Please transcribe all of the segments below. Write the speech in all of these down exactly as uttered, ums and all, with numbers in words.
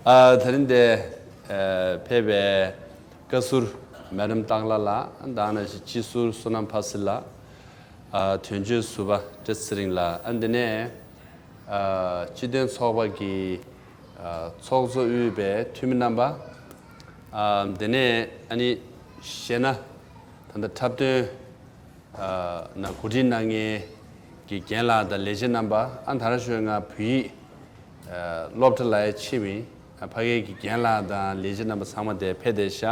ཨ། དེ་རིང་འདིར་ཨ་ཕེབས་པའི་བཀའ་ཟུར་མེ་ཌམ་སྟག་ལྷ་ལགས། ད་ག་ནང་བཞིན་སྤྱི་ཟུར་བསོད་ནམས་ཕ་སི་ལགས། ཨ། དོན་གཅོད་ཟུར་པ་བཀྲ་ཤིས་ཚེ་རིང་ལགས། ཨ། འདི་ནས་ཨ་སྤྱི་མཐུན་ཚོགས་པ་གི་ཨ་ཚོགས་གཙོ་དབུས་པའི་འཐུས་མི་རྣམ་པ། ཨ། དེ་ནས་ཨ་ནི་གཞས་སྣ་ད་ལྟ་འཁྲབ་སྟོན་ཨ་ནང་གོ་སྒྲིག་གནང་མཁན་གྱི་རྒན་ལགས་དང་ལས་བྱེད་རྣམ་པ། ཨ། ད་ར་ཞོལ་ང་བོད་ཡིག་ཨ་སློབ་གྲྭ་ལ་ཡང་ཕྱིན་པ་ཡིན། ཨ། ཕ་གིའི་རྒན་ལགས་དང་ལས་བྱེད་རྣམ་པ་ཚང་མ་དེར་ཕེབས་བསྡད་ཤག་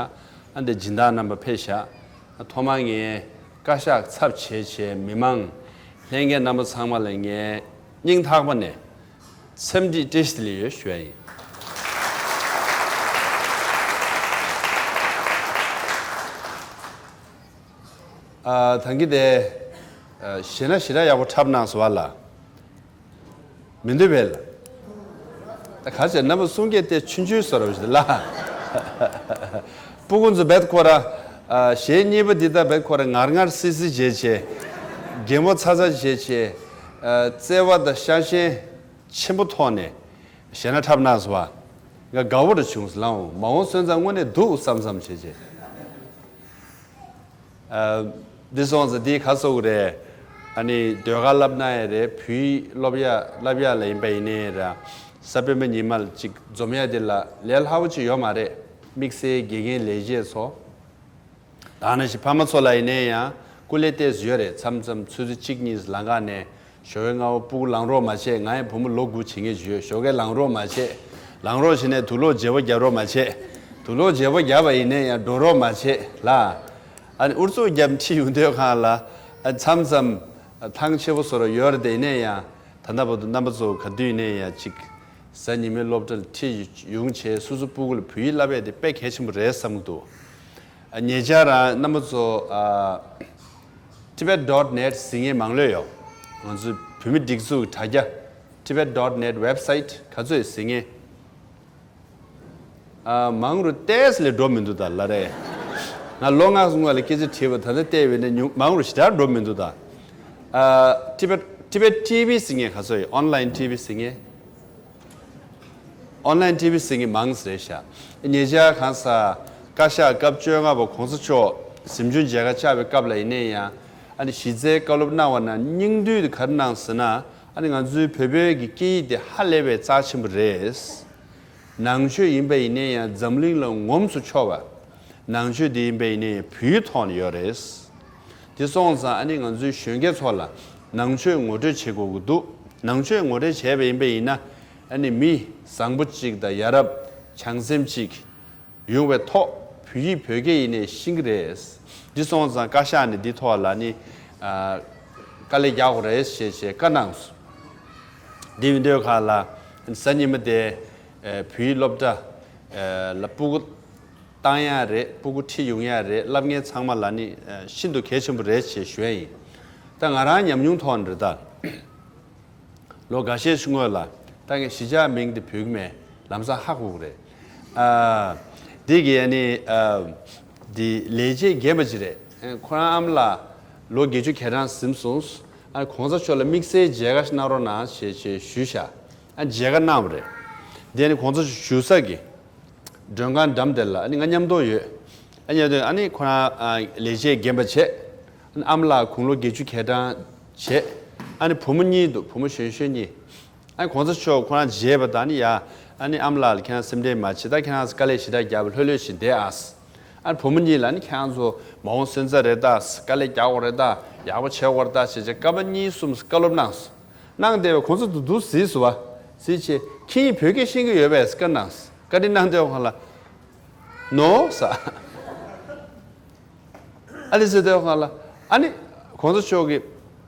ཨ། འདིར་སྦྱིན་བདག་རྣམ་པ་ཕེབས་ཤག་ཨ། ཐོག་མར་ངས་བཀའ་ཤག་ཚབ་བྱས་བྱས་མི་མང་ལྷན་རྒྱས་རྣམ་པ་ཚང་མ་ལ་ངས་སྙིང་ཐག་པ་ནས་འཚམས་འདྲི་བཀྲ་ཤིས་བདེ་ལེགས་ཡོད་ཞུ་ཡ་ཡིན། ཨ། ད་གིན་དེ་ཨ་གཞས་སྣ་ཞེ་དྲག་ཡག་པོ་འཁྲབ་གནང་སོང་བ་ལ། མི་འདོད་པས་ལ། ད་ག་ཚོད་རྣམ་པ་གསུང་སྐད་དེ་ཆུང་ཆུང་བཟོ་འདྲ་ཞིག་ལ། སྤུ་གུ་ཚོ་བེད་ཁོ་ར། ཨ། གཞས་གཉིས་པ་འདི་ད་བེད་ཁོ་ར་ངར་ངར་སི་སི་བྱས་བྱས། གད་མོ་ཚ་ཚ་བྱས་བྱས། ཨ། བརྩེ་བ་དང་ཤ་ཞེན་ཆེན་པོ་ཐོག་ནས་གཞས་སྣ་འཁྲབ་གནང་སོང་བ། ང་དགའ་བོ་འདྲ་བྱུང་སོང་། ལའང་མ་འོངས་སོན་རྩ་དངོས་གནས་འདུག་བསམ་བསམ་བྱས་བྱས། ཨ། འདི་སོང་ཙང་འདི་ག་ཟེར་དགོས་རེད། ཨ་ནི་ཟློས་གར་བསླབ་གནང་ཡ་རེད། བོད་ཡིག་སློབ་ཡ་བསླབ་ཡ་ལ་ཡིན་པ་ཡིན་ནའི་ར། གཟའ་སྤེན་པ་ཉི་མ་ལ་ཅིག་འཛོམས་ཡ་དེ་ལ་ལས་སླ་བོ་ཅིག་ཡོད་མ་རེད། དམིགས་བསལ་དགེ་རྒན་ལས་བྱེད་ཚོ། ད་ག་ནང་བཞིན་ཕ་མ་ཚོ་ལ་ཡིན་ནའི་ཡང་སྐུ་ལས་ཏོག་ཙམ་ཡོད་རེད། མཚམས་མཚམས་ཆུ་ཚོད་གཅིག་གཉིས་ལམ་ཁ་ནས། ཞོགས་ཀས་སྔ་པོ་སྤུ་གུ་ལངས་རོགས་མ་བྱེད། ང་ཡང་བུ་མོ་ལོ་དགུ་བྱེད་མཁན་ཞིག་ཡོད། ཞོགས་ཀས་ལངས་རོགས་མ་བྱེད། ལངས་རོགས་བྱས་ནས་དུག་ལོག་བརྗེ་པོ་རྒྱག་རོགས་མ་བྱེད། དུག་ལོག་བརྗེ་པོ་རྒྱག་པ་ཡིན་ནའི་ཡང་འགྲོ་རོགས་མ་བྱེད་ལ། ཨ་ནི་ཨུ་ཚུགས་རྒྱབ་ཁྲིད་ཡོང་དུས་སྒང་ལ། ཨ། མཚམས་མཚམས་ཐང་ཆད་པོ་བཟོ་འདྲ་ཡོད་རེད་དེ། ཡིན་ནའི་ཡང་ད་ལྟ་བར་དུ་རྣམ་པ་ཚོ་ག་དུས་ཡིན་ནའི་ཡང་ཅིག་གཟའ་ཉི་མའི་སློབ་གྲྭ་ལ་ཁྲིད་ཡོང་བྱས་སོ་སོ་སྤུ་གུ་ལ་བོད་ཡིག་བསླབ་ཡ་དེ་དཔེ་གལ་ཆེན་པོ་རེད་བསམ་གྱི་འདུག་ཨ། ཉེ་ཆར་རང་རྣམ་པ་ཚོ། ཨ། tibet dot net ཟེར་མཁན་མང་ལོས་ཡོད། ང་ཚོའི་བོད་མི་སྒྲིག་འཛུགས་ཀྱི་དྲ་རྒྱ། tibet dot net website ག་ཚོད་ཟེར་མཁན། ཨ། མང་རུ་ཏོག་ཙམ་ལས་འགྲོ་མི་འདུག་ད་ལ་རེད། ང་ལོ་ལྔ་སྔོན་ལ་སྐད་ཆ་དྲིས་པ། ད་ལྟ་བལྟས་པ་ཡིན་ན་ཉུང་མང་རུ་ཞེ་དྲག་འགྲོ་མི་འདུག་ད། ཨ། tibet tibet T V ཟེར་མཁན་ག་ཚོད་ཡོད། online T V ཟེར་མཁན། online T V ཟེར་མཁན་མང་ཙམ་རེད་ཤག་ཉེ་ཆར་གང་ཟག་བཀའ་ཤག་སྐབས་བཅོ་ལྔ་པ་གོང་ས་མཆོག་གཟིམ་ཆུང་མཇལ་ཁ་བཅར་བའི་སྐབས་ལ་ཡིན་ནའི་ཡང་། ཨ་ནི་གཞི་རྩའི་བཀའ་སློབ་གནང་བ་ན་སྙིང་བསྡུས་དེ་ག་རེ་གནང་ཟེར་ན། ཨ་ནི་ང་ཚོའི་བོད་པའི་གི་སྐད་ཡིག་དེ་ཧ་ལས་པའི་རྩ་ཆེན་པོ་རེད། ནང་ཆོས་ཡིན་པ་ཡིན་ནའི་ཡང་འཛམ་གླིང་ལ་ངོམས་སུ་ཆོག་པ། ནང་ཆོས་དེ་ཡིན་པ་ཡིན་ནའི་ཡང་བོད་ཡིག་ཐོག་ནས་ཡོད་རེད། དེ་སོང་ཙང་ཨ་ནི་ང་ཚོའི་གཞོན་སྐྱེས་ཚོ་ལ་ནང་ཆོས་ངོ་སྤྲོད་བྱེད་དགོས་ཀྱི་འདུག་ནང་ཆོས་ངོ་སྤྲོད་བྱས་པ་ཡིན་པ་ཡིན་ན། ཨ་ནི་མི་བཟང་པོ་གཅིག་དང་ཡ་རབས་བྱང་སེམས་གཅིག་ཡོང་བའི་ཐོག་བོད་ཡིག་བོད་སྐད་ཡིན་ནའི་ཤེས་ཀྱི་རེད། འདི་སོང་ཙང་བཀའ་ཤག་ནས་འདི་ཐོག་ལ་ནི། ཨ། དཀའ་ལས་རྒྱག་དགོས་རེད་ཞེས་བྱས་བཀའ་གནང་སོང་། འདི་ཡིན་དུས་སྒང་ལ་གཟའ་ཉི་མ་དེ། ཨ། བོད་ཡིག་སློབ་གྲྭ། ཨ། ལ་སྤུ་གུ་བཏང་ཡ་རེད། སྤུ་གུ་ཁྲིད་ཡོང་ཡ་རེད། བསླབ་མཁན་ཚང་མ་ལ་ནི། ཨ། ཤིན་ཏུ་གལ་ཆེན་པོ་རེད་ཅེས་ཞུ་ཡ་ཡིན། ད་ང་རང་ཉམས་མྱོང་ཐོག་ནས་རེད་ད། ལོ་འགའ་ཤས་ཤིག་སྔོན་ལ་ད་ངས་གཞིས་ཆགས་མིང་དེ་བོད་ཀྱི་མེད། ལམ་སང་ཧ་གོ་གི་རེད། ཨ། འདི་གི་ཨ་ནི། ཨ། འདི་ལས་བྱེད་རྒན་པ་ཅིག་རེད། ཁོ་རང་ཨ་མ་ལགས་ལོ་བརྒྱད་ཅུ་གྱ་གྲངས་ཟིན་སོང་། ཨ། གོང་ས་མཆོག་ལ་དམིགས་བསལ་མཇལ་ཁ་ཞིག་གནང་རོགས་གནང་ཞེས་ཞེས་ཞུས་ཤག་ཨ། མཇལ་ཁ་གནང་བ་རེད། དེ་ནི་གོང་ས་མཆོག་བཞུགས་ས་གི་མགྲོན་ཁང་འགྲམ་དེ་ལ་ཨ་ནི་ང་མཉམ་དུ་ཡོད། ཨ། མཉམ་དུ་ཨ་ནི་ཁོ་རང་ཨ་ལས་བྱེད་རྒན་པ་བྱས། ཨ་ནི་ཨ་མ་ལགས་དགུང་ལོ་བརྒྱད་ཅུ་གྱ་གྲངས་བྱས། ཨ་ནི་བུ་མོ་གཉིས་འདུག་བུ་མོ་གཞོན་གཞོན་གཉིས། ཨ་ནི་གོང་ས་མཆོག་ཁོ་རང་མཇལ་བ་དང་ནི་ཡ། ཨ་ནི་ཨ་མ་ལགས་ལ་ཁྱེད་རང་སེམས་ཁྲལ་མ་བྱེད། ད་ཁྱེད་རང་ཚོ་དཀའ་ལས་ཞེ་དྲག་རྒྱབ་ལྷོད་ལྷོད་བྱས་བསྡད་ཨ། ཨ་ནི་བུ་མོ་གཉིས་ལ་ནི་ཁྱེད་རང་ཚོ་མ་འོངས་སོན་རྩ་རེད་ད། དཀའ་ལས་རྒྱག་དགོས་རེད་ད། ཡག་པོ་བྱེད་དགོས་རེད་ད་ཞེས་བྱས་སྐར་མ་གཉིས་གསུམ་བཀའ་སློབ་གནང་སོང་། གནང་བསྡད་པའི་གོང་ས་མཆོག་འདུག་གཟིགས་སོང་བ། གཟིགས་བྱས་ཁྱེད་གཉིས་བོད་སྐད་ཤེས་ཀྱི་ཡོད་པས་བཀའ་གནང་སོང་། བཀའ་དྲིན་གནང་བསྡད་པ་ཁོང་ལ། ནོ་ཟེར། ཨ་ནི་ཟེར་དུས་སྒང་ལ། ཨ་ནི་གོང་ས་མཆོག་གིས་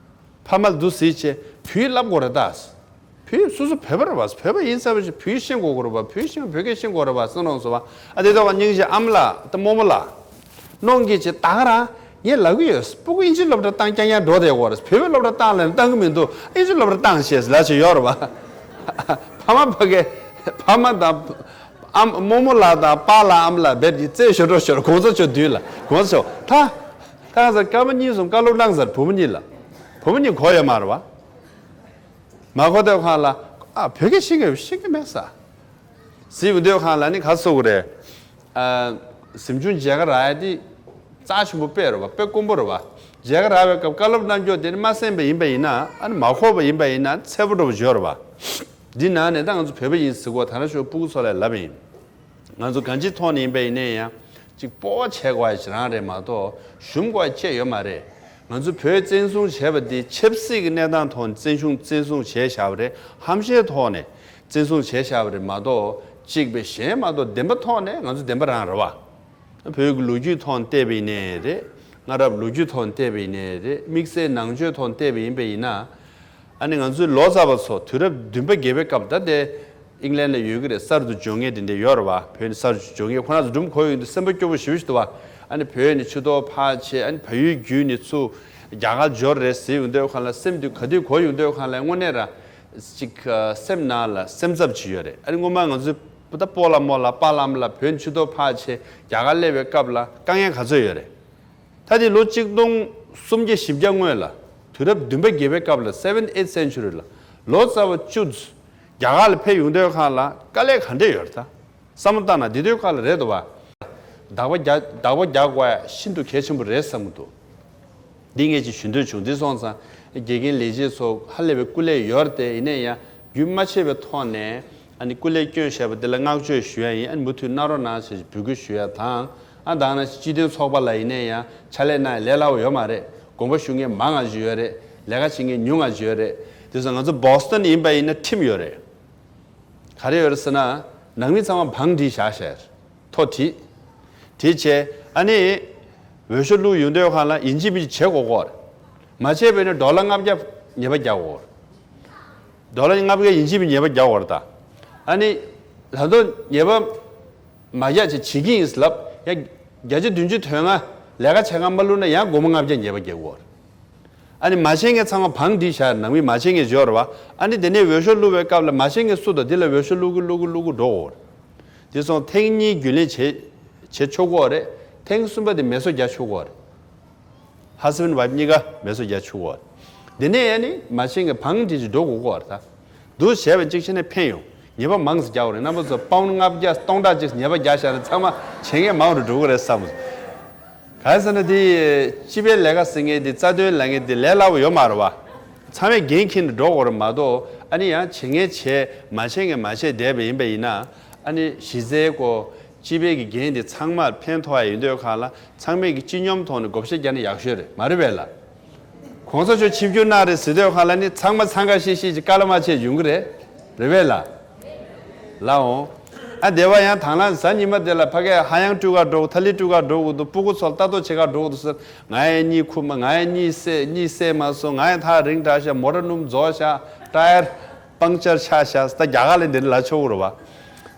ཕ་མ་ལ་འདུག་གཟིགས་བྱས་བོད་ཡིག་བསླབ་དགོས་རེད་ད། བོད་ཡིག་སོ་སོ་བོད་པ་རེད་པ། བོད་པ་ཡིན་ཚར་བ་ཞིག་བོད་ཡིག་ཤེས་དགོས་ཀྱི་རེད་པ། བོད་ཡིག་ཤེས་བོད་སྐད་ཤེས་དགོས་རེད་པ་བསམ་རུང་སོང་བ། ཨ། དེ་དུས་སྒང་སྙིང་རྗེ་ཨ་མ་ལགས་དང་རྨོ་མོ་ལགས། གནོང་གི་བྱས་ད་ག་རང་ངས་ལབ་ཀྱི་ཡོད། སྤུ་གུ་ཨིན་ཇི་སློབ་གྲྭ་བཏང་རྐྱང་རྐྱང་འགྲོ་བསྡད་ཀྱི་ཡོད་རེད། བོད་པའི་སློབ་གྲྭ་བཏང་ལབ་ན་བཏང་གི་མི་འདུག་ཨིན་ཇི་སློབ་གྲྭ་བཏང་ཞེས་ལབ་བྱས་ཡོད་རེད་པ། ཕ་མ་ཕ་གི་ཕ་མ་དང་། ཨམ། རྨོ་མོ་ལགས་དང་པཱ་ལགས་ཨ་མ་ལགས་རྦད་ཀྱིས་རྩེད་ཞོར་འགྲོ་ཞོར་གོང་ས་མཆོག་མདུན་ལ། གོང་ས་མཆོག་ད། ད་ང་ཚོ་སྐར་མ་གཉིས་གསུམ་བཀའ་སློབ་གནང་ཟེར་བུ་མོ་གཉིས་ལ། བུ་མོ་གཉིས་གོ་ཡོད་མ་རེད་པ། མ་གོ་དུས་སྒང་ལ། ཨ། བོད་སྐད་ཤེས་ཀྱི་ཡོད་ཤེས་ཀྱི་མེད་ཟེར། གཟིགས་ཡོང་དུས་སྒང་ལ་ནི་ག་རེ་ཟེར་དགོས་རེད། ཨ། གཟིམ་ཆུང་མཇལ་ཁ་རག་ཡ་དེ་རྩ་ཆེན་པོ་དཔེ་རེད་བ། དཔེ་དཀོན་པོ་རེད་བ། མཇལ་ཁ་རག་པའི་སྐབས་བཀའ་སློབ་གནང་རྒྱུ་དེ་ནི་མ་གསན་པ་ཡིན་པ་ཡིན་ན། ཨ་ནི་མ་གོ་བ་ཡིན་པ་ཡིན་ན་འཚེར་པོ་འདྲ་པོ་ཅིག་ཡོད་རེད་བ། འདི་ནང་ནས་ད་ང་ཚོ་བོད་པ་ཡིན་ཟེར་གོ་ད་རང་ཤོག་སྤུ་གུ་ཚོ་ལ་ལབ་པ་ཡིན། ང་ཚོ་གང་ཅིའི་ཐོག་ནས་ཡིན་པ་ཡིན་ནའི་ཡང་ཅིག་སྤོབས་པ་བྱེད་དགོས་ཡ་ཞིག་རང་རེད་མ་གཏོགས་ཞུམ་དགོས་ཡ་ཅིག་ཡོད་མ་རེད། ང་ཚོ་བོད་བཙན་བཟུང་བྱས་པ་འདི་ཆབ་སྲིད་ཀྱི་གནས་སྟངས་ཐོག་ནས་བཙན་བཟུང་བཙན་བཟུང་བྱས་བཞག་པ་རེད། ཧམ་བཤད་ཐོག་ནས་བཙན་བཟུང་བྱས་བཞག་པ་རེད་མ་གཏོགས་གཅིག་པའི་གཞན་མ་གཏོགས་བདེན་པ་ཐོག་ནས་ང་ཚོ་བདེན་པ་རང་རེད་བ། བོད་ཀྱི་ལོ་རྒྱུས་ཐོག་ནས་བལྟས་པ་ཡིན་ནའི་རེད། སྔ་རབས་ལོ་རྒྱུས་ཐོག་ནས་བལྟས་པ་ཡིན་ནའི་རེད། དམིགས་བསལ་ནང་ཆོས་ཐོག་ནས་བལྟས་པ་ཡིན་པ་ཡིན་ན། ཨ་ནི་ང་ཚོའི་ལོ་ཙཱ་བ་ཚོ་དུས་རབས་བདུན་པ་བརྒྱད་པའི་སྐབས་ད་ལྟའི་ཨིང་ལན་ལ་ཡོད་ཀྱི་རེད། གསར་དུ་འབྱོར་མཁན་དེ་འདྲ་ཡོད་རེད་བ། བོད་ནས་གསར་དུ་འབྱོར་མཁན་ཁོ་རང་ཚོ་སྒྲུང་གོ་ཡོང་དུས་སེམས་པ་སྐྱོ་པོ་ཞེ་པོ་ཞིག་འདུག་བ། ཨ་ནི་བོད་ནས་ཆུ་གཏོར་ཕར་བྱས། ཨ་ནི་བལ་ཡུལ་བརྒྱུད་ནས་ཚུར་རྒྱ་གར་འབྱོར་རེད་ཟེར་ཡོང་དུས་སྒང་ལ་སེམས་དེ་ག་དུས་གོ་ཡོང་དུས་སྒང་ལ་དངོས་གནས་རང་ཅིག་སེམས་ནང་ལ་སེམས་འཚབ་ཅིག་ཡོད་རེད། ཨ་ནི་སྔོན་མ་ང་ཚོའི་ད་སྤོ་ལགས་རྨོ་ལགས་པཱ་ལགས་ཨ་མ་ལགས་བོད་ནས་ཆུ་གཏོར་ཕར་བྱས་རྒྱ་གར་སླེབས་པའི་སྐབས་ལ་དཀའ་ངལ་ག་ཚོད་ཡོད་རེད། ད་དེ་ལོ་གཅིག་སྟོང་སུམ་བརྒྱ་བཞི་བརྒྱ་སྔོན་ལ་དུས་རབས་བདུན་པ་བརྒྱད་པའི་སྐབས་ལ་seventh eighth century ལ་ལོ་ཙཱ་བ་བཅུ་རྒྱ་གར་ལ་ཕེབས་ཡོང་དུས་སྒང་ལ་དཀའ་ལས་ག་འདྲས་ཡོད་རེད་ད། བསམ་བློ་བཏང་ན་དེ་དུས་སྒང་ལ་རེད་འདུག་བ། བདག་པོ་རྒྱག་བདག་པོ་རྒྱག་དགོས་ཡ་ཤིན་ཏུ་གལ་ཆེན་པོ་རེད་བསམ་གྱི་འདུག་འདི་ངས་ཅིག་ཞུ་འདོད་བྱུང་། འདི་སོང་ཙང་དགེ་རྒན་ལས་བྱེད་ཚོ་ཧ་ལས་པའི་སྐུ་ལས་ཡོད་རེད་དེ། ཡིན་ནའི་ཡང་རྒྱུན་མ་ཆད་པའི་ཐོག་ནས་ཨ་ནི་སྐུ་ལས་བསྐྱོན་བཞག་པ་འདི་ལ་བསྔགས་བརྗོད་ཞུ་ཡ་ཡིན། ཨ་ནི་མུ་མཐུད་གནང་རོགས་གནང་ཞེས་འབོད་སྐུལ་ཞུ་ཡ་དང་། ཨ་ད་ནང་བཞིན་སྤྱི་མཐུན་ཚོགས་པ་ལ་ཡིན་ནའི་ཡང་ཕྱག་ལས་གནང་ཡ་ལས་སླ་པོ་ཡོད་མ་རེད། དགོངས་པ་ཞུ་མཁན་མང་ང་ཅིག་ཡོད་རེད། ལས་ཀ་བྱེད་མཁན་ཉུང་ང་ཅིག་ཡོད་རེད། དེ་སོང་ང་ཚོ་Boston ཡིན་པ་ཡིན་ན་ཁྲིམས་ཡོད་རེད། ག་རེ་ཡོད་རེད་ཟེར་ན། ནང་མི་ཚང་མ་བང་སྒྲིག་བཞག་ཤག་ཐོ་བྲིས། བྲིས་བྱས་ཨ་ནི་འོས་ཤོག་བླུག་ཡོང་དུས་སྒང་ལ་ཡིན་གཅིག་མིན་གཅིག་བྱེད་དགོས་ཀྱི་ཡོད་རེད། མ་བྱས་པ་ཡིན་ན་ཌོ་ལར་ལྔ་བརྒྱ་ཉེས་པ་རྒྱག་དགོས་ཀྱི་ཡོད་རེད། ཌོ་ལར་ལྔ་བརྒྱ་ཡིན་གཅིག་མིན་གཅིག་ཉེས་པ་རྒྱག་དགོས་རེད་ད། ཨ་ནི་ད་དུང་ཉེས་པ་མ་རྒྱག་བྱས་བྱེད་ཀྱི་ཡིན་ལབ་ཡ། བརྒྱ་ཆ་བདུན་ཅུ་དོན་ལྔ་ལས་ཀ་བྱེད་ག་མ་བླུགས་ན་ཡང་སྒོར་མོ་ལྔ་བརྒྱ་ཉེས་པ་རྒྱག་དགོས་ཀྱི་ཡོད་རེད། ཨ་ནི་མ་བྱེད་མཁན་ཚང་མ་བང་སྒྲིག་བཞག་ནང་མི་མ་བྱེད་མཁན་ཡོད་རེད་བ། ཨ་ནི་དེ་ནས་འོས་ཤོག་བླུག་པའི་སྐབས་ལ་མ་བྱེད་མཁན་སུ་དང་དེ་ལ་འོས་ཤོག་བླུག་གི་བླུག་གི་བླུག་གི་འགྲོ་དགོས་རེད། དེ་སོང་ཐེངས་གཉིས་རྒྱུན་ལས་བྱེད་བྱེད་ཆོག་གི་ཡོད་རེད། ཐེངས་གསུམ་པ་དེ་མེ་སོར་རྒྱག་ཆོག་གི་ཡོད་རེད། husband wife གཉིས་ཀ་མེ་སོར་རྒྱག་ཆོག་གི་ཡོད་རེད། དེ་ནས་ཨ་ནི་མ་བྱེད་མཁན་བང་སྒྲིག་བྱས་འགྲོ་དགོས་ཀྱི་ཡོད་རེད་ད། འདུག་བྱས་པ་གཅིག་བྱས་ནས་ཕན་ཡོང་། ཉེས་པ་མང་ཙམ་རྒྱག་དགོས་རེད། རྣམ་པ་ཚོ་པའུན་ལྔ་བརྒྱ་སྟོང་ཕྲག་གཅིག་ཉེས་པ་རྒྱག་བཞག་ན་ཚང་མ་བྱེད་མཁན་མང་རུ་འགྲོ་གི་རེད་བསམ། གང་ཟེར་ན་དེ་སྤྱི་པའི་ལས་ཀ་ཟེར་མཁན་དེ་རྩ་དོན་ལབ་མཁན་དེ་ལས་སླ་པོ་ཡོད་མ་རེད་བ། ཚང་མས་འགན་འཁྱེར་ནས་འགྲོ་དགོས་རེད་མ་གཏོགས། ཨ་ནི་ཡང་བྱེད་མཁན་བྱས་མ་བྱེད་མཁན་མ་བྱས་བསྡད་པ་ཡིན་པ་ཡིན་ན། ཨ་ནི་གཞི་རྩའི་ཀོ་སྤྱི་པའི་གི་འགན་དེ་ཚང་མར་ཕན་ཐོགས་ཡ་ཡོད་དུས་སྒང་ལ་ཚང་མས་གི་སྤྱི་སྙོམས་ཐོག་ནས་བགོ་བཤའ་རྒྱག་ན་ཡག་ཤོས་རེད། མ་རེད་པས་ལ། གོང་ས་མཆོག་ཆིབས་བསྒྱུར་གནང་རེད་ཟེར་དུས་སྒང་ལ་ནི་ཚང་མ་འཚང་ཁ་ཤིག་ཤིག་ཅིག་དཀའ་ལས་མ་བྱས་ཡོང་གི་རེད། རེད་པས་ལ། ལགས་འོང་། ཨ་དེ་བ་ཡང་དང་བླངས་གཟའ་ཉི་མ་དེ་ལ་ཕ་གིར་ཧ་ཡང་སྤྲུལ་ག་འགྲོ་དགོས། ཐ་ལི་སྤྲུལ་ག་འགྲོ་དགོས་འདུག་སྤུ་གུ་ཚོ་ལ་ལྟ་རྟོག་བྱེད་ག་འགྲོ་དགོས་འདུག་ཟེར། ང་ཡང་གཉིད་ཁུག་མ། ང་ཡང་གཉིད་སད་གཉིད་སད་མ་སོང་། ང་ཡང་ཐག་རིང་དྲགས་ཤག་མོ་ཊ་སྣུམ་རྫོགས་ཤག་ཊ་ཡར་པང་ཅར་ཆགས་ཤག་ད་རྒྱ་གར་ལ་འདི་འདྲ་ལབ་ཆོག་གི་རེད་བ།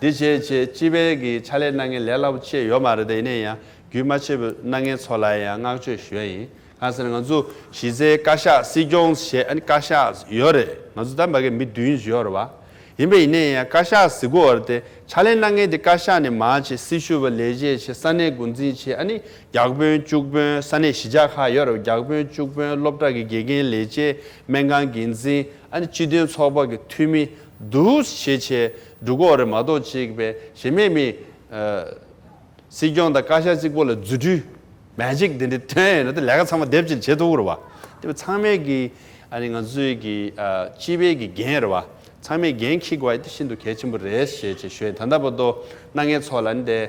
འདི་བྱས་བྱས་སྤྱི་པའི་གི་ཕྱག་ལས་གནང་མཁན་ལས་སླ་པོ་ཅིག་ཡོད་མ་རེད་དེ། ཡིན་ན་ཡང་རྒྱུས་མ་ཆད་པའི་གནང་མཁན་ཚོ་ལ་ཡང་བསྔགས་བརྗོད་ཞུ་ཡ་ཡིན། གང་ཟེར་ན་ང་ཚོ་གཞི་རྩའི་བཀའ་ཤག་སྲིད་སྐྱོང་ཞེས་ཨ་ནི་བཀའ་ཤག་ཡོད་རེད། ང་ཚོ་ད་ཕ་གི་མི་བདུན་ཡོད་རེད་བ། ཡིན་པ་ཡིན་ནའི་ཡང་བཀའ་ཤག་ཟེར་གོ་བ་རེད་དེ། ཕྱག་ལས་གནང་མཁན་དེ་བཀའ་ཤག་ནས་མར་བྱས་སྲི་ཞུ་བ་ལས་བྱེད་བྱས་ས་གནས་འགོ་འཛིན་བྱས་ཨ་ནི་བརྒྱ་དཔོན་བཅུ་དཔོན་ས་གནས་གཞིས་ཆགས་ཁག་ཡོད་རེད་བ། བརྒྱ་དཔོན་བཅུ་དཔོན་སློབ་གྲྭ་གི་དགེ་རྒན་ལས་བྱེད་སྨན་ཁང་འགན་འཛིན་ཨ་ནི་སྤྱི་མཐུན་ཚོགས་པ་གི་འཐུས་མི་འདུག་བྱས་བྱས་འགྲོ་གི་ཡོད་རེད་མ་གཏོགས་ཅིག་པའི་གཞན་མེད་མི། སྲིད་སྐྱོང་དང་བཀའ་ཤག་གཅིག་པོ་ལ་རྫུ་འཕྲུལ་མེ་ཇིག་འདི་འདྲ་ཐོན་ཡོད་ན་དེ་ལས་ཀ་ཚང་མ་སྡེབ་གཅིག་བྱེད་ཐུབ་ཀྱི་རེད་བ། དེ་བས་ཚང་མས་ཀྱི་ཨ་ནི་ང་ཚོའི་གི་ཨ་སྤྱི་པའི་གི་འགན་རེད་བ། ཚང་མས་འགན་འཁྱེར་དགོས་ཡ་དེ་ཤིན་ཏུ་གལ་ཆེན་པོ་རེད་ཞེས་ཅིག་ཞུས། ད་ལྟ་བར་དུ་གནང་མཁན་ཚོ་ལ་ནི་དེ་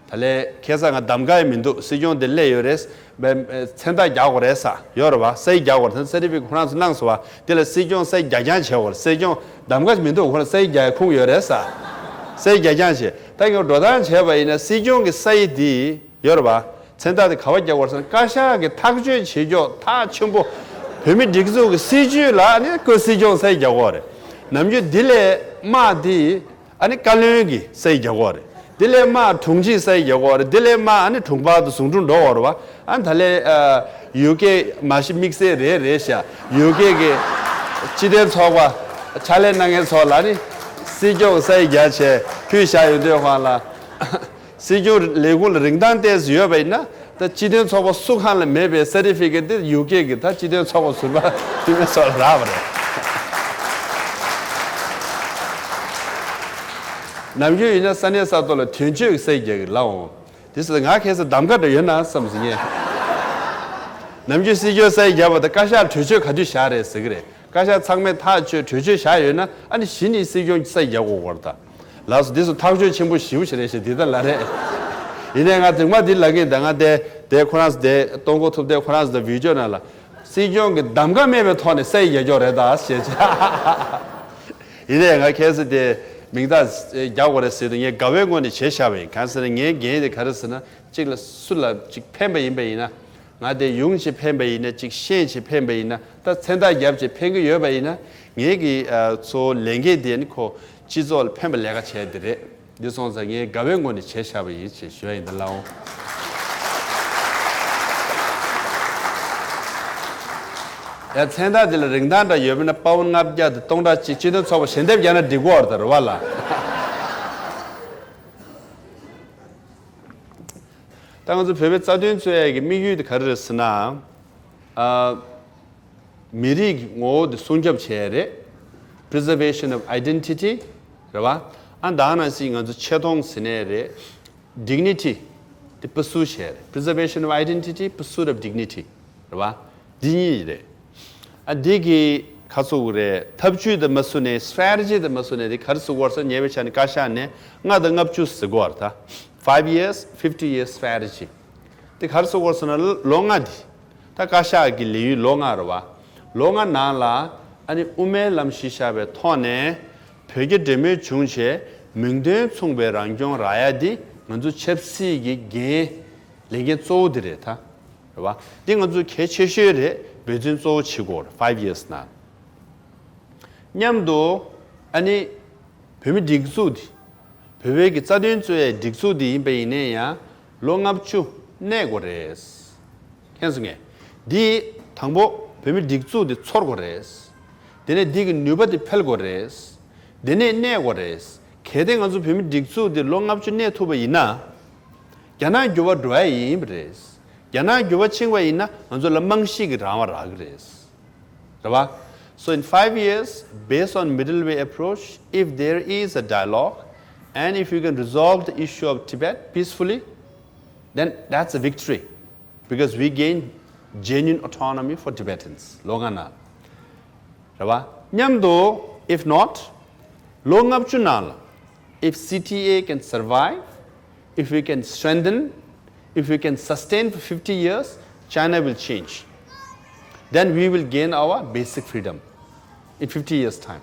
ད་ལས་ཁ་སང་ང་གདམ་ག་ཡི་མི་འདུག་སྲིད་སྐྱོང་དེ་སླེབས་ཡོད་རེད། མཚན་རྟགས་རྒྱག་དགོས་རེད་ས་ཡོད་རེད་བ། ས་ཡིག་རྒྱག་དགོས་རེད། ས་ཡིག་ཁོ་རང་ཚོ་གནང་སོང་བ། དེ་ལ་སྲིད་སྐྱོང་ས་ཡིག་རྒྱག་རྐྱང་བྱེད་དགོས་རེད། སྲིད་སྐྱོང་གདམ་ག་མི་འདུག་ཁོ་རང་ས་ཡིག་རྒྱག་ཡ་ཁུངས་ཡོད་རེད་ས། ས་ཡིག་རྒྱག་རྐྱང་བྱེད། ད་ངས་འགྲོ་སྟངས་བྱས་པ་ཡིན་ན་སྲིད་སྐྱོང་གི་ས་ཡིག་འདི་ཡོད་རེད་བ། མཚན་རྟགས་དེ་ག་པར་རྒྱག་དགོས་རེད་ཟེར་ན་བཀའ་ཤག་གི་ཐག་གཅོད་བྱེད་ཕྱོགས་ཐག་ཆོད་པོ། བོད་མི་སྒྲིག་འཛུགས་ཀྱི་སྲིད་བྱུས་ལ་ནི་བཀོད་སྲིད་སྐྱོང་ས་ཡིག་རྒྱག་དགོས་རེད། ནམ་རྒྱུན་འདི་ལས་དམའ་དེ། ཨ་ནི་བཀའ་བློན་གྱི་ས་ཡིག་རྒྱག་དགོས་རེད། དེ་ལས་དམའ་དྲུང་ཆེའི་ས་ཡིག་རྒྱག་དགོས་རེད། དེ་ལས་དམའ་ཨ་ནི་དྲུང་འཕར་དང་ཟུང་དྲུང་འགྲོ་དགོས་རེད་བ། ཨ་ནི་ད་ལས་ཨ་ཡུ་ཀེ་མ་གཞི་དམིགས་བསལ་རེད་རེད་ཤག་ཡུ་ཀེ་གི་སྤྱི་མཐུན་ཚོགས་པ་ཕྱག་ལས་གནང་མཁན་ཚོ་ལ་ནི་སྲིད་སྐྱོང་ས་ཡིག་རྒྱག་བྱས་ཕུལ་བཞག་ཡོང་དུས་སྒང་ལ། སྲིད་སྐྱོང་ལས་ཁུངས་ལ་རིན་ཐང་ཏོག་ཙམ་ཡོད་པ་ཡིན་ན། ད་སྤྱི་མཐུན་ཚོགས་པ་སུ་གང་ལ་མེད་པའི་ས་ཊི་ཕི་ཀེ་ཊི་དེ་ཡུ་ཀེ་གི་ད་སྤྱི་མཐུན་ཚོགས་པ་ཟུར་པ་འཐུས་མི་ཚོ་ལ་རག་པ་རེད། ནམ་རྒྱུན་ཡིན་ན་ས་གནས་ས་ཐོག་ལ་དོན་གཅོད་ཀྱི་སྲས་རྒྱག་གི་ལབ་འོང་། དེ་ཟེར་ང་ཁ་སང་གདམ་ག་འདྲ་ཡོད་ན་བསམ་ཟིན་ངས། ནམ་རྒྱུན་སྲིད་སྐྱོང་སྲས་རྒྱག་པ་དང་བཀའ་ཤག་གྲོས་ཆོད་ག་དུས་བཞག་རེད་ཟེར་གི་རེད། བཀའ་ཤག་ཚང་མས་ཐག་ཆོད་གྲོས་ཆོད་བཞག་ཡོད་ན་ཨ་ནི་གཞི་ནས་སྲིད་སྐྱོང་སྲས་རྒྱག་དགོས་བར་ད། ལགས་སོ། འདི་ཚོ་ཐག་གཅོད་ཆེན་པོ་ཞེ་པོ་ཞིག་རེད་ཞེས་འདི་ལྟར་ལབ་རེད། ཡིན་ནའི་ང་རྫུན་མ་འདི་ལབ་གིན་ད་ང་དེ་དེ་ཁོ་རང་ཚོ་དེ་སྟོང་གོ་ཐུབ་བསྟན་ཁོ་རང་ཚོ་དང་བི་ཌི་ཡོ་ནང་ལ་སྲིད་སྐྱོང་གི་གདམ་ག་མེད་པའི་ཐོག་ནས་སྲས་རྒྱག་རྒྱུ་རེད་ད་ཞེས་བྱ། ཡིན་ནའི་ང་ཁ་སང་དེ་མིང་རྟགས་རྒྱག་དགོས་རེད་ཟེར་དུས་ངས་དགའ་བའི་ངོས་ནས་བྱས་བཞག་པ་ཡིན། གང་ཟེར་ན་ངའི་འགན་དེ་ག་རེ་ཟེར་ན་གཅིག་ལ་སུ་ལ་གཅིག་ཕན་པ་ཡིན་པ་ཡིན་ན། ང་དེ་ཡོང་བྱས་ཕན་པ་ཡིན་ན་གཅིག་ཤེས་བྱས་ཕན་པ་ཡིན་ན་ད་མཚན་རྟགས་རྒྱབ་བྱས་ཕན་གྱི་ཡོད་པ་ཡིན་ན་ངེད་ཀྱི་ཨ་གཙོ་བོ་ལས་འགན་དེ་ནི་ཁོ་སྤྱི་ཚོགས་ལ་ཕན་པའི་ལས་ཀ་བྱས་དེ་རེད། འདི་སོང་ཙང་ངས་དགའ་བའི་ངོས་ནས་བྱས་བཞག་པ་ཡིན་ཞེས་ཞུ་ཡ་ཡིན་ད་ལགས་འོང་། ཡ་མཚན་རྟགས་འདི་ལ་རིན་ཐང་འདྲ་ཡོད་པ་ན་པའུན་ལྔ་བརྒྱ་དང་སྟོང་ཕྲག་གཅིག་སྤྱི་མཐུན་ཚོགས་པ་ཞལ་འདེབས་རྒྱག་ན་འགྲིག་གོ་བར་ད་རེད་བ་ལ། ད་ང་ཚོ་བོད་པའི་རྩ་དོན་རྩོད་ཡས་ཀྱི་དམིགས་ཡུལ་དེ་ག་རེ་རེད་ཟེར་ན། ཨ། མི་རིགས་ཀྱི་ངོ་བོ་དེ་སྲུང་སྐྱོབ་བྱས་རེད། Preservation of identity རེད་བ། ཨ་ད་ནང་བཞིན་ང་ཚོ་ཆེ་མཐོང་ཟེར་ནས་རེད། Dignity དེ་སྤུ་སུ་བྱས་རེད། Preservation of identity, pursuit of dignity རེད་བ། འདི་གཉིས་རེད། ཨ་འདི་གི་ཁ་ཚུགས་རེད། ཐབས་ཇུས་དེ་མ་བཟོ་ནས་strategy དེ་མ་བཟོ་ནས་དེ་ག་རེ་བཟོ་དགོས་ཟེར་ཉེ་བའི་ཆ་ནས་བཀའ་ཤག་ནས་ལྔ་དང་ལྔ་བཅུ་ཟེར་དགོས་རེད་ད། Five years, fifty years strategy དེ་ག་རེ་བཟོ་དགོས་ཟེར་ན་ལོ་ལྔ་འདི། ད་བཀའ་ཤག་གི་ལས་ཡུན་ལོ་ལྔ་རེད་བ། ལོ་ལྔ་ནང་ལ་ཨ་ནི་དབུ་མའི་ལམ་གཞི་བཞག་པའི་ཐོག་ནས་བོད་རྒྱ་འབྲེལ་མོལ་བྱུང་བྱས་མིང་དོན་མཚུངས་པའི་རང་སྐྱོང་རག་ཡ་འདི་ང་ཚོ་ཆབ་སྲིད་ཀྱི་འགན་ལས་འགན་གཙོ་བོ་འདི་རེད་ད། རེད་བ། འདི་ང་ཚོ་གལ་ཆེ་ཤོས་རེད། འབད་བརྩོན་གཙོ་བོ་བྱེད་དགོས་རེད། Five years ནང་། མཉམ་དུ་ཨ་ནི་བོད་མི་སྒྲིག་འཛུགས་འདི། བོད་པའི་གི་རྩ་དོན་རྩོད་ཡའི་སྒྲིག་འཛུགས་འདི་ཡིན་པ་ཡིན་ནའི་ཡང་ལོ་ལྔ་བཅུ་གནས་དགོས་རེད། མཁྱེན་སོང་ངས། འདི་དང་པོ་བོད་མི་སྒྲིག་འཛུགས་འདི་ཚོར་དགོས་རེད། དེ་ནས་འདི་གི་ནུས་པ་འདི་འཕེལ་དགོས་རེད། དེ་ནས་གནས་དགོས་རེད། གལ་ཏེ་ང་ཚོ་བོད་མི་སྒྲིག་འཛུགས་འདི་ལོ་ལྔ་བཅུ་གནས་ཐུབ་པ་ཡིན་ན། རྒྱ་ནག་འགྱུར་བ་འགྲོ་ཡ་ཡིན་པ་རེད། རྒྱ་ནག་འགྱུར་བ་ཕྱིན་པ་ཡིན་ན་ང་ཚོ་ལ་རྨང་གཞི་གི་རང་དབང་རག་གི་རེད། རེད་བ། So in five years, based on middle way approach, if there is a dialogue and if you can resolve the issue of Tibet peacefully, then that's a victory because we gain genuine autonomy for Tibetans. ལོ་ལྔ་ནང་། རེད་བ། མཉམ་དུ། If not, ལོ་ལྔ་བཅུ་ནང་ལ། If C T A can survive, if we can strengthen, if we can sustain for fifty years, China will change. Then we will gain our basic freedom in fifty years' time.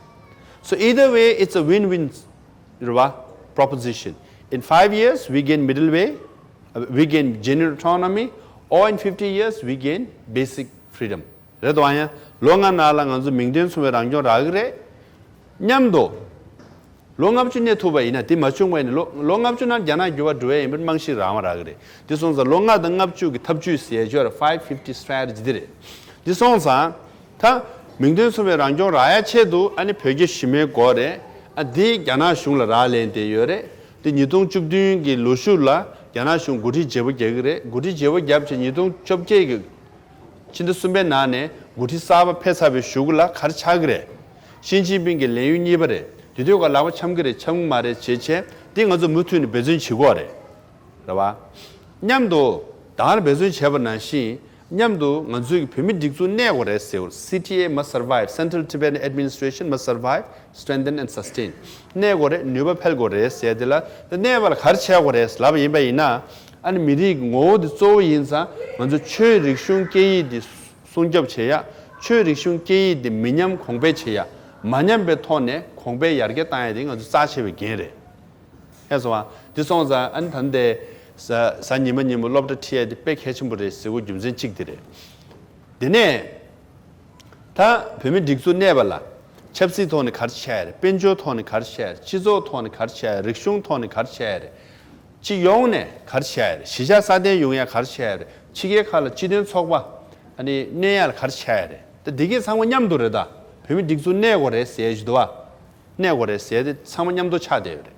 So either way, it's a win-win, རེད་བ། Proposition. In five years, we gain middle way, uh, we gain genuine autonomy, or in fifty years, we gain basic freedom. རེད་དོ། ཨ་ཡ། ལོ་ལྔ་ནང་ལ་ང་ཚོ་མིང་དོན་མཚུངས་པའི་རང་སྐྱོང་རག་གི་རེད། མཉམ་དུ། ལོ་ལྔ་བཅུ་གནས་ཐུབ་པ་ཡིན་ན་དེ་མ་བྱུང་བ་ཡིན་ན་ལོ་ལོ་ལྔ་བཅུ་ནང་རྒྱ་ནག་འགྱུར་བ་འགྲོ་ཡ་ཡིན་པར་རྨང་གཞི་རང་དབང་རག་གི་རེད། དེ་སོང་ཙང་ལོ་ལྔ་དང་ལྔ་བཅུ་གི་ཐབས་ཇུས་ཟེར་ཡ་ཅོ་ར་five fifty strategy དེ་རེད། དེ་སོང་ཙང་། ད་མིང་དོན་མཚུངས་པའི་རང་སྐྱོང་རག་ཡ་ཆེད་དུ་ཨ་ནི་བོད་རྒྱ་ཞི་མོལ་དགོས་རེད། ཨ་དེ་རྒྱ་ནག་གཞུང་ལ་རག་ལས་བསྡད་ཡོད་རེད། དེ་ཉིས་སྟོང་བཅུ་བདུན་གི་ལོ་གཞུག་ལ་རྒྱ་ནག་གཞུང་འགོ་ཁྲིད་བརྗེ་པོ་རྒྱག་གི་རེད། འགོ་ཁྲིད་བརྗེ་པོ་བརྒྱབ་བྱས་ཉིས་སྟོང་བཅོ་བརྒྱད་ཀྱི། ཕྱི་ཟླ་གསུམ་པའི་ནང་ནས་འགོ་ཁྲིད་གསར་པ་ཕེབས་ཚར་བའི་གཞུག་ལ་ག་རེ་ཆགས་ཀྱི་རེད། ཞི་ཅིན་ཕིང་གི་ལས་ཡུན་གཉིས་པ་རེད། དེ་དུས་ཀ་ལག་པ་འཆམ་གྱི་རེད་འཆམ་གྱི་མ་རེད་བྱས་བྱས་འདི་ང་ཚོ་མུ་མཐུད་ནས་འབད་བརྩོན་བྱེད་དགོས་རེད། རེད་བ། མཉམ་དུ་ད་ག་རེ་འབད་བརྩོན་བྱས་པ་ནང་བཞིན་མཉམ་དུ་ང་ཚོའི་གི་བོད་མི་སྒྲིག་འཛུགས་གནས་དགོས་རེད་ཟེར། C T A must survive, Central Tibetan Administration must survive, strengthen and sustain. གནས་དགོས་རེད། ནུས་པ་འཕེལ་དགོས་རེད་ཟེར་དེ་ལ་གནས་པ་ལ་ག་རེ་བྱས་དགོས་རེད་ལབ་པ་ཡིན་པ་ཡིན་ན། ཨ་ནི་མི་རིགས་ཀྱི་ངོ་བོ་དེ་གཙོ་བོ་ཡིན་ཙང་ང་ཚོ་ཆོས་རིག་གཞུང་སྐད་ཡིག་དེ་སྲུང་སྐྱོབ་བྱེད་ཡ། ཆོས་རིག་གཞུང་སྐད་ཡིག་དེ་མི་ཉམས་གོང་འཕེལ་བྱེད་ཡ། མ་ཉམས་པའི་ཐོག་ནས་གོང་འཕེལ་ཡར་རྒྱས་བཏང་ཡ་དེ་ང་ཚོ་རྩ་ཆེ་བའི་འགན་རེད། ཧེ་སོང་བ། དེ་སོང་ཙང་ཨ་ནི་ད་ལྟའི་གཟའ་གཟའ་ཉི་མ་ཉིན་མོ་སློབ་གྲྭ་ཁྲིད་ཡ་དེ་དཔེ་གལ་ཆེན་པོ་རེད་ཟེར་དགོས་རྒྱུ་མཚན་གཅིག་དེ་རེད། དེ་ནས། ད་བོད་མི་སྒྲིག་འཛུགས་གནས་པ་ལ་ཆབ་སྲིད་ཐོག་ནས་ག་རེ་བྱས་རེད། དཔལ་འབྱོར་ཐོག་ནས་ག་རེ་བྱས་རེད། སྤྱི་ཚོགས་ཐོག་ནས་ག་རེ་བྱས་རེད། རིག་གཞུང་ཐོག་ནས་ག་རེ་བྱས་རེད། སྤྱི་ཡོངས་ནས་ག་རེ་བྱས་རེད། གཞིས་ཆགས་སྲ་བརྟན་ཡོང་ཡ་ག་རེ་བྱས་རེད། ཕྱི་རྒྱལ་ཁག་ལ་སྤྱི་མཐུན་ཚོགས་པ་ཨ་ནི་གནས་ཡ་ལ་ག་རེ་བྱས་རེད། ད་འདི་གས་ཚང་མ་མཉམ་དུ་རེད་ད། བོད་མི་སྒྲིག་འཛུགས་གནས་དགོས་རེད་ཟེར་ཡ་ཞིག་འདུག་བ། གནས་དགོས་རེད་ཟེར་ཡ་དེ་ཚང་མ་མཉམ་དུ་ཆགས་བསྡད་ཡོད་རེད།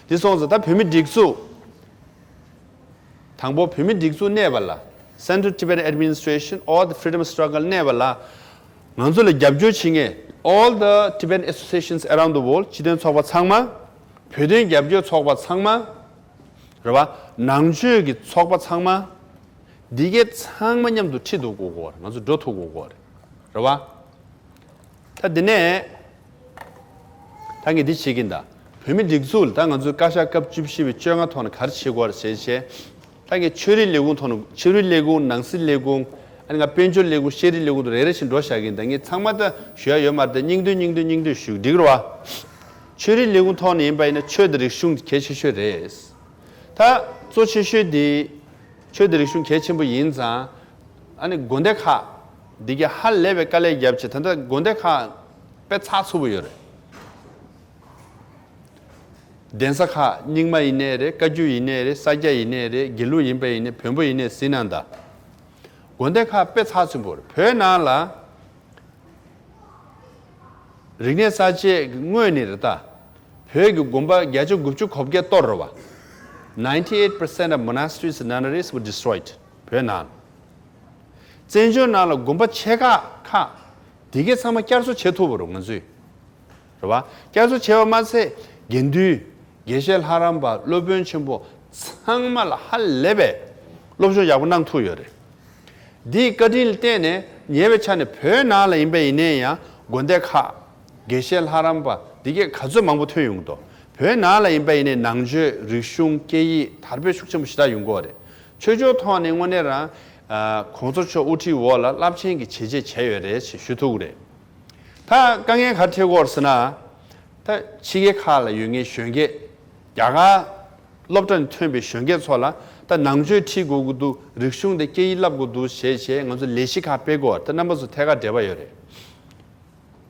འདི་སོང་ཙང་ད་བོད་མི་སྒྲིག་འཛུགས། དང་པོ་བོད་མི་སྒྲིག་འཛུགས་གནས་པ་ལ། Central Tibetan Administration or the Freedom Struggle གནས་པ་ལ། ང་ཚོ་ལ་རྒྱབ་སྐྱོར་བྱེད་མཁན། All the Tibetan Associations around the world སྤྱི་མཐུན་ཚོགས་པ་ཚང་མ། བོད་དོན་རྒྱབ་སྐྱོར་ཚོགས་པ་ཚང་མ། རེད་བ། ནང་ཆོས་ཀྱི་ཚོགས་པ་ཚང་མ། འདི་གའི་ཚང་མ་མཉམ་དུ་ཁྲིད་དུ་དགོས་གོ་རེད། ང་ཚོ་འགྲོ་ཐུབ་དགོས་གོ་རེད། རེད་བ། ད་འདི་ནས། ད་ངས་འདི་བྱེད་ཀྱིན་གདའ། བོད་མི་སྒྲིག་འཛུགས་ལ་ད་ང་ཚོའི་བཀའ་ཤག་སྐབས་བཅུ་བཞི་པའི་བཅོ་ལྔ་ཐོག་ནས་ག་རེ་བྱེད་དགོས་རེད་ཟེར་བྱས། ད་ངས་ཆོས་རིག་ལས་ཁུངས་ཐོག་ནས་ཆོས་རིག་ལས་ཁུངས་ནང་སྲིད་ལས་ཁུངས། ཨ་ནི་ང་དཔལ་འབྱོར་ལས་ཁུངས་ཤེས་རིག་ལས་ཁུངས་དུ་རེ་རེ་བཞིན་འགྲོ་བཞག་གིན་ད་ངས་ཚང་མ་ད་ཞུ་ཡ་ཡོད་མ་རེད་ད་སྙིང་འདོན་སྙིང་འདོན་སྙིང་འདོན་ཞུ་འགྲིག་རེད་བ། ཆོས་རིག་ལས་ཁུངས་ཐོག་ནས་ཡིན་པ་ཡིན་ན་ཆོས་དང་རིག་གཞུང་གལ་ཆེ་ཤོས་རེད། ད་གཙོ་ཆེ་ཤོས་དེ་ཆོས་དང་རིག་གཞུང་གལ་ཆེན་པོ་ཡིན་ཙང་། ཨ་ནི་དགོན་སྡེ་ཁག་འདི་ག་ཧ་ལས་པའི་དཀའ་ལས་བརྒྱབ་བྱས་ད་ལྟ་དགོན་སྡེ་ཁག་དཔེ་ཚགས་ཚུད་པོ་ཡོད་རེད། གདན་ས་ཁག་རྙིང་མ་ཡིན་ནའི་རེད། བཀའ་བརྒྱུད་ཡིན་ནའི་རེད། ས་སྐྱ་ཡིན་ནའི་རེད། དགེ་ལུགས་ཡིན་པ་ཡིན་ནའི་བོན་པོ་ཡིན་ནའི་ཟིན་ནང་ད། དགོན་སྡེ་ཁག་དཔེ་ཚགས་ཚུད་པོ་རེད། བོད་ནང་ལ་རིག་གནས་གསར་བརྗེ་གི་སྔོན་ནས་རེད་ད། བོད་ཀྱི་དགོན་པ་བརྒྱ་ཆ་དགུ་བཅུ་གོ་བརྒྱད་གཏོར་རེད་བ། Ninety eight percent of monasteries and nunneries were destroyed. བོད་ནང་། བཙན་བྱོལ་ནང་ལ་དགོན་པ་ཆེ་ཁག་ཁག་དེ་གའི་ཚང་མ་བསྐྱར་གསོ་བྱེད་ཐུབ་པ་རེད་ང་ཚོས། རེད་བ། བསྐྱར་གསོ་བྱས་པ་མ་ཟད་དགེ་འདུན། དགེ་བཤེས་ལྷ་རམས་པ་སློབ་དཔོན་ཆེན་པོ་ཚང་མ་ལ་ཧ་ལས་པའི་སློབ་སྦྱོང་ཡག་པོ་གནང་ཐུབ་ཡོད་རེད། འདིའི་བཀའ་དྲིན་ལ་བརྟེན་ནས་ཉེ་བའི་ཆ་ནས་བོད་ནང་ལ་ཡིན་པ་ཡིན་ནའི་ཡང་དགོན་སྡེ་ཁག་དགེ་བཤེས་ལྷ་རམས་པ་འདི་གས་ག་ཚོད་མང་པོ་ཐོན་ཡོང་གི་འདུག་བོད་ནང་ལ་ཡིན་པ་ཡིན་ནའི་ནང་ཆོས་རིག་གཞུང་སྐད་ཡིག་དར་སྤེལ་ཤུགས་ཆེན་པོ་ཞེ་དྲག་ཡོང་གི་ཡོད་རེད། ཆོས་ཕྱོགས་ཐོག་ནས་དངོས་གནས་རང་གོང་ས་མཆོག་དབུ་ཁྲིད་འོག་ལ་རླབས་ཆེན་གྱི་བྱས་རྗེས་བྱས་ཡོད་རེད་ཞེས་ཞུ་ཐུབ་ཀྱི་རེད། ད་དཀའ་ངལ་ག་རེ་འཕྲད་ཀྱི་ཡོད་རེད་ཟེར་ན། ད་ཕྱི་རྒྱལ་ཁག་ལ་ཡོད་མཁན་གཞོན་སྐྱེས། རྒྱ་གར་སློབ་གྲྭ་ནས་ཐོན་པའི་གཞོན་སྐྱེས་ཚོ་ལ་ད་ནང་ཆོས་ཁྲིད་དགོས་ཀྱི་འདུག་རིག་གཞུང་དེ་སྐད་ཡིག་བསླབ་དགོས་འདུག་ཞེས་བྱས་ང་ཚོ་ལས་གཞི་ཁག་སྤེལ་དགོས། ད་རྣམ་པ་ཚོ་ཐད་ཀར་འབྲེལ་བ་ཡོད་རེད།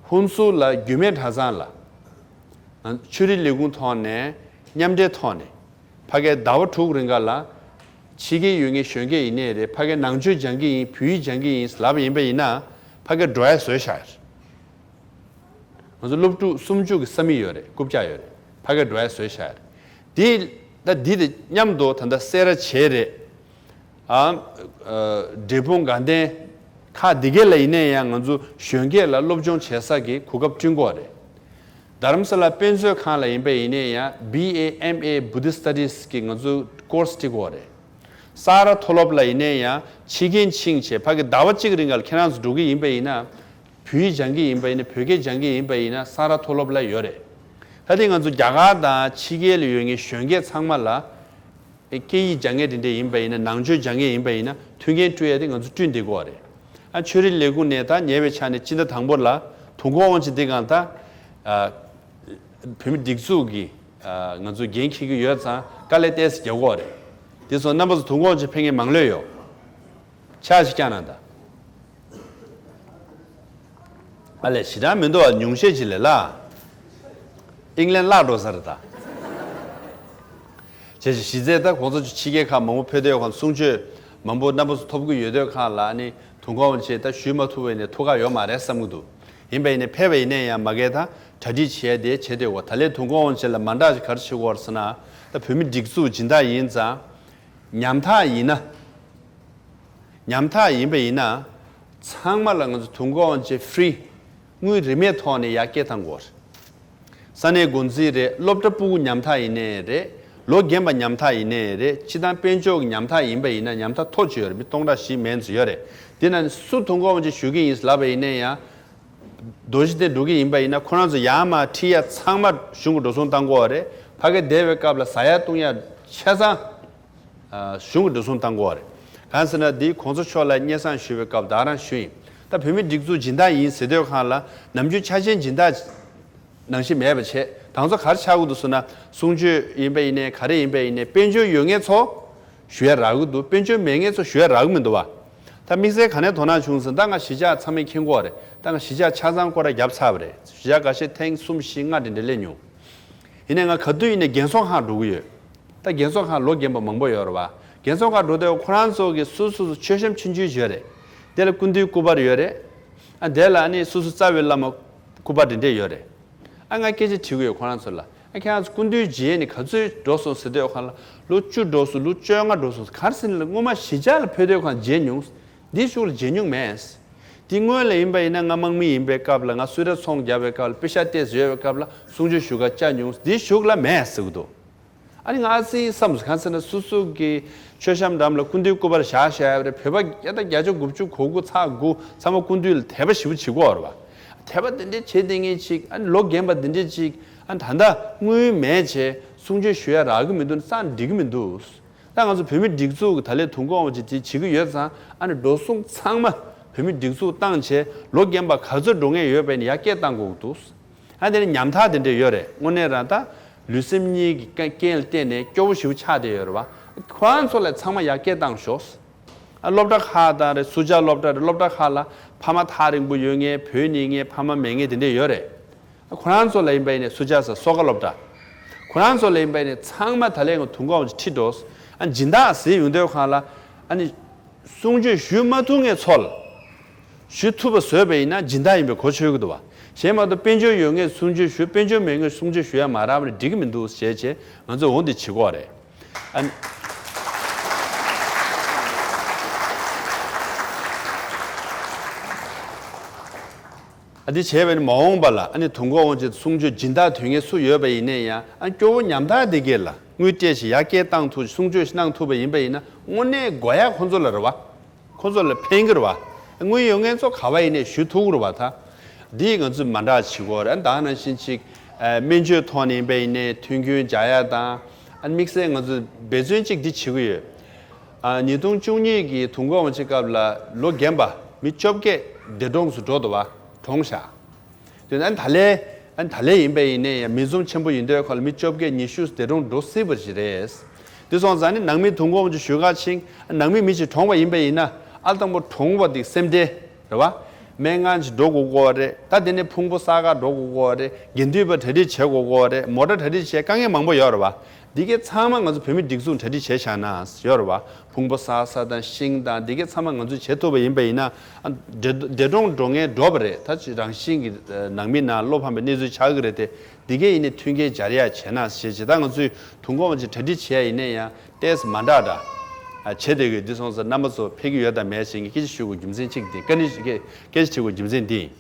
ཧུན་སུར་ལ་རྒྱུད་སྨད་གྲྭ་ཚང་ལ། ཆོས་རིག་ལས་ཁུངས་ཐོག་ནས་མཉམ་འབྲེལ་ཐོག་ནས། ཕ་གིའི་ཟླ་བ་དྲུག་རིང་ག་ལ། ཕྱི་རྒྱལ་ཡོད་མཁན་གཞོན་སྐྱེས་ཡིན་ནའི་རེད། ཕ་གིའི་ནང་ཆོས་སྦྱང་གི་ཡིན། བོད་ཡིག་སྦྱང་གི་ཡིན་ལབ་ཡིན་པ་ཡིན་ན། ཕ་གིར་འགྲོ་ཡ་བཟོས་བཞག་ཡོད་རེད། ང་ཚོ་སློབ་ཕྲུག་སུམ་ཅུ་གི་ས་མིག་ཡོད་རེད། རྐུབ་བཀྱག་ཡོད་རེད། ཕ་གིར་འགྲོ་ཡ་བཟོས་བཞག་ཡོད་རེད། དེ། ད་འདི་དང་མཉམ་དུ་ད་ལྟ་སེ་ར་བྱེས་རེད། ཨ། འབྲས་སྤུངས་དགའ་ལྡན། ཁག་འདི་གས་ལ་ཡིན་ནའི་ཡང་ང་ཚོ་གཞོན་སྐྱེས་ལ་སློབ་སྦྱོང་བྱེད་ས་གི་གོ་སྐབས་བསྐྲུན་དགོས་རེད། རྡ་རམ་ས་ལ་དཔེ་མཛོད་ཁང་ལ་ཡིན་པ་ཡིན་ནའི་ཡང་B A M A Buddhist Studies གི་ང་ཚོ་ཀོར་སི་ཁྲིད་དགོས་རེད། ས་ར་མཐོ་སློབ་ལ་ཡིན་ནའི་ཡང་ཕྱི་རྒྱལ་ཕྱིན་བྱས་ཕ་གི་ཟླ་བ་གཅིག་རིང་ག་ལ་ཁྱེད་རང་ཚོ་འགྲོ་གི་ཡིན་པ་ཡིན་ན། བོད་ཡིག་སྦྱང་གི་ཡིན་པ་ཡིན་ན། བོད་སྐད་སྦྱང་གི་ཡིན་པ་ཡིན་ན་ས་ར་མཐོ་སློབ་ལ་ཡོད་རེད། ད་དེ་ང་ཚོ་རྒྱ་གར་དང་ཕྱི་རྒྱལ་ལ་ཡོད་མཁན་གཞོན་སྐྱེས་ཚང་མ་ལ། སྐད་ཡིག་སྦྱང་མཁན་དེ་འདྲ་ཡིན་པ་ཡིན་ན། ནང་ཆོས་སྦྱང་མཁན་ཡིན་པ་ཡིན་ན་མཐུན་རྐྱེན་སྤྲོད་ཡ་དེ་ང་ཚོ་བསྐྲུན་བསྡད་དགོས་པ་རེད། ཨ། ཆོས་རིག་ལས་ཁུངས་ནས་ད་ཉེ་བའི་ཆ་ནས་སྤྱི་ཟླ་དང་པོ་ལ་དུས་འཁོར་དབང་ཆེན་འདི་སྒང་ད། ཨ། བོད་མི་སྒྲིག་འཛུགས་ཀྱི། ཨ། ང་ཚོ་འགན་འཁྱེར་གྱི་ཡོད་ཙང་དཀའ་ལས་ཏོག་ཙམ་རྒྱག་དགོས་པ་རེད། དེ་སོང་རྣམ་པ་ཚོ་དུས་འཁོར་དབང་ཆེན་ཕེབས་མཁན་མང་ལོས་ཡོད། ཕྱག་ཅིག་བརྐྱངས་གནང་དང་། ཨ་ལས་ཞེ་དྲག་མི་འདུག་བ། ཉུང་ཤས་ཅིག་ལས་ལ། ཨིང་ལན་བརླག་འགྲོ་ས་རེད་ད། བྱས་ཙང་གཞི་རྩའི་ད་གོང་ས་མཆོག་ཕྱི་རྒྱལ་ཁག་མང་པོ་ཕེབས་དུས་ཁོང་གསུང་ཆོས་མང་པོ་རྣམ་པ་ཚོ་ཐོབ་ཀྱི་ཡོད་དུས་ཁག་ལ་ནི་དུས་འཁོར་དབང་ཆེན་ད་ཞུས་མ་ཐུབ་པ་ཡིན་ནའི་ཐུགས་ཁག་ཡོད་མ་རེད་བསམ་གྱི་འདུག་ཡིན་པ་ཡིན་ནའི་ཕེབས་པ་ཡིན་ནའི་ཡང་མ་གིར་ད་གྲ་སྒྲིག་བྱས་ཏེ་བྱེད་དུས་གོ། ད་ལན་དུས་འཁོར་དབང་ཆེན་ལ་མ་འདྲ་ཞིག་ག་རེ་བྱེད་དགོས་རེད་ཟེར་ན། ད་བོད་མི་སྒྲིག་འཛུགས་སྦྱིན་བདག་ཡིན་ཙང་། ཉམ་ཐག་ཡིན་ན། ཉམ་ཐག་ཡིན་པ་ཡིན་ན། ཚང་མ་ལ་ང་ཚོ་དུས་འཁོར་དབང་ཆེན་ཧྥི་རི། དངུལ་རིན་མེད་ཐོག་ནས་ཡར་སྐྱེལ་བཏང་དགོས། ས་གནས་འགོ་འཛིན་རེད། སློབ་གྲྭ་ཕྲུ་གུ་ཉམ་ཐག་ཡིན་ནའི་རེད། ལོ་རྒན་པ་ཉམ་ཐག་ཡིན་ནའི་རེད། སྤྱི་བཏང་དཔལ་འབྱོར་གྱི་ཉམ་ཐག་ཡིན་པ་ཡིན་ན་ཉམ་ཐག་མཐོ་ཅིག་ཡོད་རེད། མི་སྟོང་ཕྲག་བཞི་མན་ཙམ་ཡོད་རེད། དེ་ན་སུ་དུས་འཁོར་དབང་ཆེན་ཞུ་གི་ཡིན་ལབ་པ་ཡིན་ན་ཡང་། རྡོ་རྗེ་གདན་འགྲོ་གི་ཡིན་པ་ཡིན་ན་ཁོ་རང་ཚོ་ཡར་མར་ཁྲིད་ཡ་ཚང་མ་གཞུང་གི་འགྲོ་སོང་བཏང་དགོས་པ་རེད། ཕ་གི་བསྡད་པའི་སྐབས་ལ་ཟ་ཡ་བཏུང་ཡ་ཆ་ཚང་། ཨ། གཞུང་གི་འགྲོ་སོང་བཏང་དགོས་པ་རེད། གང་ཟེར་ན་འདི་གོང་ས་མཆོག་ལ་སྙན་སེང་ཞུ་བའི་སྐབས་ད་ག་རང་ཞུས་ཡིན། ད་བོད་མི་སྒྲིག་འཛུགས་སྦྱིན་བདག་ཡིན་ཟེར་དུས་སྒང་ལ་ནམ་རྒྱུན་ཆ་ཆེན་སྦྱིན་བདག་ནང་བཞིན་མེད་པ་བྱས། ད་ང་ཚོ་ག་རེ་ཆགས་ཀྱི་འདུག་ཟེར་ན། གསུང་ཆོས་ཡིན་པ་ཡིན་ནའི་ག་རེ་ཡིན་པ་ཡིན་ནའི་དཔལ་འབྱོར་ཡོད་མཁན་ཚོ་ཞུ་ཡ་རག་གི་འདུག་དཔལ་འབྱོར་མེད་མཁན་ཚོ་ཞུ་ཡ་རག་གི་མི་འདུག་བ། ད་དམིགས་བསལ་ག་ནས་དོ་སྣང་བྱུང་ཟེར་ན། ད་ང་གཞིས་ཆགས་ཚང་མས་མཁྱེན་གྱི་ཡོད་རེད། ད་ང་གཞིས་ཆགས་ཆ་ཚང་སྐོར་ར་བརྒྱབ་ཚར་བ་རེད། གཞིས་ཆགས་འགའ་ཤས་ཐེངས་གསུམ་བཞི་ལྔ་དེ་འདྲ་སླེབས་མྱོང་། ཡིན་ནའི་ང་ག་དུས་ཡིན་ནའི་རྒན་གསོ་ཁང་འགྲོ་གི་ཡོད། ད་རྒན་གསོ་ཁང་ལོ་རྒན་པ་མང་པོ་ཡོད་རེད་བ། རྒན་གསོ་ཁང་འགྲོ་དུས་ཁོ་རང་ཚོ་གི་སོ་སོ་སོ་མཆོད་བཤམས་ཆུང་ཆུང་ཡོད་རེད། དེ་ལ་སྐུ་མདུན་སྐུ་པར་ཡོད་རེད། ཨ། དེ་ལ་ཨ་ནི་སོ་སོ་རྩ་བའི་བླ་མ་སྐུ་པར་དེ་འདྲས་ཡོད་རེད། ཨ། ང་སྐད་ཆ་དྲི་གི་ཡོད་ཁོ་རང་ཚོ་ལ། ཨ། ཁྱེད་རང་ཚོ་སྐུ་མདུན་མཇལ་ནས་ག་ཚོད་འགྲོ་སོང་ཟེར་དུས་ཁོ་རང་ལ་ལོ་བཅུ་འགྲོ་སོང་། ལོ་བཅོ་ལྔ་འགྲོ་སོང་། ག་རེ་ཟེར་ན་ལ་སྔོན་མ་གཞིས་ཆགས་ལ་ཕེབས་དུས་ཁོ་རང་མཇལ་མྱོང་། འདིའི་གཞུག་ལ་མཇལ་མྱོང་མེད། འདི་སྔོན་ལ་ཡིན་པ་ཡིན་ན་ང་དམག་མི་ཡིན་པའི་སྐབས་ལ། ང་སུད་ཊར་ཚོང་རྒྱག་པའི་སྐབས་ལ། པེ་ཤ་ཏོག་ཙམ་ཡོད་པའི་སྐབས་ལ་གསུང་ཆོས་ཞུ་གར་བཅར་མྱོང་། འདི་གཞུག་ལ་མེད་ཟེར་གྱི་འདུག་ཨ་ནི་ང་ཨ་ཙི་བསམ་སོང་། གང་ཟེར་ན་སོ་སོ་གི་མཆོད་བཤམས་འགྲམ་ལ་སྐུ་མདུན་སྐུ་པར་བཞག་བཞག་ཡོད་རེད། བོད་པ་ཡ་ད་བརྒྱ་ཆ་དགུ་བཅུ་གོ་དགུ་ཚེག་དགུ་ཚང་མ་སྐུ་མདུན་ལ་དད་པ་ཞེ་པོ་བྱེད་ཀྱི་ཡོད་རེད་པ། དད་པ་དེ་འདྲའི་བྱེད་བསྡད་མཁན་ཅིག་ཨ་ནི་ལོ་རྒན་པ་དེ་འདྲས་ཅིག་ཨ་ནི་ད་ལྟ་དངུལ་མེད་བྱས་གསུང་ཆོས་ཞུ་ཡ་རག་གི་མི་འདུག་ན་ཙང་འགྲིག་གི་མི་འདུག་ད་ང་ཚོ་བོད་མི་སྒྲིག་འཛུགས་ཀྱི་ད་ལས་དུས་འཁོར་དབང་ཆེན་དེ་བྱེད་ཀྱི་ཡོད་ཙང་། ཨ་ནི་འགྲོ་སོང་ཚང་མ་བོད་མི་སྒྲིག་འཛུགས་བཏང་བྱས་ལོ་རྒན་པ་ག་ཚོད་འགྲོ་མཁན་ཡོད་པ་ཡིན་ན་ཡར་སྐད་བཏང་དགོས་ཀྱི་འདུག་ཨ་དེ་ནི་ཉམ་ཐག་དེ་འདྲ་ཡོད་རེད། དངོས་གནས་རང་ད་ལུས་སེམས་གཉིས་ཀྱི་རྐྱེན་ལ་བརྟེན་ནས་སྐྱོ་བོ་ཞེ་པོ་ཆགས་བསྡད་ཡོད་རེད་པ། ཁོ་རང་ཚོ་ལ་ཚང་མ་ཡར་སྐད་བཏང་ཤོག་ཨ་སློབ་གྲྭ་ཁག་དང་རེད། སུ་ཇཱ་སློབ་གྲྭ་རེད། སློབ་གྲྭ་ཁག་ལ་ཕ་མ་ཐག་རིང་པོ་ཡོད་མཁན། བོད་ནས་མཁན་ཕ་མ་མེད་མཁན་དེ་འདྲ་ཡོད་རེད། ཁོ་རང་ཚོ་ལ་ཡིན་པ་ཡིན་ནའི་སུ་ཇཱ་ས་གསོལ་ཁ་སློབ་གྲྭ། ཁོ་རང་ཚོ་ལ་ཡིན་པ་ཡིན་ནའི་ཚང་མ་ད་ལས་ང་དུས་འཁོར་དབང་ཆེན་ཁྲིད་འགྲོ། ཨ་སྦྱིན་བདག་ཟེར་ཡོང་དུས་སྒང་ལ་ཨ་ནི་གསུང་ཆོས་ཞུ་མ་ཐུབ་མཁན་ཚོ་ལ་ཞུ་ཐུབ་པ་བཟོས་པ་ཡིན་ན་སྦྱིན་བདག་ཡིན་པའི་གོ་ཆོད་ཀྱི་འདུག་པ། གཞན་མ་གཏོགས་དཔལ་འབྱོར་ཡོད་མཁན་གསུང་ཆོས་ཞུ། དཔལ་འབྱོར་མེད་མཁན་གསུང་ཆོས་ཞུ་ཡ་མ་རག་པ་ནི་འགྲིག་གི་མི་འདུག་ཟེར་བྱས་ང་ཚོས་འོ་འདི་བྱེད་ཀྱི་ཡོད་རེད། ཨ་ནི། ཨ་འདི་བྱས་པས་ནི་མ་འོངས་པ་ལ་ཨ་ནི་དུས་འཁོར་དབང་ཆེན་གསུང་ཆོས་སྦྱིན་བདག་དོན་མཁན་སུ་ཡོད་པ་ཡིན་ནའི་ཡང་། ཨ་སྐྱོ་བོ་ཉམ་ཐག་དེ་གས་ལ་དངུལ་སྤྲད་བྱས་ཡར་སྐད་བཏང་ཐུབ། གསུང་ཆོས་གནང་ཐུབ་པ་ཡིན་པ་ཡིན་ན་དངོས་གནས་དགོས་ཡ་ཁོང་ཚོ་ལ་རེད་པ། ཁོང་ཚོ་ལ་ཕན་གྱི་རེད་པ། དངུལ་ཡོད་མཁན་ཚོ་ག་པར་ཡིན་ནའི་ཞུ་ཐུབ་ཀྱི་རེད་པ། ད་འདི་ང་ཚོས་མ་འདྲ་བྱེད་དགོས་རེད། ཨ་ད་ནང་བཞིན་ཅིག་ཨ་སྨན་བཅོས་ཐོག་ནས་ཡིན་པ་ཡིན་ནའི་མཐུན་རྐྱེན་སྦྱར་ཡ་དང་། ཨ་དམིགས་བསལ་ང་ཚོས་འབད་བརྩོན་ཅིག་འདི་བྱེད་ཀྱི་ཡོད། ཨ་ཉིས་སྟོང་བཅུ་གཉིས་ཀྱི་དུས་འཁོར་དབང་ཆེན་སྐབས་ལ་ལོ་རྒན་པ་མི་བཅོ་བརྒྱད་འདས་གྲོངས་སུ་འགྲོ་འདུག་པ། གྲོངས་ཤག་དེ་ནས་ཨ་ནི་ད་ལས། ཨ་ནི་ད་ལས་ཡིན་པ་ཡིན་ནའི་ཡང་མི་འཛོམས་ཆེན་པོ་ཡིན་དུས་སྒང་ལ་མི་བཅོ་བརྒྱད་ཉི་ཤུ་འདས་གྲོངས་འགྲོ་སྲིད་པ་ཞིག་རེད། དེ་སོང་ཙང་ནི་ནང་མི་དུས་འཁོར་དབང་ཆེན་ཞུ་ག་ཕྱིན། ཨ་ནང་མི་མི་ཞིག་གྲོངས་པ་ཡིན་པ་ཡིན་ན་ཨ་དང་པོ་གྲོངས་པ་དེ་སེམས་ཁྲལ་རེད་པ། སྨན་ཁང་ཅིག་འགྲོ་དགོས་ཀྱི་ཡོད་རེད། ད་དེ་ནས་ཕུང་པོ་བསགས་ག་འགྲོ་དགོས་ཀྱི་ཡོད་རེད། དགེ་འདུན་པ་གྲ་སྒྲིག་བྱེད་དགོས་ཀྱི་ཡོད་རེད། མོ་ཊ་གྲ་སྒྲིག་བྱེད། དཀའ་ངལ་མང་པོ་ཡོད་རེད་པ། འདི་གའི་ཚང་མ་ང་ཚོ་བོད་མི་སྒྲིག་འཛུགས་གྲ་སྒྲིག་བྱས་བཞག་ན་ཡོད་རེད་པ། ཕུང་པོ་བསགས་ས་དང་ཤིང་དང་འདི་གའི་ཚང་མ་ང་ཚོས་བྱེད་ཐུབ་པ་ཡིན་པ་ཡིན་ན། ཨ་འདས་འདས་གྲོངས་འགྲོ་མཁན་འགྲོ་བ་རེད། ད་ཅི་རང་བཞིན་གྱི་ནང་མི་ནང་བློ་ཕམ་པའི་གནས་ཚུལ་ཆགས་ཀྱི་རེད་དེ། འདི་གའི་ཡིན་ནའི་མཐུན་རྐྱེན་སྦྱར་ཡ་བྱས་ན་ཞེས་བྱས། ད་ང་ཚོས་དུས་འཁོར་དབང་ཆེན་གྲ་སྒྲིག་བྱས་ཡིན་ནའི་ཡང་ཏོག་ཙམ་མ་འདྲ་འདྲ་བྱེད་བསྡད་ཀྱི་ཡོད། འདི་སོང་ཙང་རྣམ་པ་ཚོ་ཕེབས་ཀྱི་ཡོད་དང་མེད་ཞེས་ངས་སྐད་ཆ་ཞུ་དགོས་རྒྱུ་མཚན་གཅིག་འདི། བཀའ་འདྲི་སྐད་སྐད་ཆ་དྲི་དགོས་རྒྱུ་མཚན་འདི་ཡིན།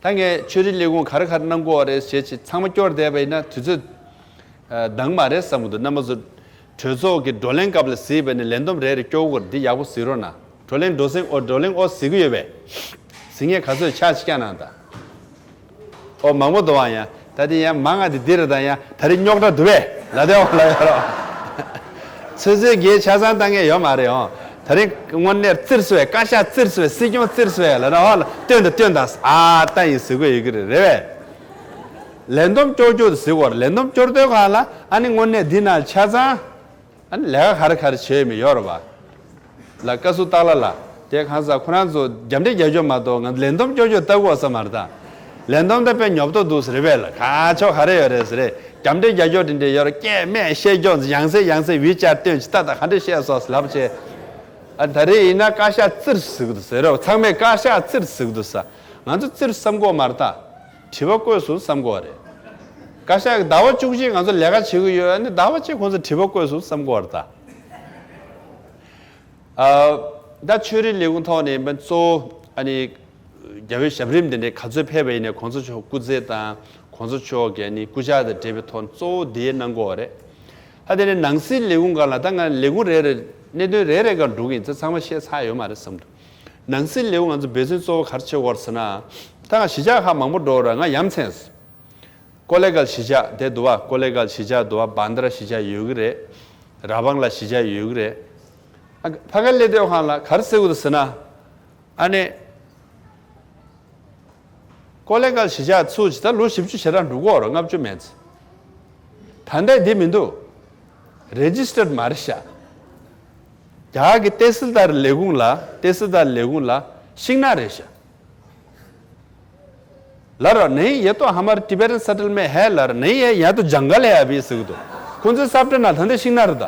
ད་ངས་ཆོས་རིག་ལས་ཁུངས་ག་རེ་ག་རེ་གནང་དགོས་པ་རེད་ཞེས་བྱས་ཚང་མ་སྐྱོར་བསྡད་པ་ཡིན་ན་དུས་ཚོད་འདང་མ་རེད་བསམ་གྱི་འདུག་རྣམ་པ་ཚོ་གྲོས་ཚོགས་ཀྱི་བགྲོ་གླེང་སྐབས་ལ་གཟིགས་པ་ཡིན་ན་ལས་བསྡོམས་རེ་རེ་སྐྱོར་དགོས་རེད། འདི་ཡག་པོ་གཟིགས་རོགས་གནང་། བགྲོ་གླེང་འགྲོ་སེང་ཨོ། བགྲོ་གླེང་ཨོ་གཟིགས་ཀྱི་ཡོད་པས། གཟིགས་མཁན་ག་ཚོད་ཆ་ཅིག་བཀྱག་གནང་དང་། ཨོ་མང་པོ་འདུག་པ། ཡང་ད་དེ་ཡང་མང་ང་དེ་འདི་རེད། ད་ཡང་ད་རེས་རྙོག་དྲ་འདུག་པས་ལབ་བསྡད་ཡོད་རེད། ཚོད་ཚོད་གིས་ཆ་ཚང་བཏང་མཁན་ཡོད་མ་རེད་ཨོ། ད་རེས་དངོས་གནས་བཙིར་སོང་བས། བཀའ་ཤག་བཙིར་སོང་བས། སྲིད་སྐྱོང་བཙིར་སོང་བས་ལབ་ན་ཨོ་ལ་སྟོན་དང་སྟོན་དང་། ཨ་ད་ཡིན་ཟེར་དགོས་ཡོད་ཀྱི་རེད། རེད་པས། ལས་བསྡོམས་སྐྱོར་སྐྱོར་དུ་ཟེར་དགོས་རེད། ལས་བསྡོམས་སྐྱོར་དུས་སྒང་ལ་ཨ་ནི་དངོས་གནས་འདི་ནང་ཆ་ཚང་ཨ་ནི་ལས་ཀ་ག་རེ་ག་རེ་བྱས་ཡོད་མེད་ཡོད་རེད་པ། ལ་བཀའ་ཟུར་སྟག་ལྷ་ལགས། དེ་གང་ཟག་ཁོ་རང་ཚོ་རྒྱབ་འདྲེ་རྒྱག་རྒྱུ་མ་གཏོགས་ང་ལས་བསྡོམས་སྐྱོར་སྐྱོར་ལྟ་དགོས་ས་མ་རེད་ད། ལས་བསྡོམས་ད་དཔེ་ཉོབ་ཏོ་འདུག་ཟེར་བས་ལ། ག་ཕྱོགས་ག་རེ་ཡོད་རེད་ཟེར་རེད། རྒྱབ་འདྲེ་རྒྱག་རྒྱུ་དེ་འདྲ་ཡོད་རེད། སྐད་སྨད་བཤད་རྒྱུ་ཡང་སེ་ཡང་སེ་ཝི་ཅར་སྟོན་ཅིག་ལྟ་ད་ག་འདྲ་བཤད་སོང་ཟེར་ལབ་བྱས། ཨ་ད་རེས་ཡིན་ན་བཀའ་ཤག་བཙིར་ཟེར་གི་འདུག་ཟེར་རོ། ཚང་མས་བཀའ་ཤག་བཙིར་ཟེར་གི་འདུག་ས། ང་ཚོ་བཙིར་བསམ་གོ་མ་རེད་ད། དྲི་བ་བཀོད་སོང་བསམ་གོ་རེད། བཀའ་ཤག་གི་ཟླ་བ་བཅུ་གཅིག་ང་ཚོ་ལས་ཀ་བྱེད་གི་ཡོད། ཨ་ནི་ཟླ་བ་གཅིག་ཁོང་ཚོ་དྲི་བ་བཀོད་སོང་བསམ་གོ་རེད་ད། ཨ་ད་ཆོས་རིག་ལས་ཁུངས་ཐོག་ནས་ཡིན་པ་གཙོ་བོ་ཨ་ནི་རྒྱལ་བའི་ཞབས་རིམ་དེ་འདྲའི་ག་ཚོད་ཕེབས་པ་ཡིན་ནའི་གོང་ས་མཆོག་སྐུ་ཚེ་དང་གོང་ས་མཆོག་གི་ཨ་ནི་སྐུ་ཕྱྭ་དང་འབྲེལ་བའི་ཐོག་གཙོ་བོ་དེ་གནང་གོ་རེད། ཨ་དེ་ནས་ནང་སྲིད་ལས་ཁུངས་སྒང་ལ་ད་ང་ལས་ཁུངས་རེ་རེ་གནད་དོན་རེ་རེ་སྒང་འགྲོ་གི་ཡིན་ཙང་ཚང་མ་བཤད་ཚར་ཡོད་མ་རེད་བསམ་འདུག་ནང་སྲིད་ལས་ཁུངས་ང་ཚོ་འབད་བརྩོན་གཙོ་བོ་ག་རེ་བྱེད་དགོས་རེད་ཟེར་ན། ད་ང་གཞིས་ཆགས་ཁག་མང་པོ་འགྲོ་ར་ང་ཡ་མཚན་སོང་། ཀོ་ལེ་གལ་གཞིས་ཆགས་དེ་འདུག་པ། ཀོ་ལེ་གལ་གཞིས་ཆགས་འདུག་པ། བྷན་དྲ་གཞིས་ཆགས་ཡོད་ཀྱི་རེད། ར་བང་ལ་གཞིས་ཆགས་ཡོད་ཀྱི་རེད། ཨ་ཕ་ག་སླེབས་དུས་སྒང་ལ་ག་རེ་ཟེར་གྱི་འདུག་ཟེར་ན། ཨ་ནི། ཀོ་ལེ་གལ་གཞིས་ཆགས་ཚུགས་ཅིག་ད་ལོ་བཞི་བཅུ་ཞེ་གྲངས་འགྲོ་གི་ཡོད་རེད། ལྔ་བཅུ་མེད་ཚེ། ད་ལྟ་འདི་མི་འདུག་རེ་ཇི་སི་ཊར་མ་རེད་ཤག་རྒྱ་གར་གྱི་ཏེ་སིལ་དར་ལས་ཁུངས་ལ། ཏེ་སིལ་དར་ལས་ཁུངས་ལ་ཤིང་ནགས་རེད་ཤག་ལར་नहीं, ये तो हमारा Tibetan settlement है ལར། नहीं, ये यहाँ तो जंगल है अभी ཟེར་གྱི་འདུག་ཁོང་ཚོའི་ས་བཀྲ་ནང་ད་ལྟ་ཤིང་ནགས་རེད་ད།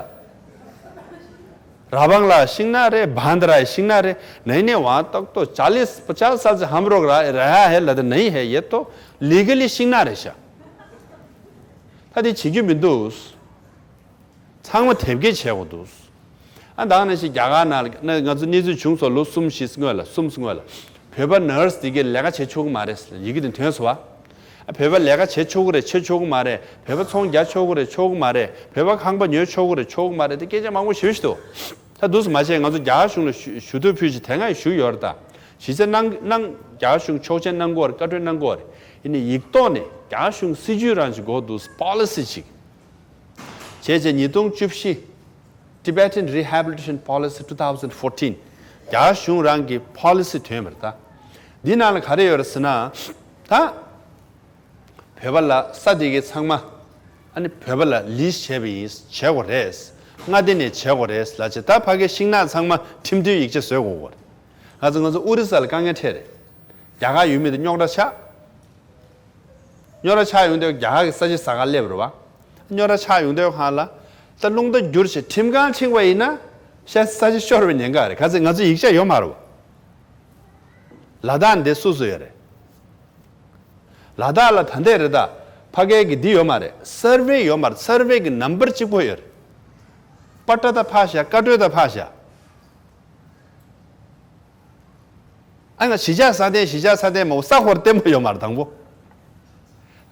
ར་བང་ལ་ཤིང་ནགས་རེད། བྷན་དྲ་ཤིང་ནགས་རེད། नहीं, नहीं, वहाँ तक तो चालीस पचास साल से हम लोग रह, रहा है ལབ་དེ། नहीं है, ये तो लीगली ཤིང་ནགས་རེད་ཤག་ད་དེ་བྱེད་རྒྱུ་མི་འདུག་ཚང་མ་དེབ་སྐྱེལ་བྱེད་དགོས་འདུག་ཨ་ད་ག་ནང་བཞིན་རྒྱ་གར་ནང་ལ་ང་ཚོ་གནས་ཚུལ་བྱུང་སོང་། ལོ་གསུམ་བཞི་སྔོན་ལ། གསུམ་སྔོན་ལ། བོད་པ་ནར་སི་དེ་གས་ལས་ཀ་བྱེད་ཆོག་གི་མ་རེད་ཟེར་ཡི་གེ་དེ་ཐོན་སོང་བ། ཨ་བོད་པ་ལས་ཀ་བྱེད་ཆོག་གི་རེད་བྱེད་ཆོག་གི་མ་རེད། བོད་པ་ཚོང་རྒྱག་ཆོག་གི་རེད་ཆོག་གི་མ་རེད། བོད་པ་ཁང་པ་ཉོ་ཆོག་གི་རེད་ཆོག་གི་མ་རེད་དེ་སྐད་ཆ་མང་པོ་ཞུ་ཞུ་འདུག་ད་འདུག་སེ་མ་བྱས་ང་ཚོ་རྒྱ་གར་གཞུང་ལ་ཞུ་ཞུ་གཏུག་ཕུལ་ཞིག་དེ་སྔ་ཡང་ཞུས་ཡོད་རེད་ད། གཞི་རྩ་གནང་གནང་རྒྱ་གར་གཞུང་ཆོག་མཆན་གནང་དགོས་རེད་བཀའ་འཁྲོལ་གནང་དགོས་རེད། ཡིན་ནའི་ཡིག་ཐོག་ནས་རྒྱ་གར་གཞུང་སྲིད་ཇུས་རང་ཅིག་དགོས་འདུག་པོ་ལི་སི་ཅིག་བྱས་བྱས་ཉིས་སྟོང་བཅུ་བཞི། Tibetan Rehabilitation Policy two thousand fourteen རྒྱ་གར་གཞུང་རང་གི་པོ་ལི་སི་ཐོན་པ་རེད་ད། འདི་ནང་ལ་ག་རེ་ཡོད་རེད་ཟེར་ན། ད། བོད་པ་ལ་ས་དེ་གའི་ཚང་མ། ཨ་ནི་བོད་པ་ལ་ལིས་བྱས་པ་ཡིན་བྱས་དགོས་རེད། མངའ་སྡེ་ནས་བྱས་དགོས་རེད་ལ་བྱས་ད་ཕ་གའི་ཤིང་ནགས་ཚང་མ་ཁྲིམས་མཐུན་ཡིག་ཆ་བཟོས་དགོས་དགོས་རེད། ང་ཚོ་ང་ཚོ་ཨོ་རི་ས་ལ་དཀའ་ངལ་འཕྲད་རེད། རྒྱ་གར་ཡུལ་མི་དེ་རྙོག་དྲ་ཆགས། རྙོག་དྲ་ཆགས་ཡོང་དུས་རྒྱ་གར་གྱི་ས་ཆ་ཟ་ག་སླེབས་རེད་བ། རྙོག་དྲ་ཆགས་ཡོང་དུས་གང་ལ། ད་རླུང་རྟ་བསྒྱུར་བྱས་ཁྲིམས་ཁང་ཕྱིན་པ་ཡིན་ན། ཤ་ས་ཆ་ཤོར་བའི་ཉེན་ཁ་རེད་ག་ཚོད་ང་ཚོ་ཡིག་ཆ་ཡོད་མ་རེད་བ། ལ་དྭགས་འདི་སུ་སུ་ཡོད་རེད། ལ་དྭགས་ལ་ད་འདས་རེད་ད། ཕ་གའི་གི་འདི་ཡོད་མ་རེད་སར་ཝེ་ཡོད་མ་རེད་སར་ཝེ་གི་ནམ་བར་གཅིག་པོ་ཡོད་རེད། པ་ཏྲ་ད་ཕག་ཤ་ཀ་ཏྲོའི་ད་ཕག་ཤ། ཨ་ང་གཞིས་ཆགས་སྲ་བརྟན་གཞིས་ཆགས་སྲ་བརྟན་མོ་ས་ཧོར་བརྟན་པོ་ཡོད་མ་རེད་དང་པོ།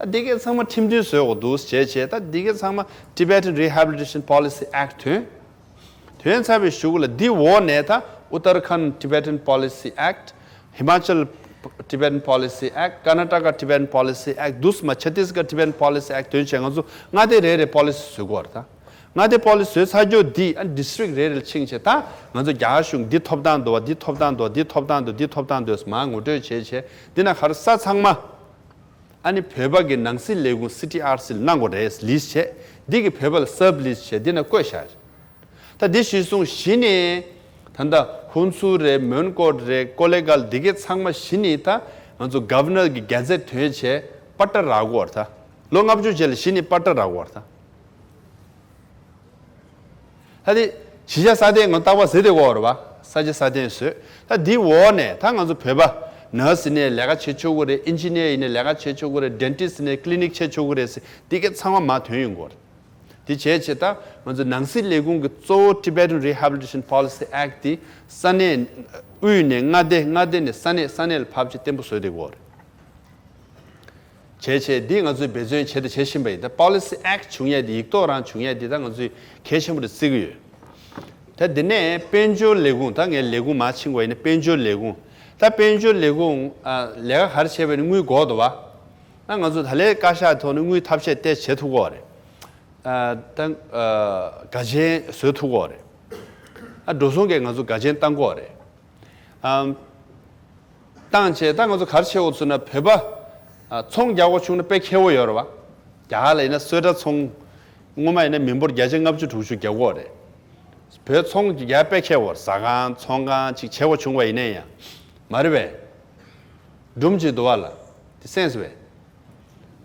ཨ་འདི་གས་ཚང་མ་ཁྲིམས་མཐུན་བཟོས་འོག་འདུག་བྱས་བྱས་ད་འདི་གས་ཚང་མ་Tibetan Rehabilitation Policy Act ཐོན། ཐོན་ཚར་བའི་གཞུག་ལ་འདི་འོག་ནས་ད་Uttarakhand Tibetan Policy Act Himachal Tibetan Policy Act Karnataka Tibetan Policy Act འདུག་སེ་མ་Chhattisgarh Tibetan Policy Act ཐོན་བྱས་ང་ཚོ་མངའ་སྡེ་རེ་རེ་པོ་ལི་སི་བཟོས་དགོས་རེད་ད། མངའ་སྡེ་པོ་ལི་སི་བཟོས་ཚར་རྒྱུ་འདི་ཨ་ཌི་སི་ཊིག་རེ་རེ་ལ་ཕྱིན་བྱས་ད་ང་ཚོ་རྒྱ་གར་གཞུང་འདི་ཐོབ་ཐང་འདུག་བ་འདི་ཐོབ་ཐང་འདུག་འདི་ཐོབ་ཐང་འདུག་འདི་ཐོབ་ཐང་འདུག་མར་ངོ་སྤྲོད་བྱས་བྱས་འདི་ན་ག་རེ་ས་ཚང་མ་ཨ་ནི་བོད་པ་གི་ནང་སྲིད་ལས་ཁུངས་སི་ཊི་ཨར་སི་ལ་གནང་དགོས་རེད་ལིས་བྱས་འདི་གི་བོད་པ་ལ་སབ་ལིས་བྱས་འདི་ན་བཀོད་བཞག་རེད། ད་འདི་གཞིར་བཟུང་གཞི་ནས་ད་ལྟ་ཧུན་སུར་རེད་མོན་གྷོ་རེད་ཀོ་ལེ་གྷལ་འདི་གའི་ཚང་མ་གཞི་ནས་ད་ང་ཚོ་ག་ཝར་ནར་གི་གྷེ་ཛེཊ་ཐོན་བྱས་པ་ཏྲ་རག་དགོས་རེད་ད། ལོ་ལྔ་བཅུ་རྗེས་ལ་གཞི་ནས་པ་ཏྲ་རག་དགོས་རེད་ད། ད་དེ་གཞིས་ཆགས་སྲ་བརྟན་ངོ་རྟག་པ་ཟེར་དེ་གོ་རེད་བ། ས་ཆ་སྲ་བརྟན་བཟོས། ད་འདི་འོག་ནས་ད་ང་ཚོ་བོད་པ་ནར་སི་ཡིན་ནའི་ལས་ཀ་བྱེད་ཆོག་གི་རེད། ཨིན་ཇི་ནི་ཡར་ཡིན་ནའི་ལས་ཀ་བྱེད་ཆོག་གི་རེད། ཌེན་ཊི་སི་ཊི་ཡིན་ནའི་ཀི་ལི་ནིག་བྱེད་ཆོག་གི་རེད་ཟེར་འདི་ག་ཚང་མ་མར་ཐོན་ཡོང་གི་རེད། འདི་བྱས་བྱས་ད་ང་ཚོ་ནང་སྲིད་ལས་ཁུངས་ཀྱི་གཙོ་བོ་Tibetan Rehabilitation Policy Act འདི་ས་གནས་དབུས་ནས་མངའ་སྡེ་མངའ་སྡེ་ནས་ས་གནས་ས་གནས་ལ་ཕབ་བྱས་བརྟན་པོ་བཟོས་དེ་གོ་རེད། བྱས་བྱས་འདི་ང་ཚོས་འབད་བརྩོན་བྱས་དང་བྱེད་བཞིན་པ་ཡིན། ད་པོ་ལི་སི་ཨེག་བྱུང་ཡས་འདི་ཡིག་ཐོག་རང་བྱུང་ཡས་འདི་ད་ང་ཚོས་གལ་ཆེན་པོ་རེད་བརྩི་གི་ཡོད། ད་འདི་ནས་དཔལ་འབྱོར་ལས་ཁུངས་ད་ངས་ལས་ཁུངས་མར་ཕྱིན་པ་ཡིན་ན་དཔལ་འབྱོར་ལས་ཁུངས་ད་དཔལ་འབྱོར་ལས་ཁུངས་ཨ་ལས་ཀ་ག་རེ་བྱས་པ་ཡིན་ན་དངུལ་དགོས་འདུག་བ། ད་ང་ཚོ་ད་ལས་བཀའ་ཤག་ཐོག་ནས་དངུལ་ཐབས་ཤེས་ཏོག་ཙམ་བྱེད་ཐུབ་ཀྱི་ཡོད་རེད། ཨ་ད་ཨ་དགའ་ཆེན་བཟོ་ཐུབ་ཀྱི་ཡོད་རེད། ཨ་འགྲོ་སོང་གིས་ང་ཚོ་དགའ་ཆེན་བཏང་གི་ཡོད་རེད། ཨམ། བཏང་བྱས་ད་ང་ཚོ་ག་རེ་བྱེད་དགོས་ཚུལ་ན་བོད་པ། ཨ་ཚོང་རྒྱག་དགོས་བྱུང་ན་དཔེ་ཁེ་པོ་ཡོད་རེད་བ། རྒྱ་གར་ལ་ཡིན་ན་སོས་ཀྲ་ཚོང་། སྔོན་མ་ཡིན་ན་མི་འབོར་བརྒྱ་ཆ་ལྔ་བཅུ་དྲུག་ཅུ་རྒྱག་གི་ཡོད་རེད། བོད་ཚོང་རྒྱག་དཔེ་ཁེ་པོ་ཟ་ཁང་ཚོང་ཁང་ཅིག་བྱེད་དགོས་བྱུང་བ་ཡིན་ན་ཡང་། མ་རེད་པས། སྒྲུང་ཅིག་འདུག་བ་ལ། དེ་སེམས་སུ་བས།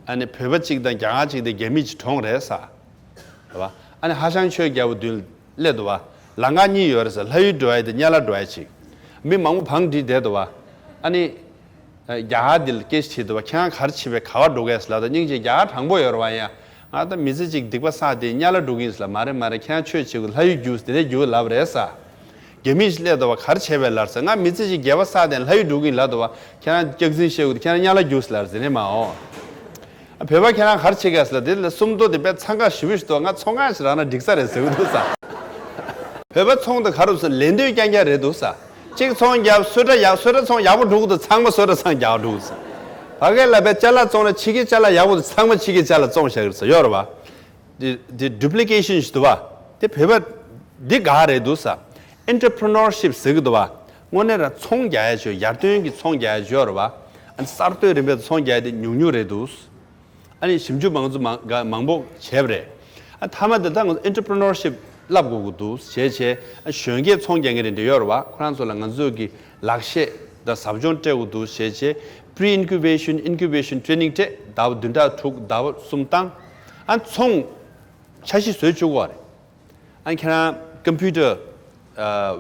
ཨ་ནི་བོད་པ་གཅིག་དང་རྒྱ་གར་གཅིག་དེ་རྒྱ་མི་གཅིག་གྲོངས་རེད་ས། རེད་བ། ཨ་ནི་ཧྭ་ཤང་ཆོས་རྒྱལ་པོ་མདུན་སླེབས་འདུག་བ། ལམ་ཁ་གཉིས་ཡོད་རེད་ས་ལྷ་ཡུལ་འགྲོ་ཡ་དེ་དམྱལ་བ་འགྲོ་ཡ་གཅིག་མི་མང་པོ་བང་སྒྲིག་བསྡད་འདུག་བ། ཨ་ནི། རྒྱ་གར་འདི་ལ་སྐད་ཆ་དྲིས་འདུག་བ་ཁྱེད་རང་ག་རེ་བྱེད་པའི་ག་བ་འགྲོ་གས་ལབ་དང་སྙིང་རྗེ་རྒྱ་གར་དྲང་པོ་ཡོད་རེད་བ་ཡ། ང་ད་མི་ཚེ་གཅིག་སྡིག་པ་བསགས་ཏེ་དམྱལ་བ་འགྲོ་གི་ཡིན་ལ་མ་རེད་མ་རེད་ཁྱེད་རང་ཆོས་བྱེད་དགོས་ལྷ་ཡུལ་རྒྱུགས་དེ་འདྲས་རྒྱུགས་ལབ་རེད་ས། རྒྱ་མི་ཞིག་སླེབས་འདུག་བ་ག་རེ་བྱས་པའི་ལར་ཟེར་ང་མི་ཚེ་གཅིག་དགེ་བ་བསགས་ཏེ་ལྷ་ཡུལ་འགྲོ་གི་ཡིན་ལབ་འདུག་བ་ཁྱེད་རང་སྐྱག་རྫུན་བཤད་དགོས་ཁྱེད་རང་དམྱལ་བ་རྒྱུགས་ལབ་ཟེར་ནས་མ་འོ། བོད་པ་ཁྱེད་རང་ག་རེ་བྱེད་གས་ལ་དེ་ལ་སུམ་མདོ་དེ་དཔེ་འཚང་ཁ་ཞེ་པོ་ཞིག་འདུག་ང་ཚོང་ཁང་ཞིག་རག་ན་འགྲིག་ས་རེད་ཟེར་གི་འདུག་ས། བོད་པ་ཚོང་དེ་ག་རུ་ཟེར་ལེན་འདོད་རྐྱང་རྐྱང་རེད་འདུག་ས། གཅིག་ཚོང་རྒྱབ་སོས་ཀྲ་ཡག་སོས་ཀྲ་ཚོང་ཡག་པོ་འགྲོ་གི་འདུག་ཚང་མ་སོས་ཀྲ་ཚང་རྒྱག་འགྲོ་གི་འདུག་ས། ཕ་གི་ལ་བས་ཅ་ལག་བཙོང་ན་ཕྱི་གི་ཅ་ལག་ཡག་པོ་འདུག་ཚང་མ་ཕྱི་གི་ཅ་ལག་བཙོང་བཞག་གི་རེད་ས་ཡོད་རེད་བ། དེ་དེ་ཌུབ་ལི་ཀེ་ཤན་ཞིག་འདུག་བ། དེ་བོད་པ་འདི་ག་རེད་འདུག་ས། ཨེན་ཊར་པི་རི་ནོར་ཤིབ་ཟེར་གི་འདུག་བ། དངོས་གནས་རང་ཚོང་རྒྱག་ཡ་ཅིག་ཡར་ཐོན་གྱི་ཚོང་རྒྱག་ཡ་ཅིག་ཡོད་རེད་བ། ཨ་ནི་གསར་གཏོད་རིམ་པས་ཚོང་རྒྱག་ཡ་དེ་ཉུང་ཉུང་རེད་འདུག་ཨ་ནི་ཞིབ་འཇུག་མང་ཚོ་མང་ག་མང་པོ་བྱས་པ་རེད། ཨ་མཐའ་མ་དེ་ད་ང་ཚོ་ཨེན་ཊར་པི་རི་ནོར་ཤིབ་བསླབ་དགོས་ཀྱི་འདུག་བྱས་བྱས་ཨ་གཞོན་སྐྱེས་ཚོང་རྒྱག་མཁན་རེ་འདྲ་ཡོད་རེད་བ་ཁོ་རང་ཚོ་ལ་ང་ཚོས་ཀྱི་ལག་ཤེས་དང་ཟབ་སྦྱོང་སྤྲད་དགོས་འདུག་བྱས་བྱས་Pre-incubation Incubation Training སྤྲད་ཟླ་བ་བདུན་ཕྲག་དྲུག་ཟླ་བ་གསུམ་བཏང་ཨ་ཚོང་འཆར་གཞི་བཟོས་བཅུག་གོ་རེད། ཨ་ཁྱེད་རང་ཀམ་པུ་ཊར་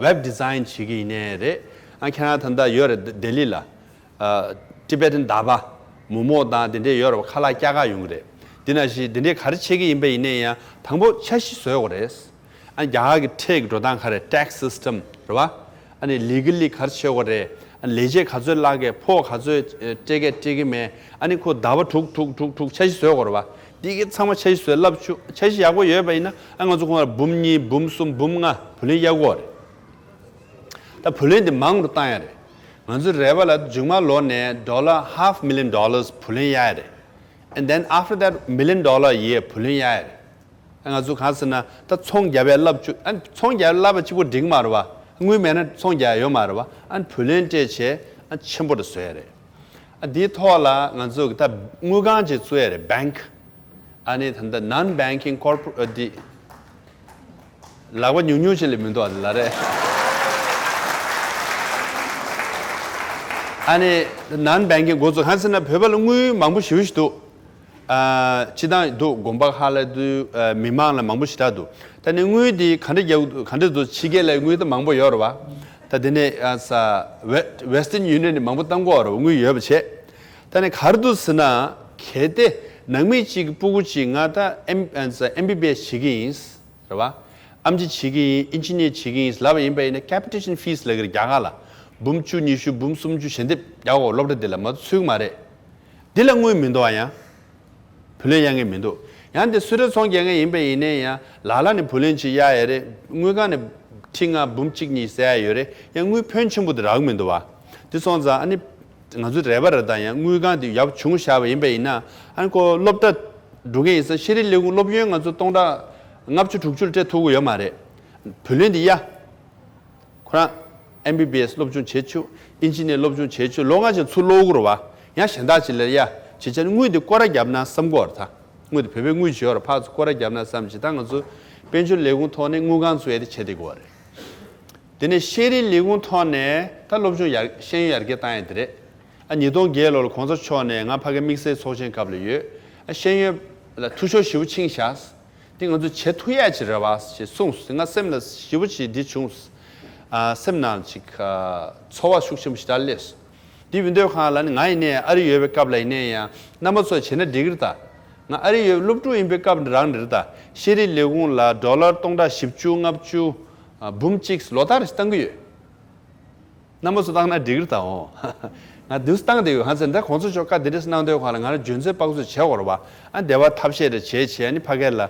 ཝེབ་ཌི་ཛའིན་བྱེད་ཀྱི་ཡིན་ནའི་རེད། ཨ་ཁྱེད་རང་ད་ལྟ་ཡོད་རེད་ལྡི་ལི་ལ། ཊི་བེ་ཊན་ཟླ་བ། མོག་མོག་དང་དེ་འདྲས་ཡོད་རེད་བ་ཁ་ལག་སྐྱག་ཁ་ཡོང་གི་རེད། དེ་ནང་བཞིན་དེ་འདྲས་ག་རེ་བྱེད་ཀྱི་ཡིན་པ་ཡིན་ནའི་ཡང་དང་པོ་འཆར་གཞི་བཟོ་དགོས་རེད། ཨ་རྒྱ་གར་གྱི་ཁྲལ་གྱི་འགྲོ་སྟངས་ག་རེ་ཊེག་སི་སི་ཊམ་རེད་བ། ཨ་ནི་ལི་གལ་ལི་ག་རེ་བྱེད་དགོས་རེད། ལས་བྱེད་ག་ཚོད་བརླག་གི། ཕོགས་ག་ཚོད་སྤྲད་གི་སྤྲད་གི་མེད། ཨ་ནི་ཁོ་ཟླ་བ་དྲུག་དྲུག་དྲུག་དྲུག་འཆར་གཞི་བཟོས་དགོས་རེད་བ། འདི་གི་ཚང་མ་འཆར་གཞི་བཟོས་ལབ་ཆུ་འཆར་གཞི་ཡག་པོ་ཡོད་པ་ཡིན་ན། ཨ་ང་ཚོ་ཁོང་ལ་འབུམ་གཉིས་འབུམ་གསུམ་འབུམ་ལྔ་བུ་ལོན་གཡར་དགོས་རེད། ད་བུ་ལོན་འདི་མང་རུ་བཏང་ཡ་རེད། ང་ཚོ་རེ་བ་ལ་མཇུག་མ་ལོ་ནས་dollar half million dollars བུ་ལོན་གཡར་ཡ་རེད། And then after that million dollar a year བུ་ལོན་གཡར་ཡ་རེད། ང་ཚོ་གང་ཟེར་ན་ད་ཚོང་རྒྱབ་ཡ་ལབ་བཅུག་ཨ་ཚོང་རྒྱབ་ཡ་ལབ་པ་གཅིག་པོ་འགྲིག་མ་རེད་བ། དངུལ་མེད་ན་ཚོང་རྒྱག་ཡ་ཡོད་མ་རེད་བ། ཨ་བུ་ལོན་སྤྲད་བྱས་ཨ་ཆེན་པོ་རུ་བཟོ་ཡ་རེད། ཨ་འདིའི་ཐོག་ལ་ང་ཚོ་གི་ད་དངུལ་ཁང་ཅིག་བཙུགས་ཡ་རེད། bank ཨ་ནི་ད་ལྟ་non banking corporate འདི་ལག་པ་ཉུང་ཉུང་ཅིག་ལས་མི་འདུག་ཨ་ལ་རེད། ཨ་ནི་non banking འགོ་བཙུགས་གང་ཟེར་ན་བོད་པ་ལ་དངུལ་མང་པོ་ཞེ་པོ་ཞིག་འདུག་ཨ་སྤྱི་བཏང་འདུག་དགོན་པ་ཁག་ལ་འདུག་ཨ་མི་མང་ལ་མང་པོ་ཞེ་དྲག་འདུག་ད་ནི་དངུལ་འདི་ག་འདྲ་རྒྱག་ག་འདྲ་འདུག་ཕྱི་རྒྱལ་ལ་དངུལ་ད་མང་པོ་ཡོད་རེད་བ། ད་དེ་ནས་ཨ་ས་West- Western Union ནས་མང་པོ་བཏང་གི་ཡོད་རེད་བ། དངུལ་ཡོད་པ་བྱས། ད་ནི་ག་རེ་འདུག་ཟེར་ན་གལ་ཏེ་ནང་མི་གཅིག་གི་སྤུ་གུ་གཅིག་ང་ད་M- ཨ་ས་MBBS བྱེད་ཀྱི་ཡིན་རེད་བ། ཨེམ་ཆི་བྱེད་ཀྱི་ཡིན། ཨིན་ཇི་ནི་ཡར་བྱེད་ཀྱི་ཡིན་ལབ་པ་ཡིན་པ་ཡིན་ན་capitation fees ལབ་ཀྱི་རེད་རྒྱ་གར་ལ། འབུམ་བཅུ་ཉི་ཤུ་འབུམ་སུམ་ཅུ་ཞལ་འདེབས་རྒྱག་དགོས། སློབ་གྲྭ་འདི་ལ་མ་གཏོགས་ཚུད་ཀྱི་མ་རེད། འདི་ལ་དངུལ་མི་འདུག་ཨ་ཡང་། བུ་ལོན་གཡར་མཁན་མི་འདུག་ཡང་འདི་སུ་རེ་ཚོང་རྒྱག་མཁན་ཡིན་པ་ཡིན་ནའི་ཡང་ལ་ལ་ནས་བུ་ལོན་ཅིག་གཡར་ཡ་རེད། དངུལ་ཁང་ནས་ཁྲི་ལྔ་འབུམ་གཅིག་གཉིས་བསལ་ཡ་ཡོད་རེད། ཡང་དངུལ་ཕོན་ཆེན་པོ་འདི་རག་གི་མི་འདུག་བ། འདི་སོང་ཙང་ཨ་ནི་ང་ཚོའི་རེ་བ་རེད། ད་ཡང་དངུལ་ཁང་འདི་ཡག་པོ་བྱུང་བཞག་པ་ཡིན་པ་ཡིན་ན་ཨ་ནི་ཁོ་སློབ་གྲྭ་འགྲོ་མཁན་ཡིན་ཙང་ཤེས་རིག་ལས་ཁུངས་སློབ་ཡོན་ང་ཚོ་སྟོང་ཕྲག་ལྔ་བཅུ་དྲུག་ཅུ་ལ་སྤྲད་ཐུབ་ཀྱི་ཡོད་མ་རེད། བུ་ལོན་འདི་གཡར། ཁོ་རང་MBBS སློབ་སྦྱོང་བྱེད་ཆོག་ཨིན་ཇི་ནི་ཡར་སློབ་སྦྱོང་བྱེད་ཆོག་ལོ་ལྔ་ཅིག་ཚུར་སློག་དགོས་རེད་བ། ཡང་གཞན་དག་ཅིག་ལ་ཡ་བྱེད་ཆ་ནི་དངུལ་འདི་སྐོར་ར་བརྒྱབ་ན་བསམ་གོ་བར་ཐག་དངུལ་འདི་བོད་པའི་དངུལ་བྱེད་བར་ཕར་ཚུར་སྐོར་ར་བརྒྱབ་ན་བསམ་ཅིག་ད་ང་ཚོ་དཔལ་འབྱོར་ལས་ཁུངས་ཐོག་ནས་དངུལ་ཁང་བཙུགས་ཡ་དེ་བྱེད་བསྡད་དགོས་བ་རེད། དེ་ནས་ཤེས་རིག་ལས་ཁུངས་ཐོག་ནས་ད་སློབ་སྦྱོང་ཡར་ཤེས་ཡོན་ཡར་རྒྱས་བཏང་ཡ་དེ་རེད། ཨ་ཉིས་སྟོང་བརྒྱད་ལོ་ལ་གོང་ས་མཆོག་ནས་ང་ཕ་གི་དམིགས་བསལ་ཚོགས་ཆེན་སྐབས་ལ་ཡོད། ཨ་ཤེས་ཡོན་ལ་འཐུས་ཤོར་ཞེ་པོ་ཕྱིན་བཞག་འདི་ང་ཚོ་བྱེད་ཐུབ་ཡ་ཅིག་རེད་བ་ཞེས་གསུངས། ང་སེམས་ལ་ཞེ་པོ་ཅིག་འདི་བྱུང་། ཨ་སེམས་ནང་ཅིག་ཨ་ཚོར་བ་ཤུགས་ཆེན་པོ་ཞིག་ད་སླེབས། འདི་ཡིན་དུས་གང་ལ་ནི་ང་ཡིན་ནའི་ཨ་རི་ཡོད་པའི་སྐབས་ལ་ཡིན་ནའི་ཡང་རྣམ་པ་ཚོ་བྱས་ན་འགྲིག་གི་རེད་ད། ང་ཨ་རི་ཡོད་སློབ་ཕྲུག་ཡིན་པའི་སྐབས་རང་རེད་ད། ཤེས་རིག་ལས་ཁུངས་ལ་ཌོ་ལར་སྟོང་ཕྲག་བཞི་བཅུ་ལྔ་བཅུ་ཨ་འབུམ་གཅིག་ལོ་ལྟར་ཞིག་བཏང་གི་ཡོད། རྣམ་པ་ཚོ་བཏང་ན་འགྲིག་གི་རེད་ད། འོ། ང་འདུག་སེ་བཏང་བསྡད་ཡོད། གང་ཟེར་ན་ད་གོང་ས་མཆོག་བཀའ་འདི་འདྲ་གནང་དུས་གང་ལ་ང་རང་འཇོན་ཚོད་དཔག་ཚོད་བྱེད་དགོས་རེད་བ། ཨ་འདི་བ་ཐབས་ཤེས་རེ་བྱས་བྱས་ཨ་ནི་ཕ་གི་ལ་ཨ་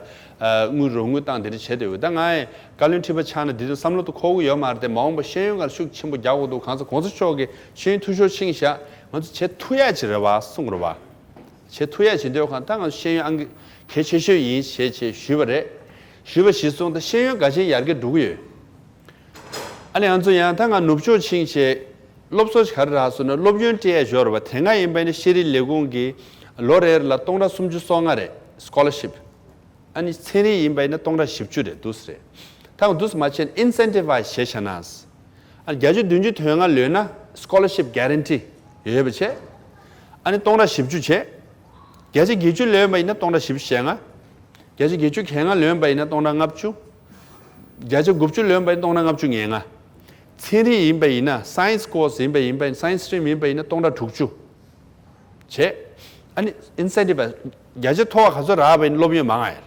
དངུལ་རོགས་དངུལ་བཏང་འདི་འདྲ་བྱས་བསྡད་ཡོད། ད་ང་ཡི་བཀའ་བློན་ཁྲི་པ་ཆགས་ན་འདི་འདྲ་བསམ་བློ་དུ་འཁོར་གི་ཡོད་མ་རེད་དེ། མ་འོངས་པ་ཤེས་ཡོན་སྒང་ཤུགས་ཆེན་པོ་རྒྱག་དགོས་འདུག་གང་ཟེར་གོང་ས་མཆོག་གིས་ཤེས་ཡོན་འཐུས་ཤོར་ཕྱིན་བཞག་ང་ཚོ་བྱེད་ཐུབ་ཡ་ཅིག་རེད་བ་གསུངས་རེད་བ། བྱེད་ཐུབ་ཡ་བྱེད་འདོད་གང་ད་ང་ཚོ་ཤེས་ཡོན་ཨང་གི་གལ་ཆེ་ཤོས་ཡིན་ཞེས་བྱས་ཞུས་པ་རེད། ཞུས་པ་གཞིར་བཟུང་ད་ཤེས་ཡོན་འགའ་ཤས་ཡར་རྒྱས་འགྲོ་གི་ཡོད། ཨ་ནི་ང་ཚོ་ཡང་ད་ང་ནུབ་ཕྱོགས་ཕྱིན་བྱས་སློབ་གསོ་ག་རེ་རག་སོང་ན་སློབ་ཡོན་སྤྲད་ཡ་ཞོར་བ་དེ་སྔ་ཡིན་པ་ནི་ཤེས་རིག་ལས་ཁུངས་ཀྱིས་ལོ་རེར་ལ་སྟོང་ཕྲག་སུམ་ཅུ་སོ་ལྔ་རེད་སི་ཀོ་ལར་ཤིབ། ཨ་ནི་ཚན་རིག་ཡིན་པ་ཡིན་ན་སྟོང་ཕྲག་བཞི་བཅུ་རེད་འདུག་སེ་རེད། ད་ང་འདུག་སེ་མ་བྱས་ན་ཨིན་སེན་ཊི་བ་ཡི་ཛི་བྱས་བཞག་ན། ཨ་ནི་བརྒྱ་ཆ་བདུན་ཅུ་དོན་ལྔ་ལོན་ན་སི་ཀོ་ལར་ཤིབ་གྷ་རན་ཊི་ཡོད་པ་བྱས། ཨ་ནི་སྟོང་ཕྲག་བཞི་བཅུ་བྱས། བརྒྱ་ཆ་བརྒྱད་ཅུ་ལོན་པ་ཡིན་ན་སྟོང་ཕྲག་བཞི་བཅུ་ཞེ་ལྔ། བརྒྱ་ཆ་བརྒྱད་ཅུ་གྱ་ལྔ་ལོན་པ་ཡིན་ན་སྟོང་ཕྲག་ལྔ་བཅུ། བརྒྱ་ཆ་དགུ་བཅུ་ལོན་པ་ཡིན་ན་སྟོང་ཕྲག་ལྔ་བཅུ་ང་ལྔ། ཚན་རིག་ཡིན་པ་ཡིན་ན་སའེན་སི་ཀོར་སི་ཡིན་པ་ཡིན་པ་ཡིན་སའེན་སི་སི་ཊི་རིམ་ཡིན་པ་ཡིན་ན་སྟོང་ཕྲག་དྲུག་ཅུ། བྱས། ཨ་ནི་ཨིན་སེན་ཊི་བ་བརྒྱ་ཆ་མཐོ་བ་ག་ཚོད་རག་པ་ཡིན་སློབ་ཡོན་མང་ང་ཡར།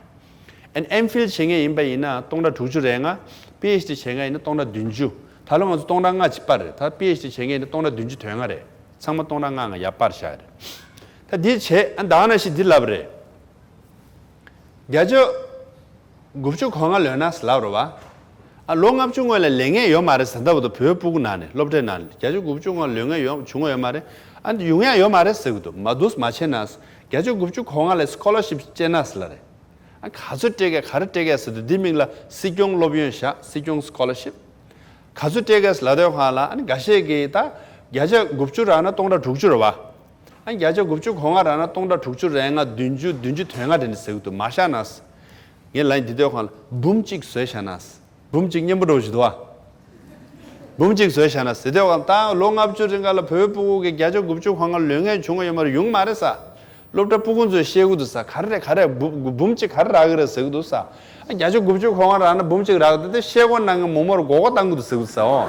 ཨ་ནི་ཨེམ་ཕིལ་བྱེད་མཁན་ཡིན་པ་ཡིན་ན་སྟོང་ཕྲག་དྲུག་ཅུ་རེ་ལྔ། པི་ཨེཆ་ཌི་བྱེད་མཁན་ཡིན་ན་སྟོང་ཕྲག་བདུན་ཅུ། ད་ལོ་ང་ཚོ་སྟོང་ཕྲག་ལྔ་ཅིག་སྤར་རེད། ད་པི་ཨེཆ་ཌི་བྱེད་མཁན་ཡིན་ན་སྟོང་ཕྲག་བདུན་ཅུ་དོན་ལྔ་རེད། ཚང་མ་སྟོང་ཕྲག་ལྔ་ལྔ་ཡར་སྤར་བཞག་རེད། ད་འདི་བྱས་ཨ་ད་ག་ནང་བཞིན་འདི་ལབ་རེད། བརྒྱ་ཆ་དགུ་བཅུ་གོ་ལྔ་ལོན་ན་ཟེར་ལབ་རེད་བ། ཨ་ལོ་ལྔ་བཅུ་སྔོན་ལ་ལས་ངན་ཡོད་མ་རེད་ཟེར་ད་བར་དུ་བོད་ཕྲུ་གུ་ནང་ནས་སློབ་གྲྭའི་ནང་ནས་བརྒྱ་ཆ་དགུ་བཅུ་སྔོན་ལོན་ངན་ཡོད་བྱུང་བ་ཡོད་མ་རེད། ཨ་འདི་ཡོང་ཡ་ཡོད་མ་རེད་ཟེར་གི་འདུག་མ་འདུག་མ་བྱས་ན་བརྒྱ་ཆ་དགུ་བཅུ་གོ་ལྔ་ལ་སི་ཀོ་ལར་ཤིབ་སྤྲད་ན་ཟེར་ལ་རེད། ཨ་ག་ཚོད་སྤྲད་གས་ག་རེ་སྤྲད་གས་ཟེར་དུས་འདི་མིང་ལ་སྲིད་སྐྱོང་སློབ་ཡོན་བཞག་སྲིད་སྐྱོང་སི་ཀོ་ལར་ཤིབ། ག་ཚོད་སྤྲད་གས་ལབ་དུས་སྒང་ལ་ཨ་ནི་འགའ་ཤས་ཀྱིས་ད་བརྒྱ་ཆ་དགུ་བཅུ་རག་ན་སྟོང་ཕྲག་དྲུག་ཅུ་རེད་བ། ཨ་ནི་བརྒྱ་ཆ་དགུ་བཅུ་གོ་ལྔ་རག་ན་སྟོང་ཕྲག་དྲུག་ཅུ་རེ་ལྔ་བདུན་ཅུ་བདུན་ཅུ་དོན་ལྔ་རེ་ནི་ཟེར་གི་འདུག་མ་བཞག་ན། ངས་ལབ་ཡིན་འདི་དུས་སྒང་ལ་འབུམ་གཅིག་བཟོས་བཞག་ན། འབུམ་གཅིག་སྙན་པོ་འདྲ་བོ་ཞིག་འདུག་བ། འབུམ་གཅིག་བཟོས་བཞག་ན་ཟེར་དུས་སྒང་ད་ལོ་ལྔ་བཅུ་རིང་ག་ལ་བོད་ཕྲུ་གུ་གི་བརྒྱ་ཆ་དགུ་བཅུ་གོ་ལྔ་ལོན་ངེས་བྱུང་བ་ཡོད་མ་རེད་ཡོང་མ་རེད་ས། སློབ་གྲྭ་ཕྲུ་གུ་ཚོས་བཤད་གི་འདུག་ས་ག་རེ་རེད་ག་རེ་འབུ- འབུམ་གཅིག་ག་རེ་རག་གི་རེད་ཟེར་གི་འདུག་ས། ཨ་བརྒྱ་ཆ་དགུ་བཅུ་གོ་ལྔ་རག་ན་འབུམ་གཅིག་རག་དེ་དེ་བཤད་སྒོ་གནང་གི་མོ་མོར་མགོ་སྐོར་བཏང་གི་འདུག་ཟེར་གི་འདུག་ས་འོ།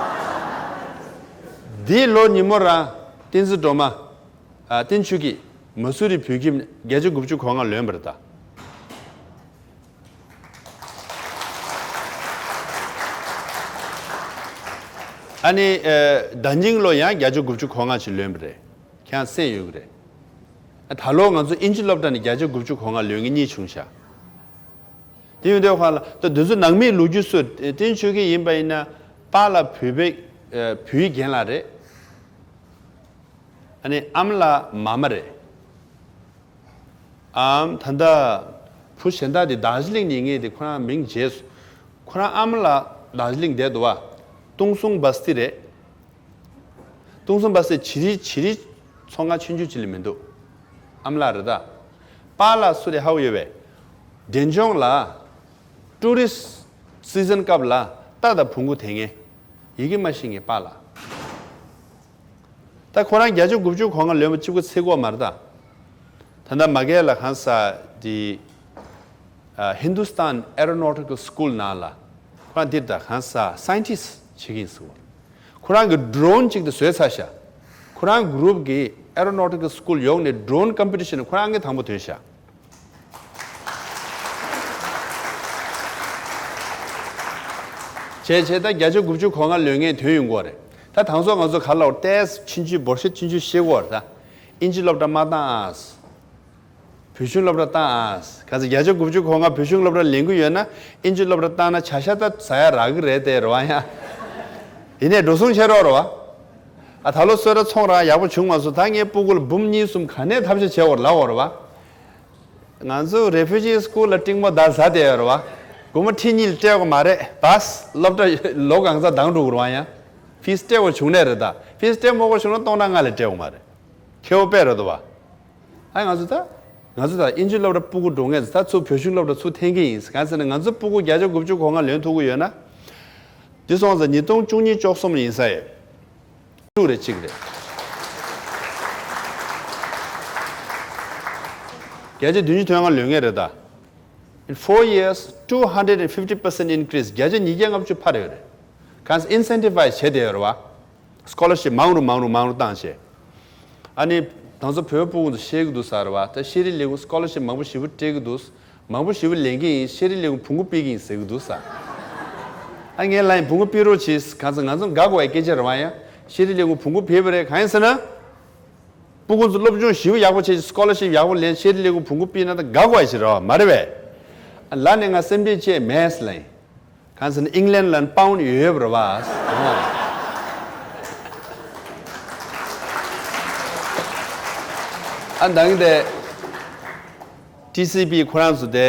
འདི་ལོ་ཉིན་མོ་རང་བསྟན་འཛིན་སྒྲོལ་མ། ཨ་བསྟན་ཆོས་སྐྱིད། མ་སུ་རི་བོད་ཁྱིམ་བརྒྱ་ཆ་དགུ་བཅུ་གོ་ལྔ་ལོན་པ་རེད་ད། ཨ་ནི་ཨ་ཟླ་རྙིང་ལོ་ཡང་བརྒྱ་ཆ་དགུ་བཅུ་གོ་ལྔ་ཅིག་ལོན་པ་རེད། ཁྱེད་རང་གསན་ཡོད་ཀྱི་རེད། ཨ་ད་ལོ་ང་ཚོ་དབྱིན་ཇི་སློབ་གྲྭ་ནས་བརྒྱ་ཆ་དགུ་བཅུ་གོ་ལྔ་ལོན་མཁན་གཉིས་བྱུང་ཤག་དེ་ཡིན་དུས་ཁོ་ལ་ད་འདི་ཚོ་ནང་མིའི་ལོ་རྒྱུས་སུ་བསྟན་ཆོས་སྐྱིད་ཡིན་པ་ཡིན་ན། པཱ་ལགས་བོད་པའི་ཨ་བོད་ཡིག་རྒན་ལགས་རེད། ཨ་ནི་ཨ་མ་ལགས་མ་མ་རེད། ཨམ་ད་ལྟ་བུ་གཞན་དག་དེ་རྡོ་རྗེ་གླིང་ནས་ངས་དེ་ཁོ་རང་མིང་བརྗེད་སོང་། ཁོ་རང་ཨ་མ་ལགས་རྡོ་རྗེ་གླིང་བསྡད་འདུག་བ། ཏུང་སུང་བ་སི་ཏི་རེད། ཏུང་སུང་བ་སི་ཏི་ཇི་རི་ཇི་རི་ཚོང་ཁང་ཆུང་ཆུང་ཅིག་ལས་མི་འདུག་ཨ་མ་ལགས་རེད་ད། པཱ་ལགས་སུ་རེད་ཧ་གོ་ཡོད་པས། འབྲས་ལྗོངས་ལ་ཊུ་རི་སི་སི་ཛན་སྐབས་ལ་རྟ་དང་བོང་གུ་དེད་མཁན། ཡི་གེ་མ་ཤེས་མཁན་པཱ་ལགས། ད་ཁོ་རང་བརྒྱ་ཆ་དགུ་བཅུ་གོ་ལྔ་ལོན་པ་གཅིག་པུ་ཚིག་གོ་མ་རེད་ད། ད་ལྟ་མ་གལ་ལ་གང་ས་དེ་ཨ་Hindustan Aeronautical School ནང་ལ་ཁོ་རང་འདིར་ད་གང་ས་སའེན་ཊིསི་བྱེད་ཀྱི་ཡིན་ཟེར་བ། ཁོ་རང་གི་ཌོ་རོན་གཅིག་དེ་བཟོས་ཚར་ཤག་ཁོ་རང་གུ་རུབ་ཀྱི་Aeronautical School ཡོངས་ནས་ཌོ་རོན་ཀམ་པི་ཊི་ཤན་ཁོ་རང་གི་དང་པོ་ཐོན་ཤག་བྱས་བྱས་ད་བརྒྱ་ཆ་དགུ་བཅུ་གོ་ལྔ་ལོན་མཁན་ཐོན་ཡོང་གི་ཡོད་རེད། ད་དང་ཚོ་ང་ཚོ་ག་ལ་ཏེས་ཆུང་ཆུང་འབོར་ཤ་ཆུང་ཆུང་ཤེས་ཀྱི་ཡོད་རེད་ད། ཨིན་ཇི་སློབ་གྲྭ་མ་བཏང་ཨ། བོད་གཞུང་སློབ་གྲྭ་བཏང་ཨ། ག་ཚོད་བརྒྱ་ཆ་དགུ་བཅུ་གོ་ལྔ་བོད་གཞུང་སློབ་གྲྭ་ལེན་གྱི་ཡོད་ན་ཨིན་ཇི་སློབ་གྲྭ་བཏང་ན་བྱ་ཤ་ད་ཟ་ཡ་རག་གི་རེད་དེ་རེད་བ་ཡ། ཡིན་ནའི་འགྲོ་སོང་ཆེ་རོགས་རེད་བ། ཨ་ད་ལོ་གསོལ་རས་ཚོང་རང་ཡག་པོ་བྱུང་མ་སོང་། ད་ངའི་སྤུ་གུ་ལ་འབུམ་གཉིས་གསུམ་ག་ནས་ཐབས་ཤེས་བྱེད་འོར་ལབ་འོར་བ། ང་ཚོ་Refugee School ལ་ཀྲིང་མོ་ད་ཟ་དེ་ཡོད་རེད་བ། སྒོར་མོ་ཁྲི་གཉིས་ལ་སྤྲད་དགོས་མ་རེད། བཱས་སློབ་གྲྭ་ལོ་གང་ཚ་འདང་དྲུག་རེད་བ་ཡ། ཕིས་སྤྲད་དགོས་བྱུང་ནས་རེད་ད། ཕིས་སྤྲད་མ་དགོས་བྱུང་ན་སྟོང་ཕྲག་ལྔ་ལས་སྤྲད་དགོས་མ་རེད། ཁེ་བོ་དཔེ་རེད་དོ་བ། ཨ་ང་ཚོ་ད། ང་ཚོ་ད་ཨིན་ཇི་སློབ་གྲྭ་སྤུ་གུ་འགྲོ་མཁན་ཚོ་ད་ཚུར་བོད་གཞུང་སློབ་གྲྭ་ཚུར་འཐེན་གྱི་ཡིན། གང་ཟེར་ན་ང་ཚོ་སྤུ་གུ་བརྒྱ་ཆ་དགུ་བཅུ་གོ་ལྔ་ལོན་ཐུབ་ཀྱི་ཡོད་ན། འདི་སོང་ཙང་ཉིས་སྟོང་བཅུ་གཉིས་བཅུ་གསུམ་ཡིན་ས་ཡོད། ཀྲུག་རེ་གཅིག་རེད། བརྒྱ་ཆ་བདུན་ཅུ་དོན་ལྔ་ལོན་ངེས་རེད་ད། In four years, two hundred and fifty percent increase. བརྒྱ་ཆ་ཉིས་བརྒྱ་ལྔ་བཅུ་འཕར་ཡོད་རེད། གང་ཟེར་ཨིན་སེན་ཊི་བའི་ཛི་བྱས་བསྡད་ཡོད་རེད་བ། སི་ཀོ་ལར་ཤིབ་མང་རུ་མང་རུ་མང་རུ་བཏང་བྱས། ཨ་ནི་ད་ཚོ་བོད་སྤུ་གུ་ཚོ་ཤེས་ཀྱི་འདུག་ཟེར་བ། ད་ཤེས་རིག་ལས་ཁུངས་སི་ཀོ་ལར་ཤིབ་མང་པོ་ཞེ་པོ་སྤྲད་ཀྱི་འདུག་མང་པོ་ཞེ་པོ་ལེན་གྱི་ཡིན། ཤེས་རིག་ལས་ཁུངས་བོང་གུ་ཕུད་ཀྱི་ཡིན་ཟེར་གྱི་འདུག་ས། ཨ་ངས་ལབ་ཡིན་བོང་གུ་ཕུད་རོགས་བྱེད། གང་ཟེར་ང་ཚོ་དགའ་དགོས་པའི་སྐད་ཆ་རེད་བ་ཡ། ཤེས་རིག་ལས་ཁུངས་བོང་གུ་ཕུད་པ་རེད། གང་ཡིན་ཟེར་ན། སྤུ་གུ་ཚོ་སློབ་སྦྱོང་ཞེ་པོ་ཡག་པོ་བྱེད་ཅིག་སི་ཀོ་ལར་ཤིབ་ཡག་པོ་ལེན། ཤེས་རིག་ལས་ཁུངས་བོང་གུ་ཕུད་ན་ད་དགའ་དགོས་པ་ཞིག་རེད་བ། མ་རེད་པས། ལ་ནས་ང་སེམས་ཁྲལ་བྱས་མེད་ལབ་ཡིན། གང་ཟེར་ན་ཨིང་ལན་ལ་པའུན་ཡོད་ཡོད་པ་རེད་བ། ཨ་འདང་དེ་ཊི་སི་བི་ཁོ་རང་ཚོ་དེ་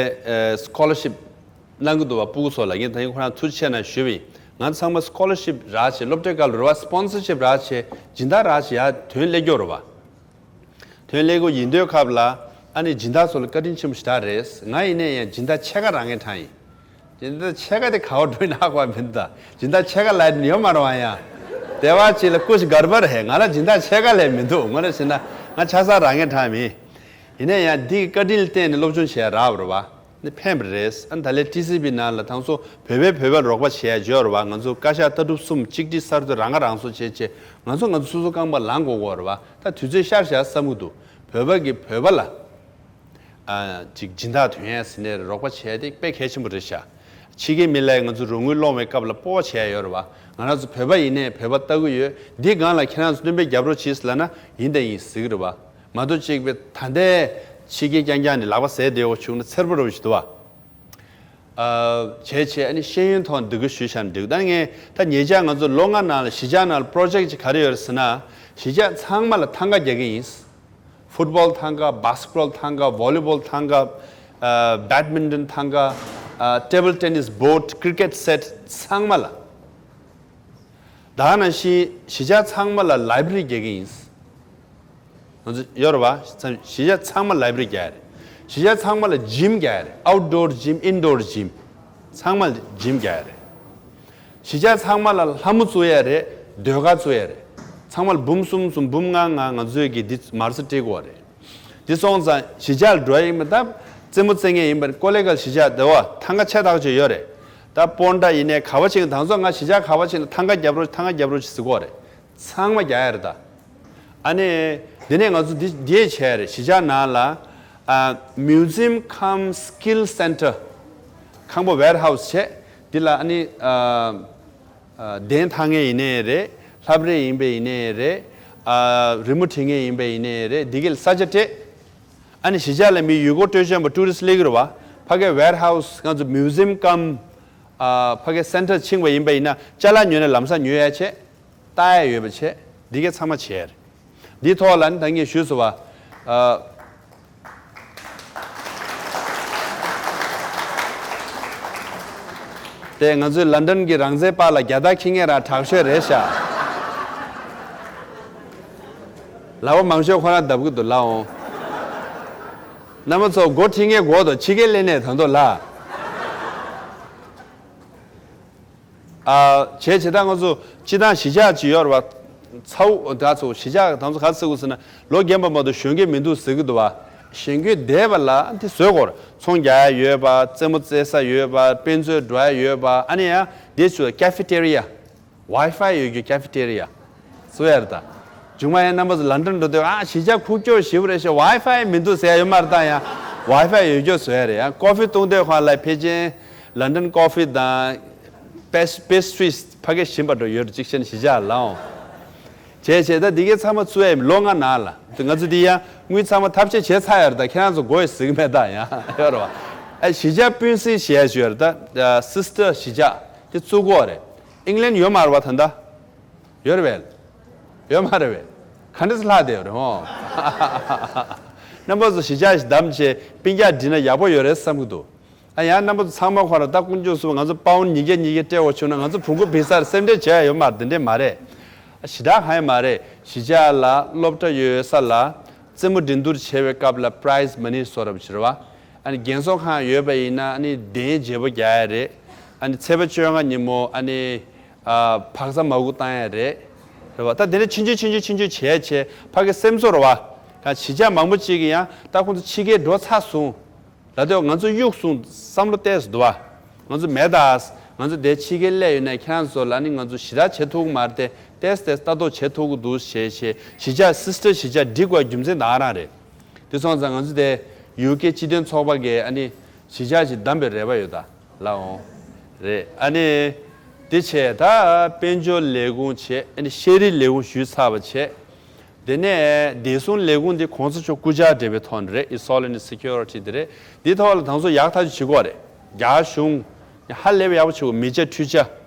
སི་ཀོ་ལར་ཤིབ་གནང་གི་འདུག་བ། སྤུ་གུ་ཚོ་ལ་ངས་ད་ཡིན་ཁོ་རང་ཐུགས་རྗེ་ཆེ་གནང་ཞུས་པ་ཡིན། ང་ཚང་མ་སི་ཀོ་ལར་ཤིབ་རག་བྱས། སློབ་གྲྭའི་སྐབས་ལ་རེད་བ། སི་པོན་སར་ཤིབ་རག་བྱས། སྦྱིན་བདག་རག་བྱས་ཡ་དོན་སླེབས་ཀྱི་ཡོད་རེད་བ། དོན་སླེབས་ཀྱི་ཡིན་དུས་སྐབས་ལ་ཨ་ནི་སྦྱིན་བདག་ཚོ་ལ་བཀའ་དྲིན་ཆེན་པོ་ཞེ་དྲག་རེད། ང་ཡིན་ནའི་ཡང་སྦྱིན་བདག་ཕྱེད་ཀ་རག་མཁན་གྲངས་ཡིན། སྦྱིན་བདག་ཕྱེད་ཀ་དེ་ག་པར་འགྲོ་ཡིན་ཧ་གོ་བ་མི་འདུག་ད་སྦྱིན་བདག་ཕྱེད་ཀ་ལབ་ཡ་ཡོད་མ་རེད་བ་ཡ། དེ་བ་ཅིག་ལ་ཀུ་ཤི་གར་བར་ཧེ། ང་ལ་སྦྱིན་བདག་ཕྱེད་ཀ་ལས་མི་འདུག་ངོ་ནས་བཤད་ན་ང་ཆ་ཚང་རག་མཁན་གྲངས་མིན། ཡིན་ནའི་ཡང་འདི་གི་བཀའ་དྲིན་ལ་བརྟེན་ནས་སློབ་སྦྱོང་བྱེད་ཡ་རག་པ་རེད་བ། ནི་ཕན་པ་རེད། ཨ་ནི་ད་ལས་ཊི་སི་བི་ནང་ལ་དང་སོ་བོད་པའི་བོད་པར་རོགས་པ་བྱེད་ཡ་ཡོད་རེད་བ། ང་ཚོ་བཀའ་ཤག་ལྟ་གྲུབ་གསུམ་གཅིག་སྒྲིལ་གསར་གཏོད་རང་ཁ་རང་གསོ་བྱེད་བྱེད། ང་ཚོ་ང་ཚོ་སོ་སོ་རྐང་པ་ལངས་དགོས་ཀྱི་ཡོད་རེད་བ། ད་དུས་ཚོད་ཤར་བཞག་བསམ་གྱི་འདུག་བོད་པ་གིས་བོད་པ་ལ་ཨ་ཅིག་སྦྱིན་བདག་ཐོན་ཡ་ཟེར་ནས་རོགས་པ་བྱས་ཏེ་དཔེ་གལ་ཆེན་པོ་རེད་ཤག་ཕྱི་རྒྱལ་མི་ལ་ང་ཚོ་རོགས་དངུལ་སློང་བའི་སྐབས་ལ་སྤོབས་པ་བྱེད་ཡ་ཡོད་རེད་བ། ང་རང་ཚོ་བོད་པ་ཡིན་ནའི་བོད་པ་ལྟ་གི་ཡོད། འདི་སྒང་ལ་ཁྱེད་རང་ཚོ་སྣོན་པ་རྒྱབ་རོགས་བྱེད་ཟེར་ལབ་ན་ཡིན་དང་ཡིན་ཟེར་གི་རེད་བ། མ་གཏོགས་གཅིག་པའི་ད་ལྟའི་ཕྱི་རྒྱལ་རྐྱང་རྐྱང་ནས་ལག་པ་ཟས་བསྡད་ཡོད་བྱུང་ན་འཚེར་པོ་རེད་བ་ཞིག་འདུག་བ། ཨ་བྱས་བྱས་ཨ་ནི་ཤེས་ཡོན་ཐོག་འདི་ག་ཞུས་བཞག་ན་འགྲིག་ད་ངས་ད་ཉེ་ཆར་ང་ཚོ་ལོ་ལྔ་ནང་ལ་གཞིས་ཆགས་ནང་ལ་པྲོ་ཇེག་ཅིག་ག་རེ་ཡོད་རེད་ཟེར་ན། གཞིས་ཆགས་ཚང་མ་ལ་ཐང་ག་རྒྱག་གི་ཡིན། ཕུཊ་བོལ་ཐང་ག་བྷ་སི་ཀེཊ་བོལ་ཐང་ག་བྷོ་ལི་བོལ་ཐང་ག་ཨ་བེཌ་མིན་ཊོན་ཐང་ག་ཨ་ཊེ་བལ་ཊེ་ནི་སི་བྷོརཌ་ཀི་རི་ཀེཊ་སེཊ་ཚང་མ་ལ། ད་ག་ནང་བཞིན་གཞིས་ཆགས་ཚང་མ་ལ་ལའི་བྷ་རི་རྒྱག་གི་ཡིན། ང་ཚོ་ཡོད་རེད་བ། གཞིས་ཆགས་ཚང་མ་ལའི་བྷ་རི་རྒྱག་ཡ་རེད། གཞིས་ཆགས་ཚང་མ་ལ་ཇིམ་རྒྱག་ཡ་རེད། ཨའུཊ་ཌོར་ཇིམ་ཨིན་ཌོར་ཇིམ། ཚང་མ་ལ་ཇིམ་རྒྱག་ཡ་རེད། གཞིས་ཆགས་ཚང་མ་ལ་ལྷ་མོ་བཙུགས་ཡ་རེད། ཟློས་གར་བཙུགས་ཡ་རེད། ཚང་མ་ལ་འབུམ་གསུམ་གསུམ་འབུམ་ལྔ་ལྔ་ང་ཚོས་ཀྱི་འདི་མར་ས་སྤྲད་དགོས་རེད། འདི་སོང་ཙང་གཞིས་ཆགས་ལ་འགྲོ་ཡ་ཡིན་པ་ད་རྩེད་མོ་རྩེ་མཁན་ཡིན་པ་ཀོ་ལེ་གལ་གཞིས་ཆགས་དེ་བ་ཐང་ག་ཆེ་ཐག་ཆོད་ཡོད་རེད། ད་སྤོན་ཊ་ཡིན་ནའི་ག་བ་ཕྱིན་དང་ཚོ་ང་གཞིས་ཆགས་ག་བ་ཕྱིན་ན་ཐང་ག་རྒྱབ་རོགས་ཐང་ག་རྒྱབ་རོགས་ཟེར་གོ་རེད། ཚང་མ་རྒྱག་ཡ་རེད་ད། ཨ་ནི། འདི་ནས་ང་ཚོ་འདི་འདི་བྱས་རེད། གཞིས་ཆགས་ནང་ལ་ཨ་Museum cum Skill Center། ཁང་པ་ཝེར་ཧའུ་སི་བྱས། འདི་ལ་ཨ་ནི་ཨ་ གདན་འཐག་མཁན་ཡིན་ནའི་རེད། ལྷ་རས་ཡིན་པ་ཡིན་ནའི་རེད། རི་མོ་བྲིས་མཁན་ཡིན་པ་ཡིན་ནའི་རེད། འདི་གའི་ས་ཆ་སྤྲད། ཨ་ནི་གཞིས་ཆགས་ལ་མི་ཡུལ་སྐོར་སྤྲོ་འཆམ་པ་ཊུ་རི་སི་སླེབས་ཀྱི་རེད་བ། ཕ་གའི་ཝེར་ཧའུ་སི་ང་ཚོ་མིའུ་ཛི་ཡམ་ཀམ་ཕ་གའི་སེན་ཊར་ཕྱིན་པ་ཡིན་པ་ཡིན་ན་ཅ་ལག་ཉོས་ནས་ལམ་སང་ཉོ་ཡ་བྱས། ལྟ་ཡ་ཡོད་པ་བྱས། འདི་གའི་ཚང་མ་བྱས་རེད། འདིའི་ཐོག་ལ་ནི་ད་ངས་ཞུས་སོང་བ། ཨ། དེ་ང་ཚོའི་ལན་ཌན་གྱི་རང་བཙན་པཱ་ལགས་རྒྱ་སྟག་འཁྱེར་མཁན་རང་དྲག་ཤོས་རེད་ཤག་ལག་པ་མང་ཤོས་ཁོ་རང་བརྡབ་ཀྱི་འདུག་ལགས་འོང་། རྣམ་པ་ཚོ་སྒོ་ཁྲིད་མཁན་དགོས་དོ། ཕྱི་རྒྱལ་སླེབས་ནས་ད་དུང་ལ། ཨ། བྱས་བྱས་ད་ང་ཚོ་སྤྱི་བཏང་གཞིས་ཆགས་ཅིག་ཡོད་རེད་བ། ཚ་བོ་ད་ཚོ་གཞིས་ཆགས་ད་ཚོ་ག་ཚོད་ཟེར་དགོས་ཟེར་ན་ལོ་རྒན་པ་མ་གཏོགས་གཞོན་སྐྱེས་མི་འདུག་ཟེར་གི་འདུག་བ། གཞོན་སྐྱེས་བསྡད་པ་ལ་དེ་བཟོས་དགོས་རེད། ཚོང་རྒྱག་ཡ་ཡོད་པ། རྩེད་མོ་རྩེ་ས་ཡོད་པ། དཔེ་མཛོད་འགྲོ་ཡ་ཡོད་པ། ཨ་ནི་ཡང་དེ་ཚོ་ཀེ་ཕེ་ཊེ་རི་ཡ། ཝའི་ཕའི་ཡོད་རྒྱུ་ཀེ་ཕེ་ཊེ་རི་ཡ་བཟོ་ཡ་རེད་ད། མཇུག་མ་ཡང་རྣམ་པ་ཚོ་ལན་ཌན་འགྲོ་དུས་ཨ་གཞིས་ཆགས་ཁུག་ཀྱོག་ཞེ་པོ་རེད་ཤག་ཝའི་ཕའི་མི་འདུག་ཟེར་ཡ་ཡོད་མ་རེད་ད། ཡང་ཝའི་ཕའི་ཡོད་རྒྱུ་བཟོ་ཡ་རེད། ཡང་ཀོ་ཕི་བཏུང་དུས་ཁོང་ལ་ཕལ་ཆེར་ལན་ཌན་ཀོ་ཕི་དང་པེ་པེ་སི་ཊི་རིས་ཕ་གི་ཞིམ་པ་འགྲོ་ཡོད་རེད། གཅིག་བྱས་ན་གཞིས་ཆགས་ལ་འོང་། བྱས་བྱས་ད་འདི་གའི་ཚང་མ་བཙུགས་ཡ་ལོ་ལྔ་ནང་ལ་ང་ཚོ་འདི་ཡང་དངུལ་ཚང་མ་ཐབས་ཤེས་བྱས་ཚར་ཡོད་རེད་ད། ཁྱེད་རང་ཚོ་དགོས་ཡོད་ཟེར་གི་མེད་ད། ཡང་ཡོད་རེད་བ། ཨ་གཞིས་ཆགས་སྤུན་སྲིང་ཞེས་ཡོད་རེད་ད། སིས་ཊར་གཞིས་ཆགས་དེ་བཙུགས་ཀྱི་ཡོད་རེད། ཨིང་ལན་ཡོད་མ་རེད་བ་ད་ལྟ། ཡོད་རེད་པས། ཡོད་མ་རེད་པས། ག་འདྲ་སེ་ལྷག་བསྡད་ཡོད་རེད་འོང་། རྣམ་པ་ཚོ་གཞིས་ཆགས་ཤིག་བདམས་བྱས་སྤུན་ཀྱག་བསྒྲིགས་ན་ཡག་པོ་ཡོད་རེད་བསམ་གྱི་འདུག་ཨ་ཡང་རྣམ་པ་ཚོ་ཚང་མ་ཁོ་ར་ད་དཀོན་མཆོག་གསུམ་ང་ཚོ་པའུན་ཉིས་བརྒྱ་ཉིས་བརྒྱ་སྤྲད་དགོས་བྱུང་ན་ང་ཚོ་བོང་གུ་བི་ས་རེད་སེམས་ཁྲལ་བྱས་ཡ་ཡོད་མ་རེད། དེ་འདྲས་མ་རེད། ཞེ་དྲག་གང་ཡང་མ་རེད། གཞིས་ཆགས་ལ་སློབ་གྲྭ་ཡོད་ས་ལ་རྩེད་མོ་འགྲན་བསྡུར་བྱེད་པའི་སྐབས་ལ་པ་རའི་ཛི་མ་ནི་བཟོ་འདྲ་པོ་ཅིག་རེད་བ། ཨ་ནི་རྒན་གསོ་ཁང་ཡོད་པ་ཡིན་ན་ཨ་ནི་གདན་བརྗེ་པོ་རྒྱག་ཡ་རེད། ཨ་ནི་ཚེས་པ་བཅོ་ལྔ་ཉིན་མོ་ཨ་ནི། ཨ། བག་ཚ་མ་གུ་བཏང་ཡ་རེད། རེད་བ། ད་དེ་འདྲ་ཆུང་ཆུང་ཆུང་ཆུང་ཆུང་ཆུང་བྱས་བྱས་ཕ་གི་སེམས་གསོ་རེད་བ། ད་གཞིས་ཆགས་མང་པོ་ཅིག་གིས་ཡང་ད་ཁོང་ཚོ་ཕྱི་རྒྱལ་འགྲོ་ཚར་སོང་། ལ་དེ་ང་ཚོ་གཡུག་སོང་བསམ་བློ་ཏོག་ཙམ་འདུག་བ། ང་ཚོ་མེད་ད། ང་ཚོ་དེ་ཕྱི་རྒྱལ་སླེབས་ཡོད་ན་ཁྱེད་རང་ཚོ་ལ་ནི་ང་ཚོ་ཞེ་དྲག་བྱེད་ཐུབ་ཀྱི་མ་རེད་དེ་ཏོག་ཙམ་ཏོག་ཙམ་ལྟ་རྟོག་བྱེད་ཐུབ་ཀྱི་འདུག་ཞེས་བྱས་གཞིས་ཆགས་སིས་ཊར་གཞིས་ཆགས་སྒྲིག་དགོས་རྒྱུ་མཚན་ད་ག་རང་རེད། དེ་སོང་ཙང་ང་ཚོ་དེ་ཡུ་ཀེ་སྤྱི་མཐུན་ཚོགས་པ་གིས་ཨ་ནི་གཞིས་ཆགས་ཤིག་བདམས་པའི་རེ་བ་ཡོད་ད། ལ་འོང་། རེད། ཨ་ནི། དེ་བྱས་ད་དཔལ་འབྱོར་ལས་ཁུངས་བྱས། ཨ་ནི་ཤེས་རིག་ལས་ཁུངས་ཞུས་ཚར་བ་བྱས། དེ་ནས་བདེ་སྲུང་ལས་ཁུངས་དེ་གོང་ས་མཆོག་སྐུ་བཅར་འབྲེལ་བའི་ཐོག་ནས་རེད། His Holiness Security དེ་རེད། འདིའི་ཐོག་ལ་དང་ཚོ་ཡག་ཐག་ཆོད་བྱེད་དགོས་རེད། རྒྱ་གཞུང་ཧ་ལས་པ་ཡག་པོ་བྱེད་དགོས། མི་ཆ་འཕྲུལ་ཆ་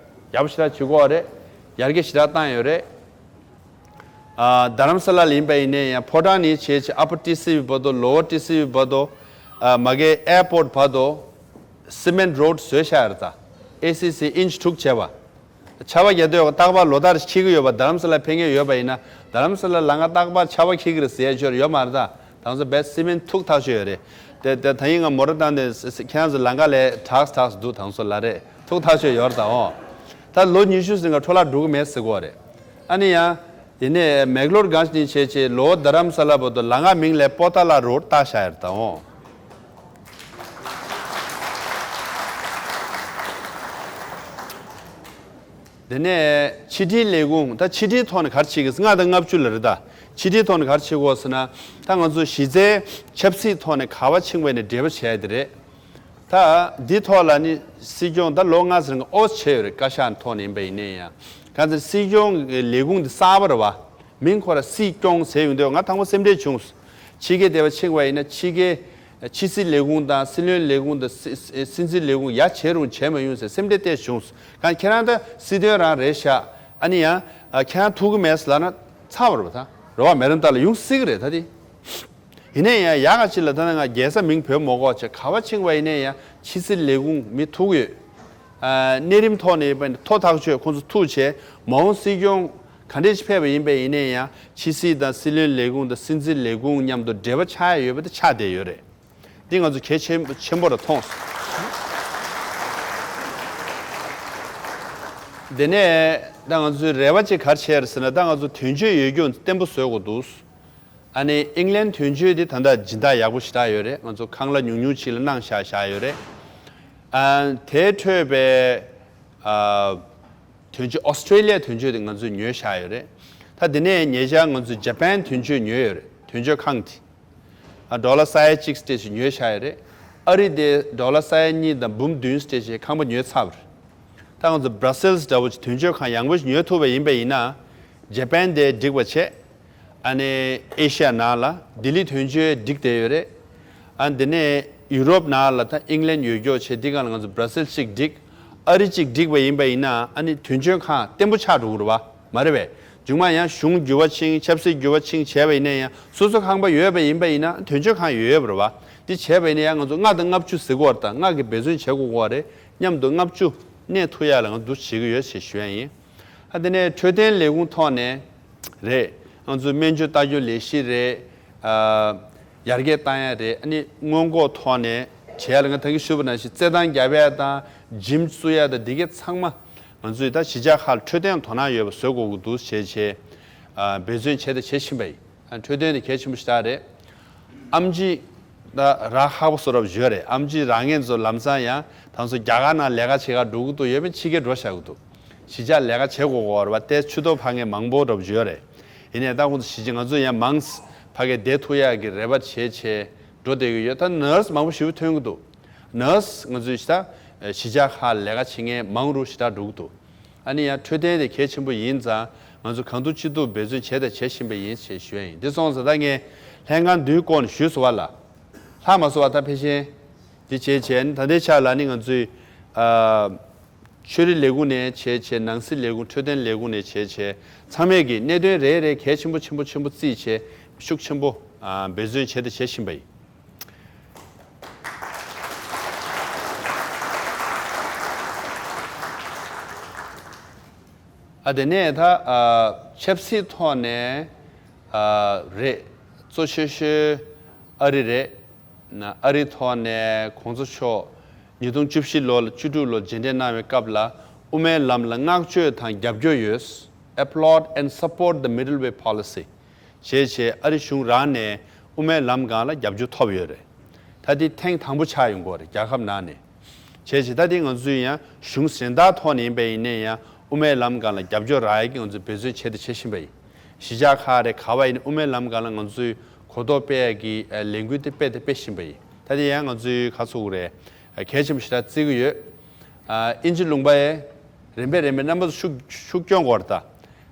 ཡག་པོ་ཞེ་དྲག་བྱེད་དགོས་རེད། ཡར་རྒྱས་ཞེ་དྲག་བཏང་ཡོད་རེད། ཨ། རྡ་རམ་ས་ལ་ལ་ཡིན་པ་ཡིན་ནའི་ཡང་ཕོ་བྲང་ནས་བྱས་བྱས་ཨ་པར་ཊི་སི་བི་བར་དུ་ལོ་ཝར་ཊི་སི་བི་བར་དུ། ཨ། མ་གི་ཨེར་པོར་ཊི་བར་དུ་སི་མེན་ཊི་རོ་ཌི་བཟོས་བཞག་ཡོད་རེད་ད། ཨེ་སི་སི་ཨིན་ཆི་དྲུག་བྱས་པ། ཆར་པ་རྒྱག་དུས་རྟག་པར་ལོ་ལྟར་འཁྱེར་གྱི་ཡོད་པ། རྡ་རམ་ས་ལ་ཕེབས་མཁན་ཡོད་པ་ཡིན་ན་རྡ་རམ་ས་ལ་ལམ་ཁ་རྟག་པར་ཆར་པ་འཁྱེར་གྱི་རེད་ཟེར་ཡ་ཅིག་ཡོད་མ་རེད་ད། ད་ང་ཚོ་རྦད་སི་མེན་ཊི་ཐུག་ཐག་ཆོད་ཡོད་རེད། དེ་དེ་ད་ཡིན་ང་མོ་ཊ་བཏང་ནས་ཁྱེད་རང་ཚོ་ལམ་ཁ་ལ་དྲག་དྲག་འདུག་ད་ང་ཚོ་ལ་རེད། ཐུག་ཐག་ཆོད་ཡོད་རེད་ད་འོ། ད་ལོ་ཉི་ཤུ་ཟིན་ག་འཕྲོ་བརླག་འགྲོ་གི་མེད་ཟེར་གོ་རེད། ཨ་ནི་ཡང་། དེ་ནས་མེག་ལོར་གང་ཞིག་ནས་བྱས་བྱས་ལོ་རྡ་རམ་ས་ལ་བར་དུ་ལམ་ཁ་མིང་ལ་པོ་ཏཱ་ལ་རོ་ཌི་བཏགས་བཞག་ཡོད་རེད་ད་འོ། དེ་ནས་ཕྱི་དྲིལ་ལས་ཁུངས། ད་ཕྱི་དྲིལ་ཐོག་ནས་ག་རེ་བྱེད་ཀྱི། ལྔ་དང་ལྔ་བཅུ་ལ་རེད་ད། ཕྱི་དྲིལ་ཐོག་ནས་ག་རེ་བྱེད་དགོས་ཟེར་ན། ད་ང་ཚོ་གཞི་རྩའི་ཆབ་སྲིད་ཐོག་ནས་ག་པར་ཕྱིན་པ་ཡིན་ནའི་འབྲེལ་བ་བྱས་ཏེ་རེད། ད་འདི་ཐོག་ལ་ནི་སྲིད་སྐྱོང་ད་ལོ་ལྔ་ཙམ་གི་ཨོ་བྱས་ཡོད་རེད། བཀའ་ཤག་ཐོག་ནས་ཡིན་པ་ཡིན་ནའི་ཡང་། གང་ཟེར་སྲིད་སྐྱོང་གི་ལས་ཁུངས་འདི་གསར་པ་རེད་བ། མིང་ཁོ་ར་སྲིད་སྐྱོང་ཟེར་ཡོང་དུས་ང་དང་པོ་སེམས་ཁྲལ་བྱུང་། ཕྱི་རྒྱལ་སྡེ་བ་ཕྱིན་པ་ཡིན་ན་ཕྱི་རྒྱལ་ཕྱི་སྲིད་ལས་ཁུངས་དང་སྲིད་བློན་ལས་ཁུངས་དང་སྲིད་སྲིད་སྲིད་འཛིན་ལས་ཁུངས་ཡ་བྱས་རུང་བྱས་མ་ཡོང་ཟེར་སེམས་ཁྲལ་ཏོག་ཙམ་བྱུང་། གང་ཁྱེད་རང་ད་སྲིད་དོན་རང་རེད་ཤག་ཨ་ནི་ཡང་ཁྱེད་རང་ཐུག་གི་མེད་ཟེར་ལབ་ན་ཚར་བ་རེད་བ། ད་རེ་བ་མེ་རི་མདའ་ལ་ཡོང་སྲིད་གི་རེད་ད་དེ། ཡིན་ནའི་ཡང་ཡག་ག་ཅིག་ལ་ད་ནི་ང་རྒྱལ་ས་མིང་བོས་མ་དགོས་བྱས་ག་པར་ཕྱིན་པ་ཡིན་ནའི་ཡང་ཕྱི་སྲིད་ལས་ཁུངས་མི་ཐུག་ཡོད། ཨ། གནས་རིམ་ཐོག་ནས་ཡིན་པ་ཡིན་ན་ཐོག་ཐག་ཆོད་ཁོང་ཚོ་ཐུག་བྱས་མ་འོངས་སྲིད་སྐྱོང་ག་འདྲས་ཕེབས་པ་ཡིན་པ་ཡིན་ནའི་ཡང་ཕྱི་སྲིད་དང་སྲིད་བློན་ལས་ཁུངས་དང་སྲིད་འཛིན་ལས་ཁུངས་མཉམ་དུ་འབྲེལ་བ་ཆགས་ཡ་ཡོད་པ་དེ་ཆགས་བསྡད་ཡོད་རེད། འདི་ང་ཚོ་གལ་ཆེན་ཆེན་པོ་རུ་མཐོང་སོང་། དེ་ནས་ད་ང་ཚོའི་རེ་བ་ཅིག་ག་རེ་བྱས་རེད་ཟེར་ན། ད་ང་ཚོ་དོན་གཅོད་ཡོད་རྒྱུ་བརྟན་པོ་བཟོ་དགོས་འདུག་ཨ་ནི་ཨིང་ལན་དོན་གཅོད་དེ་ད་ལྟ་སྦྱིན་བདག་ཡག་པོ་ཞེ་དྲག་ཡོད་རེད། ང་ཚོ་ཁང་གླ་ཉུང་ཉུང་ཅིག་ལ་གནང་བཞག་བཞག་ཡོད་རེད། ཨ། དེ་འཕྲོས་པའི། ཨ། དོན་གཅོད་ཨོ་སི་ཀྲེ་ལི་ཡ་དོན་གཅོད་དེ་ང་ཚོས་ཉོས་བཞག་ཡོད་རེད། ད་དེ་ནས་ཉེ་ཆར་ང་ཚོས་ཇ་པན་དོན་གཅོད་ཉོས་ཡོད་རེད། དོན་གཅོད་ཁང་དེ། ཨ། ཌོ་ལར་ས་ཡ་གཅིག་སྤྲད་ཞིག་ཉོས་བཞག་ཡོད་རེད། ཨ་རི་དེ་ཌོ་ལར་ས་ཡ་གཉིས་དང་འབུམ་བདུན་སྤྲད་ཞིག་ཁང་པ་ཉོས་ཚར་བ་རེད། ད་ང་ཚོ་Brussels་འདྲ་བོ་ཅིག་དོན་གཅོད་ཁང་ཡག་པོ་ཞིག་ཉོ་ཐུབ་པ་ཡིན་པ་ཡིན་ན། ཇ་པན་དེ་འགྲིག་པ་བྱས། ཨ་ནི་ཨེ་ཤ་ཡ་ནང་ལ་ལྡི་ལི་དོན་གཅོད་འགྲིག་བསྡད་ཡོད་རེད། ཨ་འདི་ནས་ཡུ་རོབ་ནང་ལ་ད་ཨིང་ལན་ཡོད་ཀྱོག་བྱས། འདི་གང་ལ་ང་ཚོ་Brussels་གཅིག་འགྲིག་ཨ་རི་གཅིག་འགྲིག་པ་ཡིན་པ་ཡིན་ན། ཨ་ནི་དོན་གཅོད་ཁང་བརྟན་པོ་ཆགས་འགྲོ་གི་རེད་བ། མ་རེད་པས། མཇུག་མ་ཡང་གཞུང་འགྱུར་བ་ཕྱིན། ཆབ་སྲིད་འགྱུར་བ་ཕྱིན་བྱས་པ་ཡིན་ན་ཡང་། སོ་སོ་ཁང་པ་ཡོད་པ་ཡིན་པ་ཡིན་ན་དོན་གཅོད་ཁང་ཡོད་ཡོད་པ་རེད་བ། འདི་བྱས་པ་ཡིན་ན་ཡང་ང་ཚོ་ལྔ་དང་ལྔ་བཅུ་ཟེར་གྱི་ཡོད་རེད། ད་ལྔ་གི་འབད་བརྩོན་བྱེད་དགོས་ཀྱི་ཡོད་རེད། མཉམ་དུ་ལྔ་བཅུ་གནས་ཐུབ་ཡ་ལ་ང་ཚོ་འདུ་བྱེད་ཀྱི་ཡོད་ཅེས་ཞུ་ཡ་ཡིན། ཨ་དེ་ནས་འཕྲོད་བསྟེན་ལས་ཁུངས་ཐོག་ནས་རེད། ང་ཚོའི་སྨན་བཅོས་ལྟ་སྐྱོང་ལས་གཞི་རེད། ཨ་ཡར་རྒྱས་བཏང་ཡ་རེད། ཨ་ནི་སྔོན་འགོག་ཐོག་ནས་བྱེད་ཡ་ལ་ང་ད་གིན་ཞུས་པ་ནང་བཞིན་རྩེད་ཐང་རྒྱབ་ཡ་དང་། ཇིམ་བཙུགས་ཡ་དང་། འདི་གའི་ཚང་མ་ང་ཚོས་ད་གཞིས་ཆགས་ཁག་ལ་འཕྲོད་བསྟེན་དོ་སྣང་ཡོད་པ་བཟོ་དགོས་ཀྱི་འདུག་བྱས་བྱས། ཨ་འབད་བརྩོན་བྱས་དང་བྱེད་བཞིན་པ་ཡིན། ཨ་འཕྲོད་བསྟེན་དེ་གལ་ཆེན་པོ་ཞེ་དྲག་རེད། ཨེམ་ཆི་ད་རག་ཧ་གོ་སོང་རབས་ཡོད་རེད། ཨེམ་ཆི་རག་མཁན་ཚོ་ལམ་སང་ཡང་ད་ཚོ་རྒྱ་གར་ནང་ལས་ཀ་བྱེད་གར་འགྲོ་གི་འདུག་ཡོད་མེད་ཕྱི་རྒྱལ་འགྲོ་བཞག་གི་འདུག་གཞིས་ཆགས་ལས་ཀ་བྱེད་དགོས་ཀྱི་ཡོད་རེད་བ། ཏོག་ཙམ་ཕྱི་ཐོག་ཕ་གིའི་མང་པོ་རབས་ཡོད་རེད། ཡིན་ནའི་ད་ཁོང་ཚོ་གཞིས་ཆགས་ང་ཚོ་ཡང་མང་ཙམ་ཕ་གིར་བསྡད་ཐུབ་ཡག་གི་རེ་བ་བྱས་བྱས་འགྲོ་བསྡད་ཀྱི་ཡོད། ད་ནར་སི་མང་པོ་ཞེ་པོ་ཐོན་གྱི་འདུག་ནར་སི་ང་ཚོའི་ད་གཞིས་ཆགས་ཁག་ལས་ཀ་བྱེད་མཁན་མང་རུ་ཞེ་དྲག་འགྲོ་གི་འདུག་ཨ་ནི་ཡང་འཕྲོད་བསྟེན་དེ་གལ་ཆེན་པོ་ཡིན་ཙང་། ང་ཚོ་གང་ཐུབ་ཅི་ཐུབ་འབད་བརྩོན་བྱས་དང་བྱེད་བཞིན་པ་ཡིན་ཞེས་ཞུ་ཡ་ཡིན། འདི་སོང་ཙང་ད་ངས་ལྷན་ཁང་བདུན་སྐོར་ནས་ཞུས་སོང་བ་ལ། ལྷག་མ་སོང་བ་ད་ཕལ་ཆེར། འདི་བྱས་བྱས་ནི་ད་ལྟའི་ཆར་ལ་ནི་ང་ཚོའི་ཨ་ཆོས་རིག་ལས་ཁུངས་ནས་བྱས་བྱས། ནང་སྲིད་ལས་ཁུངས། འཕྲོད་བསྟེན་ལས་ཁུངས་ནས་བྱས་བྱས། ཚང་མས་ཀྱི་གནད་དོན་རེ་རེ་གལ་ཆེན་པོ་ཆེན་པོ་ཆེན་པོ་བརྩིས་བྱས། ཤུགས་ཆེན་པོ་ཨ་འབད་བརྩོན་བྱས་དང་བྱེད་བཞིན་པ་ཡིན། ཨ་དེ་ནས་ད་ཨ་ཆབ་སྲིད་ཐོག་ནས་ཨ་རེད། གཙོ་ཆེ་ཤོས་ཨ་རི་རེད། ན་ཨ་རི་ཐོག་ནས་གོང་ས་མཆོག་ཉིས་སྟོང་བཅུ་བཞི་ལོ་ལ་བཅུ་དྲུག་ལོ་མཇལ་འཕྲད་གནང་བའི་སྐབས་ལ། དབུ་མའི་ལམ་ལ་བསྔགས་བརྗོད་དང་རྒྱབ་སྐྱོར་ཡོད། Applaud and support the middle way policy. བྱས་བྱས་ཨ་རི་གཞུང་རང་ནས་དབུ་མའི་ལམ་སྒང་ལ་རྒྱབ་སྐྱོར་ཐོབ་ཡོད་རེད། ད་དེ་ཐེངས་དང་པོ་ཆགས་ཡོང་གི་རེད་རྒྱལ་ཁབ་ནང་ནས། བྱས་བྱས་ད་དེ་ང་ཚོས་ཡང་གཞུང་གཞན་དག་ཐོག་ནས་ཡིན་པ་ཡིན་ནའི་ཡང་དབུ་མའི་ལམ་སྒང་ལ་རྒྱབ་སྐྱོར་རག་ཡ་གི་ང་ཚོས་འབད་བརྩོན་བྱས་དང་བྱེད་བཞིན་པ་ཡིན། གཞིས་ཆགས་ཁག་རེད། ག་བ་ཡིན་ནའི་དབུ་མའི་ལམ་སྒང་ལ་ང་ཚོས་གོ་རྟོགས་སྤེལ་ཡ་གི་ཨ་ལས་འགུལ་དེ་སྤེལ་དང་སྤེལ་བཞིན་པ་ཡིན། ད་དེ་ཡང་ང་ཚོས་ག་ཚོད་རེད། ཨ་གལ་ཆེན་པོ་ཞེ་དྲག་བརྩི་གི་ཡོད། ཨ་དབྱིན་ཇི་ལུང་པ་ཡས་རིམ་པས་རིམ་པས་རྣམ་པ་ཚོ་ཤུགས་ཤུགས་སྐྱོན་དགོས་རེད་ད།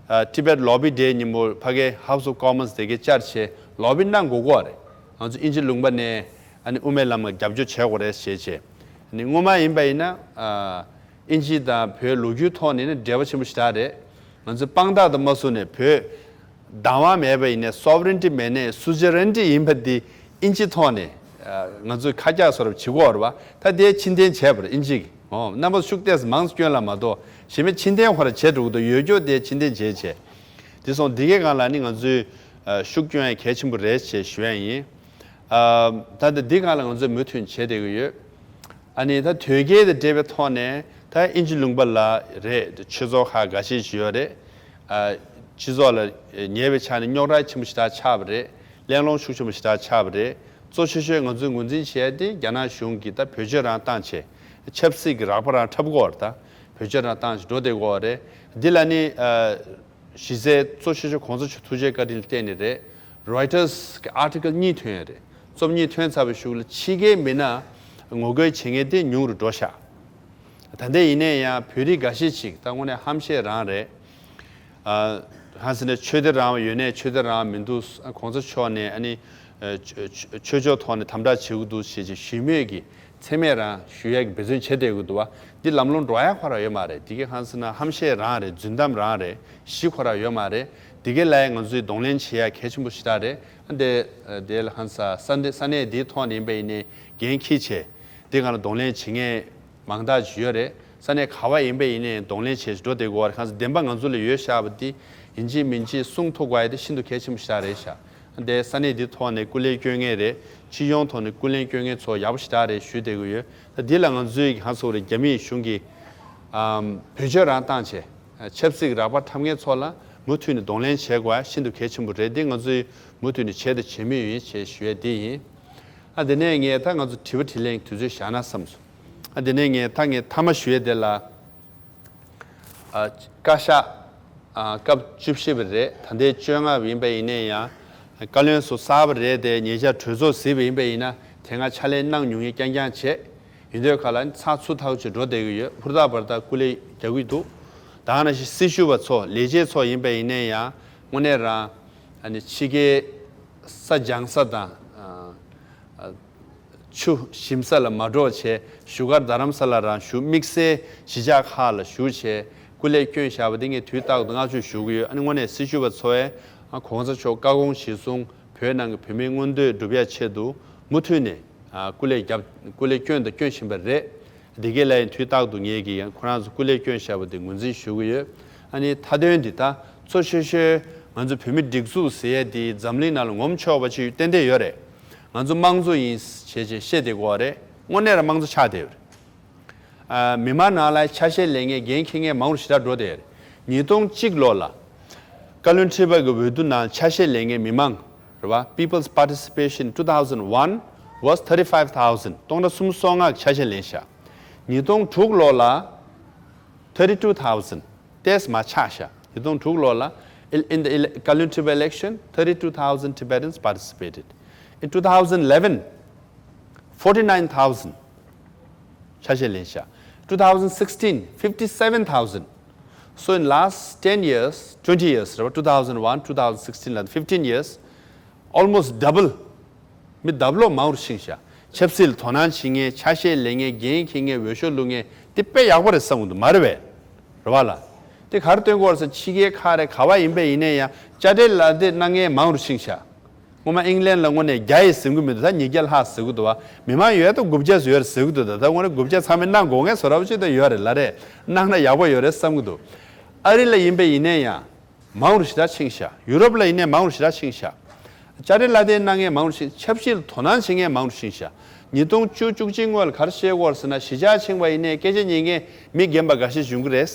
ཨ་Tibet Lobby Day་ཉིན་མོ་ཕ་གའི་House of Commons་དེ་གའི་བཅར་བྱས་ལོ་བི་གནང་དགོས་ཀྱི་རེད། ང་ཚོ་དབྱིན་ཇི་ལུང་པ་ནས་ཨ་ནི་དབུ་མའི་ལམ་ལ་རྒྱབ་སྐྱོར་བྱེད་དགོས་རེད་ཞེས་བྱས། ཨ་ནི་སྔོན་མ་ཡིན་པ་ཡིན་ན་ཨ་དབྱིན་ཇི་དང་བོད་ལོ་རྒྱུས་ཐོག་ནས་ནི་འབྲེལ་བ་ཆེན་པོ་ཞེ་དྲག་རེད། ང་ཚོ་དཔང་རྟགས་དང་མ་བཟུང་ནས་བོད་བདག་དབང་མེད་པ་ཡིན་ནའི། Sovereignty་མེད་ནའི་Suzerainty་ཡིན་པ་འདི་དབྱིན་ཇི་ཐོག་ནས་ཨ་ང་ཚོས་ཁ་རྒྱག་བཟོ་འདྲ་བྱེད་ཀྱི་ཡོད་རེད་བ། ད་དེ་ཕྱིར་འཐེན་བྱས་པ་རེད་དབྱིན་ཇི་གིས། ཨོ་རྣམ་པ་ཤུགས་ཏོག་ཙམ་མང་ཙམ་སྐྱོན་ལ་མ་གཏོགས་གཞན་མ་ཕྱིར་འཐེན་ཁོ་རང་བྱས་འགྲོ་གི་འདུག་ཡོད་རྒྱུ་དེ་ཕྱིར་འཐེན་བྱས་བྱས། དེ་སོང་འདི་གའི་སྒང་ལ་ནི་ང་ཚོས་ཨ་ཤུགས་སྐྱོན་ཡ་གལ་ཆེན་པོ་རེད་ཅེས་ཞུ་ཡ་ཡིན། ཨ་ད་ལྟ་འདི་སྒང་ལ་ང་ཚོས་མུ་མཐུད་བྱས་བསྡད་ཀྱི་ཡོད། ཨ་ནི་ད་དོལ་རྒྱལ་དང་འབྲེལ་བའི་ཐོག་ནས་ད་དབྱིན་ཇི་ལུང་པ་ལ་རེད། ཆོས་ཚོགས་ཁག་འགའ་ཤས་ཤིག་ཡོད་རེད། ཨ་སྤྱི་ཚོགས་ལ་ཉེ་བའི་ཆར་ནས་རྙོག་དྲ་ཆེན་པོ་ཞེ་དྲག་ཆགས་པ་རེད། གླེང་སློང་ཤུགས་ཆེན་པོ་ཞེ་དྲག་ཆགས་པ་རེད། གཙོ་ཆེ་ཤོས་ང་ཚོས་ངོས་འཛིན་བྱས་ཏེ་རྒྱ་ནག་གཞུང་གིས་ད་བེད་སྤྱོད་རང་བཏང་བྱས། ཆབ་སྲིད་ཀྱི་རགས་པ་རང་འཁྲབ་ཀྱི་ཡོད་རེད་ད། བེད་སྤྱོད་རང་བཏང་བྱས་འགྲོ་བསྡད་ཀྱི་ཡོད་རེད། འདི་ལ་ནི་ཨ། གཞི་རྩའི་གཙོ་ཆེ་ཤོས་གོང་ས་མཆོག་ཐུགས་རྗེ་བཀའ་དྲིན་ལ་བརྟེན་ནས་རེད། Reuters་གི་article་གཉིས་ཐོན་ཡོད་རེད། རྩོམ་གཉིས་ཐོན་ཚར་བའི་གཞུག་ལ་ཕྱི་རྒྱལ་མི་སྣ་ངོ་རྒོལ་བྱེད་མཁན་དེ་ཉུང་རུ་འགྲོ་ཤག་ད་ལྟ་ཡིན་ནའི་ཡང་བོད་རིགས་འགའ་ཤས་ཅིག་ད་དངོས་གནས་ཧམ་བཤད་རང་རེད། ཨ་གང་ཟེར་ན་ཆོས་དད་རང་བ་ཡོད་ནའི་ཆོས་དད་རང་བ་མི་འདུག་གོང་ས་མཆོག་ནས་ཨ་ནི་ཨ་ཆོས་ཆོས་ཕྱོགས་ཐོག་ནས་དམ་དྲག་བྱེད་ཀྱི་འདུག་ཞེས་ཞུས་མོད་ཀྱི། མཚན་སྨད་རང་ཞུ་ཡག་གི་འབད་བརྩོན་བྱེད་བསྡད་དགོས་འདུག་བ། འདི་ལམ་ལྷོང་འགྲོ་ཡག་ཁོ་རང་ཡོད་མ་རེད། འདི་གའི་ཧང་སང་ན་ཧམ་བཤད་རང་རེད། རྫུན་གཏམ་རང་རེད། གཞི་ཁོ་རང་ཡོད་མ་རེད། འདི་གའི་ལ་ཡང་ང་ཚོས་གདོང་ལེན་བྱེད་ཡག་གལ་ཆེན་པོ་ཞེ་དྲག་རེད། འདི་དེ་ལ་ཧང་སང་ས་གནས་ས་གནས་འདིའི་ཐོག་ནས་ཡིན་པ་ཡིན་ནའི་འགན་འཁྱེར་བྱས་འདི་ག་ལ་གདོང་ལེན་བྱེད་མཁན་མང་དག་ཅིག་ཡོད་རེད། ས་གནས་ག་བ་ཡིན་པ་ཡིན་ནའི་གདོང་ལེན་བྱས་འགྲོ་བསྡད་དགོས་པ་རེད། ཧང་སང་བདེན་པ་ང་ཚོ་ལ་ཡོད་བཞག་པ་འདི་ཡིན་གཅིག་མིན་གཅིག་གསུང་ཐུབ་དགོས་ཡ་དེ་ཤིན་ཏུ་གལ་ཆེན་པོ་ཞེ་དྲག་རེད་ཤག་དེ་ས་གནས་འདི་ཐོག་ནས་སྐུ་ལས་སྐྱོན་མཁན་རེད། སྤྱི་ཡོངས་ཐོག་ནས་སྐུ་ལས་སྐྱོན་མཁན་ཚོ་ཡག་པོ་ཞེ་དྲག་རེད་ཞུས་བསྡད་ཀྱི་ཡོད། ད་འདི་ལ་ང་ཚོས་ཧང་སང་རེད། རྒྱ་མིའི་གཞུང་གིས་ཨམ་བེད་སྤྱོད་རང་བཏང་བྱས་ཆབ་སྲིད་ཀྱི་རགས་པ་འཁྲབ་མཁན་ཚོ་ལ་མུ་མཐུད་ནས་གདོང་ལེན་བྱེད་དགོས་ཡ་ཤིན་ཏུ་གལ་ཆེན་པོ་རེད། འདི་ང་ཚོས་མུ་མཐུད་ནས་བྱས་དང་བྱེད་མུས་ཡིན་ཞེས་ཞུ་ཡ་འདི་ཡིན། ཨ་དེ་ནས་ངས་ད་ང་ཚོ་དྲི་བ་དྲིས་ལན་གྱི་དུས་ཚོད་བཞག་ན་བསམ་སོང་། ཨ་དེ་ནས་ངས་ད་ངས་མཐའ་མ་ཞུ་ཡ་དེ་ལ། ཨ་བཀའ་ཤག་ཨ་སྐབས་བཅུ་བཞི་པ་རེད། ད་ལྟའི་བཅོ་ལྔ་པ་ཡིན་པ་ཡིན་ནའི་ཡང་བཀའ་བློན་ཚོ་གསར་པ་རེད་དེ། ཉེ་ཆར་གྲོས་ཚོགས་ཟིན་པ་ཡིན་པ་ཡིན་ན་དེ་སྔ་ཕྱག་ལས་གནང་མྱོང་མཁན་རྐྱང་རྐྱང་བྱས། མི་འདོད་ཁ་ལ་ཚགས་ཚུད་ཐག་ཆོད་འགྲོ་བསྡད་ཀྱི་ཡོད། ཧུར་ཐག་འབར་ཐག་སྐུ་ལས་རྒྱག་གི་འདུག། ད་ནང་བཞིན་སྲི་ཞུ་བ་ཚོ་ལས་བྱེད་ཚོ་ཡིན་པ་ཡིན་ན་ཡང་དངོས་གནས་རང་ཨ་ནི་ཕྱི་རྒྱལ་ས་སྦྱང་ས་དང་ཨ་ཨ་ཆུ་ཞིམ་ས་ལ་མ་འགྲོ་བྱས་བཞུགས་སྒར་རྡ་རམ་ས་ལ་རང་བཞུགས། དམིགས་བསལ་གཞིས་ཆགས་ཁག་ལ་བཞུགས་བྱས་སྐུ་ལས་བསྐྱོན་བཞག་པ་དེ་ངས་དུས་རྟག་ཏུ་བསྔགས་བརྗོད་ཞུ་གི་ཡོད། ཨ་ནི་དངོས་གནས་སྲི་ཞུ་བ་ཚོས་ཨ་གོང་ས་མཆོག་བཀའ་དགོངས་གཞིར་བཟུང་བོད་ནང་གི་བོད་མིའི་མངོན་འདོད་སྒྲུབ་ཡ་ཆེད་དུ་མུ་མཐུད་ནས་ཨ་སྐུ་ལས་བརྒྱབ། སྐུ་ལས་བསྐྱོན་དང་བསྐྱོན་བཞིན་པ་རེད། འདི་གའི་ལ་ཡང་དུས་རྟག་ཏུ་ངེད་ཀྱིས་ཡང་ཁོ་རང་ཚོ་སྐུ་ལས་བསྐྱོན་བཞག་པ་དེ་ངོས་འཛིན་ཞུ་གི་ཡོད། ཨ་ནི་མཐའ་དོན་འདི་ད་གཙོ་ཆེ་ཤོས་ང་ཚོ་བོད་མི་སྒྲིག་འཛུགས་ཟེར་ཡ་དེ་འཛམ་གླིང་ནང་ལ་ངོམ་ཆོག་པ་ཅིག་ཏན་ཏན་ཡོད་རེད། ང་ཚོ་དམངས་གཙོ་ཡིན་ཞེས་བྱས་བཤད་བསྡད་ཀྱི་ཡོད་རེད། དངོས་གནས་རང་དམངས་གཙོ་ཆགས་བསྡད་ཡོད་རེད། ཨ་མི་མང་ནང་ལ་ཆ་ཤས་ལེན་མཁན་འགན་འཁྱེར་མཁན་མང་རུ་ཞེ་དྲག་འགྲོ་བསྡད་ཡོད་རེད། ཉིས་སྟོང་གཅིག་ལོ་ལ་བཀའ་བློན་ཁྲི་པ་གི་འོས་བསྡུ་ནང་ཆ་ཤས་ལེན་མཁན་མི་མང་རེད་བ། People's participation in two thousand one was thirty-five thousand. སྟོང་ཕྲག་སུམ་ཅུ་སོ་ལྔ་གི་ཆ་ཤས་ལེན་ཤག། ཉིས་སྟོང་དྲུག་ལོ་ལ་thirty-two thousand. ཏོག་ཙམ་མར་ཆག་ཤག། ཉིས་སྟོང་དྲུག་ལོ་ལ་in the ele- བཀའ་བློན་ཁྲི་པ་election, thirty-two thousand Tibetans participated. In two thousand eleven, forty-nine thousand ཆ་ཤས་ལེན་ཤག། Two thousand sixteen, fifty-seven thousand. So in last ten years, twenty years རེད་བ། two thousand one, two thousand sixteen ལ་fifteen years, almost double. མི་ལྡབ་ལོག་མང་རུ་ཕྱིན་ཤག། ཆབ་སྲིད་ལ་དོ་སྣང་བྱེད་མཁན། ཆ་ཤས་ལེན་མཁན། འགན་འཁྱེར་མཁན། འོས་ཤོག་བླུག་མཁན་དེ་དཔེ་ཡག་པོ་རེད་བསམ་གྱི་འདུག། མ་རེད་པས། རེད་བ་ལ། དེ་ག་རེ་སྟོན་གྱི་ཡོད་རེད་ཟེར། ཕྱི་རྒྱལ་ཁག་རེད་ག་བ་ཡིན་པ་ཡིན་ན་ཡང་དཔྱ་ཁྲལ་ལག་དེབ་གནང་མཁན་མང་རུ་ཕྱིན་ཤག། སྔོན་མ་ཨིང་ལན་ལ་དངོས་གནས་བརྒྱ་ཡི་ཟིན་གྱི་མི་འདུག། ད་ཉིས་བརྒྱ་ལྷག་ཟིན་གྱི་འདུག་བ། མི་མང་ཡོད་དོ་དགུ་བརྒྱ་ཡོད་རེད་ཟིན་གྱི་འདུག། ད་ད་དངོས་གནས་དགུ་བརྒྱ་ཚང་མས་གནང་དགོས་ངེས་བཟོ་འདྲ་པོ་ཅིག་ད་ཡོད་རེད་ལ། རེད། གནང་ན་ཡག་པོ་ཡོད་རེད་བསམ་གྱི་འདུག། ཨ་རི་ལ་ཡིན་པ་ཡིན་ན་ཡང་མང་རུ་ཞེ་དྲག་ཕྱིན་ཤག། ཡུ་རོབ་ལ་ཡིན་ནའི་མང་རུ་ཞེ་དྲག་ཕྱིན་ཤག། དཔྱ་ཁྲལ་ལག་དེབ་གནང་མཁན་མང་རུ་ཕྱིན། ཆབ་སྲིད་ལ་དོ་སྣང་བྱེད་མཁན་མང་རུ་ཕྱིན་ཤག། ཉིས་སྟོང་བཅུ་བཅུ་གཅིག་སྔོན་ལ་ག་རེ་བཤད་ཀྱི་ཡོད་རེད་ཟེར་ན། གཞིས་ཆགས་ཕྱིན་པ་ཡིན་ནའི་སྐད་ཆ་ཉན་མཁན་མི་རྒན་པ་འགའ་ཤས་བྱུང་གི་རེད།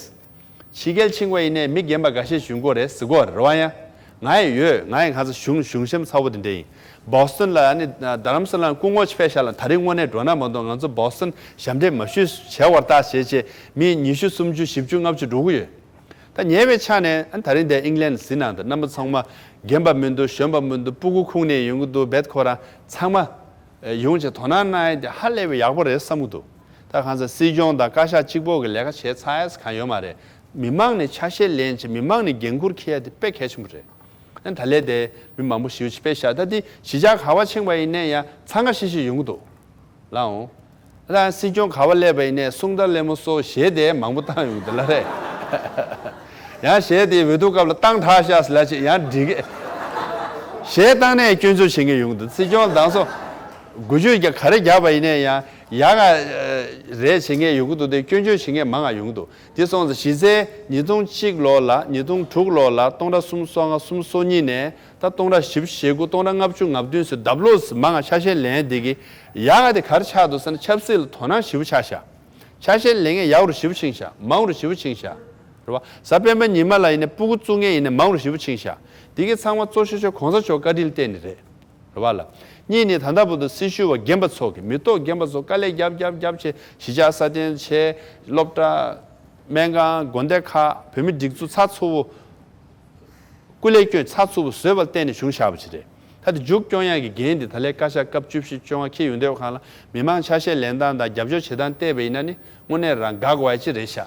ཕྱི་རྒྱལ་ཕྱིན་པ་ཡིན་ནའི་མི་རྒན་པ་འགའ་ཤས་བྱུང་གི་རེད་ཟེར་གྱི་ཡོད་རེད་བ། ཡང་ང་ཡང་ཡོད། ང་ཡང་ཁ་སང་གཞུང་གཞུང་གཤམ་ཚ་བོ་དེ་འདྲ་ཡིན། བོ་སི་ཊོན་ལ་ཨ་ནི་རྡ་རམ་ས་ལ་སྐུ་ངོ་ཕེབས་ཤག་ལ། ད་རིང་དངོས་གནས་འགྲོ་ན་མ་གཏོགས་ང་ཚོ་བོ་སི་ཊོན་ཞབས་འདེགས་མ་ཞུས་བྱས་པར་ཐག་བྱས་བྱས་མི་ཉི་ཤུ་སུམ་ཅུ་བཞི་བཅུ་ལྔ་བཅུ་འགྲོ་གི་ཡོད། ད་ཉེ་བའི་ཆ་ནས་ཨ་ནི་ད་རིང་འདིར་ཨིང་ལན་གཟིགས་གནང་དང་། རྣམ་པ་ཚང་མ་རྒན་པ་མི་འདུག། གཞོན་པ་མི་འདུག། སྤུ་གུ་ཁུག་ནས་ཡོང་གི་འདུག། བེད་ཁོ་རང་ཚང་མ་ཡོང་བྱས་དོ་སྣང་གནང་ཡ་དེ་ཧ་ལས་པའི་ཡག་པོ་རེད་བསམ་གྱི་འདུག། ད་གང་ཟེར། སྲིད་སྐྱོང་དང་བཀའ་ཤག་གཅིག་པོ་གི་ལས་ཀ་བྱས་ཚར་ཡ་གང་ཡོད་མ་རེད། མི་མང་ནས་ཆ་ཤས་ལེན་བྱས་མི་མང་ནས་འགན་འཁུར་འཁྱེར་ཡ་དེ་དཔེ་གལ་ཆེན་པོ་རེད། ཨ་ནི་ད་ལས་དེ་མི་མང་པོ་ཞེ་པོ་ཅིག་ཕེབས་ཤག། ད་འདི་གཞིས་ཆགས་ག་བ་ཕྱིན་པ་ཡིན་ནའི་ཡང་འཚང་ཁ་ཤིག་ཤིག་ཡོང་གི་འདུག། ལགས་འོང་། ད་སྲིད་སྐྱོང་ག་བ་སླེབས་པ་ཡིན་ནའི་གསུང་བརྡ་ལེབ་མོ་སོགས་གཞས་དེ་མང་པོ་བཏང་ཡོང་གི་འདུག་ལ། རེད། ཡང་གཞས་དེ་འོས་བསྡུ་སྐབས་ལ་བཏང་དྲགས་ཤག་ཟེར་ལབ་བྱས་ཡང་འགྲིག་གི། གཞས་བཏང་ནའི་སྐྱོན་བརྗོད་བྱེད་མཁན་ཡོང་གི་འདུག། སྲིད་སྐྱོང་ལ་དང་སོ་དགུ་བཅུ་ག་རེ་བརྒྱབ་པ་ཡིན་ནའི་ཡང་ཡག་ག་རེད་བྱེད་མཁན་ཡོང་གི་འདུག། དེ་སྐྱོན་བརྗོད་བྱེད་མཁན་མང་ང་ཡོང་གི་འདུག། དེ་སོང་ཙང་གཞི་རྩའི་ཉིས་སྟོང་གཅིག་ལོ་ལ། ཉིས་སྟོང་དྲུག་ལོ་ལ། སྟོང་ཕྲག་སུམ་ཅུ་སོ་ལྔ། སུམ་ཅུ་སོ་གཉིས་ནས་ད་སྟོང་ཕྲག་བཞི་བཅུ་ཞེ་དགུ། སྟོང་ཕྲག་ལྔ་བཅུ་ང་བདུན་ཟེར་ལྡབ་ལོག་ཟེར་མང་ང་ཆ་ཤས་ལེན་ཡ་དེ་གི་ཡག་ག་དེ་ག་རེ་ཆགས་འདུག་ཟེར་ན། ཆབ་སྲིད་ལ་དོ་སྣང་ཞེ་པོ་ཆགས་ཤག། ཆ་ཤས་ལེན་མཁན་ཡག་རུ་ཞེ་པོ་ཕྱིན་ཤག། མང་རུ་ཞེ་པོ་ཕྱིན་ཤག། རེད་བ། གཟའ་སྤེན་པ་ཉི་མ་ལ་ཡིན་ནའི་སྤུ་གུ་བཙུགས་མཁན་ཡིན་ནའི་མང་རུ་ཞེ་པོ་ཕྱིན་ཤག། དེ་གི་ཚང་མ་གཙོ་ཆེ་ཤོས་གོང་ས་མཆོག་བཀའ་དྲིན་ལ་བརྟེན་ནས་རེད། རེད་བ་ལ། གཉིས་ནི་ད་ལྟ་བར་དུ་སྲི་ཞུ་བ་རྒན་པ་ཚོ་གི། མི་ཐོག་རྒན་པ་ཚོ་དཀའ་ལས་རྒྱབ་རྒྱབ་རྒྱབ་བྱས་གཞིས་ཆགས་སྲ་བརྟན་བྱས། སློབ་གྲྭ། སྨན་ཁང་། དགོན་སྡེ་ཁག་བོད་མི་སྒྲིག་འཛུགས་ཚགས་ཚུད་པོ། སྐུ་ལས་བསྐྱོན་ཚགས་ཚུད་པོ་བཟོས་པ་ལ་བརྟེན་ནས་བྱུང་བཞག་པ་ཅིག་རེད། ད་དེ་མཇུག་སྐྱོང་ཡག་གི་འགན་དེ་ད་ལས་བཀའ་ཤག་སྐབས་བཅུ་བཞི་བཅོ་ལྔ་འཁྱེར་ཡོང་དུས་སྒང་ལ་མི་མང་ཆ་ཤས་ལེན་སྟངས་དང་རྒྱབ་སྐྱོར་བྱེད་སྟངས་བལྟས་པ་ཡིན་ན་ནི་དངོས་གནས་རང་དགའ་དགོས་ཡ་ཅིག་རེད་ཤག།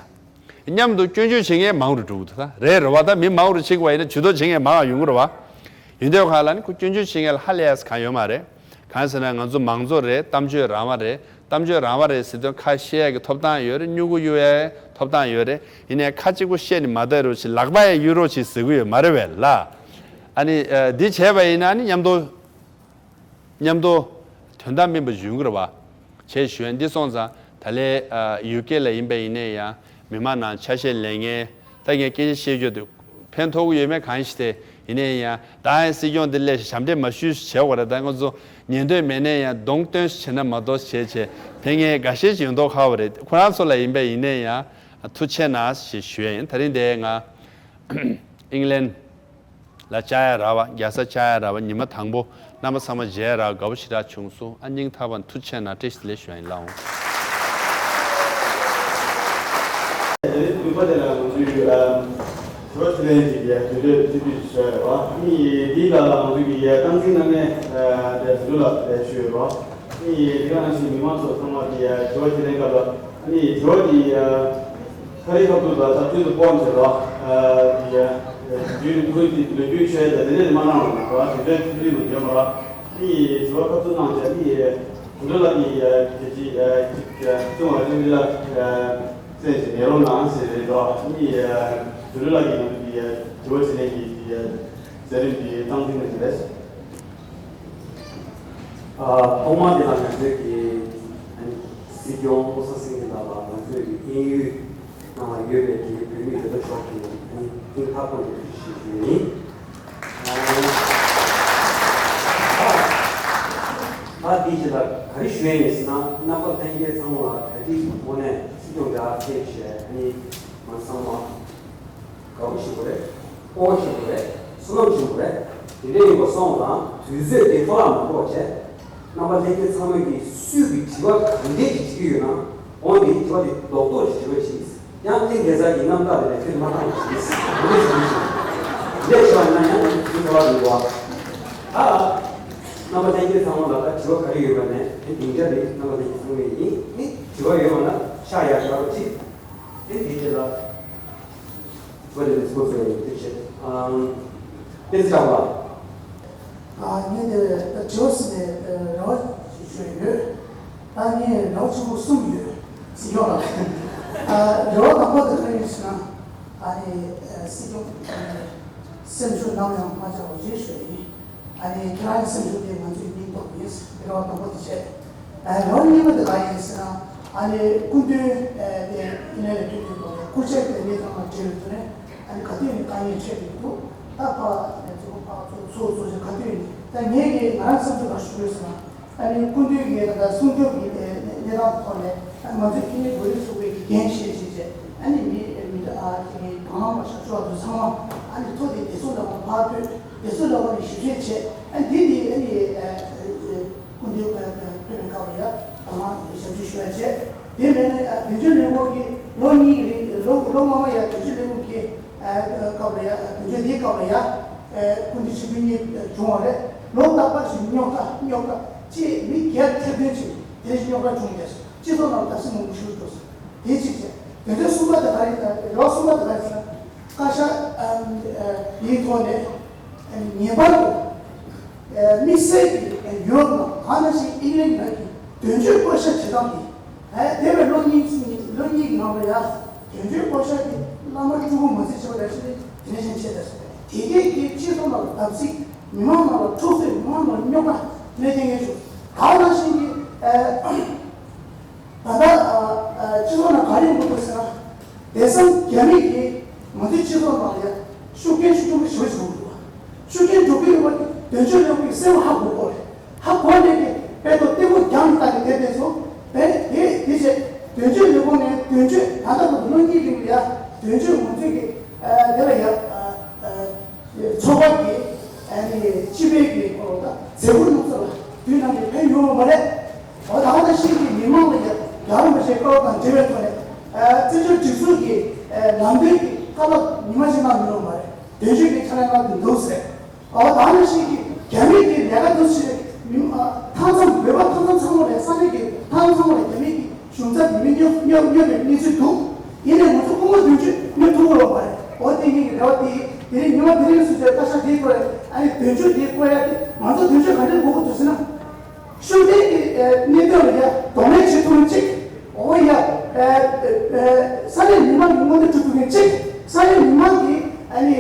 མཉམ་དུ་སྐྱོན་བརྗོད་བྱེད་མཁན་མང་རུ་འགྲོ་གི་འདུག། ད་རེད། རེད་བ། ད་མི་མང་རུ་ཕྱིན་པ་ཡིན་ན་ཇུས་གཏོགས་བྱེད་མཁན་མང་བ་ཡོང་གི་རེད་བ། ཡིན་དུས་སྒང་ལ་ནི་ཁོ་སྐྱོན་བརྗོད་བྱེད་མཁན་ལ་ཧ་ལས་ཡ་གང་ཡོད་མ་རེད། གང་ཟེར་ན་ང་ཚོ་མང་གཙོ་རེད། གཏམ་བརྗོད་རང་དབང་རེད། གཏམ་བརྗོད་རང་དབང་རེད་ཟེར་དུས་ཁ་བཤད་ཡག་གི་ཐོབ་ཐང་ཡོད་རེད། སྨྱུ་གུ་གཡུག་ཡག་ཐོབ་ཐང་ཡོད་རེད། ཡིན་ནའི་ཁ་གཅིག་པོ་བཤད་ནས་མ་བསྡད་རོགས་བྱེད། ལག་པ་ཡང་གཡུག་རོགས་བྱེད་ཟེར་གི་ཡོད་མ་རེད་པས་ལ། ཨ་ནི་ཨ་འདི་བྱས་པ་ཡིན་ན་ཨ་ནི་མཉམ་དུ་མཉམ་དུ་དོན་དག་སྨིན་པ་ཡོང་གི་རེད་བ། བྱས་ཞུ་ཡ་འདི་སོང་ཙང་ད་ལས་ཨ་ཡུ་ཀེ་ལ་ཡིན་པ་ཡིན་ནའི་ཡང་མི་མང་ནང་ཆ་ཤས་ལེན་མཁན། ད་ངས་སྐད་ཆ་བཤད་རྒྱུ་དེ་ཕན་ཐོགས་ཀྱི་ཡོད་མེད་གང་ཤེས་ཏེ། ཡིན་ནའི་ཡང་ད་ཡང་སྲིད་སྐྱོང་འདི་སླེབས་ཤག། ཞབས་འདེགས་མ་ཞུས་བྱས་པ་རེད། ད་ང་ཚོ་ཉན་འདོད་མེད་ནའི་ཡང་གདོང་སྟོན་བྱས་ན་མ་གཏོགས་བྱས་བྱས་ཕན་མཁན་འགའ་ཤས་ཤིག་ཡོང་མདོག་ཁ་པོ་རེད། ཁོ་རང་ཚོ་ལ་ཡིན་པ་ཡིན་ནའི་ཡང་ཐུགས་རྗེ་གནང་ཞེས་ཞུ་ཡ་ཡིན། ད་རིང་འདིར་ང་ཨིང་ལན་ལ་བཅར་ཡ་རག་པ། རྒྱལ་ས་བཅར་ཡ་རག་པ་ཉི་མ་དང་པོ། རྣམ་པ་ཚང་མ་མཇལ་ཡ་རག་དགའ་པོ་ཞེ་དྲག་བྱུང་སོང་། ཨ་སྙིང་ཐག་པ་ནས་ཐུགས་རྗེ་གནང་། བཀྲ་ཤིས་བདེ་ལེགས་ཞུ་ཡ་ཡིན། ལགས་འོང་། དེ་རིང་དུས་པ་དེ་ལ་ང་ཚོའི་ཨམ་དྲི་བ་དྲིས་ལན་གྱི་ཡ་དུས་ཚོད་རྩིས་སྤྲོད་ཞུ་ཡ་རེད་བ། ཨ་ནི་འདི་ལ་ང་ཚོའི་གི་ཡ་སྟངས་འཛིན་གནང་མཁན་ཨ་དེ་ཟུར་ལ་ལས་ཞུ་ཡོད་རེད་བ། ནི་དེ་ག་ནང་བཞིན་མི་མང་ཚོ་ཚང་མ་དེ་དྲི་བ་དྲིས་ལན་སྐབས་ལ་ནི་དྲི་བ་དེ་ག་རེ་ཁ་ཐུག་ལ་ད་དུས་སུ་སྤོན་ཟེར་བ་དེ་དུས་ཁོའི་དེ་ལོ་རྒྱུས་ཤོད་ད་དེ་ནས་མ་གནང་བ་ནི་དེ་འདྲའི་ཐུབ་ཀྱི་མི་འདུག་ཡོད་མ་རེད། ནི་དྲི་བ་ཁ་ཐུག་གནང་བྱས་ནི་དུད་འགྲོ་ལགས་ཀྱིས་དེ་ཅི་ཅུང་བ་ཅུང་ལ་སེམས་ཀྱི་མེ་རོ་ནང་ཟེར་རེད་དོ། ནི་དུད་འགྲོ་ལགས་ཀྱིས་ང་ཚོ་དེ་དྲི་བ་དྲིས་ལན་གྱི་དེ་མཛད་རིམ་དེ་སྟངས་འཛིན་གནང་གི་རེད། ཨ། ཐོག་མར་དེ་ལ་ང་ཚོས་ཀྱི་ཨ་ནི་སྲིད་སྐྱོང་བློ་བཟང་སེང་གེ་ལགས་ལ་ང་ཚོས་ཀྱི་དབྱིན་ཡུལ་ནང་ལ་ཡོད་པའི་གི་བོད་མི་རེ་ལྟོ་ཤོག་གི་ཨ་ནི་ཐེངས་མཐའ་འཁོར་ནས་ཐུགས་རྗེ་ཆེ་ཞུ་རྒྱུ་ཡིན། ཨ། ད་འདི་ཞིག་ལ་ག་རེ་ཞུ་ཡས་ཡིན་ཟེར་ན། རྣམ་པ་ལྷན་རྒྱས་ཚང་མ་ལ་གྲ་སྒྲིག་གི་ཐོག་ནས་སྲིད་སྐྱོང་རྒྱ་ཆེ་ཞེས་ཨ་ནི་ང་ཚང་མ། དགའ་པོ་ཞིག་པོ་རེད། སྤོབས་པ་ཞིག་པོ་རེད། བསོད་ནམས་ཞིག་པོ་རེད། དེ་འདྲ་ཡིན་པ་སོང་ཙང་དུས་ཚོད་དེ་འཕྲོ་བརླག་མ་གཏོགས་བྱས། རྣམ་པ་ལྷན་རྒྱས་ཚང་མས་ཀྱིས་སུས་ཀྱི་དྲི་བ་ག་འདྲས་ཀྱི་བྱེད་ཀྱི་ཡོད་ན། འོ་འདིའི་དྲི་བ་དེ་རྡོག་རྡོག་ཞིག་དྲི་བ་ཞིག་ཡང་ཏིང་གེ་ཟ་གི་རྣམ་རྟགས་དེ་ལས་ཁྱོད་མ་བཏང་བ་ཞིག་འདི་འདྲས་ཞིག་ཞིག་འདྲས་ཞིག་ན་ཡང་ང་ཚོ་དུས་འཕྲོ་བརླག་ཡོད་པ། ད་རྣམ་པ་ལྷན་རྒྱས་ཚང་མ་ལ་ད་དྲི་བ་ག་རེ་ཡོད་པ་ནས་དེ་སྡིངས་ཆ་རེད། རྣམ་པ་ལྷན་རྒྱས་ཚང་མས་ཡིན་ནི་དྲི་བ་ཡོད་པ་ན་ཤག་ཡར་བཞག་རོགས་གྱིས། དེ་འདི་རྗེས་ལ། བཀའ་དྲིན་ཆེ། ཨམ། བསྟན་འཛིན་གྲགས་པ། ཨ། ངས་དེ་ཇོ་སི་ནས་རེ་བ་ཞུ་ཡོད། ད་ངས་རེ་བ་ཆེན་པོ་གསུམ་ཡོད། སྲིད་སྐྱོང་ལགས། ཨ། རེ་བ་དང་པོ་དེ་ག་རེ་ཡིན་ཟེར་ན། ཨ་ནི་སྲིད་སྐྱོང་སེམས་ཤུགས་ནམ་ཡང་མ་ཆག་པ་ཞེས་ཞུ་ཡ་ཡིན། ཨ་ནི་ཁྱེད་རང་གི་སེམས་ཤུགས་དེ་ང་ཚོའི་སྙིང་སྟོབས་ཡིན། རེ་བ་དང་པོ་དེ་བྱས། ཨ། རེ་བ་གཉིས་པ་དེ་ག་ཡིན་ཟེར་ན། ཨ་ནི་སྐུ་མདུན་དེ་ཨི་ལན་ལ་ཕེབས་དུས་ཐོག་ནས་སྐུ་ཕྱྭ་དེ་ངས་ཚང་མ་བྲིས་ཡོད་དུས་ནས། ཨ་ནི་ག་དུས་ནས་དཀའ་ངལ་འཕྲད་ཀྱི་འདུག་ད་ཕ་ནས་ཚོ་ཕ་ཚོ་ཚོ་ཚོ་ཞིག་ག་དུས་ནས་ད་ངས་ཀྱི་ང་རང་སེམས་ཚོ་ག་ཞུ་དགོས་ཟེར་ན། ཨ་ནི་སྐུ་མདུན་གྱི་ད་སྲུང་སྐྱོབ་ཀྱི་གནས་སྟངས་ཐོག་ནས། ཨ། ང་ཚོའི་ཕ་ནས་བོད་རིགས་ཚོགས་པའི་གི་འགན་བཞེས་བྱས་བྱས། ཨ་ནི་མི་མི་འདྲ་ཨ་དེ་གི་དང་བླངས་པ་ཞབས་ཞུ་བ་ཚོ་ཚང་མ་ཨ་ནི་ཐོ་དེ་བདེ་སྲུང་ལས་ཁུངས་ཕར་ཕུད། བདེ་སྲུང་ལས་ཁུངས་ནས་ཞིབ་བཤེར་བྱས། ཨ་ནི་དེ་ནི་ཨ་ནི་ཨ་ཨ་སྐུ་མདུན་ཕེབས་པའི་སྐབས་ལ་ཡ་དང་བླངས་ཞབས་ཞུ་ཞུ་བ་བྱས། དེ་མིན་ན་ཨ་དོན་གཅོད་ལས་ཁུངས་ཀྱི་ལོ་གཉིས་ཀྱི་རིང་ལོ་ལོ་སྔོན་མ་ཡ་དོན་གཅོད་ལས་ཁུངས་ཀྱི་ཨ་སྐབས་ལ་ཡ་དོན་གཅོད་དེའི་སྐབས་ལ་ཡ་ཨ་སྐུ་མདུན་ཆིབས་བསྒྱུར་གཉིས་བྱུང་བ་རེད། ལོ་རྟག་པར་ཞིག་རྙོག་དྲ་རྙོག་དྲ་ཅེས་མི་བརྒྱད་ཐེར་འདོན་ཅིག་དེ་བཞིན་རྙོག་དྲ་བྱུང་བས་སྤྱི་ཚོགས་ནང་ལ་བརྡབ་གསིག་མང་པོ་ཞིག་འགྲོ་སོང་། དེ་གཅིག་བྱས། དེ་ཚོའི་གསུམ་པ་དེ་ག་རེ་ཡིན་ན། རེ་བ་གསུམ་པ་དེ་ག་རེ་ཡིན་ན། བཀའ་ཤག་ཨམ་ཨ་དེའི་ཐོག་ནས་ཨ་ངེས་པར་དུ་ཨ་དམིགས་བསལ་གྱི་ཡོད་ན་གང་ན་ཞིག་ཨིན་ལན་ནང་གི་དོན་གཅོད་བསྐོ་བཞག་བྱེད་སྟངས་དེ། ཨ་འདས་པའི་ལོ་གཉིས་གསུམ་གྱི་ལོ་གཉིས་ཀྱི་ནང་ལ་ཡ་དོན་གཅོད་བསྐོ་བཞག་གི་བླ་མ་སྤྲུལ་སྐུ་མ་ཚད་བྱེད་པ་ལ་ཞིག་དེ་ནས་བཞིན་བྱེད་དེ། དེ་གས་ཀྱི་སྤྱི་ཚོགས་ནང་ལ་བརྡབ་གསིག་མི་མང་ནང་ལ་འཁྲུག་རྩོད། མི་མང་ནང་ལ་རྙོག་དྲ་གནས་ཐེངས་ངེས་བྱུང་། གང་ན་ཞིག་གི་ཨ། ད་ལྟ་ཨ་ཨ་སྤྱི་ཚོགས་ནང་ག་རེ་ཡོང་གི་འདུག་ཟེར་ན། དེང་སང་རྒྱ་མི་གིས་ང་ཚོའི་སྤྱི་ཚོགས་ནང་ལ་ཡ་ཤུགས་རྐྱེན་ཤུགས་ཆེན་པོ་ཞེ་པོ་ཅིག་ཡོང་གི་འདུག་ཤུགས་རྐྱེན་འགྲོ་གི་ཡོད་པ་དེ་དོན་གཅོད་ལས་ཁུངས་ཀྱིས་གསལ་པོ་ཧ་གོ་གི་རེད། ཧ་གོ་ནས་ཀྱི་དཔེ་ཐོག་སྟེགས་བུ་རྒྱང་ནས་བལྟས་ཏེ་བསྡད་དེ་སོང་། དེ་དེ་དེ་བྱས་དོན་གཅོད་ལས་ཁུངས་ནས་དོན་གཅོད་ད་ལྟ་བར་དུ་ལོ་གཉིས་རིང་ལ་ཡ་དོན་གཅོད་ང་ཚོའི་གི་ཨ་དེ་ལ་ཡ་ཨ་ཨ། ཚོགས་པ་གི་ཨ་ནི་སྤྱི་པའི་གི་ཁོ་ད་མཛད་སྒོ་སྣ་ཚོགས་ལ་དུས་ནམ་ཡང་ཕན་ཡོང་བ་མ་རེད། འོ་ད་ལྟ་ཞིག་གི་མི་མང་ལ་ཡ་རྒྱ་རམ་པ་ཞིག་སྐོར་དང་འབྲེལ་བའི་ཐོག་ནས་ཨ་བཙན་བྱོལ་སྒྲིག་འཛུགས་ཀྱི་ཨ་ལམ་སྟོན་གྱི་བཀའ་སློབ་ཉི་མ་ཞིག་གནང་མྱོང་བ་མ་རེད། དོན་གཅོད་ཀྱི་ཕྱག་ལས་གནང་གི་འདུག་ཟེར། འོ་ད་ལྟ་ཞིག་གི་རྒྱ་མི་གི་ལས་ཀ་འདུག་ཟེར། མི་མཐའ་མཚམས་བོད་པ་མཐའ་མཚམས་ཚང་མ་ལ་ས་གནས་ཀྱི་མཐའ་མཚམས་ཚང་མ་ལ་རྒྱ་མི་གི་གཞུང་ཚབ་ཉི་མ་སྙོབ་སྙོབ་སྙོབ་པའི་གནས་ཚུལ་འདུག་ཡིན་ནའི་ང་ཚོ་སྐུ་ངོ་དོན་གཅོད་སྙོབ་ཐུབ་ཀྱི་ཡོད་མ་རེད། འོ་དེ་ངེད་ཀྱི་རེ་བ་དེ་ཡིན། དེ་རིང་ཉི་མ་དེ་རིང་སུ་ཚོས་བཀའ་ཤག་དེའི་སྐོར་ཨ་ནི་དོན་གཅོད་དེའི་སྐོར་ཡ་དེ་ང་ཚོ་དོན་གཅོད་ག་འདྲས་དགོས་ཀྱི་འདུག་ཟེར་ན། ཤུགས་ལྡན་གྱི་གནད་དོན་ལ་ཡ་གདོང་ལེན་བྱེད་ཐུབ་མཁན་གཅིག་འོ་ཡ་ས་གནས་མི་མང་གི་མངོན་འདོད་སྒྲུབ་ཐུབ་མཁན་གཅིག་ས་གནས་མི་མང་གི་ཨ་ནི་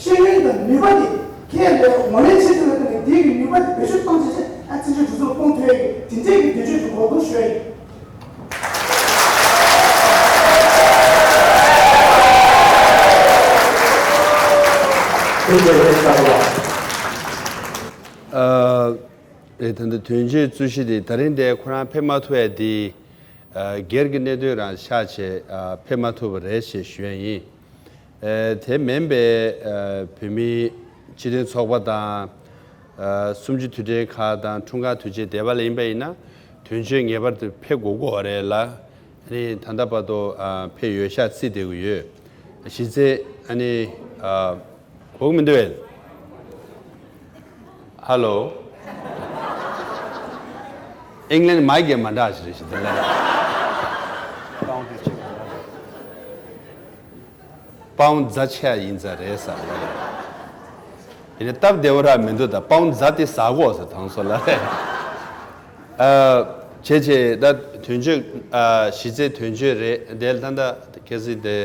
ཤེས་ཡོན་དང་ནུས་པ་དེ་ཁས་ལེན་ངོས་ལེན་བྱེད་ཐུབ་པའི་ཐོག་ནས་དེའི་གི་ནུས་པ་དེ་བེད་སྤྱོད་བཏང་བྱས་ཨ་བཙན་བྱོལ་སྒྲིག་འཛུགས་ལ་སྤུངས་ཐུབ་ཡ་གི་དེ་འདྲའི་གི་དོན་གཅོད་ཅིག་དགོས་འདུག་ཞུ་ཡ་ཡིན། ཐུགས་རྗེ་ཆེ་ལགས། ཨ། ཨེ། ད་ལྟ་དོན་གཅོད་རྩོད་གཞི་དེ་ད་རིང་དེ་ཁོ་རང་ཕེབས་མ་ཐུབ་ཡ་དེ། ཨ། སྒེར་གྱི་གནད་དོན་རང་ཆགས་བྱས། ཨ། ཕེབས་མ་ཐུབ་པ་རེད་ཞེས་ཞུ་ཡ་ཡིན། ཨེ། དེ་མིན་པའི། ཨ། བོད་མིའི་སྤྱི་མཐུན་ཚོགས་པ་དང་། ཨ། གསུམ་བཅུ་དུས་དྲན་ཁག་དང་འཁྲུངས་སྐར་དུས་ཆེན་དེ་བ་ལ་ཡིན་པ་ཡིན་ན་དོན་གཅོད་ངེས་པར་དུ་ཕེབས་དགོས་ཀྱི་ཡོད་རེད་ལ། ཨ་ནི་ད་ལྟ་བར་དུ། ཨ། ཕེབས་ཡོད་ཤག་རྩིས་བསྡད་ཀྱི་ཡོད། གཞི་རྩའི་ཨ་ནི། ཨ། གོ་གི་མི་འདུག་གས། ཧ་ལོ། ཨིང་ལན་མ་གི་མ་འདྲ་ཞིག་རེད་ཞེས་དེ་ལ་རེད། པའུན་ཌི་ཆེ་བ་རེད། པའུན་ཌི་རྫ་ཆེ་ཡིན་ཙང་རེད་ཟེར་བ་རེད། ཡིན་ནའི་སྟབས་བདེ་བོ་ར་མི་འདུག་ད་པའུན་ཌི་རྫ་དེ་ཟ་གོ་ཟེར་དང་སོ་ལ་རེད། ཨ། བྱས་བྱས་ད་དོན་གཅོད་ཨ། གཞི་རྩའི་དོན་གཅོད་རེད་དེ་ལ་ད་ད་གལ་སྲིད་དེ་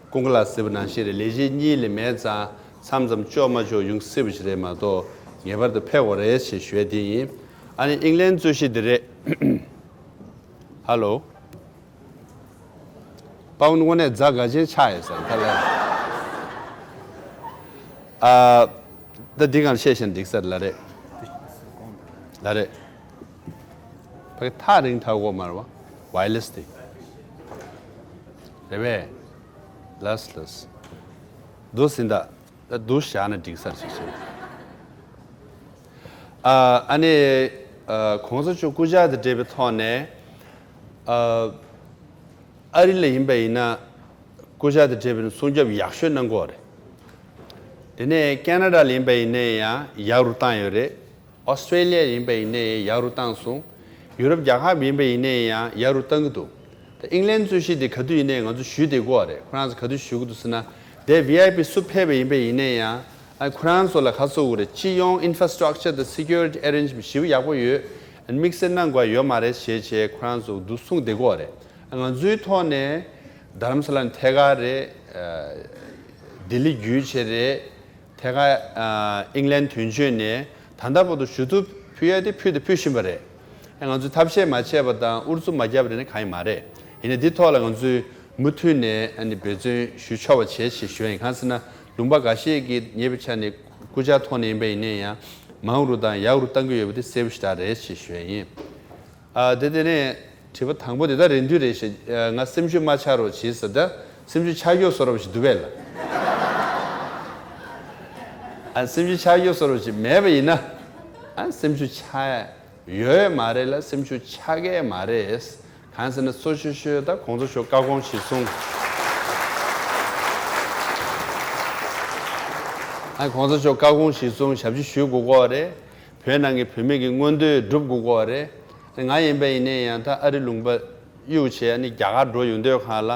ཀུན་དགའ་ལགས་ཟེར་བ་ནང་བཞིན་རེད། ལས་བྱེད་གཉིས་ལས་མེད་ཙང་མཚམས་མཚམས་ལྕོགས་མ་ལྕོགས་ཡོང་སྲིད་པ་ཞིག་རེད་མ་གཏོགས་ངེས་པར་དུ་ཕེབས་དགོས་རེད་ཞེས་ཞུ་ཡ་དེ་ཡིན། ཨ་ནི་ཨིང་ལན་རྩོད་གཞི་འདི་རེད། ཧ་ལོ། པའུན་ཌི་དངོས་གནས་རྫ་དགའ་ཆེན་ཆགས་ཡོད་ས་རེད་ད་ལ། ཨ། ད་འདི་གང་བཤད་བཞིན་འགྲིག་ས་རེད་ལ་རེད། ལ་རེད། ཕ་གི་ཐག་རིང་ཐག་གོ་མ་རེད་བ། ཝའི་ལེ་སི་དེ། རེད་པས། ལས་ལས། འདུག་ཟིན་ད། ད་འདུག་བཞག་ན་འགྲིག་ས་རེད་ཞིག་བཤད། ཨ། ཨ་ནི། ཨ། གོང་ས་མཆོག་སྐུ་ཕྱྭ་དང་འབྲེལ་བའི་ཐོག་ནས། ཨ། ཨ་རི་ལ་ཡིན་པ་ཡིན་ན། སྐུ་ཕྱྭ་དང་འབྲེལ་བའི་སྲུང་སྐྱོབ་ཡག་ཤོས་གནང་གི་ཡོད་རེད། དེ་ནས་ཁེ་ན་ཌ་ལ་ཡིན་པ་ཡིན་ན་ཡང་ཡག་རུ་བཏང་ཡོད་རེད། ཨོ་སི་ཀྲེ་ལི་ཡ་ཡིན་པ་ཡིན་ན་ཡང་ཡག་རུ་བཏང་སོང་། ཡུ་རོབ་རྒྱལ་ཁབ་ཡིན་པ་ཡིན་ན་ཡང་ཡག་རུ་བཏང་གི་འདུག་ད་ཨིང་ལན་རྩོད་གཞི་དེ་ག་དུས་ཡིན་ནའི་ང་ཚོ་ཞུས་བསྡད་ཀྱི་ཡོད་རེད། ཁོ་རང་ཚོ་ག་དུས་ཞུ་གི་འདུག་ཟེར་ན། དེ་ཝི་ཨའི་པི་སུ་ཕེབས་པ་ཡིན་པ་ཡིན་ན་ཡང་། ཨ། ཁོ་རང་ཚོ་ལ་ག་ཚོད་དགོས་རེད། སྤྱི་ཡོངས་ཨིན་ཕ་སི་ཊག་ཅར་དང་སི་ཀུ་རི་ཊི་ཨེ་རེན་ཇི་མེན་ཊི་ཞེ་པོ་ཡག་པོ་ཡོད། དམིགས་བསལ་གནང་དགོས་ཡོད་མ་རེད་ཞེས་བྱས་ཁོ་རང་ཚོ་འདུག་གསུངས་བསྡད་ཀྱི་ཡོད་རེད། ང་ཚོའི་ཐོག་ནས་རྡ་རམ་ས་ལ་ནས་ཐད་ཀར་རེད། ལྡི་ལི་བརྒྱུད་བྱས་རེད། ཐད་ཀར་ཨིང་ལན་དོན་གཅོད་ནས་ད་ལྟ་བར་དུ་ཞུ་གཏུག་ཕུལ་ཡ་དེ་ཕུལ་དང་ཕུལ་བཞིན་པ་རེད། ང་ཚོས་ཐབས་ཤེས་མ་བྱས་པ་དང་ཨུ་ཚུགས་མ་བརྒྱབ་པ་རེད་ན་གང་ཡང་མ་རེད། ཡིན་ནའི་འདི་ཐོག་ལ་ང་ཚོས་མུ་མཐུད་ནས་ཨ་ནི་འབད་བརྩོན་ཞུ་ཆོག་པ་བྱེད་ཅེས་ཞུ་ཡ་ཡིན། གང་ཟེར་ན་ལུང་པ་འགའ་ཤས་ཀྱིས་ཉེ་བའི་ཆར་ནས་སྐུ་ཕྱྭ་ཐོག་ནས་ཡིན་པ་ཡིན་ན་ཡང་མང་རུ་དང་ཡག་རུ་གཏང་གི་ཡོད་པ་དེ་གསལ་པོ་ཞེ་དྲག་རེད་ཅེས་ཞུ་ཡ་ཡིན། ཨ། དེ་དེ་ནས་དྲི་བ་དང་པོ་དེ་ད་རེད་འདུག་རེད་ཞེས། ཨ། ང་སེམས་ཤུགས་མ་ཆག་རོགས་བྱེད་ཟེར། ད་སེམས་ཤུགས་ཆག་ཡོད་བཟོ་འདྲ་ཞིག་འདུག་པས་ལ། ཨ། སེམས་ཤུགས་ཆག་ཡོད་བཟོ་འདྲ་ཞིག་མེད་པ་ཡིན་ན། ཨ། སེམས་ཤུགས་ཆག་ཡོད་མ་རེད་ལ་སེམས་ཤུགས་ཆག་གི་མ་རེད། གང་ཟེར་ན་གཙོ་ཆེ་ཤོས་ད་གོང་ས་མཆོག་བཀའ་དགོངས་གཞིར་བཟུང་། ཨ། གོང་ས་མཆོག་བཀའ་དགོངས་གཞིར་བཟུང་ཞབས་ཕྱི་ཞུ་དགོས་ཀྱི་ཡོད་རེད། བོད་ནང་གི་བོད་མི་གི་མངོན་འདོད་སྒྲུབ་དགོས་ཀྱི་ཡོད་རེད། ང་ཡིན་པ་ཡིན་ནའི་ཡང་ད་ཨ་རི་ལུང་པ་གཡུག་བྱས་ཨ་ནི་རྒྱ་གར་འགྲོ་ཡོང་དུས་སྒང་ལ།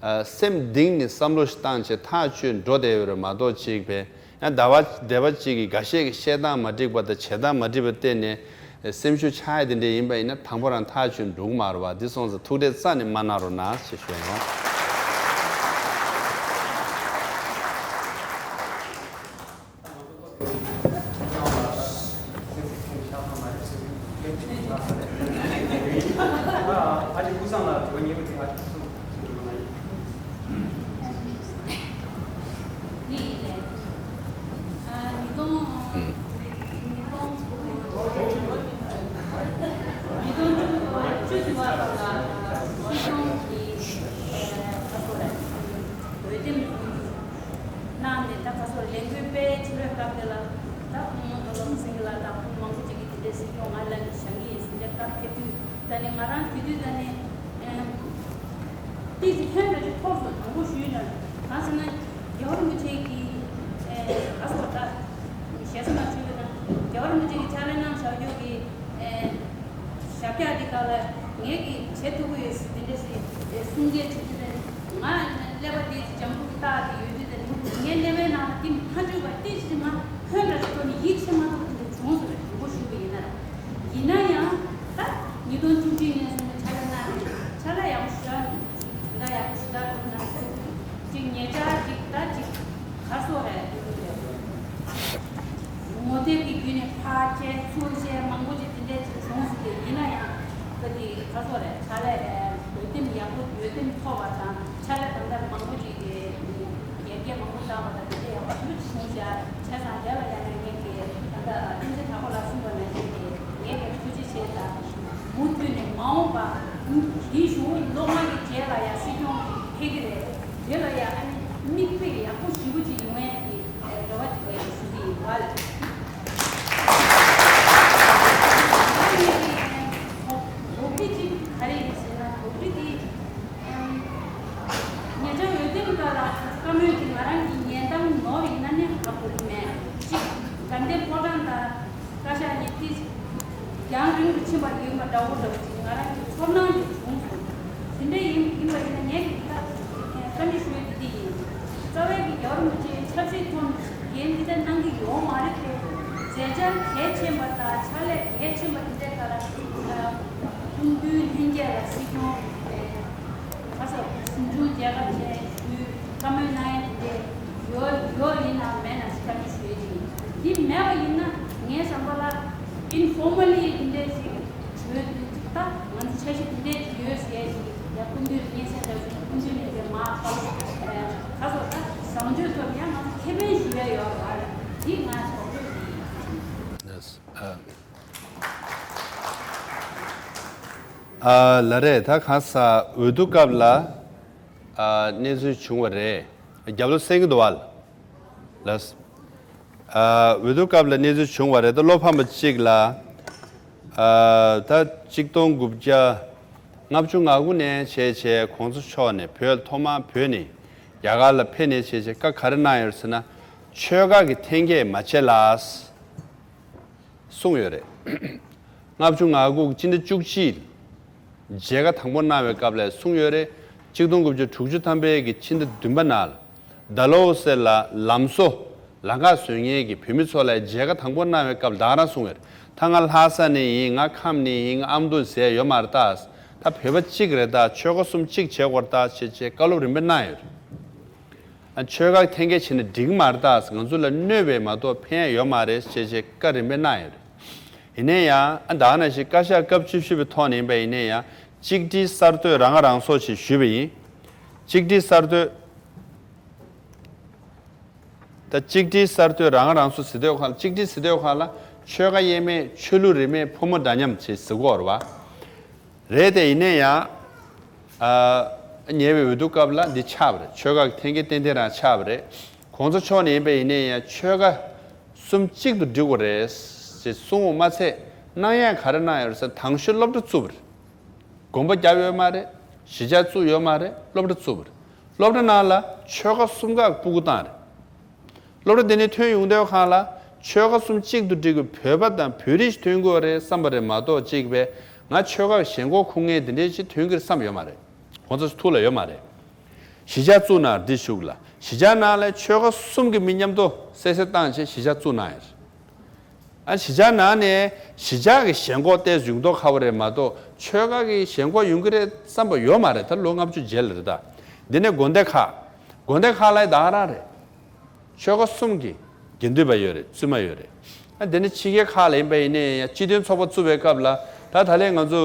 ཨ། སེམས་གཏིང་ནས་བསམ་བློ་ཞིག་བཏང་བྱས་ཐག་ཆོད་འགྲོ་བསྡད་ཡོད་རེད་མ་གཏོགས་ཅིག་བས་ཡང་ཟླ་བ་འདས་པ་གཅིག་གིས་འགའ་ཤས་ཀྱི་བཤད་སྟངས་མ་འགྲིག་པ་དང་བྱེད་སྟངས་མ་འགྲིག་པ་བརྟེན་ནས་སེམས་ཤུགས་ཆག་ཡ་དེ་འདྲ་ཡིན་པ་ཡིན་ན་དང་པོ་རང་ཐག་ཆོད་འགྲོ་གི་མ་རེད་པ། འདི་སོང་ཙང་ཐུགས་ཁྲལ་རྩ་ནས་མ་གནང་རོགས་གནང་ཞེས་ཞུ་ཡ་ཡིན། གནང་ནས་ད་ཁ་སོ་ལས་འགུལ་སྤེལ་བྱེད་པའི་སྐབས་དེ་ལ་ད་ཁོང་བློ་བཟང་སེང་གེ་ལགས་དང་ཁོང་མང་པོ་ཅིག་གིས་དེ་འདྲའི་གཟིགས་སྐྱོང་ང་ལ་བཞེངས་ཀྱི་ཡིན་ཟེར་ནས་སྐབས་ཕེབས་དུས་ད་ནི་ང་རང་དེ་དུས་ད་ནི་ཏིས་ཧོན་ར་ཅིག་ཐོག་སོང་དང་པོ་ཞུས་ན་གང་ཟེར་ན་རྒྱལ་བ་རིན་པོ་ཆེ་གིས་ཨ་སོ་ད་ཞེ་ས་མ་ཞུས་པ་དང་རྒྱལ་བ་རིན་པོ་ཆེ་གིས་ཕྱག་ལས་གནང་བཞག་རྒྱུ་གི་ཞབས་བཀྱག་འདི་ག་ལ་ངས་ཀྱིས་བྱེད་ཐུབ་ཀྱི་ཡོད་ཟེར་འདི་འདྲ་ཞིག་གསུང་མཁན་བྱེད་ཀྱི་རེད། ང་ཀླད་པ་འདི་ལྗང་ཁུ་གི་རྟགས་དེ་ཡོད་དུས་དེ་ངའི་ཀླད་པའི་ནང་ལ་འདི་མ་འཇུག་པ་ཏི་ཞིག་ང་ཕོན་འདྲ་ཞིག་ཐོག་ནས་ཡིད་ཆེས་མ་ཐུབ་པ་དེ་འདྲ་བྱུང་སོང་རེད། དྲང་པོ་ཞུ་གི་ཡིན་ན། ཡིན་ན་ཡང་ད་ཉིས་སྟོང་བཅུ་གཅིག་ནས་བཟུང་ནས་ཕྱག་ལས་གནང་ནས་ཕྱག་ལས་ཡག་པོ་ཞེ་དྲག་གནང་འདུག་དོན་དག་ཡག་པོ་ཞེ་དྲག་གནང་འདུག་ཅིག་ཉེ་ཆར་ཅིག་ད་ཅིག་ག་སོགས་རེད། ངོ་དེབ་ཀྱི་བརྒྱུད་ནས་ཕར་བཅད་ཚུར་བཅད་མང་པོ་ཅིག་དེ་འདྲས་ཅིག་བྱུང་སོང་སྟེ། ཡིན་ན་ཡང་ད་དེ་ག་སོགས་རེད། ཕྱག་ལས་འོས་འདེམས་ཡག་པོ་འོས་འདེམས་ཐོབ་པ་དང་ཕྱག་ལས་གང་ལྟར་མང་པོ་ཅིག་གི་ཡར་རྒྱས་མང་པོ་བཏང་བ་དང་དེ་འདྲས་ཡག་པོ་ཞེ་པོ་ཅིག་བྱུང་ཤག་བྱས་ཙང་དེ་ལ་ཡང་ནས་ངས་ཀྱི་ད་ལྟ་བསྟན་འཛིན་གྲགས་པ་ལགས་གསུངས་པ་ནང་བཞིན་གྱི་ངས་ཀྱི་ཐུགས་རྗེ་ཆེ་དང་མུ་མཐུད་ནས་མ་འོངས་པ་འདིའི་གཞུང་ལོ་ལྔ་གི་རྗེས་ལ་ཡང་སྲིད་སྐྱོང་ཕེབས་ཀྱི་རེད། དེ་ལ་ཡང་ཨ་ནི་མིག་དཔེ་ཡག་པོ་ཞེ་པོ་ཅིག་ཡོང་ཡ་གི་རེ་བ་ཅིག་ཞུ་གི་ཡིན་པ་ལ། ད་ངས་ཀྱི་དོགས་འདྲི་ཅིག་ག་རེ་ཡིན་ཟེར་ན། དོགས་འདྲི་འདི་ཉེ་ཆར་འོས་འདེམས་སྐབས་ལ་བཀའ་མོལ་གྱི་ང་རང་གི་ཉན་སྟངས་ནོར་ཡིན་ན་ནི་ཧ་གོ་གི་མེད། གཅིག་དགའ་ལྡན་ཕོ་བྲང་དང་བཀའ་ཤག་གཉིས་ཏིས་རྒྱ་ ཡང་རིང་དུ་ཕྱིན་པ་ཡིན་པ་འདྲ་བོ་འདྲ་བོ་ཅིག་ང་རང་གི་ཚོར་སྣང་དེ་བྱུང་སོང་། དེ་འདྲ་ཡིན་ཡིན་པ་ཡིན་ན་ངས་ཀྱི་ད་བཀའ་འདྲི་ཞུ་ཡ་དེ་འདི་ཡིན། རྩ་བའི་གི་རྒྱལ་བ་རིན་པོ་ཆེའི་ཆབ་སྲིད་ཐོག་ནས་འགན་འདི་འདྲ་གནང་གི་ཡོད་མ་རེད་དེ། མཛད་འཆར་གལ་ཆེན་པ་དང་ཕྱག་ལས་གལ་ཆེན་པ་དེ་འདྲའི་སྒང་ལ་སྐུ་མདུན་ལྷན་རྒྱས་ལ་སྲིད་སྐྱོང་ཁ་སོ་གསུམ་བྱུང་རྒྱལ་ཁབ་ཆེན་ཞུས་བཀའ་མོལ་གནང་ཡ་དེ་འདྲའི་ཡོད་ཡོད་ཡིན་ནམ་མེད་ནམ་ཞིག་བཀའ་འདྲི་ཞུ་ཡ་ཅིག་ཡིན། འདི་མེད་པ་ཡིན་ན་ངའི་བསམ་པ་ལ་ཨིན་ཕོར་མལ་ལི་འདི་འདྲའི་ཞིག་བྱོས་ད་ང་ཚོ་འཆར་གཞི་འདི་འདྲའི་ཞིག་ཡོད་ཟེར་ཡ་ཞིག་ཡ་སྐུ་མདུན་ལ་སྙན་སེང་འདྲ་ཞིག་སྐུ་མདུན་ལ་ཡ་མ་ཁ་ལོ་ཁ་སོ་ད་བཟང་སྤྱོད་ཐོག་ཡང་ང་ཚོ་ཁེ་ཕན་ཞིག་ཡོད་ཡོད་རེད། འདི་ང་ཚོ་ཚོགས་གཙོས་ཀྱི་ཡིན། ཨ་ལ་རེད། ད་གང་ཟག་འོས་བསྡུ་སྐབས་ལ་ཨ་གནས་ཚུལ་བྱུང་བ་རེད། རྒྱབ་ལོགས་གསན་གྱི་འདུག་བ། ལགས། ཨ་འོས་བསྡུ་སྐབས་ལ་གནས་ཚུལ་བྱུང་བ་རེད། ད་བློ་ཕམ་པ་གཅིག་ལ་ཨ་ད་གཅིག་སྟོང་དགུ་བརྒྱ་ལྔ་བཅུ་ང་དགུ་ནས་བྱས་བྱས་གོང་ས་མཆོག་ནས་བོད་ཐོག་མར་བོད་ནས་རྒྱ་གར་ལ་ཕེབས་ནས་བྱས་བྱས་བཀའ་ག་རེ་གནང་ཡོད་ཟེར་ན། ཆོལ་ཁ་གི་འཐེན་འཁྱེར་མ་བྱེད་ལ། གསུངས་ཡོད་རེད། ལྔ་བཅུ་ང་དགུ་གི་སྤྱི་ཟླ་བཅུ་གཅིག་མཇལ་ཁ་དང་པོ་གནང་བའི་སྐབས་ལ་གསུངས་ཡོད་རེད། གཅིག་སྟོང་དགུ་བརྒྱ་དྲུག་ཅུ་ཐམ་པའི་གི་ཕྱི་ཟླ་བདུན་པ་ནང་ལ་ཌལ་ཧོ་སི་ལ་ལམ་བཟོ་ལམ་ཁ་བཟོ་མཁན་གྱི་བོད་མི་ཚོ་ལ་མཇལ་ཁ་དང་པོ་གནང་བའི་སྐབས་ལ་ད་ག་རང་གསུངས་ཡོད་རེད། ད་ང་ལྷ་ས་ནས་ཡིན། ང་ཁམས་ནས་ཡིན། ང་ཨ་མདོ་ཟེར་ཡོད་མ་རེད། ད་ད་བོད་པ་གཅིག་རེད། ད་ཆོལ་ཁ་གསུམ་གཅིག་བྱེད་དགོས་རེད། ད་བྱས་བྱས་བཀའ་སློབ་རིམ་པས་གནང་ཡོད་རེད། ཨ་ཆོལ་ཁ་འཐེན་འཁྱེར་བྱས་ན་འགྲིག་གི་མ་རེད། ད་ང་ཚོ་ལ་གནོད་པའི་མ་གཏོགས་ཕན་ཡ་ཡོད་མ་རེད་ཅེས་བྱས་བཀའ་རིམ་པས་གནང་ཡོད་རེད། ཡིན་ན་ཡང་ཨ་ད་ག་ནང་བཞིན་བཀའ་ཤག་སྐབས་བཅུ་བཞི་པའི་ཐོག་ནས་ཡིན་པ་ཡིན་ན་ཡང་གཅིག་སྒྲིལ་གསར་གཏོད་རང་ཁ་རང་གསོ་ཞེས་ཞུས་པ་ཡིན། གཅིག་སྒྲིལ་གསར་གཏོད། ད་གཅིག་སྒྲིལ་གསར་གཏོད་རང་ཁ་རང་གསོ་ཟེར་དུས་སྒང་ལ་གཅིག་སྒྲིལ་ཟེར་དུས་སྒང་ལ་ཆོལ་ཁ་དབྱེ་མེད། ཆོས་ལུགས་རིས་མེད། ཕོ་མོ་འདྲ་མཉམ་བྱས་ཟེར་གོ་རེད་བ། རེད་དེ་ཡིན་ན་ཡང་། ཨ་ཉེ་བའི་འོས་བསྡུ་སྐབས་ལ་འདི་ཆགས་པ་རེད། ཆོལ་ཁ་གི་འཐེན་འཁྱེར་ཏན་ཏན་རང་ཆགས་པ་རེད། གོང་ས་མཆོག་ནས་ཡིན་པ་ཡིན་ན་ཡང་ཆོལ་ཁ་གསུམ་གཅིག་ཏུ་སྒྲིལ་དགོས་རེད་ཅེས་གསུངས་པ་མ་ཚད་གནང་ཡ་ག་རེ་གནང་ཡོད་རེད་ཟེར་ན། དང་ཤོས་སློབ་གྲྭ་བཙུགས་པ་རེད། དགོན་པ་བརྒྱབ་ཡོད་མ་རེད། གཞིས་ཆགས་བཙུགས་ཡོད་མ་རེད། སློབ་གྲྭ་བཙུགས་པ་རེད། སློབ་གྲྭ་ནང་ལ་ཆོལ་ཁ་གསུམ་ཀ་སྤུ་གུ་བཏང་རེད། སློབ་གྲྭ་དེ་ནས་ཐོན་ཡོང་དུས་སྒང་ལ་ཆོལ་ཁ་གསུམ་གཅིག་ཏུ་སྒྲིལ་དགོས། བོད་པ་དང་བོད་རིགས་ཐོན་དགོས་རེད་བསམ་པ་རེད་མ་གཏོགས་གཅིག་པས་ང་ཆོལ་ཁ་ཞེན་ཁོག་ཁུར་མཁན་དེ་འདྲའི་ཅིག་ཐོན་གྱི་རེད་བསམ་ཡོད་མ་རེད། ཁོང་ཚོ་ཐུགས་ལ་ཡོད་མ་རེད། གཞིས་ཆགས་བཙུགས་ན་འདི་བཞུགས་ལ། གཞིས་ཆགས་ནང་ལ་ཆོལ་ཁ་གསུམ་གྱི་མི་མཉམ་དུ་བསྲེ་བསྲེ་བཏང་བྱས་གཞིས་ཆགས་བཙུགས་གནང་ཡོད་རེད། ཨ་གཞིས་ཆགས་ནང་ནས་གཞིས་ཆགས་ཀྱི་ཞེན་ཁོག་ཏོག་ཙམ་ཡོང་མདོག་ཁ་པོ་རེད་མ་གཏོགས་ཆོལ་ཁ་གི་ཞེན་ཁོག་ཡོང་གི་རེད་བསམ་པ་ཡོད་མ་རེད། ད་ལོ་ལྔ་བཅུ་རྗེས་ལ་རེད་ད། འདི་ནས་དགོན་སྡེ་ཁག་དགོན་སྡེ་ཁག་ལ་ད་ག་རང་རེད། ཆོལ་ཁ་གསུམ་གྱི་དགེ་འདུན་པ་ཡོད་རེད། བཙུན་མ་ཡོད་རེད། ཨ་དེ་ནི་ཕྱི་རྒྱལ་ཁག་ལ་ཡིན་པ་ཡིན་ནའི་ཡང་སྤྱི་མཐུན་ཚོགས་པ་བཙུགས་པའི་སྐབས་ལ་ད་ད་ལན་ང་ཚོ་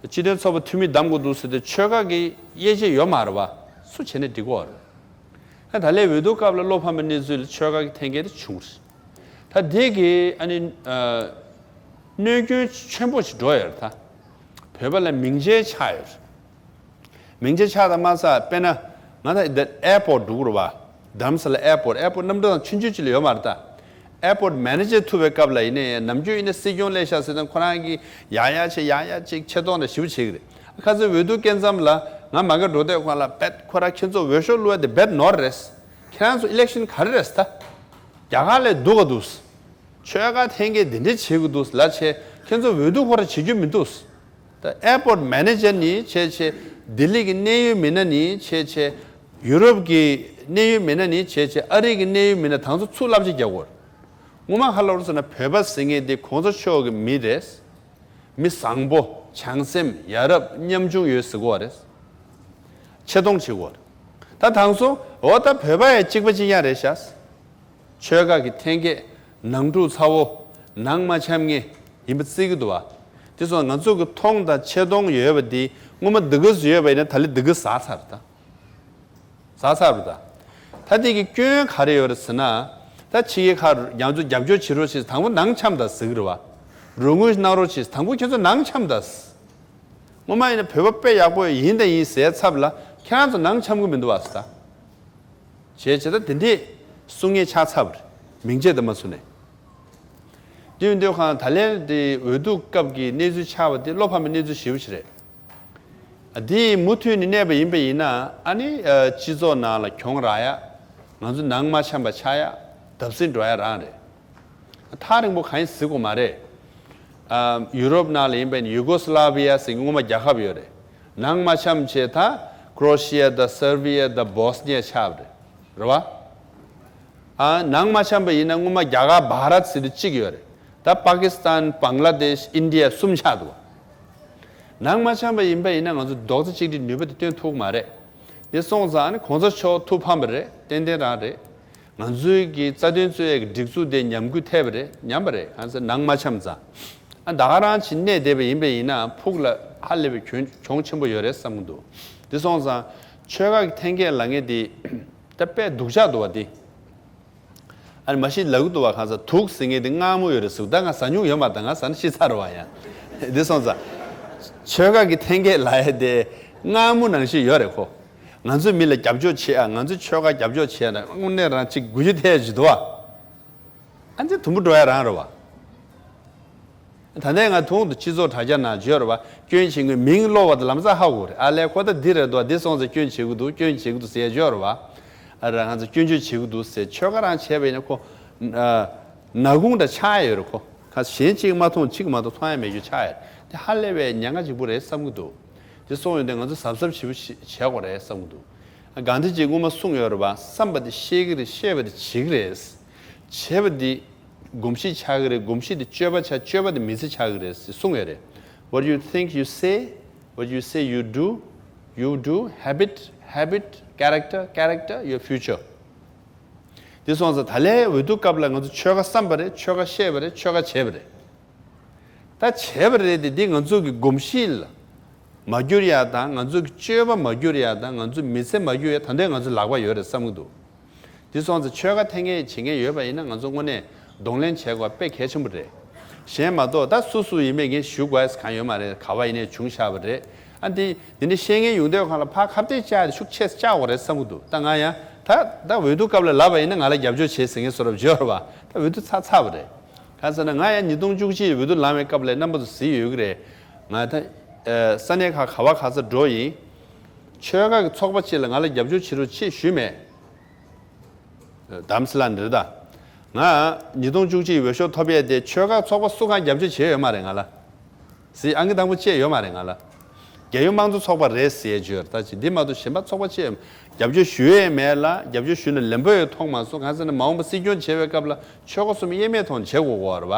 སྤྱི་མཐུན་ཚོགས་པ་འཐུས་མི་བདམས་དགོས་འདུག་ཟེར་ཏེ་ཆོལ་ཁ་གི་དབྱེ་འབྱེད་ཡོད་མ་རེད་བ། སུ་བྱས་ནས་འགྲིག་གོ་རེད། ཨ་ད་ལན་འོས་བསྡུ་སྐབས་ལ་བློ་ཕམ་པའི་གནས་ཚུལ་ལ་ཆོལ་ཁ་གི་འཐེན་འཁྱེར་དེ་བྱུང་རེད། ད་དེ་གི་ཨ་ནི་ཨ་གནོད་སྐྱོན་ཆེན་པོ་ཞིག་འགྲོ་ཡོད་རེད་ད། བོད་པ་ལ་མིང་ཆད་ཆགས་ཡོད་རེད། མིང་ཆད་ཆགས་དང་མ་ཟད་དཔེར་ན་ང་ད་ད་ཨེར་པོར་འགྲོ་གི་རེད་བ། རྡ་རམ་ས་ལ་ཨེར་པོར་ཨེར་པོར་གནམ་གྲུ་ཐང་ཆུང་ཆུང་ཅིག་ལ་ཡོད་མ་རེད་ད། ཨེར་པོར་མེ་ནེ་ཇར་ཐུག་པའི་སྐབས་ལ་ཡིན་ནའི་ནམ་རྒྱུན་ཡིན་ན་སྲིད་སྐྱོང་སླེབས་ཤག་ཟེར་དང་ཁོ་རང་གིས་ཡག་ཡག་བྱས་ཡག་ཡག་ཅིག་ཆེ་མཐོང་དང་ཞིབ་བྱེད་ཀྱི་རེད། ཁ་སང་འོས་བསྡུ་སྐབས་མཚམས་ལ་ང་མ་གི་འགྲོ་དུས་སྒང་ལ་བེད་ཁོ་རང་ཁྱེད་ཚོ་འོས་ཤོག་བླུགས་ཡ་དེ་བེད་ནོར་རེད། ཁྱེད་རང་ཚོ་ཨི་ལེག་ཤན་ག་རེ་རེད་ད། རྒྱ་གར་ལས་སྡུག་ག་འདུག་ཆོལ་ཁ་འཐེན་འཁྱེར་འདི་འདྲ་བྱེད་དགོས་འདུག་ལབ་བྱས་ཁྱེད་ཚོ་འོས་བསྡུ་ཁོ་རང་བྱེད་རྒྱུ་མི་འདུག་ད་ཨེར་པོར་མེ་ནེ་ཇར་ནི་བྱས་བྱས་ལྡི་ལི་གི་གནད་ཡོད་མི་སྣ་ནི་བྱས་བྱས་ཡུ་རོབ་ཀྱི་གནད་ཡོད་མི་སྣ་ནི་བྱས་བྱས་ཨ་རི་གི་གནད་ཡོད་མི་སྣ་དང་ཚོ་ཚུར་བསླབ་བྱ་རྒྱག་དགོས། སྔོན་མ་ག་རེ་ལབ་རེད་ཟེར་ན་བོད་པ་ཟེར་མཁན་དེ་གོང་ས་མཆོག་གི་མི་རེད། མི་བཟང་པོ། བྱང་སེམས། ཡ་རབས། ཉམ་ཆུང་ཡོད་ཟེར་གོ་བ་རེད། ཆེ་མཐོང་བྱེད་དགོས་རེད། ད་དང་སོ་འོ་ད་བོད་པ་ཡང་གཅིག་པ་གཅིག་རྐྱང་རེད་ཤག་ཆོལ་ཁ་གི་འཐེན་འཁྱེར་ནང་འཁྲུག་ཚ་བོ་ནང་མ་འཆམ་མཁན་ཡིན་པ་བརྩི་གི་འདུག་བ། དེ་སོང་ང་ཚོ་གི་མཐོང་དང་ཆེ་མཐོང་ཡོད་པ་འདི་སྔོན་མ་འདི་ག་ཟེར་ཡོད་པ་ཡིན་ན་ད་ལི་འདི་ག་ཟག་ཚར་ད། ཟ་ཚར་རུ་ད། ད་དེ་གི་སྐྱོན་ག་རེ་ཡོད་རེད་ཟེར་ན། ད་ཕྱི་རྒྱལ་ཁག་ང་ཚོ་རྒྱབ་སྐྱོར་བྱེད་རོགས་བྱེད་དང་པོ་ནང་འཆམ་ད་ཟེར་གི་རེད་བ། རོགས་དངུལ་གནང་རོགས་བྱེད་དང་པོ་ཁྱེད་ཚོ་ནང་འཆམ་ད་ཟེར། སྔོན་མ་ཡིན་ན་བོད་པ་དཔེ་ཡག་པོ་ཡིན་ད་ཡིན་ཟེར་ཚབ་ལ་ཁྱེད་རང་ཚོ་ནང་འཆམ་གི་མི་འདུག་བ་ཟེར་ད། བྱས་བྱས་ད་དེ་འདྲས་གསུང་ངེས་ཆགས་ཚར་བ་རེད། མིང་ཆད་ད་མ་བཟོ་ནས། དེ་ཡིན་དུས་ཁང་ད་ལན་དེ་འོས་བསྡུ་སྐབས་ཀྱི་གནས་ཚུལ་ཆགས་པ་དེ་བློ་ཕམ་པའི་གནས་ཚུལ་ཞེ་པོ་ཞིག་རེད། དེ་མུ་མཐུད་ནས་གནས་པ་ཡིན་པ་ཡིན་ན་ཨ་ནི་སྤྱི་ཚོགས་ནང་ལ་གྱོང་རག་ཡ། ང་ཚོ་ནང་མ་འཆམ་པ་ཆགས་ཡ། བརྡབ་གསིག་འགྲོ་ཡ་རང་རེད། ཐག་རིང་པོ་གང་ཡིན་ཟེར་དགོས་མ་རེད། ཨ་ཡུ་རོབ་ནང་ལ་ཡིན་པ་ཡིན་ན་ཡུ་གོ་སི་ལ་བི་ཡ་ཟེར་མཁན་སྔོན་མ་རྒྱལ་ཁབ་ཡོད་རེད། ནང་མ་འཆམ་བྱས་ད་ཀྲོ་ཤི་ཡ་དང་སར་བི་ཡ་དང་བོ་སི་ནི་ཡ་ཆགས་པ་རེད། རེད་བ། ཨ་ནང་མ་འཆམ་པ་ཡིན་ན་སྔོན་མ་རྒྱ་གར་བྷ་རད་ཟེར་དུས་གཅིག་ཡོད་རེད། ད་པ་ཀི་སི་ཐན། བང་ལ་དེཤ། ཨིན་ཌི་ཡ་གསུམ་ཆགས་འདུག་ནང་མ་འཆམ་པ་ཡིན་པ་ཡིན་ན་ང་ཚོ་རྡོག་རྩ་གཅིག་སྒྲིལ་ནུས་པ་དེ་སྟོན་ཐུབ་ཀྱི་མ་རེད། དེ་སོང་ཙང་ཨ་ནི་གོང་ས་མཆོག་ཐུགས་ཕམ་པ་རེད། ཏན་ཏན་རང་རེད། ང་ཚོའི་གི་རྩ་དོན་རྩོད་ཡས་ཀྱི་སྒྲིག་འཛུགས་དེ་ཉམས་རྒུད་ཐེབས་པ་རེད། ཉམས་པ་རེད། ཨ་ནི་ནང་མ་འཆམ་ཙང་། ཨ་ད་ག་རང་ཅིག་གནས་བསྡད་པ་ཡིན་པ་ཡིན་ན་ཕུགས་ལ་ཧ་ལས་པའི་གྱོང་གྱོང་ཆེན་པོ་ཡོད་རེད་བསམ་གྱི་འདུག་དེ་སོང་ཙང་ཆོལ་ཁ་གི་འཐེན་འཁྱེར་ལབ་མཁན་དེ་ད་དཔེ་སྡུག་ཅག་འདུག་བ་དེ། ཨ་ནི་མ་གཞི་ལབ་ཀྱི་འདུག་བ། གང་ཟག་དུག་ཟེར་མཁན་དེ་མངར་མོ་ཡོད་རེད་ཟེར། ད་ང་ཟ་མྱོང་ཡོད་མ་རེད། ད་ང་ཟ་ན་ཤི་ཚར་རེད་བ། ཡང་འདི་སོང་ཙང་། ཆོལ་ཁ་གི་འཐེན་འཁྱེར་ལབ་ཡ་དེ་མངར་མོ་ནང་བཞིན་ཡོད་རེད་ཁོ། ང་ཚོའི་མི་ལ་རྒྱབ་སྐྱོར་བྱེད་ཨ། ང་ཚོའི་ཆོལ་ཁ་རྒྱབ་སྐྱོར་བྱེད་ཨ་ན་དངོས་གནས་རང་གཅིག་དགུ་བཅུ་ཐེ་ཅིག་འདུག་བ། ཨ་ནི་དུམ་བུ་འགྲོ་ཡ་རང་རེད་བ། ད་ལྟའི་ང་ཐུང་དུ་སྤྱི་ཚོགས་དྲ་རྒྱ་ནང་བརྗོད་རེད་བ། སྐྱོན་བྱེད་མཁན་མིང་ཀློག་པ་དང་ལམ་སང་ཧ་གོ་རེད། ཨ་ལས་ཁོ་ད་འདི་རེད་འདུག་འདི་སོང་ཙང་སྐྱོན་བྱེད་ཀྱི་འདུག་སྐྱོན་བྱེད་ཀྱི་འདུག་ཟེར་བརྗོད་རེད་བ། ཨ་ར་ང་ཚོ་སྐྱོན་བརྗོད་བྱེད་ཀྱི་འདུག་ཟེར། ཆོལ་ཁ་རང་བྱས་པ་ཡིན་ན་ཁོ། ཨ་ནག་ཁུང་འདྲ་ཆགས་ཡོད་རེད་ཁོ། ཁ་གཞན་གཅིག་མ་མཐོང་གཅིག་མ་གཏོགས་མཐོང་ཡ་མེད་རྒྱུ་ཆགས་ཡོད་རེད། དེ་ཧ་ལས་པའི་ཉེན་ཁ་ཆེན་པོ་རེད་བསམ་གྱི་འདུག་དེ་སོང་ཡོང་དུས་ང་ཚོ་གཟབ་གཟབ་ཞེ་པོ་ཞིག་བྱེད་དགོས་རེད་བསམ་གྱི་འདུག་གྷན་དྷི་ཇིས་སྔོན་མ་གསུངས་ཡོད་རེད་བ། བསམ་པ་དེ་ཤེས་ཀྱི་རེད། ཤེས་པ་དེ་བྱེད་ཀྱི་རེད། བྱས་པ་དེ་གོམས་གཤིས་ཆགས་ཀྱི་རེད། གོམས་གཤིས་དེ་སྤྱོད་པ་ཆགས། སྤྱོད་པ་དེ་མི་ཚེ་ཆགས་ཀྱི་རེད་ཟེར་གསུངས་ཡོད་རེད། What you think, you say, what you say, you do, you do, habit, habit, character, character, your future. དེ་སོང་ཙང་ད་ལྟའི་འོས་བསྡུ་སྐབས་ལ་ང་ཚོ་ཆོལ་ཁ་བསམ་པ་རེད། ཆོལ་ཁ་བཤད་པ་རེད། ཆོལ་ཁ་བྱས་པ་རེད། ད་བྱས་པ་རེད་དེ། འདི་ང་ཚོ་གི་གོམས་གཤིས་ལ་མ་འགྱུར་ཡ་དང་། ང་ཚོ་གི་སྤྱོད་པ་མ་འགྱུར་ཡ་དང་། ང་ཚོ་མི་ཚེ་མ་འགྱུར་ཡ་ད་ལྟའི་ང་ཚོ་ལག་པ་ཡོད་རེད་བསམ་གྱི་འདུག་དེ་སོང་ཙང་ཆོལ་ཁ་འཐེན་འཁྱེར་བྱེད་མཁན་ཡོད་པ་ཡིན་ན་ང་ཚོ་དངོས་གནས་གདོང་ལེན་བྱེད་དགོས་པ་དཔེ་གལ་ཆེན་པོ་རེད། གཞན་མ་གཏོགས་ད་སུ་སུ་ཡིན་པའི་ངས་ཞུ་དགོས་ས་གང་ཡོད་མ་རེད། ག་བ་ཡིན་ནའི་བྱུང་བཞག་པ་རེད། ཨ་འདི་འདི་འདྲ་བཤད་མཁན་ཡོང་དུས་སྒང་ལ་ཕར་ཁ་གཏད་བཅག་དེ་ཤུགས་ཆེ་ཙམ་བཅག་དགོས་རེད་བསམ་གྱི་འདུག་ད་ང་ཡང་ད་ད་འོས་བསྡུ་སྐབས་ལ་ལབ་པ་ཡིན་ན་ང་ལ་རྒྱབ་སྐྱོར་བྱེད་ཟེར་མཁན་བཟོ་འདྲ་བརྗོད་རེད་བ། ད་འོས་བསྡུ་ཚར་ཚར་བ་རེད། གང་ཟེར་ན་ང་ཡང་ཉིས་སྟོང་བཅུ་གཅིག་འོས་བསྡུ་ལངས་པའི་སྐབས་ལ་རྣམ་པ་ཚོ་གཟིགས་ཡོད་ཀྱི་རེད། ང་ད་ཨ་ས་གནས་ཁག་ག་བ་ག་ས་འགྲོ་ཡིན། ཆོལ་ཁ་གི་ཚོགས་པ་གཅིག་ལ་ང་ལ་རྒྱབ་སྐྱོར་བྱེད་རོགས་བྱེད་ཞུས་མེད། དམ་སྲི་ལ་འདིར་ད། ང་ཉིས་སྟོང་བཅུ་གཅིག་འོས་ཤོག་ཐོབ་ཡས་དེ་ཆོལ་ཁ་ཚོགས་པ་སུ་གང་རྒྱབ་སྐྱོར་བྱས་ཡོད་མ་རེད་ང་ལ། ཟི་ཨང་ཀི་དང་པོ་བཅད་ཡོད་མ་རེད་ང་ལ། རྒྱལ་ཡོངས་དམངས་གཙོ་ཚོགས་པ་རེད་ཟེར་བརྗོད་ད་ཅི་འདི་མ་གཏོགས་གཞན་པ་ཚོགས་པ་བཅད་རྒྱབ་སྐྱོར་ཞུ་ཡས་མེད་ལ། རྒྱབ་སྐྱོར་ཞུས་ན་ལན་པོ་ཡོད་མཐོང་མ་སོང་། གང་ཟེར་ན་མ་འོངས་པ་སྲིད་སྐྱོང་བྱེད་པའི་སྐབས་ལ་ཆོལ་ཁ་གསུམ་དབྱེར་མེད་མཐོང་བྱེད་དགོས་དགོས་རེད་བ།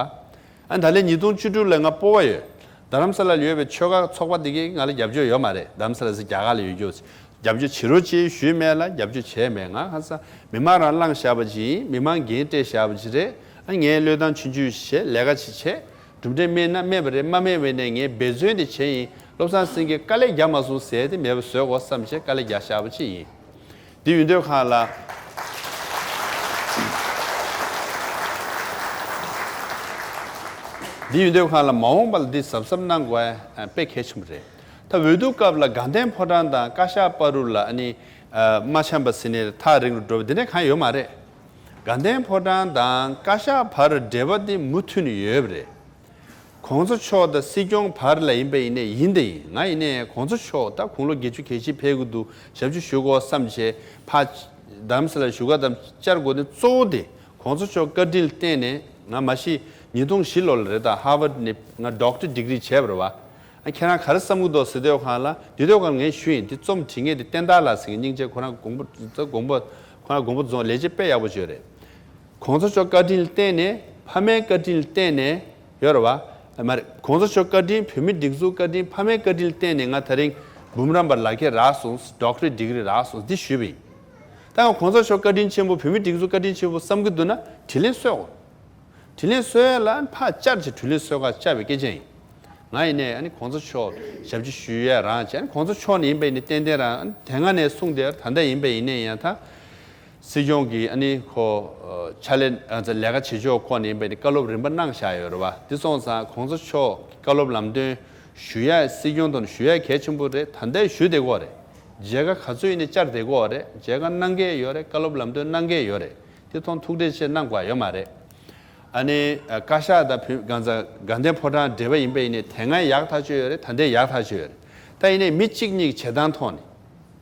ཨ་ད་ལན་ཉིས་སྟོང་བཅུ་དྲུག་ལ་ང་སྤོ་བ་ཡོད། རྡ་རམ་ས་ལར་ཡོད་པའི་ཆོལ་ཁ་ཚོགས་པ་དེ་གས་ང་ལ་རྒྱབ་སྐྱོར་ཡོད་མ་རེད། རྡ་རམ་ས་ལ་ཟེར་རྒྱ་གར་ལ་ཡོད་རྒྱུ། རྒྱབ་སྐྱོར་བྱེད་རོགས་ཅེས་ཞུས་མེད་ལ་རྒྱབ་སྐྱོར་བྱས་མེད། ང་ཧ་ས་མི་མང་རང་བླངས་བཞག་པ་ཅིག་ཡིན། མི་མང་འགན་སྤྲད་བཞག་པ་ཅིག་རེད། ཨ་ངས་བློས་བཏང་ཆུང་ཆུང་བྱས་ལས་ཀ་ཅིག་བྱས། གྲུབ་འབྲས་སྨིན་ན་སྨིན་པ་རེད། མ་སྨིན་པ་ཡིན་ནའི་ངས་འབད་བརྩོན་དེ་བྱས་ཡིན། བློ་བཟང་སེང་གེས་དཀའ་ལས་རྒྱག་མ་སོང་ཟེར་དེ་མེད་པ་བཟོ་དགོས་བསམ་བྱས་དཀའ་ལས་རྒྱག་བཞག་པ་ཅིག་ཡིན། འདི་ཡོད་དུས་སྒང་ལ། འདི་ཡོད་དུས་སྒང་ལ་མ་འོངས་པ་ལ་འདི་གཟབ་གཟབ་གནང་དགོས་ཨ་དཔེ་གལ་ཆེན་པོ་རེད། ད་འོས་བསྡུ་སྐབས་ལ་དགའ་ལྡན་ཕོ་བྲང་དང་བཀའ་ཤག་བར་དུ་ལ་ཨ་ནི་ཨ་མ་འཆམ་པ་ཟེར་ནས་ཐག་རིང་རུ་འགྲོ་བ་འདི་འདྲ་གང་ཡོད་མ་རེད། དགའ་ལྡན་ཕོ་བྲང་དང་བཀའ་ཤག་བར་འབྲེལ་བ་འདི་མུ་མཐུད་ནས་ཡོད་པ་རེད། གོང་ས་མཆོག་དང་སྲིད་སྐྱོང་བར་ལ་ཡིན་པ་ཡིན་ནའི་ཡིན་དེ་ཡིན། ང་ཡིན་ནའི་གོང་ས་མཆོག་ད་དགུང་ལོ་བརྒྱད་ཅུ་གྱ་བཞི་ཕེབས་ཀྱི་འདུག་ཞབས་ཕྱི་ཞུ་དགོས་བསམ་བྱས་ཕར་རྡ་རམ་ས་ལར་བཞུགས་སྒར་དང་བཅར་དགོས་ནི་གཙོ་བོ་དེ་གོང་ས་མཆོག་བཀའ་དྲིན་ལ་བརྟེན་ནས་ང་མ་གཞི་ཉིས་སྟོང་བཞི་ལོ་ལ་རེད། ད་ཧར་ཝར་ནས་ང་ཌོག་ཊར་ཌི་གི་རི་བྱས་པ་རེད་བ། ཨ་ཁྱེད་རང་ག་རེ་བསམ་གྱི་འདུག་ཟེར་དུས་སྒང་ལ་དེ་དུས་སྒང་ངས་ཞུས་ཡིན། དེ་རྩོམ་འབྲི་མཁན་དེ་བསྟན་དར་ལགས་ཟེར་མཁན་སྙིང་རྗེ། ཁོ་རང་དགོངས་པ་དགོངས་པ་ཁོ་རང་དགོངས་པ་རྫོང་ལས་བྱེད་དཔེ་ཡག་པོ་བྱས་རེད། གོང་ས་མཆོག་བཀའ་དྲིན་ལ་བརྟེན་ནས་ཕ་མའི་བཀའ་དྲིན་ལ་བརྟེན་ནས་ཡོད་རེད་བ། ཨ་མ་རེད། གོང་ས་མཆོག་བཀའ་དྲིན། བོད་མིའི་སྒྲིག་འཛུགས་བཀའ་དྲིན། ཕ་མའི་བཀའ་དྲིན་ལ་བརྟེན་ནས་ང་དེ་རིང་འབུམ་རམས་པ་ལག་ཁྱེར་རག་སོང་། ཌོག་ཊར་ཌི་གི་རི་རག་སོང་འདི་ཞུས་པ་ཡིན། ད་ང་གོང་ས་མཆོག་བཀའ་དྲིན་ཆེན་པོ། བོད་མིའི་སྒྲིག་འཛུགས་བཀའ་དྲིན་ཆེན་པོ་བསམ་གྱི་འདུག་ན་དྲིན་ལན་གསོ་དགོས། དྲིན་ལན་གསོ་ཡ་ལ་ཕར་བཅར་བྱས་དྲིན་ལན་གསོ་ག་བཅར་བའི་སྐད་ཆ་ཡིན། ང་ཡིན་ནའི་ཨ་ནི་གོང་ས་མཆོག་ཞབས་ཕྱི་ཞུ་ཡ་རང་བྱས། ཨ་ནི་གོང་ས་མཆོག་ནས་ཡིན་པ་ཡིན་ནའི་ཏན་ཏན་རང་ཨ་ནི་དེ་སྔ་ནས་གསུངས་བསྡད། ད་ལྟ་ཡིན་པ་ཡིན་ནའི་ཡང་ད་སྲིད་སྐྱོང་གིས་ཨ་ནི་ཁོ་ཨ་ཕྱག་ལས་ཨ་ལས་ཀ་བྱེད་ཕྱོགས་སྐོར་ནས་ཡིན་པ་ཡིན་ནའི་བཀའ་སློབ་རིམ་པ་གནང་བཞག་ཡོད་རེད་བ། དེ་སོང་ཙང་གོང་ས་མཆོག་གི་བཀའ་སློབ་ལམ་སྟོན་ཞུ་ཡ་སྲིད་སྐྱོང་ཐོག་ནས་ཞུ་ཡ་གལ་ཆེན་པོ་རེད། ད་ལྟ་ཞུ་བསྡད་ཀྱི་ཡོད་རེད། མཇལ་ཁ་ག་ཚོད་ཡིན་ནའི་བཅར་བསྡད་ཀྱི་ཡོད་རེད། མཇལ་ཁ་གནང་གི་ཡོད་རེད། བཀའ་སློབ་ལམ་སྟོན་གནང་གི་ཡོད་རེད། དེ་ཐོག་ཐུགས་འཁྲལ་ཆེ་གནང་དགོས་ཡ་ཡོད་མ་རེད། ཨ་ནི་ཨ་བཀའ་ཤག་དང་བོད་གང་ཟག་དགའ་ལྡན་ཕོ་བྲང་འབྲེལ་བ་ཡིན་པ་ཡིན་ནའི་དེ་སྔ་ཡག་ཐག་ཆོད་ཡོད་རེད། ད་ལྟའི་ཡག་ཐག་ཆོད་ཡོད་རེད། ད་ཡིན་ནའི་མི་གཅིག་གཉིས་ཀྱི་བྱེད་སྟངས་ཐོག་ནས་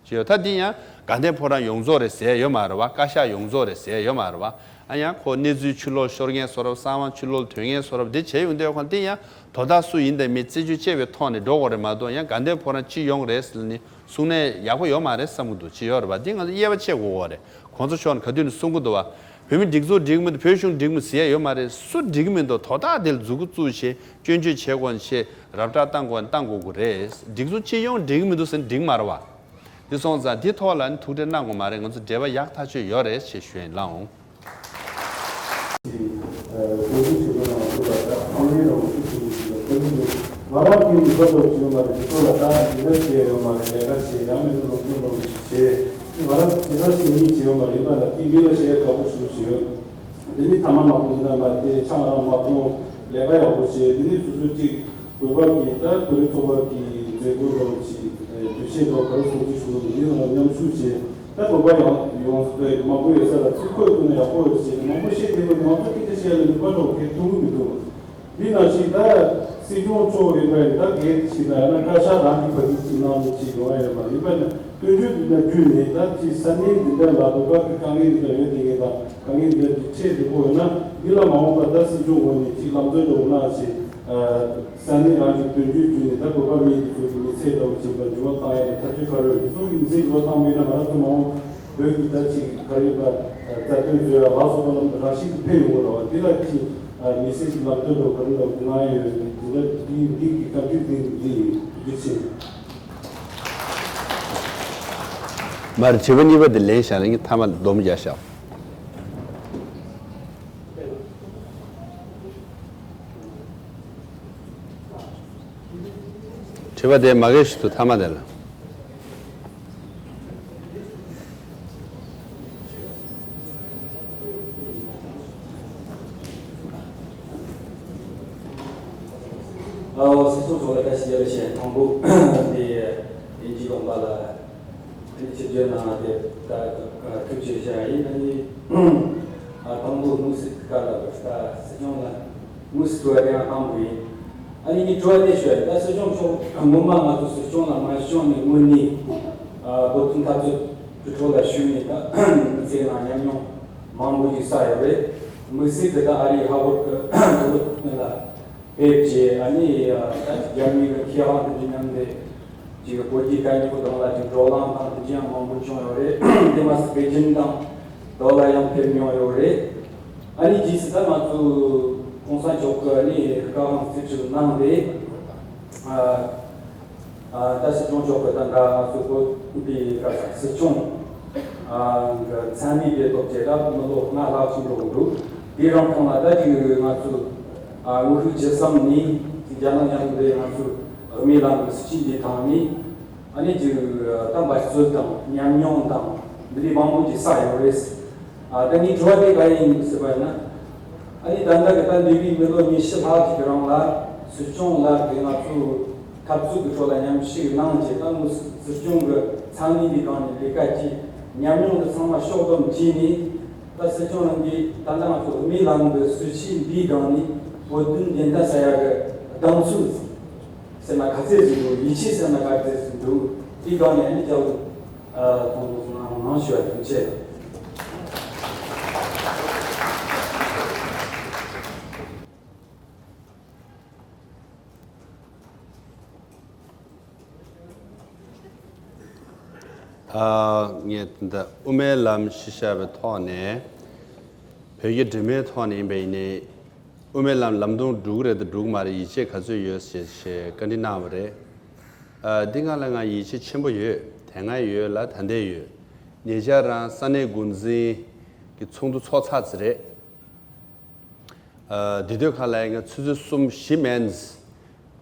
བྱས་ཡོད། ད་འདི་ཡང་ དགའ་ལྡན་ཕོ་བྲང་ཡོངས་རྫོགས་རེད་ཟེར་ཡོད་མ་རེད་བ། བཀའ་ཤག་ཡོངས་རྫོགས་རེད་ཟེར་ཡོད་མ་རེད་བ། ཨ་ཡང་ཁོ་གནས་ཚུལ་ཕྱི་ལོགས་ཤོར་མཁན་བཟོ་འདྲ། གསང་བ་ཕྱི་ལོགས་ཐོན་མཁན་བཟོ་འདྲ་འདི་བྱས་ཡོང་དུས་ཁོ་འདི་ཡང་དོ་བདག་སུ་ཡིན་དང་མིན་རྩད་གཅོད་བྱས་པའི་ཐོག་ནས་འགྲོ་དགོས་རེད་མ་གཏོགས། ཡང་དགའ་ལྡན་ཕོ་བྲང་སྤྱི་ཡོངས་རེད་ཟེར་ནས་གསུང་ནས་ཡག་པོ་ཡོད་མ་རེད་བསམ་གྱི་འདུག་ཅི་ཡོད་རེད་བ། འདི་ང་ཚོ་དབྱེ་བ་ཕྱེ་དགོས་ཀྱི་རེད། གོང་ས་མཆོག་ནས་ག་དུས་ནས་གསུང་གི་འདུག་བ། བོད་མི་སྒྲིག་འཛུགས་འགྲིག་མི་འདུག་བོད་གཞུང་འགྲིག་མི་ཟེར་ཡ་ཡོད་མ་རེད། སུ་འགྲིག་མི་འདུག་དོ་བདག་དེ་ལ་མཛུབ་གུ་བཙུགས་བྱས་སྐྱོན་བརྗོད་བྱེད་དགོས་བྱས་རབ་བསྒྲགས་བཏང་དགོས་བཏང་དགོས་ཀྱི་རེད། སྒྲིག་འཛུགས་སྤྱི་ཡོངས་འགྲིག་མི་འདུག་ཟེར་ན་འགྲིག་མ་རེད་བ། དེ་སོང་ཙང་དེ་ཐོག་ལ་ནི་ཐུགས་ཁྲལ་གནང་དགོས་མ་རེད། ང་ཚོ་འབྲེལ་བ་ཡག་ཐག་ཆོད་ཡོད་རེད་ཅེས་ཞུ་ཡིན་ལགས་འོང་། ཀྲུང་གོའི་ཆེད་དོན་ནང་ཁུལ་ལ་ད་ཕངས་སྣེ་རང་ཤུགས་ཆེན་པོ་ཞིག་ལ་བརྟེན་ནས། ང་རང་གི་ནུས་པ་ཐོག་ཅིག་ཡོད་མ་རེད། དེ་ཚོ་ལ་ད་འདི་འདྲ་བྱས་ཡོད་མ་རེད། ལས་ཀ་བྱས་ཡང་མིན་ན་སློབ་སྦྱོང་སློབ་བྱས། ང་རང་དེ་འདྲ་ཞིག་གཉིས་བྱས་ཡོད་མ་རེད། ཡིན་པ་ལ་དེ་མི་ལ་བཤད་ཡ་དགའ་པོ་ཞེ་པོ་ཞིག་ཡོད། འདི་ནི་ཐ་མ་མ་གཏོགས་འདི་ན་མ་དེ་ཆང་རང་མ་གཏོང་། ལས་ཀ་ཡག་པོ་བྱས། འདི་ནི་སོ་སོ་གཅིག་བོད་པ་གི་ད་བོད་རིགས་ཚོགས་པ་གི་མཛད་སྒོ་འདྲ་བོ་ཅིག་དུས་ཆེན་འདྲ་བོ་ག་རེ་སོང་ཅིག་ཞུ་ལ་འདི་ནང་མཉམ་ཞུགས་བྱས། ད་བོད་པ་ཡང་ཡོངས་སུ་མང་པོ་ཡོད་ས་ལ་ཚུར་ཁོས་བསྐུར་ན་ཡག་པོ་ཡོད་ཟེར། མང་པོ་བཤད་བསྡད་པ་ང་ཚོ་སྐད་ཆ་བཤད་ལ་ནུས་པ་འདྲ་བོ་གང་ཐོན་གི་མི་འདུག་འདི་ནང་བཞིན་ད་སྲིད་སྐྱོང་མཆོག་ཡིན་པ་ཡིན། ད་སྒེར་གྱི་ཞིག་ན་ཡང་ན་བཀའ་ཤག་རང་གི་བར་གྱི་ཅིག་གནང་མི་ཅིག་ཡོང་ཡ་ཡོད་མ་རེད། ཡིན་པ་ན་སྐྱོན་བརྗོད་འདི་འདྲ་བརྒྱུད་ནས་ད་ཅིག་ས་གནས་འདི་འདྲ་ལ་བོད་པ་གི་དཀའ་ངལ་འདི་འདྲ་ཡོད་དེ་ངེས་དང་དཀའ་ངལ་འདི་འདྲ་ཅིག་འཕྲད་འགྲོ་གི་ཡོད་ན། འདི་ལ་མ་འོངས་པ་ད་སྲིད་སྐྱོང་འོག་ནས་ཅིག་ལམ་སྟོན་འདྲ་བོ་གནང་བྱས། ས་གནས་རང་གི་དོན་བརྒྱུད་བརྒྱུད་ནས་ད་བོད་པ་མི་འདི་ཚོ་གི་མི་ཚེ་འདྲ་བོ་ཅིག་ལ་འགྱུར་བ་བཏང་ཡ་ལ་ཐག་གཅོད་ག་རེ་ཡོད། འདི་ཚོ་གི་མི་ཚེ་འགྱུར་བ་བཏང་མེད་ན་ང་རང་ཚོ་མ་འོངས་བོད་ཀྱི་ད་ཅིག་ག་རེ་ཡོད་པ་རྩ་དོན་བཟོ་ཡ་ལ་སོགས་པ་ལ་རང་བཞིན་གྱིས་ཕན་ཡོང་གི་རེད་བ། འདི་ལ་ཅིག་མི་ཚེ་ཅིག་ལམ་སྟོན་འདྲ་བོ་ག་རེ་འདྲ་བོ་གནང་ཡ་ཡོད། འདི་ལ་འདི་འདི་གི་བཀའ་འཁྲོལ་འདི་འདི་ཡིན། ཐུགས་རྗེ་ཆེ། མར་དྲི་བ་གཉིས་པ་དེ་ལན་བཞག་ན་ངས་མཐའ་མ་སྡོམ་རྒྱག་བཞག་དྲི་བ་དེ་མ་གི་ཞུ་དུ་མཐའ་མ་དེ་ལ། ཨའོ། སྲིད་སྐྱོང་མཆོག་ལ་བཀྲ་ཤིས་བདེ་ལེགས་ཞུ། དང་པོ་དེ་དབྱིན་ཇིའི་དགོན་པ་ལ་ཨ་ནི་ཆིབས་བསྒྱུར་གནང་བ་དེ་ད་ཐུགས་རྗེ་ཆེ་ཞུ་ཡ་ཡིན། ཨ་ནི་ཨ་དང་པོ་དམིགས་བསལ་ག་ལ་ད་སྲིད་སྐྱོང་ལ་དམིགས་བསལ་དྲི་བ་དེ་ཡང་དང་པོ་ཡིན། ཨ་ནི་ངས་དྲི་བ་དེ་ཞུ་ཡ་ཡིན། ད་སྲིད་སྐྱོང་མཆོག་སྔོན་མ་ང་ཚོ་སྲིད་སྐྱོང་ལ་མ་བྱོན་ནས་སྔོན་ནས་ཨ་བོད་དོན་འཐབ་རྩོད་ཀྱི་ཁྲོད་ལ་ཞུགས་ནས་ད་མི་ཚེ་ནང་ཉམས་མྱོང་མང་པོ་ཞིག་བསགས་ཡོད་རེད། དམིགས་བསལ་དེ་ད་ཨ་རིའི་ཧ་ཝར་གྱི་བོད་དོན་ལ་ཕེབས་རྗེས། ཨ་ནི་ད་རྒྱ་མིའི་མཁས་དབང་དེ་འདྲ་མཉམ་དུ་ཅིག་བོད་ཀྱི་དཀའ་རྙོག་དང་ལ་ཅིག་བགྲོ་གླེང་དང་དེ་འདྲ་ཡང་མང་པོ་བྱུང་ཡོད་རེད། དེ་མ་ཟད་པེ་ཅིན་དང་དོ་ལ་ཡང་ཕེབས་མྱོང་ཡོད་རེད། ཨ་ནི་རྗེས་སུ་ད་ང་ཚོ་གོང་ས་མཆོག་གི་ཨ་ནི་བཀའ་དབང་རྩིས་སྤྲོད་གནང་སྟེ། ཨ། ཨ། ད་སྲིད་སྐྱོང་མཆོག་གི་ད་ང་ཚོ་བོད་པའི་ག་ས་སྲིད་སྐྱོང་ཨ་གི་མཚན་གནས་དེ་ཐོབ་རྗེས་ད་མི་ལོ་ལྔ་ལྷག་ཅིག་འགྲོ་གི་འདུག་དེའི་རིང་ཐུང་ལ་ད་ཅིག་ང་ཚོ་ཨ་དངོས་ཤུགས་ཇི་བསམ་ནས་ཅིག་རྒྱ་ནག་མཉམ་དུ་ང་ཚོ་དམིགས་ལམ་གྱི་སྲིད་ཇུས་འདི་ཐོག་ནས་ཨ་ནི་ཅིག་ད་འབད་རྩོལ་དང་ཉམས་མྱོང་དང་འདི་འདྲའི་མང་པོ་ཅིག་བསགས་ཡོད་རེད། ཨ་ད་ངའི་དྲི་བ་དེ་ག་ཡིན་ཟེར་བ་ཡིན་ན། ཨ་ནི་ད་ལྟ་གི་ད་འདས་པའི་མི་ལོ་ཉི་ཤུ་ལྷག་ཅིག་གི་རིང་ལ་སྲིད་སྐྱོང་ལ་དེ་ང་ཚོ་འཐབ་རྩོད་ཀྱི་ཁྲོད་ལ་མཉམ་ཞུགས་གནང་རྗེས། ད་ངོས་སྲིད་སྐྱོང་གི་མཚན་གནས་འདི་སྒང་ནས་ལས་ཀ་ཅིག་ཉམས་མྱོང་འདི་ཚང་མ་ཕྱོགས་བསྡོམས་བྱས་ནས། ད་སྲིད་སྐྱོང་ལགས་ཀྱིས་ད་ལྟ་ང་ཚོ་དམིགས་ལམ་གྱི་སྲིད་བྱུས་འདིའི་སྒང་ནས་བོད་དོན་བདེན་མཐའ་གསལ་ཡག་གི་གདེང་ཚོད་ཟེར་ན་ག་ཚད་ཟིག་འདུག་ཡིད་ཆེས་ཟེར་ན་ག་ཚད་ཟིག་འདུག་དེའི་སྒང་ནས་ཨ་ནི་རྒྱབ་ལ་ཨ་གཏོང་རོགས་གནང་། ཐུགས་རྗེ་ཆེ། ཨ་ངས་ད་དབུ་མའི་ལམ་གཞི་བཞག་པའི་ཐོག་ནས། བོད་ཀྱི་འབྲེལ་མོལ་ཐོག་ནས་ཡིན་པ་ཡིན་ནའི། དབུ་མའི་ལམ་ལམ་སྟོན་འགྲོ་གི་རེད་དང་འགྲོ་གི་མ་རེད། ཡིད་ཆེས་ག་ཚོད་ཡོད་ཞེས་ཞེས་བཀའ་འདྲི་གནང་བ་རེད། ཨ་འདི་སྒང་ལ་ང་ཡིད་ཆེས་ཆེན་པོ་ཡོད། དེ་སྔ་ཡོད་ལ་ད་ལྟ་ཡོད། ཉེ་ཆར་རང་ས་གནས་འགོ་འཛིན་གྱི་ཚོགས་འདུ་ཚོགས་ཚར་ཚར་རེད། ཨ་འདི་དུས་སྒང་ལ་ང་ཆུ་ཚོད་གསུམ་བཞི་མན།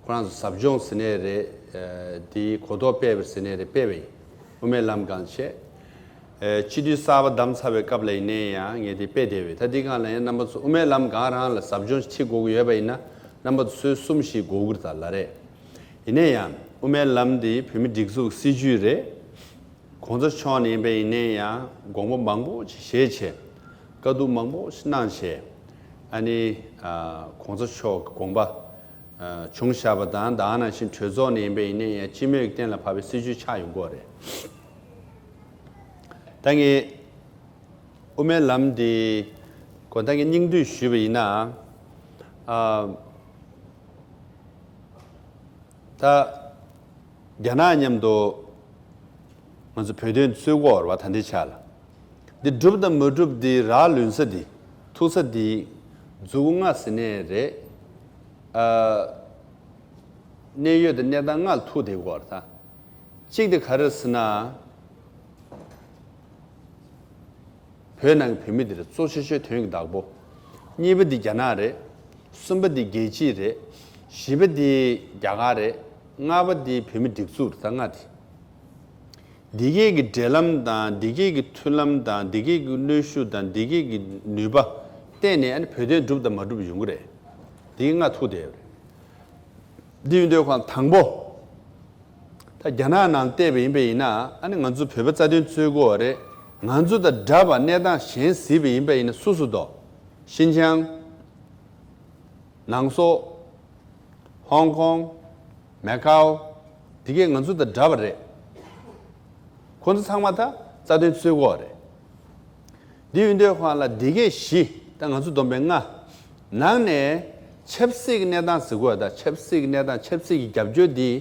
ཁོ་རང་ཚོ་ཟབ་སྦྱོང་ཟེར་ནའི་རེད། ཨ་དེའི་གོ་རྟོགས་སྤེལ་བ་ཟེར་ནའི་རེད། སྤེལ་བ་ཡིན། དབུ་མའི་ལམ་སྒང་བྱས། ཨ་སྤྱི་འཐུས་གསར་པ་བདམས་ཚར་བའི་སྐབས་ལ་ཡིན་ནའི་ཡང་ངས་དེ་སྤེལ་བསྡད་པ་ཡིན། ད་འདི་སྒང་ལ་ཡང་རྣམ་པ་ཚོ་དབུ་མའི་ལམ་སྒང་རང་ལ་ཟབ་སྦྱོང་ཞིག་ཁྲིད་དགོས་ཀྱི་ཡོད་པ་ཡིན་ན། རྣམ་པ་ཚོ་ཆུ་ཚོད་གསུམ་བཞི་འགོར་གྱི་རེད་ད་ལབ་རེད། ཡིན་ནའི་ཡང་དབུ་མའི་ལམ་འདི་བོད་མིའི་སྒྲིག་འཛུགས་སྲིད་བྱུས་རེད། གོང་ས་མཆོག་ནས་ཡིན་པ་ཡིན་ནའི་ཡང་དགོངས་པ་མང་པོ་ཞིག་བཞེས་བྱས། བཀའ་བསྡུར་མང་པོ་ཞིག་གནང་བྱས། ཨ་ནི་ཨ་གོང་ས་མཆོག་གི་དགོངས་པ་ཨ་བྱུང་བཞག་པ་དང་། ད་ག་ནང་བཞིན་གྲོས་ཚོགས་ནས་ཡིན་པ་ཡིན་ནའི་ཡང་སྤྱི་མོས་ཀྱི་གཏན་ལ་ཕབ་པའི་སྲིད་བྱུས་ཆགས་ཡོང་གི་ཡོད་རེད། ད་ངས་དབུ་མའི་ལམ་འདི་དགོང་དག་ངས་སྙིང་བསྡུས་ཞུས་པ་ཡིན་ན། ཨ། ད་རྒྱ་ནག་མཉམ་དུ་ང་ཚོ་བོད་དོན་རྩོད་དགོས་རེད་བ། ད་ལྟའི་ཆ་ལ་འདི་འགྲུབ་དང་མ་འགྲུབ་འདི་རག་ལུས་ས་འདི་ཐུག་ས་འདི་མཛུ་གུ་ལྔ་ཟེར་ནས་རེད། ཨ། གནད་ཡོད་དང་གནས་སྟངས་ལྔ་ལ་ཐུག་བསྡད་ཡོད་རེད་ད། གཅིག་དེ་ག་རེ་ཟེར་ན། བོད་ནང་གི་བོད་མི་དེ་རེད། གཙོ་ཆེ་ཤོས་དོན་གྱི་བདག་པོ། གཉིས་པ་དེ་རྒྱ་ནག་རེད། གསུམ་པ་དེ་རྒྱལ་སྤྱི་རེད། བཞི་པ་དེ་རྒྱ་གར་རེད། ལྔ་པ་དེ་བོད་མི་སྒྲིག་འཛུགས་རེད། ད་ལྔ་དེ། འདི་གས་ཀྱི་འབྲེལ་ལམ་དང་། འདི་གས་ཀྱི་མཐུན་ལམ་དང་། འདི་གས་ཀྱི་གནོན་ཤུགས་དང་། འདི་གས་ཀྱི་ནུས་པ་བརྟེན་ནས་ཨ་ནི་བོད་དོན་འགྲུབ་དང་མ་འགྲུབ་ཡོང་གི་རེད། འདི་གས་ལྔ་ཐུག་བསྡད་ཡོད་རེད། འདི་ཡིན་དུས་ཁོང་དང་པོ། ད་རྒྱ་ནག་ནང་བལྟས་པ་ཡིན་པ་ཡིན་ན། ཨ་ནི་ང་ཚོ་བོད་པ་རྩ་དོན་རྩོད་དགོས་རེད། ང་ཚོ་དང་འདྲ་བ་གནས་སྟངས་གཞན་གཟིགས་པ་ཡིན་པ་ཡིན་ན་སུ་སུ་འདུག་ཤིན་ཅང་། ནང་སོག་ཧོང་ཀོང་། མེ་ཀའོ། འདི་གས་ང་ཚོ་དང་འདྲ་བ་རེད། ཁོང་ཚོ་ཚང་མ་ད་རྩ་དོན་རྩོད་དགོས་རེད། འདི་ཡིན་དུས་ཁོང་ལ་འདི་གས་བཞི། ད་ང་ཚོ་བསྡོམས་པས་ལྔ། ནང་ནས་ཆབ་སྲིད་ཀྱི་གནས་སྟངས་ཟེར་དགོས། ད་ཆབ་སྲིད་ཀྱི་གནས་སྟངས། ཆབ་སྲིད་ཀྱི་རྒྱབ་སྐྱོར་འདི་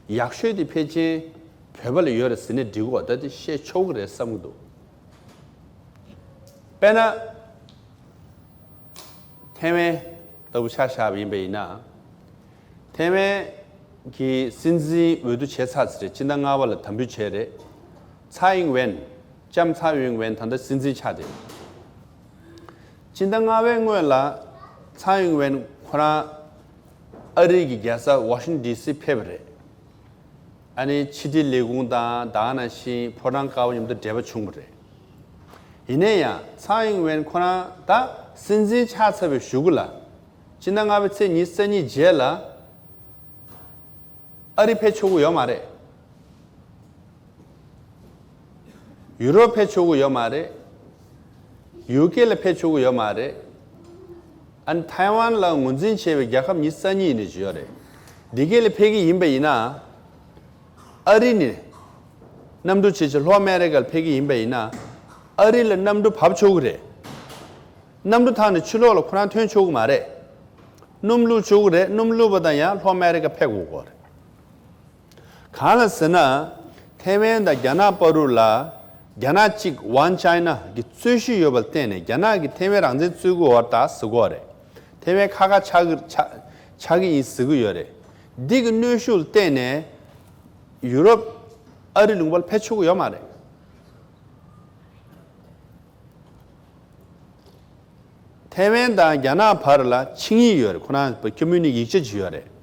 ཡག་ཤོས་དེ་ཕལ་ཆེར་བོད་པ་ལ་ཡོད་རེད་ཟེར་ནས་འགྲིག་གོ། ད་དེ་བཤད་ཆོག་གི་རེད་བསམ་གྱི་འདུག་དཔེར་ན། ཐའེ་ཝན་ལྟ་བུ་ཆ་བཞག་པ་ཡིན་པ་ཡིན་ན། ཐའེ་ཝན་གྱི་སྲིད་འཛིན་འོས་བསྡུ་བྱས་ཚར་ཚར་རེད། སྤྱི་ཟླ་ལྔ་པ་ལ་དམ་འབུལ་བྱས་རེད། ཚའེ་ཨིང་ཝེན། ལྕམ་ཚའེ་ཨིང་ཝེན་ད་ལྟ་སྲིད་འཛིན་ཆགས་བསྡད། སྤྱི་ཟླ་ལྔ་པའི་སྔོན་ལ་ཚའེ་ཨིང་ཝེན་ཁོ་རང་ཨ་རི་གི་རྒྱལ་ས་ཝ་ཤིང་ཊོན་ཌི་སི་ཕེབས་པ་རེད། ཨ་ནི་ཕྱི་དྲིལ་ལས་ཁུངས་དང་། ད་ག་ནང་བཞིན་ཕོ་བྲང་དཀར་པོ་མཉམ་དུ་འབྲེལ་བ་བྱུང་བ་རེད། ཡིན་ན་ཡང་ཚའེ་ཨིང་ཝེན་ཁོ་རང་ད་སྲིད་འཛིན་ཆགས་ཚར་བའི་གཞུག་གུ་ལ། སྤྱི་ཟླ་ལྔ་པའི་ཚེས་ཉི་ཤུ་རྩ་གཉིས་རྗེས་ལ་ཨ་རི་ཕེབས་ཆོག་གི་ཡོད་མ་རེད། ཡུ་རོབ་ཕེབས་ཆོག་གི་ཡོད་མ་རེད། ཡུ་ཀེ་ལ་ཕེབས་ཆོག་གི་ཡོད་མ་རེད། ཨ་ནི་ཐའེ་ཝན་ལ་ངོས་འཛིན་བྱས་པའི་རྒྱལ་ཁབ་ཉི་ཤུ་རྩ་གཉིས་ནས་ཅིག་ཡོད་རེད། འདི་གས་ལ་ཕེབས་ཀྱི་ཡིན་པ་ཡིན་ན། ཨ་རི་ནས་གནམ་གྲུ་བྱས་བྱས་ལྷོ་ཨ་མེ་རི་ཀ་ལ་ཕེབས་ཀྱི་ཡིན་པ་ཡིན་ན། ཨ་རི་ལ་གནམ་གྲུ་བབས་ཆོག་གི་རེད། གནམ་གྲུ་ཐང་ནས་ཕྱི་ལོགས་ལ་ཁོ་རང་ཐོན་ཆོག་གི་མ་རེད། སྣུམ་བླུགས་ཆོག་གི་རེད། སྣུམ་བླུགས་པ་དང་ཡང་ལྷོ་ཨ་མེ་རི་ཀ་ཕེབས་དགོས་ཀྱི་རེད། གང་ལ་ཟེར་ན། ཐའེ་ཝན་དང་རྒྱ་ནག་བར་དུ་ལ་རྒྱ་ནག་གཅིག་One China གི་རྩོད་གཞི་ཡོད་པར་བརྟེན་ནས། རྒྱ་ནག་གིས་ཐའེ་ཝན་རང་བཙན་རྩོད་ཀྱི་ཡོད་པ་ད་ཟེར་གྱི་རེད། ཐའེ་ཝན་ཁ་ཁ་ཆགས་ཀྱི་ཆགས་ཆགས་ཀྱི་ཡིན་ཟེར་གྱི་ཡོད་རེད། འདི་གི་གནོན་ཤུགས་ལ་བརྟེན་ནས་ཡུ་རོབ་ཨ་རི་ལུང་པ་ལ་ཕེབས་ཆོག་གི་ཡོད་མ་རེད། ཐའེ་ཝན་དང་རྒྱ་ནག་བར་ལ་ཆིངས་ཡིག་ཡོད་རེད། ཁོ་རང་ཁོ་མུ་ནིག་ཡིག་ཆ་ཅིག་ཡོད་རེད།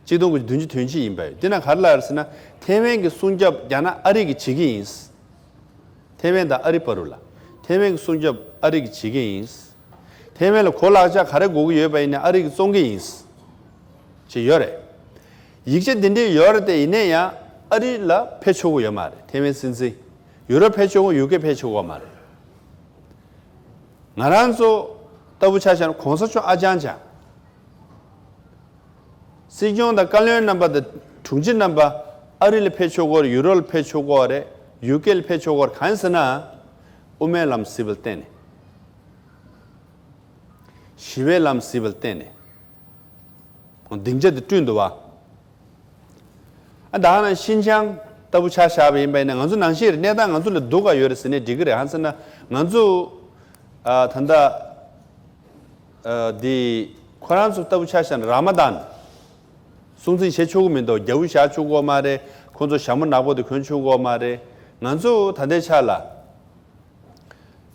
གཅིག་སྟོང་དགུ་བརྒྱ་བདུན་ཅུ་དོན་གཅིག་ཡིན་པ་ཡོད། དེ་ན་ག་རེ་ལབ་རེད་ཟེར་ན། ཐའེ་ཝན་གྱི་སྲུང་སྐྱོབ་རྒྱ་ནག་ཨ་རི་གིས་བྱེད་ཀྱི་ཡིན། ཐའེ་ཝན་དང་ཨ་རི་བར་དུ་ལ། ཐའེ་ཝན་གྱི་སྲུང་སྐྱོབ་ཨ་རི་གིས་བྱེད་ཀྱི་ཡིན། ཐའེ་ཝན་ལ་གོ་ལག་ཆ་ག་རེ་དགོས་ཀྱི་ཡོད་པ་ཡིན་ན་ཨ་རི་གིས་བཙོང་གི་ཡིན། ཅེས་ཡོད་རེད། ཡིག་ཆ་འདི་འདྲའི་ཡོད་རེད་དེ། ཡིན་ན་ཡང་ཨ་རི་ལ་ཕེབས་ཆོག་གི་ཡོད་མ་རེད། ཐའེ་ཝན་སྲིད་འཛིན། ཡུ་རོབ་ཕེབས་ཆོག་གི། ཡུ་ཀེ་ཕེབས་ཆོག་གི་ཡོད་མ་རེད། ང་རང་ཚོ་ལྟ་བུ་ཆ་བཞག་ན་གོང་ས་མཆོག་ཨ་ཅང་ཅང་། སྲིད་སྐྱོང་དང་བཀའ་བློན་རྣམ་པ་དང་དྲུང་ཆེ་རྣམ་པ་ཨ་རི་ལ་ཕེབས་ཆོག་གི་ཡོད་རེད། ཡུ་རོབ་ལ་ཕེབས་ཆོག་གི་ཡོད་རེད། ཡུ་ཀེ་ལ་ཕེབས་ཆོག་གི་ཡོད་རེད། གང་ཡིན་ཟེར་ན། དབུ་མའི་ལམ་ཟེར་བ་ལ་བརྟེན་ནས། ཞི་བའི་ལམ་ཟེར་བ་ལ་བརྟེན་ནས། སྡིངས་ཆ་དེ་བསྐྲུན་འདུག་བ། ཨ། ད་ག་ནང་ཤིན་ཅང་ལྟ་བུ་ཆ་བཞག་པ་ཡིན་པ་ཡིན་ན། ང་ཚོ་ནང་བཞིན་རེད། གནས་སྟངས་ང་ཚོ་ལ་སྡུག་ག་ཡོད་རེད་ཟེར་ནས་འགྲིག་གི་རེད། གང་ཟེར་ན་ང་ཚོ། ཨ། ད་ལྟ། ཨ། འདི་ཁོ་རང་ཚོ་ལྟ་བུ་ཆ་བཞག་ན་ར་མ་དཱན་སྲུང་བརྩི་བྱེད་ཆོག་གི་མི་འདུག་རྒྱ་གུ་བཞག་ཆོག་གི་ཡོད་མ་རེད། ཁོང་ཚོ་ཞྭ་མོ་ནག་པོ་དེ་གོན་ཆོག་གི་ཡོད་མ་རེད། ང་ཚོ་ད་ལྟའི་ཆ་ལ།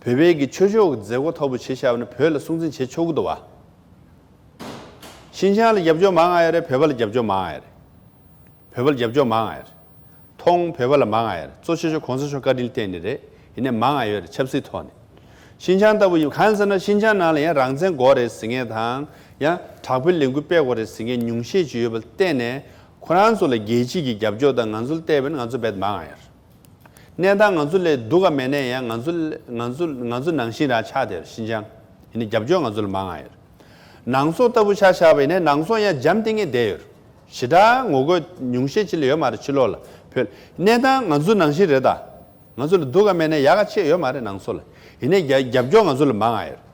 བོད་པའི་གི་ཆོས་ཕྱོགས་ཀྱི་མཛད་སྒོ་ཐོག་པོ་བྱེད་བཞག་ན་བོད་ལ་སྲུང་བརྩི་བྱེད་ཆོག་གི་འདུག་བ། ཤིན་ཅང་ལ་རྒྱབ་སྐྱོར་མང་ང་ཡོད་རེད། བོད་པ་ལ་རྒྱབ་སྐྱོར་མང་ང་ཡོད་རེད། བོད་པ་ལ་རྒྱབ་སྐྱོར་མང་ང་ཡོད་རེད། མཐོང་བོད་པ་ལ་མང་ང་ཡོད་རེད། གཙོ་ཆེ་ཤོས་གོང་ས་མཆོག་བཀའ་དྲིན་བརྟེན་ནས་རེད། ཡིན་ནའི་མང་ང་ཡོད་རེད། ཆབ་སྲིད་ཐོག་ནས། ཤིན་ཅང་ལྟ་བུ་ཡིན། གང་ཡིན་ཟེར་ན་ཤིན་ཅང་ནང་ལ་ཡང་རང་བཙན་དགོས་རེད་ཟེར་མཁན་དང་། ཡང་དྲག་པོའི་ལས་འགུལ་སྤེལ་དགོས་རེད་ཟེར་མཁན་ཉུང་ཤས་ཅིག་ཡོད་པ་ལ་བརྟེན་ནས། ཁོ་རང་ཚོ་ལ་རྒྱལ་སྤྱི་གི་རྒྱབ་སྐྱོར་དང་། ང་ཚོ་ལ་བལྟས་པ་ཡིན་ན་ང་ཚོ་རྦད་མང་ང་ཡོད་རེད། གནས་སྟངས་ང་ཚོ་ལས་སྡུག་ག་མེད་ན་ཡང་། ང་ཚོ་ང་ཚོ་ང་ཚོ་ནང་བཞིན་རང་ཆགས་བསྡད་ཡོད་རེད། ཤིན་ཅང་། ཡིན་ནའི་རྒྱབ་སྐྱོར་ང་ཚོ་ལ་མང་ང་ཡོད་རེད། ནང་སོག་ལྟ་བུ་ཆ་བཞག་པ་ཡིན་ན་ནང་སོག་ཡང་འཇམ་ཐིང་ངེ་བསྡད་ཡོད་རེད། ཞེ་དྲག་ངོ་རྒོལ་ཉུང་ཤས་ཅིག་ལས་ཡོད་མ་རེད། ཕྱི་ལོགས་ལ་བོད། གནས་སྟངས་ང་ཚོ་ནང་བཞིན་རེད་ད། ང་ཚོ་ལ་སྡུག་ག་མེད་ན་ཡག་ག་ཅི་ཡོད་མ་རེད་ནང་སོ་ལ། ཡིན་ནའི་རྒྱ་རྒྱབ་སྐྱོར་ང་ཚོ་ལ་མང་ང་ཡོད་རེད།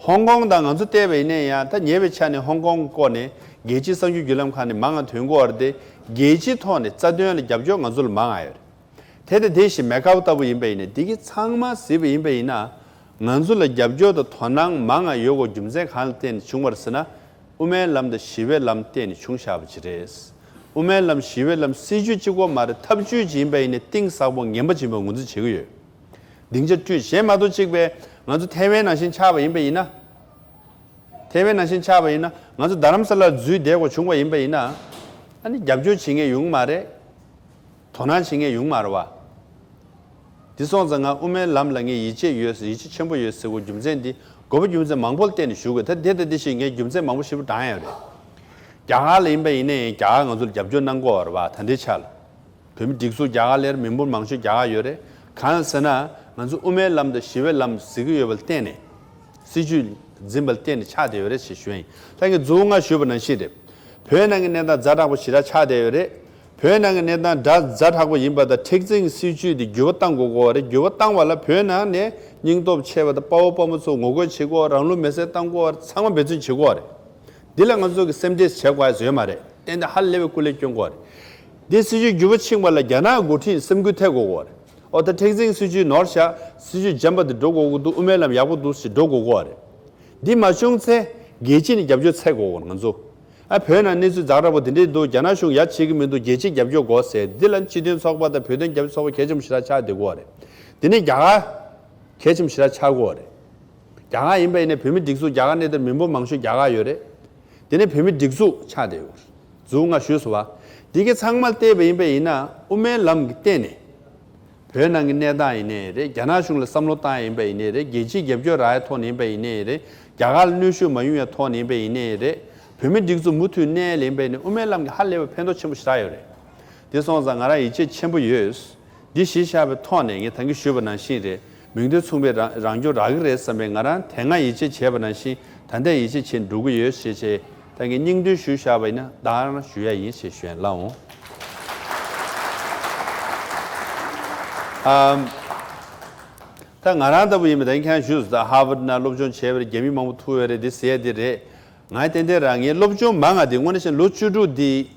ཧོང་ཀོང་དང་ང་ཚོ་བལྟས་པ་ཡིན་ནའི་ཡང་ད་ཉེ་བའི་ཆ་ནས་ཧོང་ཀོང་སྐོར་ནས་རྒྱལ་སྤྱིའི་གསར་འགྱུར་བརྒྱུད་ལམ་ཁག་ནས་མང་ང་ཐོན་གྱི་ཡོད་རེད་དེ། རྒྱལ་སྤྱིའི་ཐོག་ནས་རྩ་དོན་ལ་རྒྱབ་སྐྱོར་ང་ཚོ་ལ་མང་ང་ཡོད་རེད། དེ་དང་དེ་བཞིན་མེ་ཀའོ་ལྟ་བུ་ཡིན་པ་ཡིན་ནའི་འདི་གི་ཚང་མ་གཟིགས་པ་ཡིན་པ་ཡིན་ན། ང་ཚོ་ལ་རྒྱབ་སྐྱོར་དང་དོ་སྣང་མང་ང་ཡོད་དགོས་རྒྱུ་མཚན་གང་ལ་བརྟེན་ནས་བྱུང་བ་རེད་ཟེར་ན། དབུ་མའི་ལམ་དང་ཞི་བའི་ལམ་བརྟེན་ནས་བྱུང་བཞག་པ་ཅིག་རེད། དབུ་མའི་ལམ་ཞི་བའི་ལམ་སྲིད་བྱུས་གཅིག་པོ་མ་རེད། ཐབས་བྱུས་ཅིག་ཡིན་པ་ཡིན་ནའི་གཏིང་ཟབ་པོ་ངན་པ་ཅིག་ཡིན་པ་ངོས་འཛིན་བྱེད་ཀྱི་ཡོད། སྡིངས་ཆ་བསྐྲུན། གཞན་མ་གཏོགས་གཅིག་པའི་ང་ཚོ་ཐའེ་ཝན་ནང་བཞིན་ཆགས་པ་ཡིན་པ་ཡིན་ན། ཐའེ་ཝན་ནང་བཞིན་ཆགས་པ་ཡིན་ན། ང་ཚོ་རྡ་རམ་ས་ལར་འཛུལ་བསྡད་དགོས་བྱུང་བ་ཡིན་པ་ཡིན་ན། ཨ་ནི་རྒྱབ་སྐྱོར་བྱེད་མཁན་ཡོང་གི་མ་རེད། དོ་སྣང་བྱེད་མཁན་ཡོང་གི་མ་རེད་བ། འདི་སོང་ཙང་ང་དབུ་མའི་ལམ་ལ་ངས་ཡིད་ཆེས་ཡོད་ཟེར། ཡིད་ཆེས་ཆེན་པོ་ཡོད་ཟེར་དགོས་རྒྱུ་མཚན་འདི། དགོས་པ་རྒྱུ་མཚན་མང་པོ་ལ་བརྟེན་ནས་ཞུ་དགོས། ད་དེ་དང་དེ་བཞིན་ངས་རྒྱུ་མཚན་མང་པོ་ཞིབ་པོ་བགྲང་ཡོད་རེད། རྒྱ་གར་ལ་ཡིན་པ་ཡིན་ནའི་རྒྱ་གར་ང་ཚོ་ལ་རྒྱབ་སྐྱོར་གནང་གི་ཡོད་རེད་བ། ད་ལྟའི་ཆ་ལ། བོད་མི་སྒྲིག་འཛུགས་རྒྱ་གར་ལ་ཡོད་རེད། མི་འབོར་མང་ཤོས་རྒྱ་གར་ཡོད་རེད། གང་ཟེར་ན། ང་ཚོ་དབུ་མའི་ལམ་དང་ཞི་བའི་ལམ་ཟེར་གྱི་ཡོད་པ་ལ་བརྟེན་ནས། སྲིད་བྱུས་འཛིན་པ་ལ་བརྟེན་ནས་ཆགས་བསྡད་ཡོད་རེད་ཅེས་ཞུ་ཡ་ཡིན། ད་ངས་མཇུག་སྔར་ཞུས་པ་ནང་བཞིན་རེད། བོད་ནང་གི་གནས་སྟངས་ཛ་དྲག་པོ་ཞེ་དྲག་ཆགས་བསྡད་ཡོད་རེད། བོད་ནང་གི་གནས་སྟངས་ཛ་ཛ་དྲག་པོ་ཡིན་པ་དང་། མཁྲེགས་འཛིན་གྱི་སྲིད་བྱུས་དེ་འགྱུར་བ་གཏང་དགོས་ཀྱི་ཡོད་རེད། འགྱུར་བ་བཏང་བ་ལ་བོད་ནང་ནས་སྙིང་སྟོབས་ཆེ་བ་དང་། དཔའ་བོ་དཔའ་མོ་ཚོ་ངོ་རྒོལ་བྱེད་ཀྱི་ཡོད། རང་ལུས་མེར་སྲེག་བཏང་དགོས་ཡོད། ཚང་མ་འབད་བརྩོན་བྱེད་ཀྱི་ཡོད་རེད། འདི་ལ་ང་ཚོ་གི་སེམས་ཁྲལ་བྱེད་དགོས་ཡ་ཡོད་མ་རེད། ཏན་ཏན་ཧ་ལས་པའི་སྐུ་ལས་སྐྱོན་དགོས་རེད། འདི་སྲིད་བྱུས་འགྱུར་བ་ཕྱིན་པ་ལ་རྒྱ་ནག་འགོ་ཁྲིད་སེམས་འགུལ་ཐེབས་དགོས་ཀྱི་ཡོད་རེད། ཨོ་ད་མཁྲེགས་འཛིན་སྲིད་བྱུས་ནོར་བཞག་སྲིད་བྱུས་འཇམ་པ་དེ་འགྲོ་དགོས་ཀྱི་འདུག་དབུ་མའི་ལམ་ཡག་པོ་འདུག་ཟེར་འགྲོ་དགོས་ཀྱི་ཡོད་རེད། འདི་མ་བྱུང་ཚེ་རྒྱལ་སྤྱི་ནས་རྒྱབ་སྐྱོར་འཚོལ་དགོས་ཀྱི་ཡོད་རེད། ང་ཚོ་ཨ་བོད་ནང་གནས་ཚུལ་ཛ་དྲག་པོ་དེ་འདྲས་འདུག་རྒྱ་ནག་གཞུང་ཡ་བྱེད་ཀྱི་མི་འདུག་རྒྱལ་སྤྱིས་རྒྱབ་སྐྱོར་དགོས་ཟེར། འདི་ལ་སྤྱི་མཐུན་ཚོགས་པ་དང་བོད་དོན་རྒྱབ་སྐྱོར་ཚོགས་པ་གལ་ཆེན་པོ་ཞེ་དྲག་ཆགས་བསྡད་ཀྱི་ཡོད་རེད། དེ་ནས་རྒྱ་གར་གལ་ཆེན་པོ་ཞེ་དྲག་ཆགས་ཀྱི་ཡོད་རེད། རྒྱ་གར་ཡིན་པ་ཡིན་ན་བོད་མི་སྒྲིག་འཛུགས་རྒྱ་གར་གནས་སྟངས་མི་འབོར་མང་ཤོས་རྒྱ་གར་ཡོད་རེད། དེ་ནས་བོད་མི་སྒྲིག་འཛུགས་ཆགས་བསྡད་ཡོད་རེད། མཇུག་ང་ཞུས་སོང་བ། འདི་གའི་ཚང་མ་བལྟས་པ་ཡིན་པ་ཡིན་ན་དབུ་མའི་ལམ་གྱི་སྟེང་ནས། བོད་ནང་གི་གནས་སྟངས་ཡིན་ནའི་རེད། རྒྱ་ནག་གཞུང་ལ་བསམ་བློ་བཏང་ཡ་ཡིན་པ་ཡིན་ནའི་རེད། རྒྱལ་སྤྱིའི་རྒྱབ་སྐྱོར་རག་ཡ་ཐོག་ནས་ཡིན་པ་ཡིན་ནའི་རེད། རྒྱ་གར་ལ་གནོན་ཤུགས་མ་ཡོང་ཡ་ཐོག་ནས་ཡིན་པ་ཡིན་ནའི་རེད། བོད་མི་སྒྲིག་འཛུགས་མུ་མཐུད་གནས་ཡ་ལ་ཡིན་པ་ཡིན་ནའི་དབུ་མའི་ལམ་གྱིས་ཧ་ལས་པའི་ཕན་ཐོགས་ཆེན་པོ་ཞེ་དྲག་ཡོད་རེད། དེ་སོང་ཙང་ང་རང་ཡིད་ཆེས་ཆེན་པོ་ཡོད། འདི་གཞི་བཞག་པའི་ཐོག་ནས་ངས་ད་གིན་ཞུས་པ་ནང་བཞིན་རེད། མིང་དོན་མཚུངས་པའི་རང་རང་སྐྱོང་རག་གི་རེད་བསམ་པའི་ང་རང་དེ་སྔ་ཡིད་ཆེས་བྱས་པ་ནང་བཞིན་ད་ལྟ་ཡིད་ཆེས་བྱས་འགྲོ་གི་ཡོད་ཞེས་བྱས། ད་ངས་སྙིང་བསྡུས་ཞུས་བཞག་པ་ཡིན་ན་ད་རང་ཞུ་ཡ་ཡིན་ཞེས་ཞུ་ཡ་ལ་འོང་། ཨམ། ད་ང་རང་ལྟ་བུ་ཡིན་པ་ད་ཁྱེད་རང་ཞུས་སོང་། ད་ཧར་ཝརཌ་ནང་སློབ་སྦྱོང་བྱས་པ་རེད། རྒྱ་མི་མང་པོ་ཐུག་ཡོད་རེད། འདི་ཟེར་ཡ་འདི་རེད། ང་ཏན་ཏན་རང་ངའི་སློབ་སྦྱོང་མང་ང་འདི་དངོས་གནས་བཤད་ན་ལོ་བཅུ་དྲུག་འདི།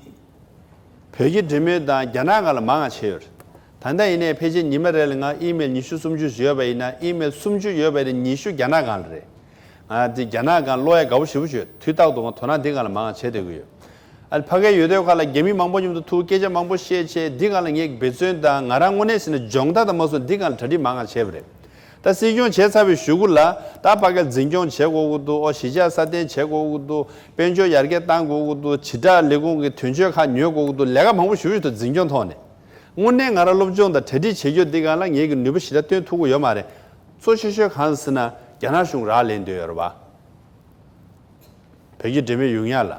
བོད་ཀྱི་འབྲེལ་མོལ་དང་རྒྱ་ནག་སྒང་ལ་མང་ང་བྱས་ཡོད་རེད། ད་ལྟ་ཡིན་ནའི་ཕལ་ཆེར་ཉི་མ་རེ་ལ་ང་ཨི་མེལ་ཉི་ཤུ་སུམ་ཅུ་ཞིག་ཡོད་པ་ཡིན་ན། ཨི་མེལ་སུམ་ཅུ་ཡོད་པའི་ཉི་ཤུ་རྒྱ་ནག་སྒང་ལ་རེད། ང་འདི་རྒྱ་ནག་སྒང་ཀློག་ཡ་དགའ་པོ་ཞེ་པོ་ཅིག་ཡོད། དུས་རྟག་ཏུ་ང་དོ་སྣང་འདི་སྒང་ལ་མང་ང་བྱས་བསྡད་ཀྱི་ཡོད། ཨ་ནི་ཕ་གིར་ཡོད་དུས་སྒང་ལ་རྒྱ་མི་མང་པོ་མཉམ་དུ་ཐུག་སྐད་ཆ་མང་པོ་བཤད་བྱས་འདི་སྒང་ལ་ངས་འབད་བརྩོན་དང་། ང་རང་དངོས་གནས་བྱས་ན་སྦྱོང་བརྡར་དང་མ་སོང་འདི་སྒང་ལ་གྲ་སྒྲིག་མང་ང་བྱས་པ་རེད། ད་སྲིད་སྐྱོང་བྱས་ཚར་བའི་གཞུག་གུ་ལ་ད་ཕ་གིར་འཛིན་སྐྱོང་བྱེད་དགོས་ཀྱི་འདུག་ཨོ་གཞིས་ཆགས་སྲ་བརྟན་བྱེད་དགོས་ཀྱི་འདུག་དཔལ་འབྱོར་ཡར་རྒྱས་གཏང་དགོས་ཀྱི་འདུག་དྲིལ་བསྒྲགས་ལས་ཁུངས་ཀྱི་དོན་གཅོད་ཁག་ཉོ་དགོས་ཀྱི་འདུག་ལས་ཀ་མང་པོ་ཞེ་པོ་ཞིག་འདུག་འཛིན་སྐྱོང་ཐོག་ནས། དངོས་གནས་ང་རང་སློབ་སྦྱོང་དང་གྲ་སྒྲིག་བྱེད་རྒྱུ་འདི་སྒང་ལ་ངེད་ཀྱི་ནུས་པ་ཞེ་དྲག་བཏོན་ཐུབ་ཀྱི་ཡོད་མ་རེད། གཙོ་ཆེ་ཤོས་གང་ཟེར་ན་རྒྱ་ནག་གཞུང་རག་ལས་འདོད་ཡོད་རེད་བ། བོད་ཀྱི་འབྲེལ་མོལ་ཡོང་ཡ་ལ་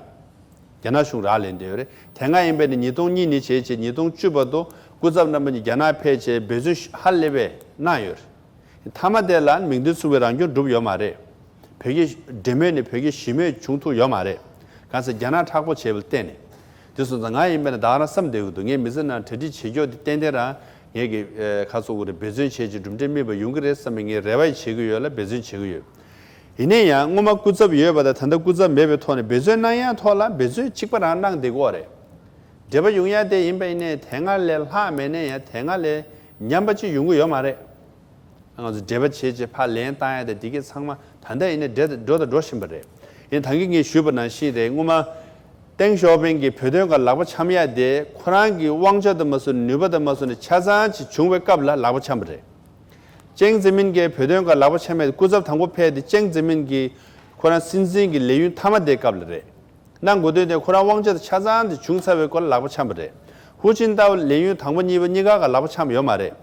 རྒྱ་ནག་གཞུང་རག་ལས་འདོད་ཡོད་རེད། དེ་སྔ་ཡིན་པ་ཡིན་ན་ཉིས་སྟོང་གཉིས་ནས་བྱས་བྱས་ཉིས་སྟོང་བཅུ་བར་དུ་སྐུ་ཚབ་རྣམ་པ་གཉིས་རྒྱ་ནག་ཕེབས་བྱས་འབད་བརྩོན་ཧ་ལས་པའི་གནང་ཡོད་རེད། མཐའ་མ་དེ་ལ་མིང་དོན་མཚུངས་པའི་རང་སྐྱོང་གྲུབ་ཡོད་མ་རེད། བོད་ཀྱི་འབྲེལ་མོལ་ནས་བོད་ཀྱི་ཞི་མོལ་བྱུང་ཐུབ་ཡོད་མ་རེད། གང་ཟེར་རྒྱ་ནག་མཁྲེགས་པོ་བྱས་པ་ལ་བརྟེན་ནས། དེ་སོང་ཙང་ང་ཡིན་པ་ཡིན་ན་ད་ག་རང་བསམ་བསྡད་ཀྱི་འདུག་ངས་མི་ཚེ་ནང་གྲ་སྒྲིག་བྱེད་རྒྱུ་དེ་ཏན་ཏན་རང་ངེད་ཀྱི་ཨེ་ཁ་སོ་གི་རེད། འབད་བརྩོན་བྱས་ཀྱི་གྲུབ་འབྲས་སྨིན་པ་ཡོང་གི་རེད་བསམ་པའི་ངས་རེ་བ་ཡང་བྱེད་ཀྱི་ཡོད་ལ་འབད་བརྩོན་བྱེད་ཀྱི་ཡོད། ཡིན་ན་ཡང་སྔོན་མ་སྐུ་ཚབ་ཡོད་པ་དང་ད་ལྟ་སྐུ་ཚབ་མེད་པའི་ཐོག་ནས་འབད་བརྩོན་གནང་ཡ་ཐོག་ལ་འབད་བརྩོན་གཅིག་པ་རང་གནང་བསྡད་ཀྱི་ཡོད་རེད། འབྲེལ་བ་ཡོང་ཡ་དེ་ཡིན་པ་ཡིན་ནའི་དེ་སྔ་ལས་ལྷག་མེད་ན་ཡང་དེ་སྔ་ལས་ཉམས་པ་ཅིག་ཡོང་གི་ཡོད་མ་རེད། ང་ཚོ་འབྲེལ་བ་བྱེད་ཅེས་ཕར་ལན་བཏང་ཡ་དང་དེ་གས་ཚང་མ་ད་ལྟ་ཡིན་ན་འགྲོ་དང་འགྲོ་བཞིན་པ་རེད། ཡིན་ད་གིན་ངས་ཞུས་པ་ནང་བཞིན་རེད། སྔོན་མ་ཏེང་ཞའོ་ཕིང་གིས་བོད་དོན་སྒང་ལག་པ་འཆང་ཡ་དེ་ཁོ་རང་གི་དབང་ཆ་དང་མ་སོ་ནས་ནུས་པ་དང་མ་སོ་ནས་ཆ་ཚང་ཅིག་བྱུང་བའི་སྐབས་ལ་ལག་པ་འཆང་པ་རེད། ཅེང་ཙེ་མིན་གྱིས་བོད་དོན་སྒང་ལག་པ་འཆང་ཡ་དེ་སྐུ་ཚབ་དང་པོ་ཕེབས་ཏེ་ཅེང་ཙེ་མིན་གྱིས་ཁོ་རང་སྲིད་འཛིན་གྱི་ལས་ཡུན་མཐའ་མ་དེའི་སྐབས་ལ་རེད། གནང་དགོས་དོན་དེ་ཁོ་རང་དབང་ཆ་དེ་ཆ་ཚང་དེ་བྱུང་ཚར་བའི་སྐོར་ལ་ལག་པ་འཆང་བ་རེད། ཧུའུ་ཅིན་ཏའོ་ལས་ཡུན་དང་པོ་གཉིས་པ་གཉིས་ཀ་ག་ལག་པ་འཆང་ཡོད་མ་རེད།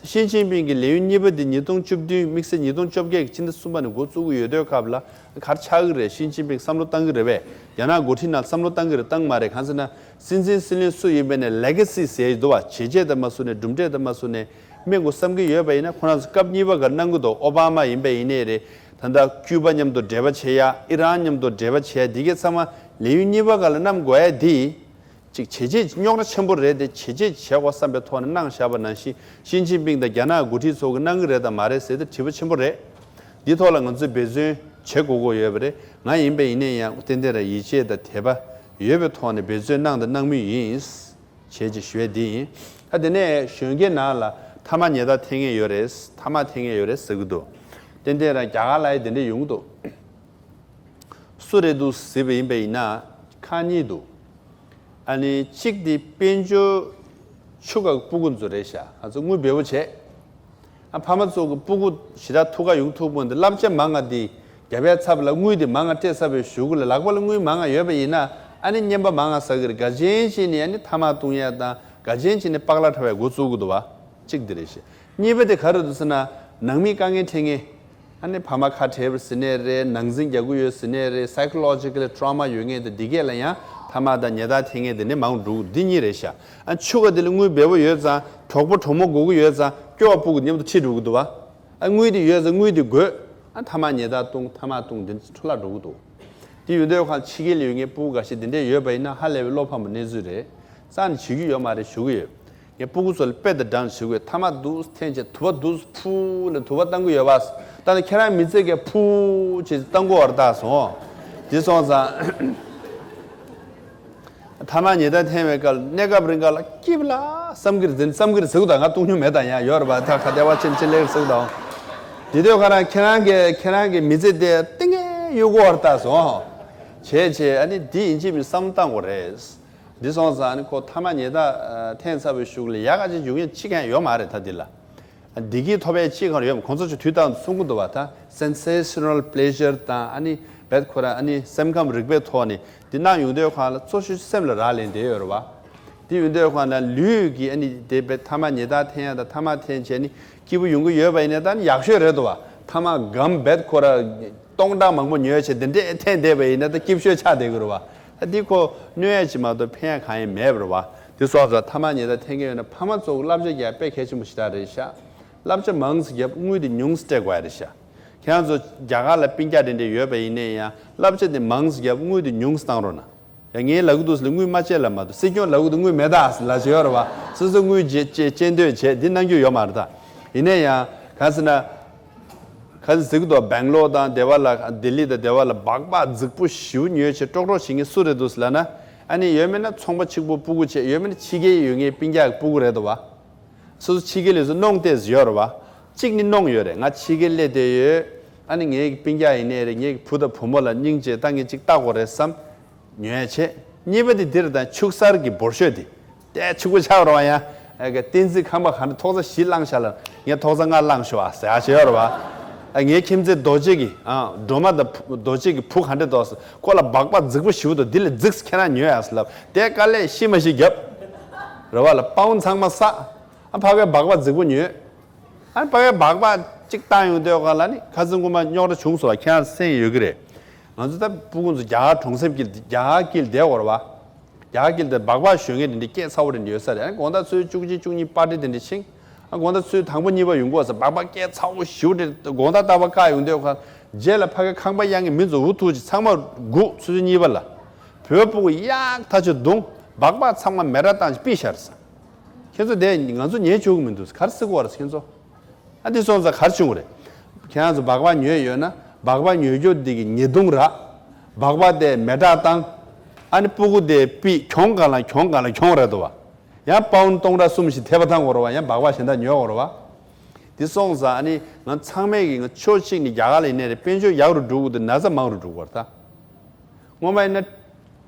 ད་ཞི་ཅིན་ཕིང་གི་ལས་ཡུན་གཉིས་པ་དེ་ཉིས་སྟོང་བཅུ་བདུན་དམིགས་བསལ་ཉིས་སྟོང་བཅོ་བརྒྱད་ཀྱི་ཕྱི་ཟླ་གསུམ་པ་ནས་འགོ་བཙུགས་ཀྱི་ཡོད་དུས་སྐབས་ལ་ག་རེ་ཆགས་ཀྱི་རེད། ཞི་ཅིན་ཕིང་བསམ་བློ་བཏང་གི་རེད་པས། རྒྱ་ནག་འགོ་ཁྲིད་ནང་བསམ་བློ་བཏང་གི་རེད་བཏང་མ་རེད། གང་ཟེར་ན་སྲིད་འཛིན་སྲིད་བློན་སུ་ཡིན་པའི་ནས་ལེ་ག་སི་ཟེར་གྱི་འདུག་བ། བྱས་རྗེས་དང་མ་སོ་ནས་གྲུབ་འབྲས་དང་མ་སོ་ནས་སྨིན་དགོས་བསམ་གྱི་ཡོད་པ་ཡིན་ན་ཁོ་རང་ཚོ་སྐབས་གཉིས་པ་ག་གནང་གི་འདུག་ཨོ་བྷ་མ་ཡིན་པ་ཡིན་ནའི་རེད། ད་ལྟ་ཀྱུ་པ་མཉམ་དུ་འབྲེལ་བ་བྱེད་ཡ། ཨི་རན་མཉམ་དུ་འབྲེལ་བ་བྱེད་ཡ། འདི་གས་ཚང་མ་ལས་ཡུན་གཉིས་པ་ག་ལ་བསྣམས་དགོས་ཡ་འདི། ཅིག་བྱས་རྗེས་རྙོག་དྲ་ཆེན་པོ་རེད་དེ། བྱས་རྗེས་བྱེད་དགོས་བསམ་པའི་ཐོག་ནས་གནང་བཞག་པ་ནང་བཞིན། ཞི་ཅིན་ཕིང་དང་རྒྱ་ནག་འགོ་ཁྲིད་ཚོ་གིས་གནང་གི་རེད་དམ་མ་རེད་ཟེར་ཏེ་དྲི་བ་ཆེན་པོ་རེད། འདི་ཐོག་ལ་ང་ཚོས་འབད་བརྩོན་བྱེད་དགོས་ཀྱི་ཡོད་པ་རེད། ང་ཡིན་པ་ཡིན་ན་ཡང་ཏན་ཏན་རང་ཡིད་ཆེས་དང་དད་པ་ཡོད་པའི་ཐོག་ནས་འབད་བརྩོན་གནང་དང་གནང་མུས་ཡིན། བྱས་ཅིག་ཞུ་ཡས་འདི་ཡིན། ད་དེ་ནས་གཞོན་སྐྱེས་ནང་ལ་མཐའ་མ་ཉེས་རྡུང་འཐེན་མཁན་ཡོད་རེད། མཐའ་མ་འཐེན་མཁན་ཡོད་རེད་ཟེར་གྱི་འདུག་ཏན་ཏན་རང་རྒྱ་གར་ལ་ཡི་དེ་འདྲ་ཡོང་གི་འདུག་སུ་རེད་འདུག་ཟེར་བ་ཡིན་པ་ཡིན་ན། ཁག་གཉིས་འདུག་ཨ་ནི་གཅིག་དེ་དཔལ་འབྱོར་ཕྱུག་ག་སྤུ་གུ་ཚོ་རེད་ཤག་ང་ཚོ་དངུལ་འབེལ་པོ་བྱས། ཨ་ཕ་མ་ཚོ་གི་སྤུ་གུ་ཞེ་དྲག་ཐུགས་ཁ་ཡོང་ཐུབ་པོ་འདི་བསླབ་བྱ་མང་ང་དེ་རྒྱབ་ཡ་ཚབ་ལ་དངུལ་དེ་མང་ང་སྤྲད་ཚར་བའི་གཞུག་གུ་ལ་ལག་པ་ལ་དངུལ་མང་ང་ཡོད་པ་ཡིན་ན། ཨ་ནི་རྔན་པ་མང་ང་ཟ་གི་རེད། ག་ཅན་ཅིག་ནི་ཨ་ནི་ཐ་མག་བཏུང་ཡ་དང་ག་ཅན་ཅིག་ནི་པགས་ལ་འཁྲབ་པའི་འགོ་བཙུགས་གི་འདུག་བ། གཅིག་དེ་རེད་ཤག་གཉིས་པ་དེ་ག་རེ་འདུག་ཟེར་ན། ནང་མི་དཀའ་ངལ་འཕྲད་མཁན། ཨ་ནི་ཕ་མ་ཁ་བྲལ་བ་ཟེར་ནའི་རེད། ནང་འཛིང་རྒྱག་གི་ཡོད་ཟེར་ནའི་རེད། Psychological trauma ཡོད་མཁན་དང་འདི་གས་ལ་ཡང་ཐ་མག་དང་ཉེས་རྡུང་འཐེན་མཁན་དེ་ནི་མང་འགྲོ་གི། འདི་གཉིས་རེད་ཤག་ཨ་ཕྱུག་ག་དེ་ལ་དངུལ་འབེལ་པོ་ཡོད་ཙང་། གྲོགས་པོ་གྲོགས་མོ་དགོས་ཀྱི་ཡོད་ཙང་སྐྱོ་བ་སྤུ་གུ་མཉམ་དུ་ཁྲིད་འགྲོ་གི་འདུག་བ། ཨ་དངུལ་དེ་ཡོད་ཙང་དངུལ་དེ་དགོས། ཨ་ཐ་མག་ཉེས་རྡུང་བཏང་། ཐ་མག་བཏང་། དེ་འཕྲོ་བརླག་འགྲོ་གི་འདུག་དེ་ཡོད་དུས་ཁོང་ཕྱི་རྒྱལ་ལ་ཡོད་མཁན་སྤུ་གུ་འགའ་ཤས་དེ་འདྲས་ཡོད་པ་ཡིན་ན་ཧ་ལས་པའི་བློ་ཕམ་པའི་གནས་ཚུལ་རེད། རྩ་ནས་བྱེད་རྒྱུ་ཡོད་མ་རེད་ཞུ་གི་ཡོད། ངས་སྤུ་གུ་ཚོ་ལ་དཔེ་དང་སྒྲ་ཞུ་གི་ཡོད། ཐ་མག་འདུག་འཐེན་བྱས། དུ་བ་འདུག་ཕུ་ལ་དུ་བ་བཏང་གི་ཡོད་པ། ད་ནི་ཁྱེད་རང་མི་ཚེ་གས་ཕུ་བྱས་བཏང་གི་ཡོད་རེད་ད་སོང་། དེ་སོང་ཙང་། ཐ་མག་ཉེས་རྡུང་འཐེན་པའི་སྐབས་གནས་སྐབས་རིང་ག་ལ་སྐྱིད་པ་ལ་བསམ་གི་རེད། འཛིན་བསམ་གི་རེད་ཟེར་གི་འདུག་ང་བཏུང་མྱོང་མེད་ད། ཡང་ཡོད་རེད་པ། ད་ཁ་བདེ་བ་ཅན་ཅི་ལེགས་ཟེར་གི་འདུག་དེ་དུས་ཁ་རང་ཁྱེད་རང་གི་ཁྱེད་རང་གི་མི་ཚེ་དེ་ཏིང་ངེ་གཡུག་གི་ཡོད་རེད་ད་སོང་། བྱས་བྱས་ཨ་ནི་འདི་ཡིན་གཅིག་མིན་གཅིག་བསམ་བཏང་དགོས་རེད། འདི་སོང་ཙང་ཨ་ནི་ཁོ་ཐ་མག་ཉེས་རྡུང་འཐེན་ཚར་བའི་གཞུག་ལ་ཡག་ག་ཅིག་འཇུག་མཁན་གཅིག་ཀྱང་ཡོད་མ་རེད་ད་འདི་ལ། བདེ་སྐྱིད་ཐོབ་ཡས་གཅིག་གང་ཡོད་མ། ཁོང་ཚོ་ཚོས་དུས་ལྟར་གསུང་གི་འདུག་བ། ད་sensational pleasure དང་ཨ་ནི་བེད་ཁོ་ར་ཨ་ནི་སེམས་ཁམས་རིག་པའི་ཐོག་ནས་འདི་གནང་ཡོང་དུས་ཁོ་ལ་གཙོ་ཆེ་ཤོས་སེམས་ལ་རག་ལས་བསྡད་ཡོད་རེད་བ། དེ་ཡོང་དུས་ཁོ་ལ་ལུས་ཀྱི་ཨ་ནི་དེ་བེད་ཐ་མག་ཉེས་རྡུང་འཐེན་ཡ་དང་ཐ་མག་འཐེན་བྱས་ནི་སྐྱིད་པོ་ཡོང་གི་ཡོད་པ་ཡིན་ན་ད་ནི་ཡག་ཤོས་རེད་འདུག་བ། ཐ་མག་སྒམ་བེད་ཁོ་ར་སྟོང་ཕྲག་མང་པོ་ཉོས་བྱས་དེ་འདྲས་འཐེན་བསྡད་པ་ཡིན་ན་ད་སྐྱིད་ཤོས་ཆགས་བསྡད་ཀྱི་རེད་བ། ཨ་འདི་ཁོ་གནོད་ཡ་ཅིག་མ་གཏོགས་ཕན་ཡ་གང་ཡང་མེད་པ་རེད་བ། དེ་སོང་ཙང་ཐ་མག་ཉེས་རྡུང་འཐེན་མཁན་ཡོད་ན་ཕ་མ་ཚོ་གི་བསླབ་བྱ་རྒྱག་ཡ་དཔེ་གལ་ཆེན་པོ་ཞེ་དྲག་རེད་ཤག་བསླབ་བྱ་མང་ཙམ་བརྒྱབ། དངུལ་དེ་ཉུང་ཙམ་སྤྲད་དགོས་ཡ་རེད་ཤག་ཁྱེད་རང་ཚོ་རྒྱ་གར་ལ་སྤུན་ཀྱག་དེ་འདྲས་ཡོད་པ་ཡིན་ནའི་ཡང་བསླབ་བྱ་དེ་མང་ཙམ་བརྒྱབ། དངུལ་དེ་ཉུང་ཙམ་བཏང་རོགས་གནང་། ཡང་ངས་ལབ་གི་འདུག་ཟེར་ལ་དངུལ་མ་སྤྲད་ལབ་མ་གཏོགས། སྲིད་སྐྱོང་ལབ་གི་འདུག་དངུལ་མེད་ད་ཟེར་ལབ་བྱས་ཡོད་རེད་བ། སོ་སོ་དངུལ་བྱེད་བྱེད་བྱེད་འདོད་བྱེད་འདི་གནང་རྒྱུ་ཡོད་མ་རེད་ད། ཡིན་ནའི་ཡང་གང་ཟེར་ན། ག་ཚོད་ཟེར་གི་འདུག་བྷེང་ལོར་དང་དེ་བ་ལ་ལྡི་ལི་དང་དེ་བ་ལ་སྦག་སྦག་རྫིག་པོ་ཞེ་པོ་ཉོས་བྱས་ཀྲོག་ཀྲོག་བྱེད་མཁན་སུ་རེད་འདུག་ཟེར་ལབ་ན། ཨ་ནི་ཡོད་མེད་ན་ཚོང་པ་གཅིག་པོ་སྤུ་གུ་བྱས། ཡོད་མེད་ན་ཕྱི་རྒྱལ་ཡོད་མཁན་སྤུན་ཀྱག་སྤུ་གུ་རེད་འདུག་བ། སོ་སོ་ཕྱི་རྒྱལ་ལ་སོ་གནོང་བསྡད་ཡོད་རེད་བ། གཅིག་ནི་གནོང་ཡོད་རེད། ང་ཕྱི་རྒྱལ་སླེབས་བསྡད་ཡོད། ཨ་ནི་ངའི་སྤུན་ཀྱག་ཡིན་ནའི་རེད། ངའི་བུ་དང་བུ་མོ་ལ་སྙིང་རྗེ་ད་ངས་གཅིག་ལྟ་དགོས་རེད་བསམ། ཉོ་ཡ་བྱེད། གཉིས་པ་དེ་འདིར་དང་ཕྱུགས་གསར་གྱི་འབོར་ཤོས་དེ། དེ་ཕྱུག་པོ་ཆགས་རོགས་ཡ། ཨ་ག་བསྟན་འཛིན་ཁང་པ་ག་འདྲ་ཐོག་ས་བཞི་བླངས་ཤག་ལ་ངས་ཐོག་ས་ལྔ་བླངས་ཤོག་ཨ་ཟེར་ཡ་བྱེད་ཡོད་རེད་བ། ཨ་ངའི་ཁྱིམ་མཚེས་རྡོ་རྗེ་གི་ཨ་སྒྲོལ་མ་དང་བུ་རྡོ་རྗེ་གི་བུ་ག་འདྲ་འདུག་ཟེར། ཁོ་ལ་སྦག་སྦག་རྫིག་པོ་ཞེ་པོ་འདུག་འདི་ལས་རྫིག་ཁྱེད་རང་ཉོས་ཡ་ཟེར་ལབ། དེ་དཀའ་ལས་ཤི་མ་ཤི་བརྒྱབ། རེད་བ་ལ་པའུན་ཚང་མ་བསགས། ཨ་ཕ་གའི་སྦག་སྦག་རྫིག་པོ་ཉོས། ཨ་ནི་ཕ་གའི་སྦག་སྦག་ཅིག་བཏང་ཡོང་དུས་ག་ལ་ནི་ཁ་སང་གོང་མ་རྙོག་དྲ་བྱུང་སོང་བ་ཁྱེད་རང་གསན་ཡོད་ཀྱི་རེད། ང་ཚོ་ད་སྤུ་གུ་ཚོ་རྒྱ་གར་གྲོང་གསེབ་ཀྱི་རྒྱ་གར་དཀྱིལ་བསྡད་ཡོད་རེད་བ། རྒྱ་གར་དཀྱིལ་དེ་སྦག་སྦག་ཞོན་མཁན་དེ་འདྲའི་སྐད་ཚ་བོ་དེ་འདྲ་ཡོད་ས་རེད། ཨ་ནི་དགོང་དག་ཚོའི་བཅུ་གཅིག་བཅུ་གཉིས་པར་ཊི་དེ་འདྲ་ཕྱིན། ཨ་དགོང་དག་ཚོའི་དང་པོ་གཉིས་པ་ཡོང་གི་ཡོད་ས། སྦག་སྦག་སྐད་ཚ་བོ་ཞེ་པོ་དེ་དགོང་དག་རྟག་པར་བཀག་ཡོང་དུས་ག་རྗེས་ལ་ཕ་གའི་ཁང་པ་གཡར་མཁན་མི་ཚོ་འུ་ཐུག་ཅིག་ཚང་མ་སྒུག་ཚོ་ཚོ་གཉིས་པ་ལ། བོད་སྤུ་གུ་གཡག་ཐག་ཆོད་བརྡུངས། སྦག་སྦག་ཚང་མ་མེ་ར་བཏང་ཅིག་ཕུད་ཤར་ས། ཁྱེད་ཚོ་དེ་ང་ཚོ་ཉན་བཅུག་གི་མི་འདུག་ག་རེ་ཟེར་གི་ཡོད་རེད་ཁྱེད་ཚོ། ཨ་འདི་སོང་ཙང་ག་རེ་བྱུང་གི་རེད། ཁྱེད་རང་ཚོ་སྦག་སྦག་ཉོས་ཡོད་ན་སྦག་སྦག་ཉོས་རྒྱུ་འདི་གི་ཉེས་རྡུང་རག་སྦག་སྦག་དེ་མེ་སྲེག་བཏང་། ཨ་ནི་སྤུ་གུ་དེ་ཕུད་གྱོང་གང་ལ་གྱོང་གང་ལ་གྱོང་རེད་འདུག་བ། ཡང་པའུན་སྟོང་ཕྲག་གསུམ་བཞི་འཐེབ་པ་བཏང་དགོས་རེད་བ། ཡང་སྦག་སྦག་གཞན་དག་ཉོ་དགོས་རེད་བ། འདི་སོང་ཙང་ཨ་ནི་ང་ཚང་མས་ཀྱི་ང་ཕྱོགས་གཅིག་ནས་རྒྱ་གར་ལ་ཡིན་ནའི་རེད། དཔལ་འབྱོར་ཡག་རུ་འགྲོ་གི་འདུག་ན་ཚ་མང་རུ་འགྲོ་གི་རེད་ད། སྔོན་མ་ཡིན་ན་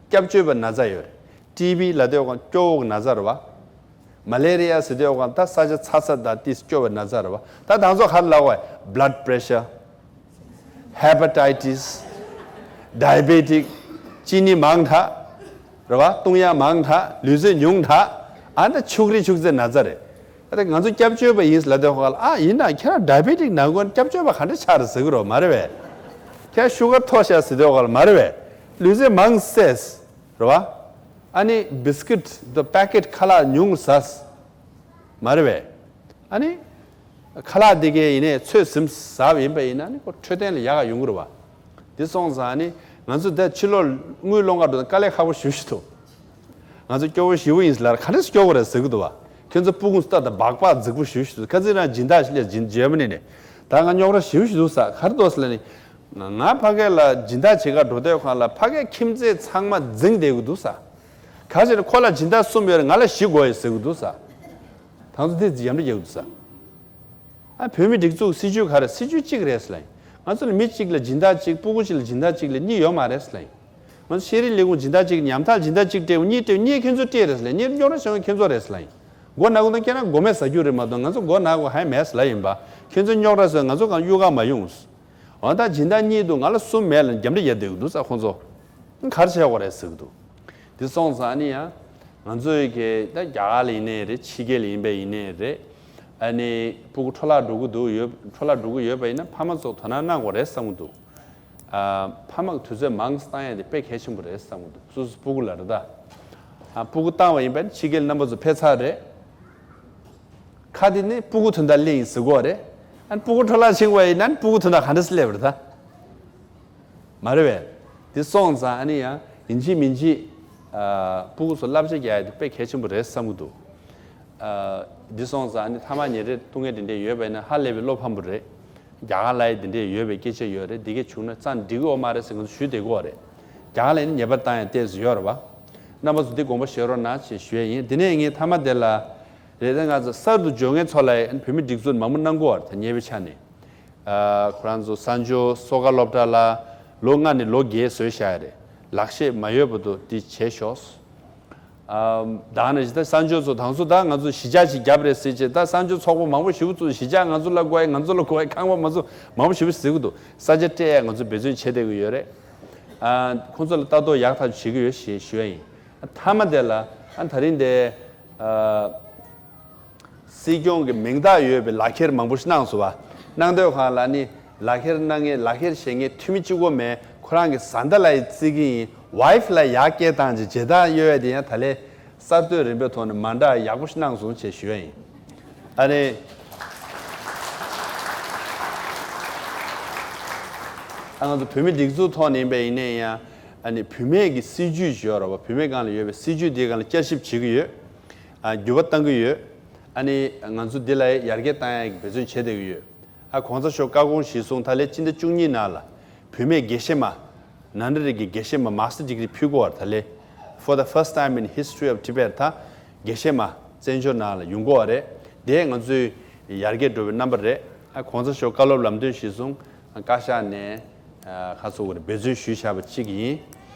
སྐྱབས་བཅོལ་བའི་ན་ཚ་ཡོད་རེད། ཊི་བི་ལབ་དུས་སྐབས་སྐྱོ་བོ་གི་ན་ཚ་རེད་བ། མ་ལེ་རི་ཡ་ཟེར་དུས་སྐབས་ད་ས་ཆ་ཚ་ཚ་དང་ཏིས་སྐྱོ་བའི་ན་ཚ་རེད་བ། ད་དང་ཚོ་ག་རེ་ལབ་དགོས། blood pressure, hepatitis, diabetic གཅིན་སྙི་མང་དྲགས་རེད་བ། བཏུང་ཡག་མང་དྲགས། ལུས་རྩལ་ཉུང་དྲགས། ཨ་ད་ཕྱུགས་རིགས་ཕྱུགས་རྫས་ན་ཚ་རེད། ད་ང་ཚོ་སྐྱབས་བཅོལ་བ་ཡིན་ལབ་དུས་སྐབས་ལ། ཨ་ཡིན་ན་ཁྱེད་རང་ཌའི་བེ་ཊིག་ན་དགོས་ན་སྐྱབས་བཅོལ་བ་ག་འདྲ་ཆགས་རེད་ཟེར་གི་རེད་བ། མ་རེད་པས། ཁྱེད་རང་ཤུ་གར་མཐོ་ཤག་ཟེར་དུས་སྐབས་ལ། མ་རེད་པས། ལུས་རྩལ་མང་བསད། རེད་བ། ཨ་ནི་བི་སི་ཀིཊ་དང་པེ་ཀེཊ་ཁ་ལག་ཉུང་ཟ། མ་རེད་པས། ཨ་ནི་ཁ་ལག་དེ་གས་ཡིན་ནའི་ཚོད་ཟིན་ཟ་བ་ཡིན་པ་ཡིན་ན་ནི་ཁོ་འཕྲོད་བསྟེན་ལ་ཡག་ག་ཡོང་གི་རེད་བ། དེ་སོང་ཙང་ཨ་ནི་ང་ཚོ་ད་ཕྱི་ལོགས་དངུལ་སློང་ག་འགྲོ་ན་དཀའ་ལས་ཁག་པོ་ཞེ་པོ་ཞིག་འདུག་ང་ཚོ་སྐྱོ་བོ་ཞེ་པོ་ཡིན་ཟེར་ལ་ག་རེ་སྐྱོ་བོ་རེད་ཟེར་གི་འདུག་བ། ཁྱོད་ཚོ་སྤུ་གུ་ལྟ་དང་སྦག་སྦག་རྫིག་པོ་ཞུ་ཞུ་ཁ་ཚིག་རང་སྦྱིན་བདག་ཞིག་ལས་སྦྱིན་བྱས་མ་ནི་ནས། ད་ང་རྙོག་དྲ་ཞེ་པོ་ཞིག་འདུག་ས་ག་རེ་འདུག་ཟེར་ལ་ནི། ང་ཕ་གི་ལ་སྦྱིན་བདག་བྱེད་གར་འགྲོ་དུས་སྒང་ལ་ཕ་གིའི་ཁྱིམ་མཚེས་ཚང་མ་རྫིང་བསྡད་གི་འདུག་ས། ག་ཟེར་ན་ཁོ་ལ་སྦྱིན་བདག་གསུམ་ཡོད་རེད། ང་ལ་བཞི་དགོས་ཡོད་ཟེར་གི་འདུག་ས། ད་ང་ཚོ་དེ་ཡམ་འདྲི་རྒྱག་གི་འདུག་ས། ཨ་བོད་མི་སྒྲིག་འཛུགས་སྲིད་ཇུས་ག་རེ། སྲིད་ཇུས་གཅིག་རེད་ཟེར་ལ་ཡིན། ང་ཚོ་ལ་མི་གཅིག་ལ་སྦྱིན་བདག་གཅིག་སྤུ་གུ་གཅིག་ལ་སྦྱིན་བདག་གཅིག་ལས་གཉིས་ཡོད་མ་རེད་ཟེར་ལ་ཡིན། ང་ཚོ་ཤེས་རིག་ལས་ཁུངས་སྦྱིན་བདག་གཅིག་ཉམ་ཐག་སྦྱིན་བདག་གཅིག་སྤྲད་གཉིས་སྤྲད་གཉིས་ཁྱོད་ཚོ་སྤྲད་རེད་ཟེར་ལ་ཡིན། རྙོག་དྲ་བྱུང་ཁྱོད་ཚོ་རེད་ཟེར་ལ་ཡིན། མགོ་ན་གུ་དང་སྐྱེ་ན་མགོ་མེད་ཟ་རྒྱུ་རེད་མ་གཏོགས་ང་ཚོ་མགོ་ན་གུ་ཧ་མེད་ཟེར་ལ་ཡིན་པ། ཁྱོད་ཚོ་རྙོག་དྲ་བཟོས་ང་ཚོ་གང་གཡུག་ག་མ་ཡོང་། འོ་ད་སྦྱིན་བདག་གཉིས་འདུག་ང་ལ་གསུམ་མེད་ལ་རྒྱབ་འདྲ་ཡལ་བསྡད་ཀྱི་འདུག་ས་ཁོང་ཚོ། གར་བྱེད་དགོས་རེད་ཟེར་གི་འདུག་དེ་སོང་ཙང་ཨ་ནི་ཡང་ང་ཚོའི་གི་ད་རྒྱ་གར་ལ་ཡིན་ནའི་རེད། ཕྱི་རྒྱལ་ལ་ཡིན་པ་ཡིན་ནའི་རེད། ཨ་ནི་སྤུ་གུ་འཕྲོ་བརླག་འགྲོ་གི་འདུག་ཡོད་འཕྲོ་བརླག་འགྲོ་གི་ཡོད་པ་ཡིན་ན་ཕ་མ་ཚོ་དོ་སྣང་གནང་དགོས་རེད་བསམ་གི་འདུག་ཨ་ཕ་མ་གི་དུས་ཚོད་མང་ཙམ་བཏང་ཡ་དེ་དཔེ་གལ་ཆེན་པོ་རེད་བསམ་གི་འདུག་སོ་སོ་སྤུ་གུ་ལ་རེད་ད། ཨ་སྤུ་གུ་བཏང་བ་ཡིན་པ་ཡིན་ན་ཕྱི་རྒྱལ་རྣམ་པ་ཚོ་ཕེབས་ཚར་རེད། ཁ་དེ་ནི་སྤུ་གུ་དོན་དག་གླེང་ཡིན་ཟེར་གོ་རེད། ཨ་ནི་སྤུ་གུ་འཕྲོ་བརླག་ཕྱིན་པ་ཡིན་ན་ནི་སྤུ་གུ་དོན་དག་ག་འདྲ་སེ་སླེབས་རེད་ད། མ་རེད་པས། དེ་སོང་ཙང་ཨ་ནི་ཡང་ཡིན་གཅིག་མིན་གཅིག་ཨ་སྤུ་གུ་ཚོ་བསླབ་བྱ་རྒྱག་ཡ་དེ་དཔེ་གལ་ཆེན་པོ་རེད་བསམ་གྱི་འདུག་ཨ་དེ་སོང་ཙང་ཨ་ནི་ཐ་མག་ཉལ་རེ་བཏུང་ཡ་དེ་འདྲས་ཡོད་པ་ཡིན་ན་ཧ་ལས་པའི་བློ་ཕམ་པོ་རེད། རྒྱ་གར་ལ་ཡ་དེ་འདྲས་ཡོད་པའི་སྐད་ཆ་ཡོད་རེད། དེ་གས་བྱུང་ན་རྩ་འགྲིག་གི་ཡོད་མ་རེད་ཟེར་ང་ཚོ་ཞུས་བསྡད་ཀྱི་ཡོད་རེད། རྒྱ་གར་ལ་ཡ་ནི་ཉེས་པ་བཏང་ཡ་ཏོག་ཙམ་ཡོད་རེད་པ། རྣམ་པ་ཚོ་འདི་དགོངས་པ་བཞེས་རོགས་གནང་ཞེས་ཞུ་ཡ་ཡིན། དེ་ནས་ངས་ཐ་མ་དེ་ལ་རེད། ད་ང་ཚོ་གསར་དུ་འབྱོར་མཁན་ཚོ་ལ་ཡ་བོད་མི་སྒྲིག་འཛུགས་མང་པོ་གནང་གི་ཡོད་རེད། ད་ཉེ་བའི་ཆ་ནས། ཨ་ཁོ་རང་ཚོ་གསར་འབྱོར་གསོལ་ཁ་སློབ་གྲྭ་ལ་ལོ་ལྔ་ནས་ལོ་བརྒྱད་བཟོས་བཞག་ཡ་རེད། ལག་ཤེས་མ་ཡོད་བར་དུ་འདི་བྱས་ཤོག་ཨ་ད་ནི་ད་གསར་འབྱོར་ཚོ་དང་ཚོ་ད་ང་ཚོ་གཞིས་ཆགས་ཤིག་བརྒྱབ་རེད་ཟེར་བྱས། ད་གསར་འབྱོར་ཚོགས་པ་མང་པོ་ཞེ་པོ་ཚོ་གཞིས་ཆགས་ང་ཚོ་ལ་དགོས་ཡ། ང་ཚོ་ལ་དགོས་ཡ། ཁང་པ་མང་ཚོ་མང་པོ་ཞེ་པོ་ཟེར་གི་འདུག་ས་ཆ་སྤྲད་ཡ་ང་ཚོ་འབད་བརྩོན་བྱེད་བསྡད་ཀྱི་ཡོད་རེད། ཨ་ཁོང་ཚོ་ལ་ལྟ་རྟོག་ཡག་ཐག་ཆོད་བྱེད་ཀྱི་ཡོད་ཞེས་ཞུ་ཡ་ཡིན། ཨ་མཐའ་མ་དེ་ལ་ཨ་ད་རིང་དེ་ཨ། སྲིད་སྐྱོང་གི་མིང་རྟགས་ཡོད་པའི་ལག་ཁྱེར་མང་པོ་ཞིག་གནང་སོང་བ། གནང་དུས་སྒང་ལ་ནི་ལག་ཁྱེར་གནང་མཁན་ལག་ཁྱེར་བཞེས་མཁན་འཐུས་མི་གཅིག་པོ་མེད། ཁོ་རང་གི་བཟའ་ཟླ་ལ་ཡི་བརྩི་གི་ཡིན། ཝའིཕ་ལ་ཡར་སྐད་བཏང་རྗེས་མཇལ་དར་གཡོ་ཡ་དེ་ཡང་ད་ལས་གསར་གཏོད་རིམ་པའི་ཐོག་ནས་མ་འདྲ་ཡག་པོ་ཞིག་གནང་སོང་ཞེས་ཞུ་ཡ་ཡིན། ཨ་ནི། ཨ་ང་ཚོ་བོད་མི་སྒྲིག་འཛུགས་ཐོག་ནས་ཡིན་པ་ཡིན་ནའི་ཡང་ཨ་ནི་བུད་མེད་ཀྱི་སྲིད་ཇུས་ཞིག་ཡོད་རེད་བ། བུད་མེད་སྒང་ལ་ཡོད་པའི་སྲིད་ཇུས་དེའི་སྒང་ལ་བསྐྱར་ཞིབ་བྱེད་ཀྱི་ཡོད། ཨ་འགྱུར་བ་གཏང་གི་ཡོད། ཨ་ནི་ང་ཚོ་འདི་ལ་ཡར་རྒྱས་གཏང་ཡག་གི་འབད་བརྩོན་བྱེད་བསྡད་ཀྱི་ཡོད། ཨ་གོང་ས་མཆོག་བཀའ་དགོངས་གཞིར་བཟུང་ད་ལོའི་སྤྱི་ཟླ་བཅུ་གཉིས་ནང་ལ་བུད་མེད་དགེ་བཤེས་མ། ནཱ་ནཱ་རི་གི་དགེ་བཤེས་མ་མཱ་སི་ཊར་ཌི་གི་རི་ཕུལ་དགོས་པ་རེད། ད་ལོའི་For the first time in history of Tibet ད་དགེ་བཤེས་མ་བཙན་བྱོལ་ནང་ལ་ཡོང་དགོས་པ་རེད། དེ་ང་ཚོས་ཡར་རྒྱས་འགྲོ་བའི་རྣམ་པ་རེད། ཨ་གོང་ས་མཆོག་བཀའ་སློབ་ལམ་སྟོན་གཞིར་བཟུང་བཀའ་ཤག་ནས་ཁ་གསོ་དགོས་རེད། འབད་བརྩོན་ཞུས་བཞག་པ་གཅིག་ཡིན།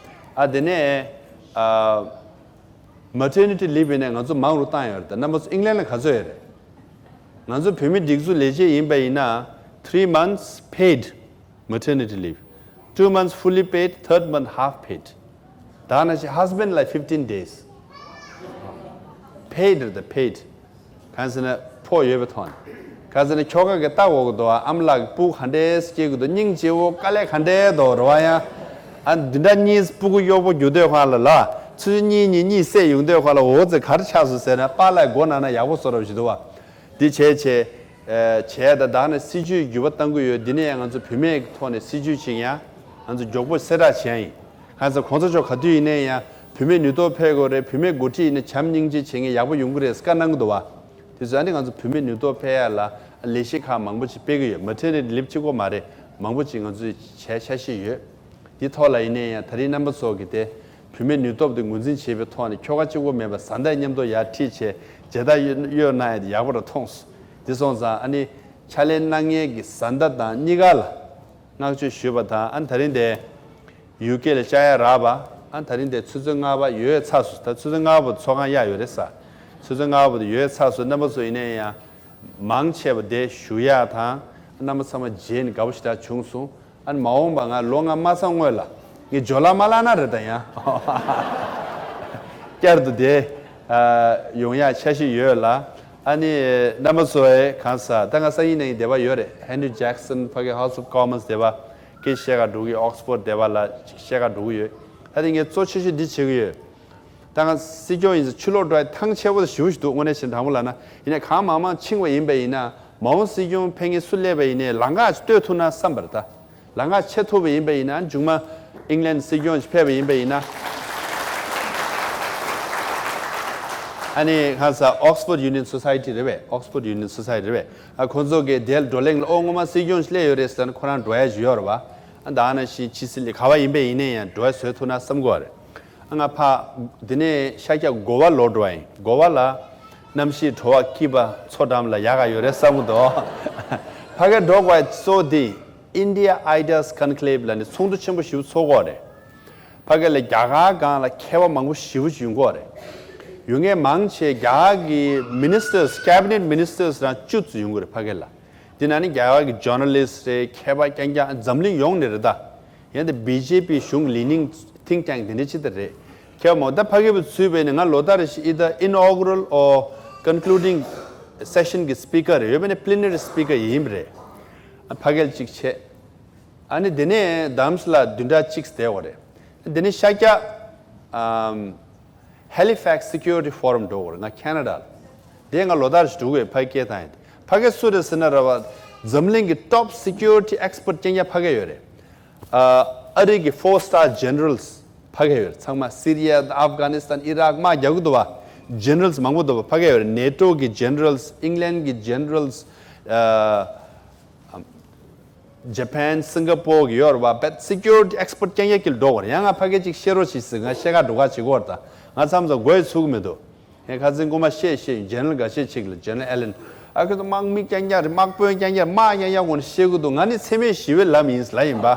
ཨ་དེ་ནས་ཨ། Maternity leave ཡིན་ནའི་ང་ཚོ་མང་རུ་བཏང་ཡོད་རེད། ད་རྣམ་པ་ཚོ་ཨིང་ལན་ལ་ག་ཚོད་ཡོད་རེད། ང་ཚོ་བོད་མི་སྒྲིག་འཛུགས་ལས་བྱེད་ཡིན་པ་ཡིན་ན་three months paid maternity leave, two months fully paid, third month half paid. ད་ནང་བཞིན་husband ལ་fifteen days paid རེད། ད་paid གང་ཟེར་ན་ཕོགས་ཡོད་པའི་ཐོག་ནས། གང་ཟེར་ན་ཁྱོ་ག་གིས་ལྟ་དགོས་ཀྱི་འདུག་ཨ་མ་ལགས་ཀྱི་སྤུ་གུ་ག་འདྲས་སྐྱེ་གི་འདུག་སྙིང་རྗེ་བོ་དཀའ་ལས་ག་འདྲས་འདུག་རེད་བ། ཡང་ཨ་འདི་འདྲ་གཉིས་སྤུ་གུ་གཡོག་པོ་རྒྱུག་དུས་སྒང་ལ་ལ་ཆུ་ཚོད་གཉིས་གཉིས་གཉིད་སད་ཡོང་དུས་སྒང་ལ་འོ་ཙི་ག་རེ་ཆགས་སོང་ཟེར་ན་པཱ་ལགས་མགོ་ན་ན་ཡག་པོ་བཟོ་འདྲ་བོ་ཞིག་འདུག་བ། འདི་བྱས་བྱས་བྱས་ད་ད་ནི་སྲིད་ཇུས་འགྱུར་བ་གཏང་གི་ཡོད། འདི་ནས་ཡང་ང་ཚོ་བུད་མེད་ཀྱི་ཐོག་ནས་སྲིད་ཇུས་ཅིག་ཡང་ང་ཚོ་མགྱོགས་པོ་གསལ་བསྒྲགས་བྱས་ཡིན། གང་ཟེར་གོང་ས་མཆོག་ག་དུས་ཡིན་ནའི་ཡང་བུད་མེད་ནུས་སྟོབས་འཕེལ་དགོས་རེད། བུད་མེད་འགོ་ཁྲིད་ཡིན་ན་བྱམས་སྙིང་རྗེ་བྱེད་མཁན་ཡག་པོ་ཡོང་གི་རེད་བཀའ་གནང་གི་འདུག་བ། དེ་ཚོ་ཨ་ནི་ང་ཚོ་བུད་མེད་ནུས་སྟོབས་འཕེལ་ཡ་ལ་ལས་གཞི་ཁག་མང་པོ་ཅིག་སྤེལ་གི་ཡོད། Maternity leave གཅིག་པོ་མ་རེད། མང་པོ་ཅིག་ང་ཚོས་བྱས་འཆར་གཞི་ཡོད། འདི་ཐོག་ལ་ཡིན་ནའི་ཡང་ད་རིང་རྣམ་པ་ཚོ་གིས་དེ་བུད་མེད་ནུས་སྟོབས་དེ་ངོས་འཛིན་བྱེད་པའི་ཐོག་ནས་ཁྱོ་ག་གཅིག་པོ་མེད་པར་བཟའ་ཟླ་མཉམ་དུ་ཡར་ཁྲིད་བྱས་མཇལ་དར་གཡོ་གཡོ་གནང་ཡ་དེ་ཡག་པོ་ར་མཐོང་སོང་། འདི་སོང་ཙང་ཨ་ནི་ཕྱག་ལས་གནང་མཁན་གྱི་བཟའ་ཟླ་དང་གཉིས་ཀ་ལ་བསྔགས་བརྗོད་ཞུས་པ་དང་། ཨ་ནི་ད་རིང་དེ་ཡུ་ཀེ་ལ་བཅར་ཡ་རག་པ། ཨ་ནི་ད་རིང་དེ་ཆུ་ཚོད་ལྔ་པ་ཡོལ་ཚར་སོང་། ད་ཆུ་ཚོད་ལྔ་པ་ཚོགས་ཁང་གཡར་ཡོད་རེད་ས། ཆུ་ཚོད་ལྔ་པ་དེ་ཡོལ་ཚར་སོང་། རྣམ་པ་ཚོ་ཡིན་ནའི་ཡང་མང་ཆེ་བ་དེ་བཞུགས་ཡག་དང་། རྣམ་པ་ཚང་མ་མཇལ་ནས་དགའ་པོ་ཞེ་དྲག་བྱུང་སོང་། ཨ་ནི་མ་འོངས་པ་ང་ལོ་ལྔ་མ་ཚང་སྔོན་ལ་ངས་ཇོ་ལགས་མ་བརླག་ན་རེད། ད་ཡང་བསྐྱར་དུ་དེ་ཨ་ཡོང་ཡག་འཆར་གཞི་ཡོད་ལ། ཨ་ནི་རྣམ་པ་ཚོ་ཨེ་གང་ཟག་ད་ང་སང་ཉིན་ནས་སྡེ་བ་ཡོད་རེད། Henry Jackson ཕ་གི་House of Commons སྡེ་བ་སྐད་བཤད་ག་འགྲོ་གི། Oxford སྡེ་བ་ལ་བཤད་ག་འགྲོ་གི་ཡོད། ཨ་ནི་ངས་གཙོ་ཆེ་ཤོས་འདི་བྱེད་གི་ཡོད། ད་ང་སྲིད་སྐྱོང་ཡིན་ཙང་ཕྱིར་ལོག་འགྲོ་ཡ་ཐང་ཆད་པོ་ཞེ་པོ་ཞིག་འདུག་དངོས་གནས་བྱས་དྲང་པོ་ལབ་ན། ཡིན་ནའི་གང་མང་མང་ཕྱིན་པ་ཡིན་པ་ཡིན་ན་མ་འོངས་སྲིད་སྐྱོང་ཕེབས་མཁན་སུ་སླེབས་པ་ཡིན་ནའི་ལམ་ཁ་ཞིག་གཏོད་ཐུབ་ན་བསམ་པ་རེད་ད། ལམ་ཁ་ཕྱེ་ཐུབ་པ་ཡིན་པ་ཡིན་ན། མཇུག་མ་ཨིང་ལན་སྲིད་སྐྱོང་ཞིག་ཕེབས་པ་ཡིན་པ་ཡིན་ན། ཨ་ནི་ཁ་ས་Oxford Union Society རེད་པས། Oxford Union Society རེད་པས། ཨ་ཁོ་ཚོ་གི་དེ་ལ་བགྲོ་གླེང་ལ་ཨོ་སྔོན་མ་སྲིད་སྐྱོང་སླེབས་ཡོད་རེད་ཟེར་ན་ཁོ་རང་འགྲོ་ཡ་ཞིག་ཡོད་རེད་པ། ཨ་ད་ནང་བཞིན་ཕྱི་སྲིད་ལས་ག་བ་ཡིན་པས་ཡིན་ནའི་ཡང་འགྲོ་ཡ་བཟོས་ཐུབ་ན་བསམ་གི་ཡོད་རེད། ཨ་ང་ཕ་དེ་ནས་ཤར་རྒྱག་གོ་བ་ལོག་འགྲོ་བ་ཡིན། གོ་བ་ལ་གནམ་གཤིས་དྲོ་བ་སྐྱིད་པ་མཚོ་འགྲམ་ལ་ཡག་ག་ཡོད་རེད་བསམ་གི་འདུག་ཕ་གིར་འགྲོ་དགོས་གཙོ་དེ་India Ideas Conclave ལ་ནི་ཚོགས་འདུ་ཆེན་པོ་ཞིག་ཚོགས་ཀྱི་ཡོད་རེད། ཕ་གི་ལ་རྒྱ་གར་སྒང་ལ་མཁས་པ་མང་པོ་ཞེ་པོ་ཅིག་ཡོང་གི་ཡོད་རེད། ཡོང་མཁན་མང་ཆེ་རྒྱ་གར་གི་ministers, cabinet ministers རང་བཅུ་ཙམ་ཡོང་གི་རེད་ཕ་གི་ལ། དེ་ནང་ནས་རྒྱ་གར་གི་journalist རེད། མཁས་པ་རྐྱང་རྐྱང་འཛམ་གླིང་ཡོངས་ནས་རེད་ད། ཡང་དེ་བི་ཇེ་པི་གཞུང་leaning think tank དེ་འདྲ་ཅིག་ད་རེད། མཁས་པ་མང་པོ་ད་ཕ་གི་བ་ཚུད་པས་ནས་ང་ལོ་ལྟར་ཞིག་ཨི་ད་inaugural or concluding session གི་speaker རེད། ཡོད་པས་ནས་plenary speaker ཡིན་པ་རེད། ཕ་གི་ལ་གཅིག་བྱས། ཨ་ནི་དེ་ནས་Dams ལ་བདུན་ཕྲག་གཅིག་བསྡད་པ་རེད། དེ་ནས་ཤར་རྒྱག་ཨམ། Halifax Security Forum འགྲོ་དགོས་རེད་ང་ཁེ་ན་ཌ་ལ། དེ་ང་ལོ་ལྟར་ཞིག་འགྲོ་དགོས་ཕ་གི་སྐད་བཏང་ཡིན། ཕ་གི་སུ་རེད་ཟེར་ན་ར་བ། འཛམ་གླིང་གི་top security expert རྐྱང་རྐྱང་ཕ་གི་ཡོད་རེད། ཨ་ཨ་རི་གི་four star generals ཕ་གི་ཡོད་རེད། ཚང་མ་སི་རི་ཡ་དང་ཨབ་གྷ་ནི་སི་ཐན་ཨི་རག་དམག་རྒྱག་གི་འདུག་བ། Generals མང་པོ་འདུག་བ་ཕ་གི་ཡོད་རེད། NATO གི་generals, England གི་generals ཨ། Japan, Singapore གི་ཡོད་རེད་བ། བད་security expert རྐྱང་རྐྱང་གིས་འགྲོ་དགོས་རེད། ཡང་ང་ཕ་གི་ཅིག་བཤད་རོགས་བྱེད་ཟེར། ང་བཤད་ག་འགྲོ་ག་བྱེད་དགོས་རེད་ད། ང་མཚམས་མཚམས་མགོ་ཡི་ཚུགས་མི་འདུག་ངས་ཁ་སང་རྐུན་མ་བཤད་བཤད་ཡིན། General འགའ་ཤས་ཅིག་ལ་General Allen ཨ་ཁུ་ཚོ་དམག་མི་རྐྱང་རྐྱང་རེད། དམག་དཔོན་རྐྱང་རྐྱང་དམག་རྐྱང་རྐྱང་ངོ་ནས་བཤད་གི་འདུག་ང་ནི་འཚེ་མེད་ཞི་བའི་ལམ་ཡིན་ལ་ཡིན་པ།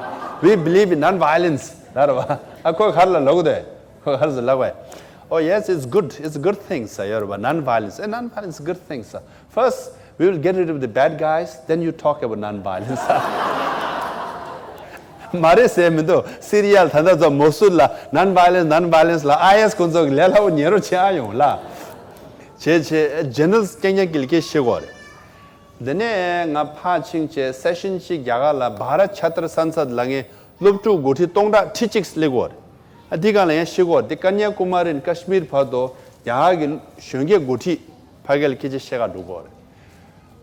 We believe in non-violence ལ་རེད་བ། ཨ་ཁོས་ག་རེ་ལབ་ཀྱི་འདུག་ཁོས་ག་རེ་ཟེར་ལབ་པས། Oh yes, it's good, it's a good thing ཟེར་ཡོད་རེད་བ། Non-violence, a non-violence is a good thing ཟེར། First we will get rid of the bad guys, then you talk about non-violence. མ་རེད་ཟེར་མི་འདུག་སི་རི་ཡ་ལ་ད་ལྟ་ཚོ་མོ་སུལ་ལ་non-violence, non-violence ལ་ཨ་ཡེ་སི་ཁོང་ཚོ་གི་ལས་སླ་པོ་ཉན་རོགས་བྱེད་ཨ་ཡོང་ལ། བྱས་བྱས་Generals རྐྱང་རྐྱང་གི་ལ་སྐད་བཤད་དགོས་རེད། དེ་ནས་ང་ཕར་ཕྱིན་བྱས་session གཅིག་རྒྱ་གར་ལ་Bharat Chhatra Sansad ལབ་མཁན་སློབ་ཕྲུག་འགོ་ཁྲིད་སྟོང་ཕྲག་ཁྲི་གཅིག་སླེབས་ཀྱི་ཡོད་རེད། ཨ་འདི་སྒང་ལ་ཡང་བཤད་ཀྱི་ཡོད་རེད། འདི་ཀ་ནྱ་ཀུ་མ་རི་ནས་ཀ་ཤི་མིར་བར་དུ་རྒྱ་གར་གྱི་གཞོན་སྐྱེས་འགོ་ཁྲིད་ཕ་གི་ལ་སྐད་ཆ་བཤད་ག་འགྲོ་གི་ཡོད་རེད།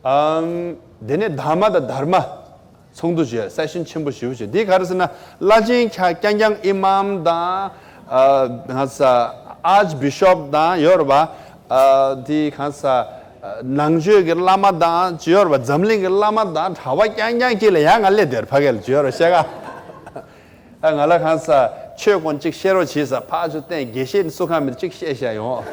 ཨམ། དེ་ནས་དྷརྨ་དང་དྷརྨ་ཚོགས་འདུ་བྱས། session ཆེན་པོ་ཞེ་པོ་བྱས། འདི་ག་རེ་ཟེར་ན་བླ་ཆེན་ཁྱ་རྐྱང་རྐྱང་ཨི་མམ་དང་། ཨ་ང་ས་Archbishop དང་ཡོད་རེད་བ། ཨ་དེ་གང་ས་ནང་ཆོས་ཀྱི་བླ་མ་དང་ཅི་ཡོད་རེད་བ། འཛམ་གླིང་གི་བླ་མ་དང་གྲྭ་པ་རྐྱང་རྐྱང་དཀྱིལ་ལ་ཡང་ང་སླེབས་བསྡད་ཡོད་རེད་ཕ་གི་ལ་ཅི་ཡོད་རེད་བཤད་ག་ཨ་ང་ལ་གང་ས་ཆོས་སྐོར་གཅིག་བཤད་རོགས་བྱེད་ས། ཕར་ཚུར་བསྟན། དགེ་བཤེས་ནི་སུ་གང་མིན་གཅིག་བཤད་བཤད་ཡོང་།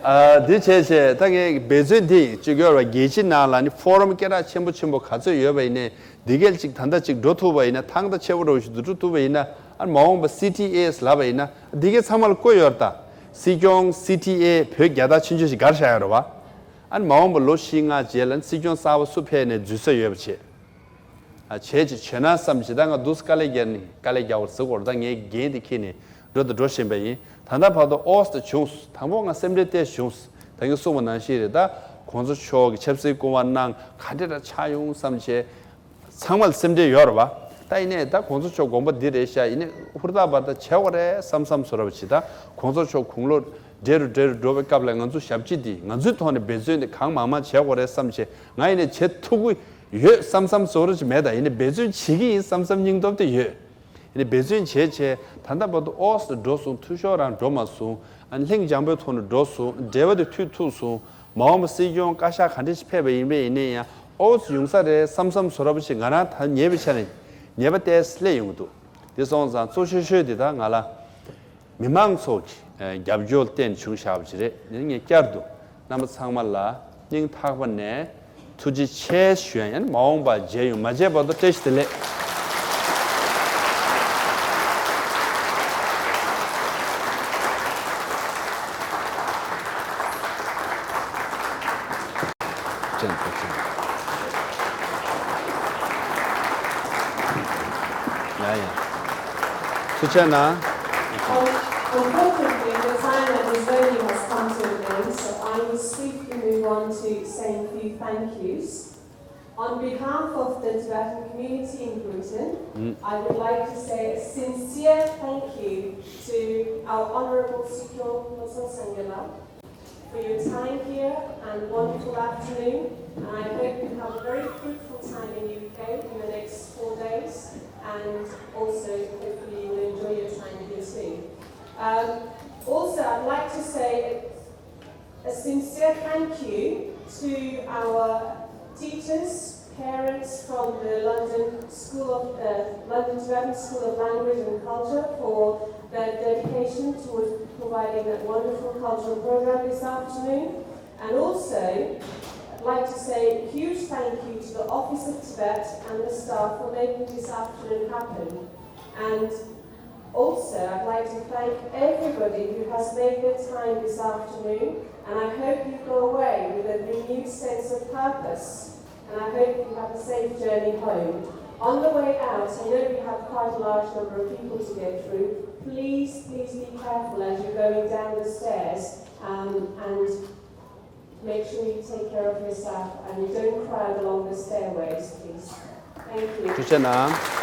ཨ་འདི་བྱས་བྱས་ད་ངས་འབད་བརྩོན་འདི་ཅིག་ཡོད་རེད་བ། རྒྱལ་སྤྱི་ནང་ལ་ནི་ཕོ་རམ་སྐད་གྲགས་ཆེན་པོ་ཆེན་པོ་ག་ཚོད་ཡོད་པ་ཡིན་ནའི་འདི་གལ་ཅིག་ད་ལྟ་ཅིག་འགྲོ་ཐུབ་པ་ཡིན་ན། ཐང་ད་ཆེ་བོ་འགྲོ་ཞིག་འདུག་འགྲོ་ཐུབ་པ་ཡིན་ན། ཨ་མ་འོངས་པ་སི་ཊི་ཨེ་ཨེས་ལབ་པ་ཡིན་ན་འདི་གའི་ཚང་མ་ལ་བཀོད་ཡོད་རེད་ད། སྲིད་སྐྱོང་། སི་ཊི་ཨེ། བོད་རྒྱལ་དར་ཆུང་ཆུང་ཞིག་གར་བཞག་ཡོད་རེད་བ། ཨ་མ་འོངས་པ་ལོ་བཞི་ལྔ་རྗེས་ལ་སྲིད་སྐྱོང་གསར་པ་སུ་ཕེབས་ནས་འཛུལ་ས་ཡོད་པ་བྱེད། ཨ་བྱས་ཅིག་བྱས་ན་བསམ་བྱས། ད་ང་འདུག་དཀའ་ལས་རྒྱག་ནི་དཀའ་ལས་རྒྱག་པར་ཟེར་གོ་རེད། ད་ངས་འགན་དེ་འཁྱེར་ནས་འགྲོ་དང་འགྲོ་བཞིན་པ་ཡིན། ད་ལྟ་བར་དུ་ཨོ་སི་ད་བྱུང་། དང་པོ་ང་སེམས་ཁྲལ་ཏོག་ཙམ་བྱུང་། ད་གིན་གསུངས་པ་ནང་བཞིན་རེད་ད། གོང་ས་མཆོག་གི་ཆབ་སྲིད་སྐུ་དབང་གནང་ག་འདྲ་འདྲ་ཆགས་ཡོང་བསམ་བྱས། ཚང་མ་ལ་སེམས་ཁྲལ་ཡོད་རེད་བ། ད་ཡིན་ནའི་ད་གོང་ས་མཆོག་དགོངས་པ་འདི་རེད་ཤག་ཡིན་ནའི་ཧུར་ཐག་བར་ཐག་བྱེད་དགོས་རེད་བསམ་བསམ་བཟོ་འདྲ་བ་ཅིག་ད་གོང་ས་མཆོག་དགུང་ལོ་བགྲེས་རུ་བགྲེས་རུ་འགྲོ་བའི་སྐབས་ལ་ང་ཚོ་ཞབས་ཕྱི་འདི་ང་ཚོའི་ཐོག་ནས་འབད་བརྩོན་འདི་གང་མང་མང་བྱེད་དགོས་རེད་བསམ་བྱས། ང་ཡིན་ནའི་བྱེད་ཐུབ་ཀྱི་ཡོད་བསམ་བསམ་བཟོ་འདྲ་ཅིག་མེད། ད་ཡིན་ནའི་འབད་བརྩོན་བྱེད་ཀྱི་ཡིན་བསམ་བསམ་སྙིང་སྟོབས་དེ་ཡོད། ཡིན་ནའི་འབད་བརྩོན་བྱས་བྱས་ད་ལྟ་བར་དུ་ཨོ་སི་འགྲོ་སོང་། འཐུས་ཤོར་རང་འགྲོ་མ་སོང་། ཨ་ནི་ལྷིང་འཇམ་པོའི་ཐོག་ནས་འགྲོ་སོང་། འབྲེལ་བ་དེ་མཐུད་ཐུབ་སོང་། མ་འོངས་པ་སྲིད་སྐྱོང་བཀའ་ཤག་ག་འདྲ་ཞིག་ཕེབས་པ་ཡིན་པས་ཡིན་ནའི་ཡང་ཨོ་སི་ཡོང་ས་རེད་བསམ་བསམ་བཟོ་འདྲ་པོ་ཞིག་ང་རང་ད་ཉེ་བའི་ཆ་ནས་ཉེས་པ་ཏོག་ཙམ་སླེབས་ཡོང་གི་འདུག་དེ་སོང་ཙང་གཙོ་ཆེ་ཤོས་དེ་ད་ང་ལ་མི་མང་ཚོ་གི་རྒྱབ་སྐྱོར་བརྟེན་བྱུང་བཞག་པ་ཅིག་རེད། ངས་བསྐྱར་དུ་རྣམ་པ་ཚང་མ་ལ་སྙིང་ཐག་པ་ནས་ཐུགས་རྗེ་ཆེ་ཞུ་ཡ་ཡིན། མ་འོངས་པ་མཇལ་ཡོང་། མ་མཇལ་བར་དུ་བཀྲ་ཤིས་བདེ་ལེགས། ཅན་ཐུགས་རྗེ་ཆེ། ཡ་ཡ། ཐུགས་རྗེ་གནང་། Unfortunately, the time that this venue has come to an end, so I will swiftly move on to saying a few thank yous. On behalf of the Tibetan community in Britain, I would like to say a sincere thank you to our Honorable Sikyong Losang Sangela for your time here and wonderful afternoon, and I hope you have a very fruitful time in U K in the next four days, and also hopefully you will enjoy your time here too. Parents from the London School of uh, London Tibetan School of Language and Culture for their dedication towards providing that wonderful cultural program this afternoon. And also, I'd like to say a huge thank you to the Office of Tibet and the staff for making this afternoon happen. And also, I'd like to thank everybody who has made their time this afternoon, and I hope you go away with a renewed sense of purpose, and I hope you have a safe journey home. On the way out, I know we have quite a large number of people to go through. Please, please be careful as you're going down the stairs, um, and make sure you take care of yourself and you don't crowd along the stairways, please. Thank you. ཐུགས་རྗེ་གནང་།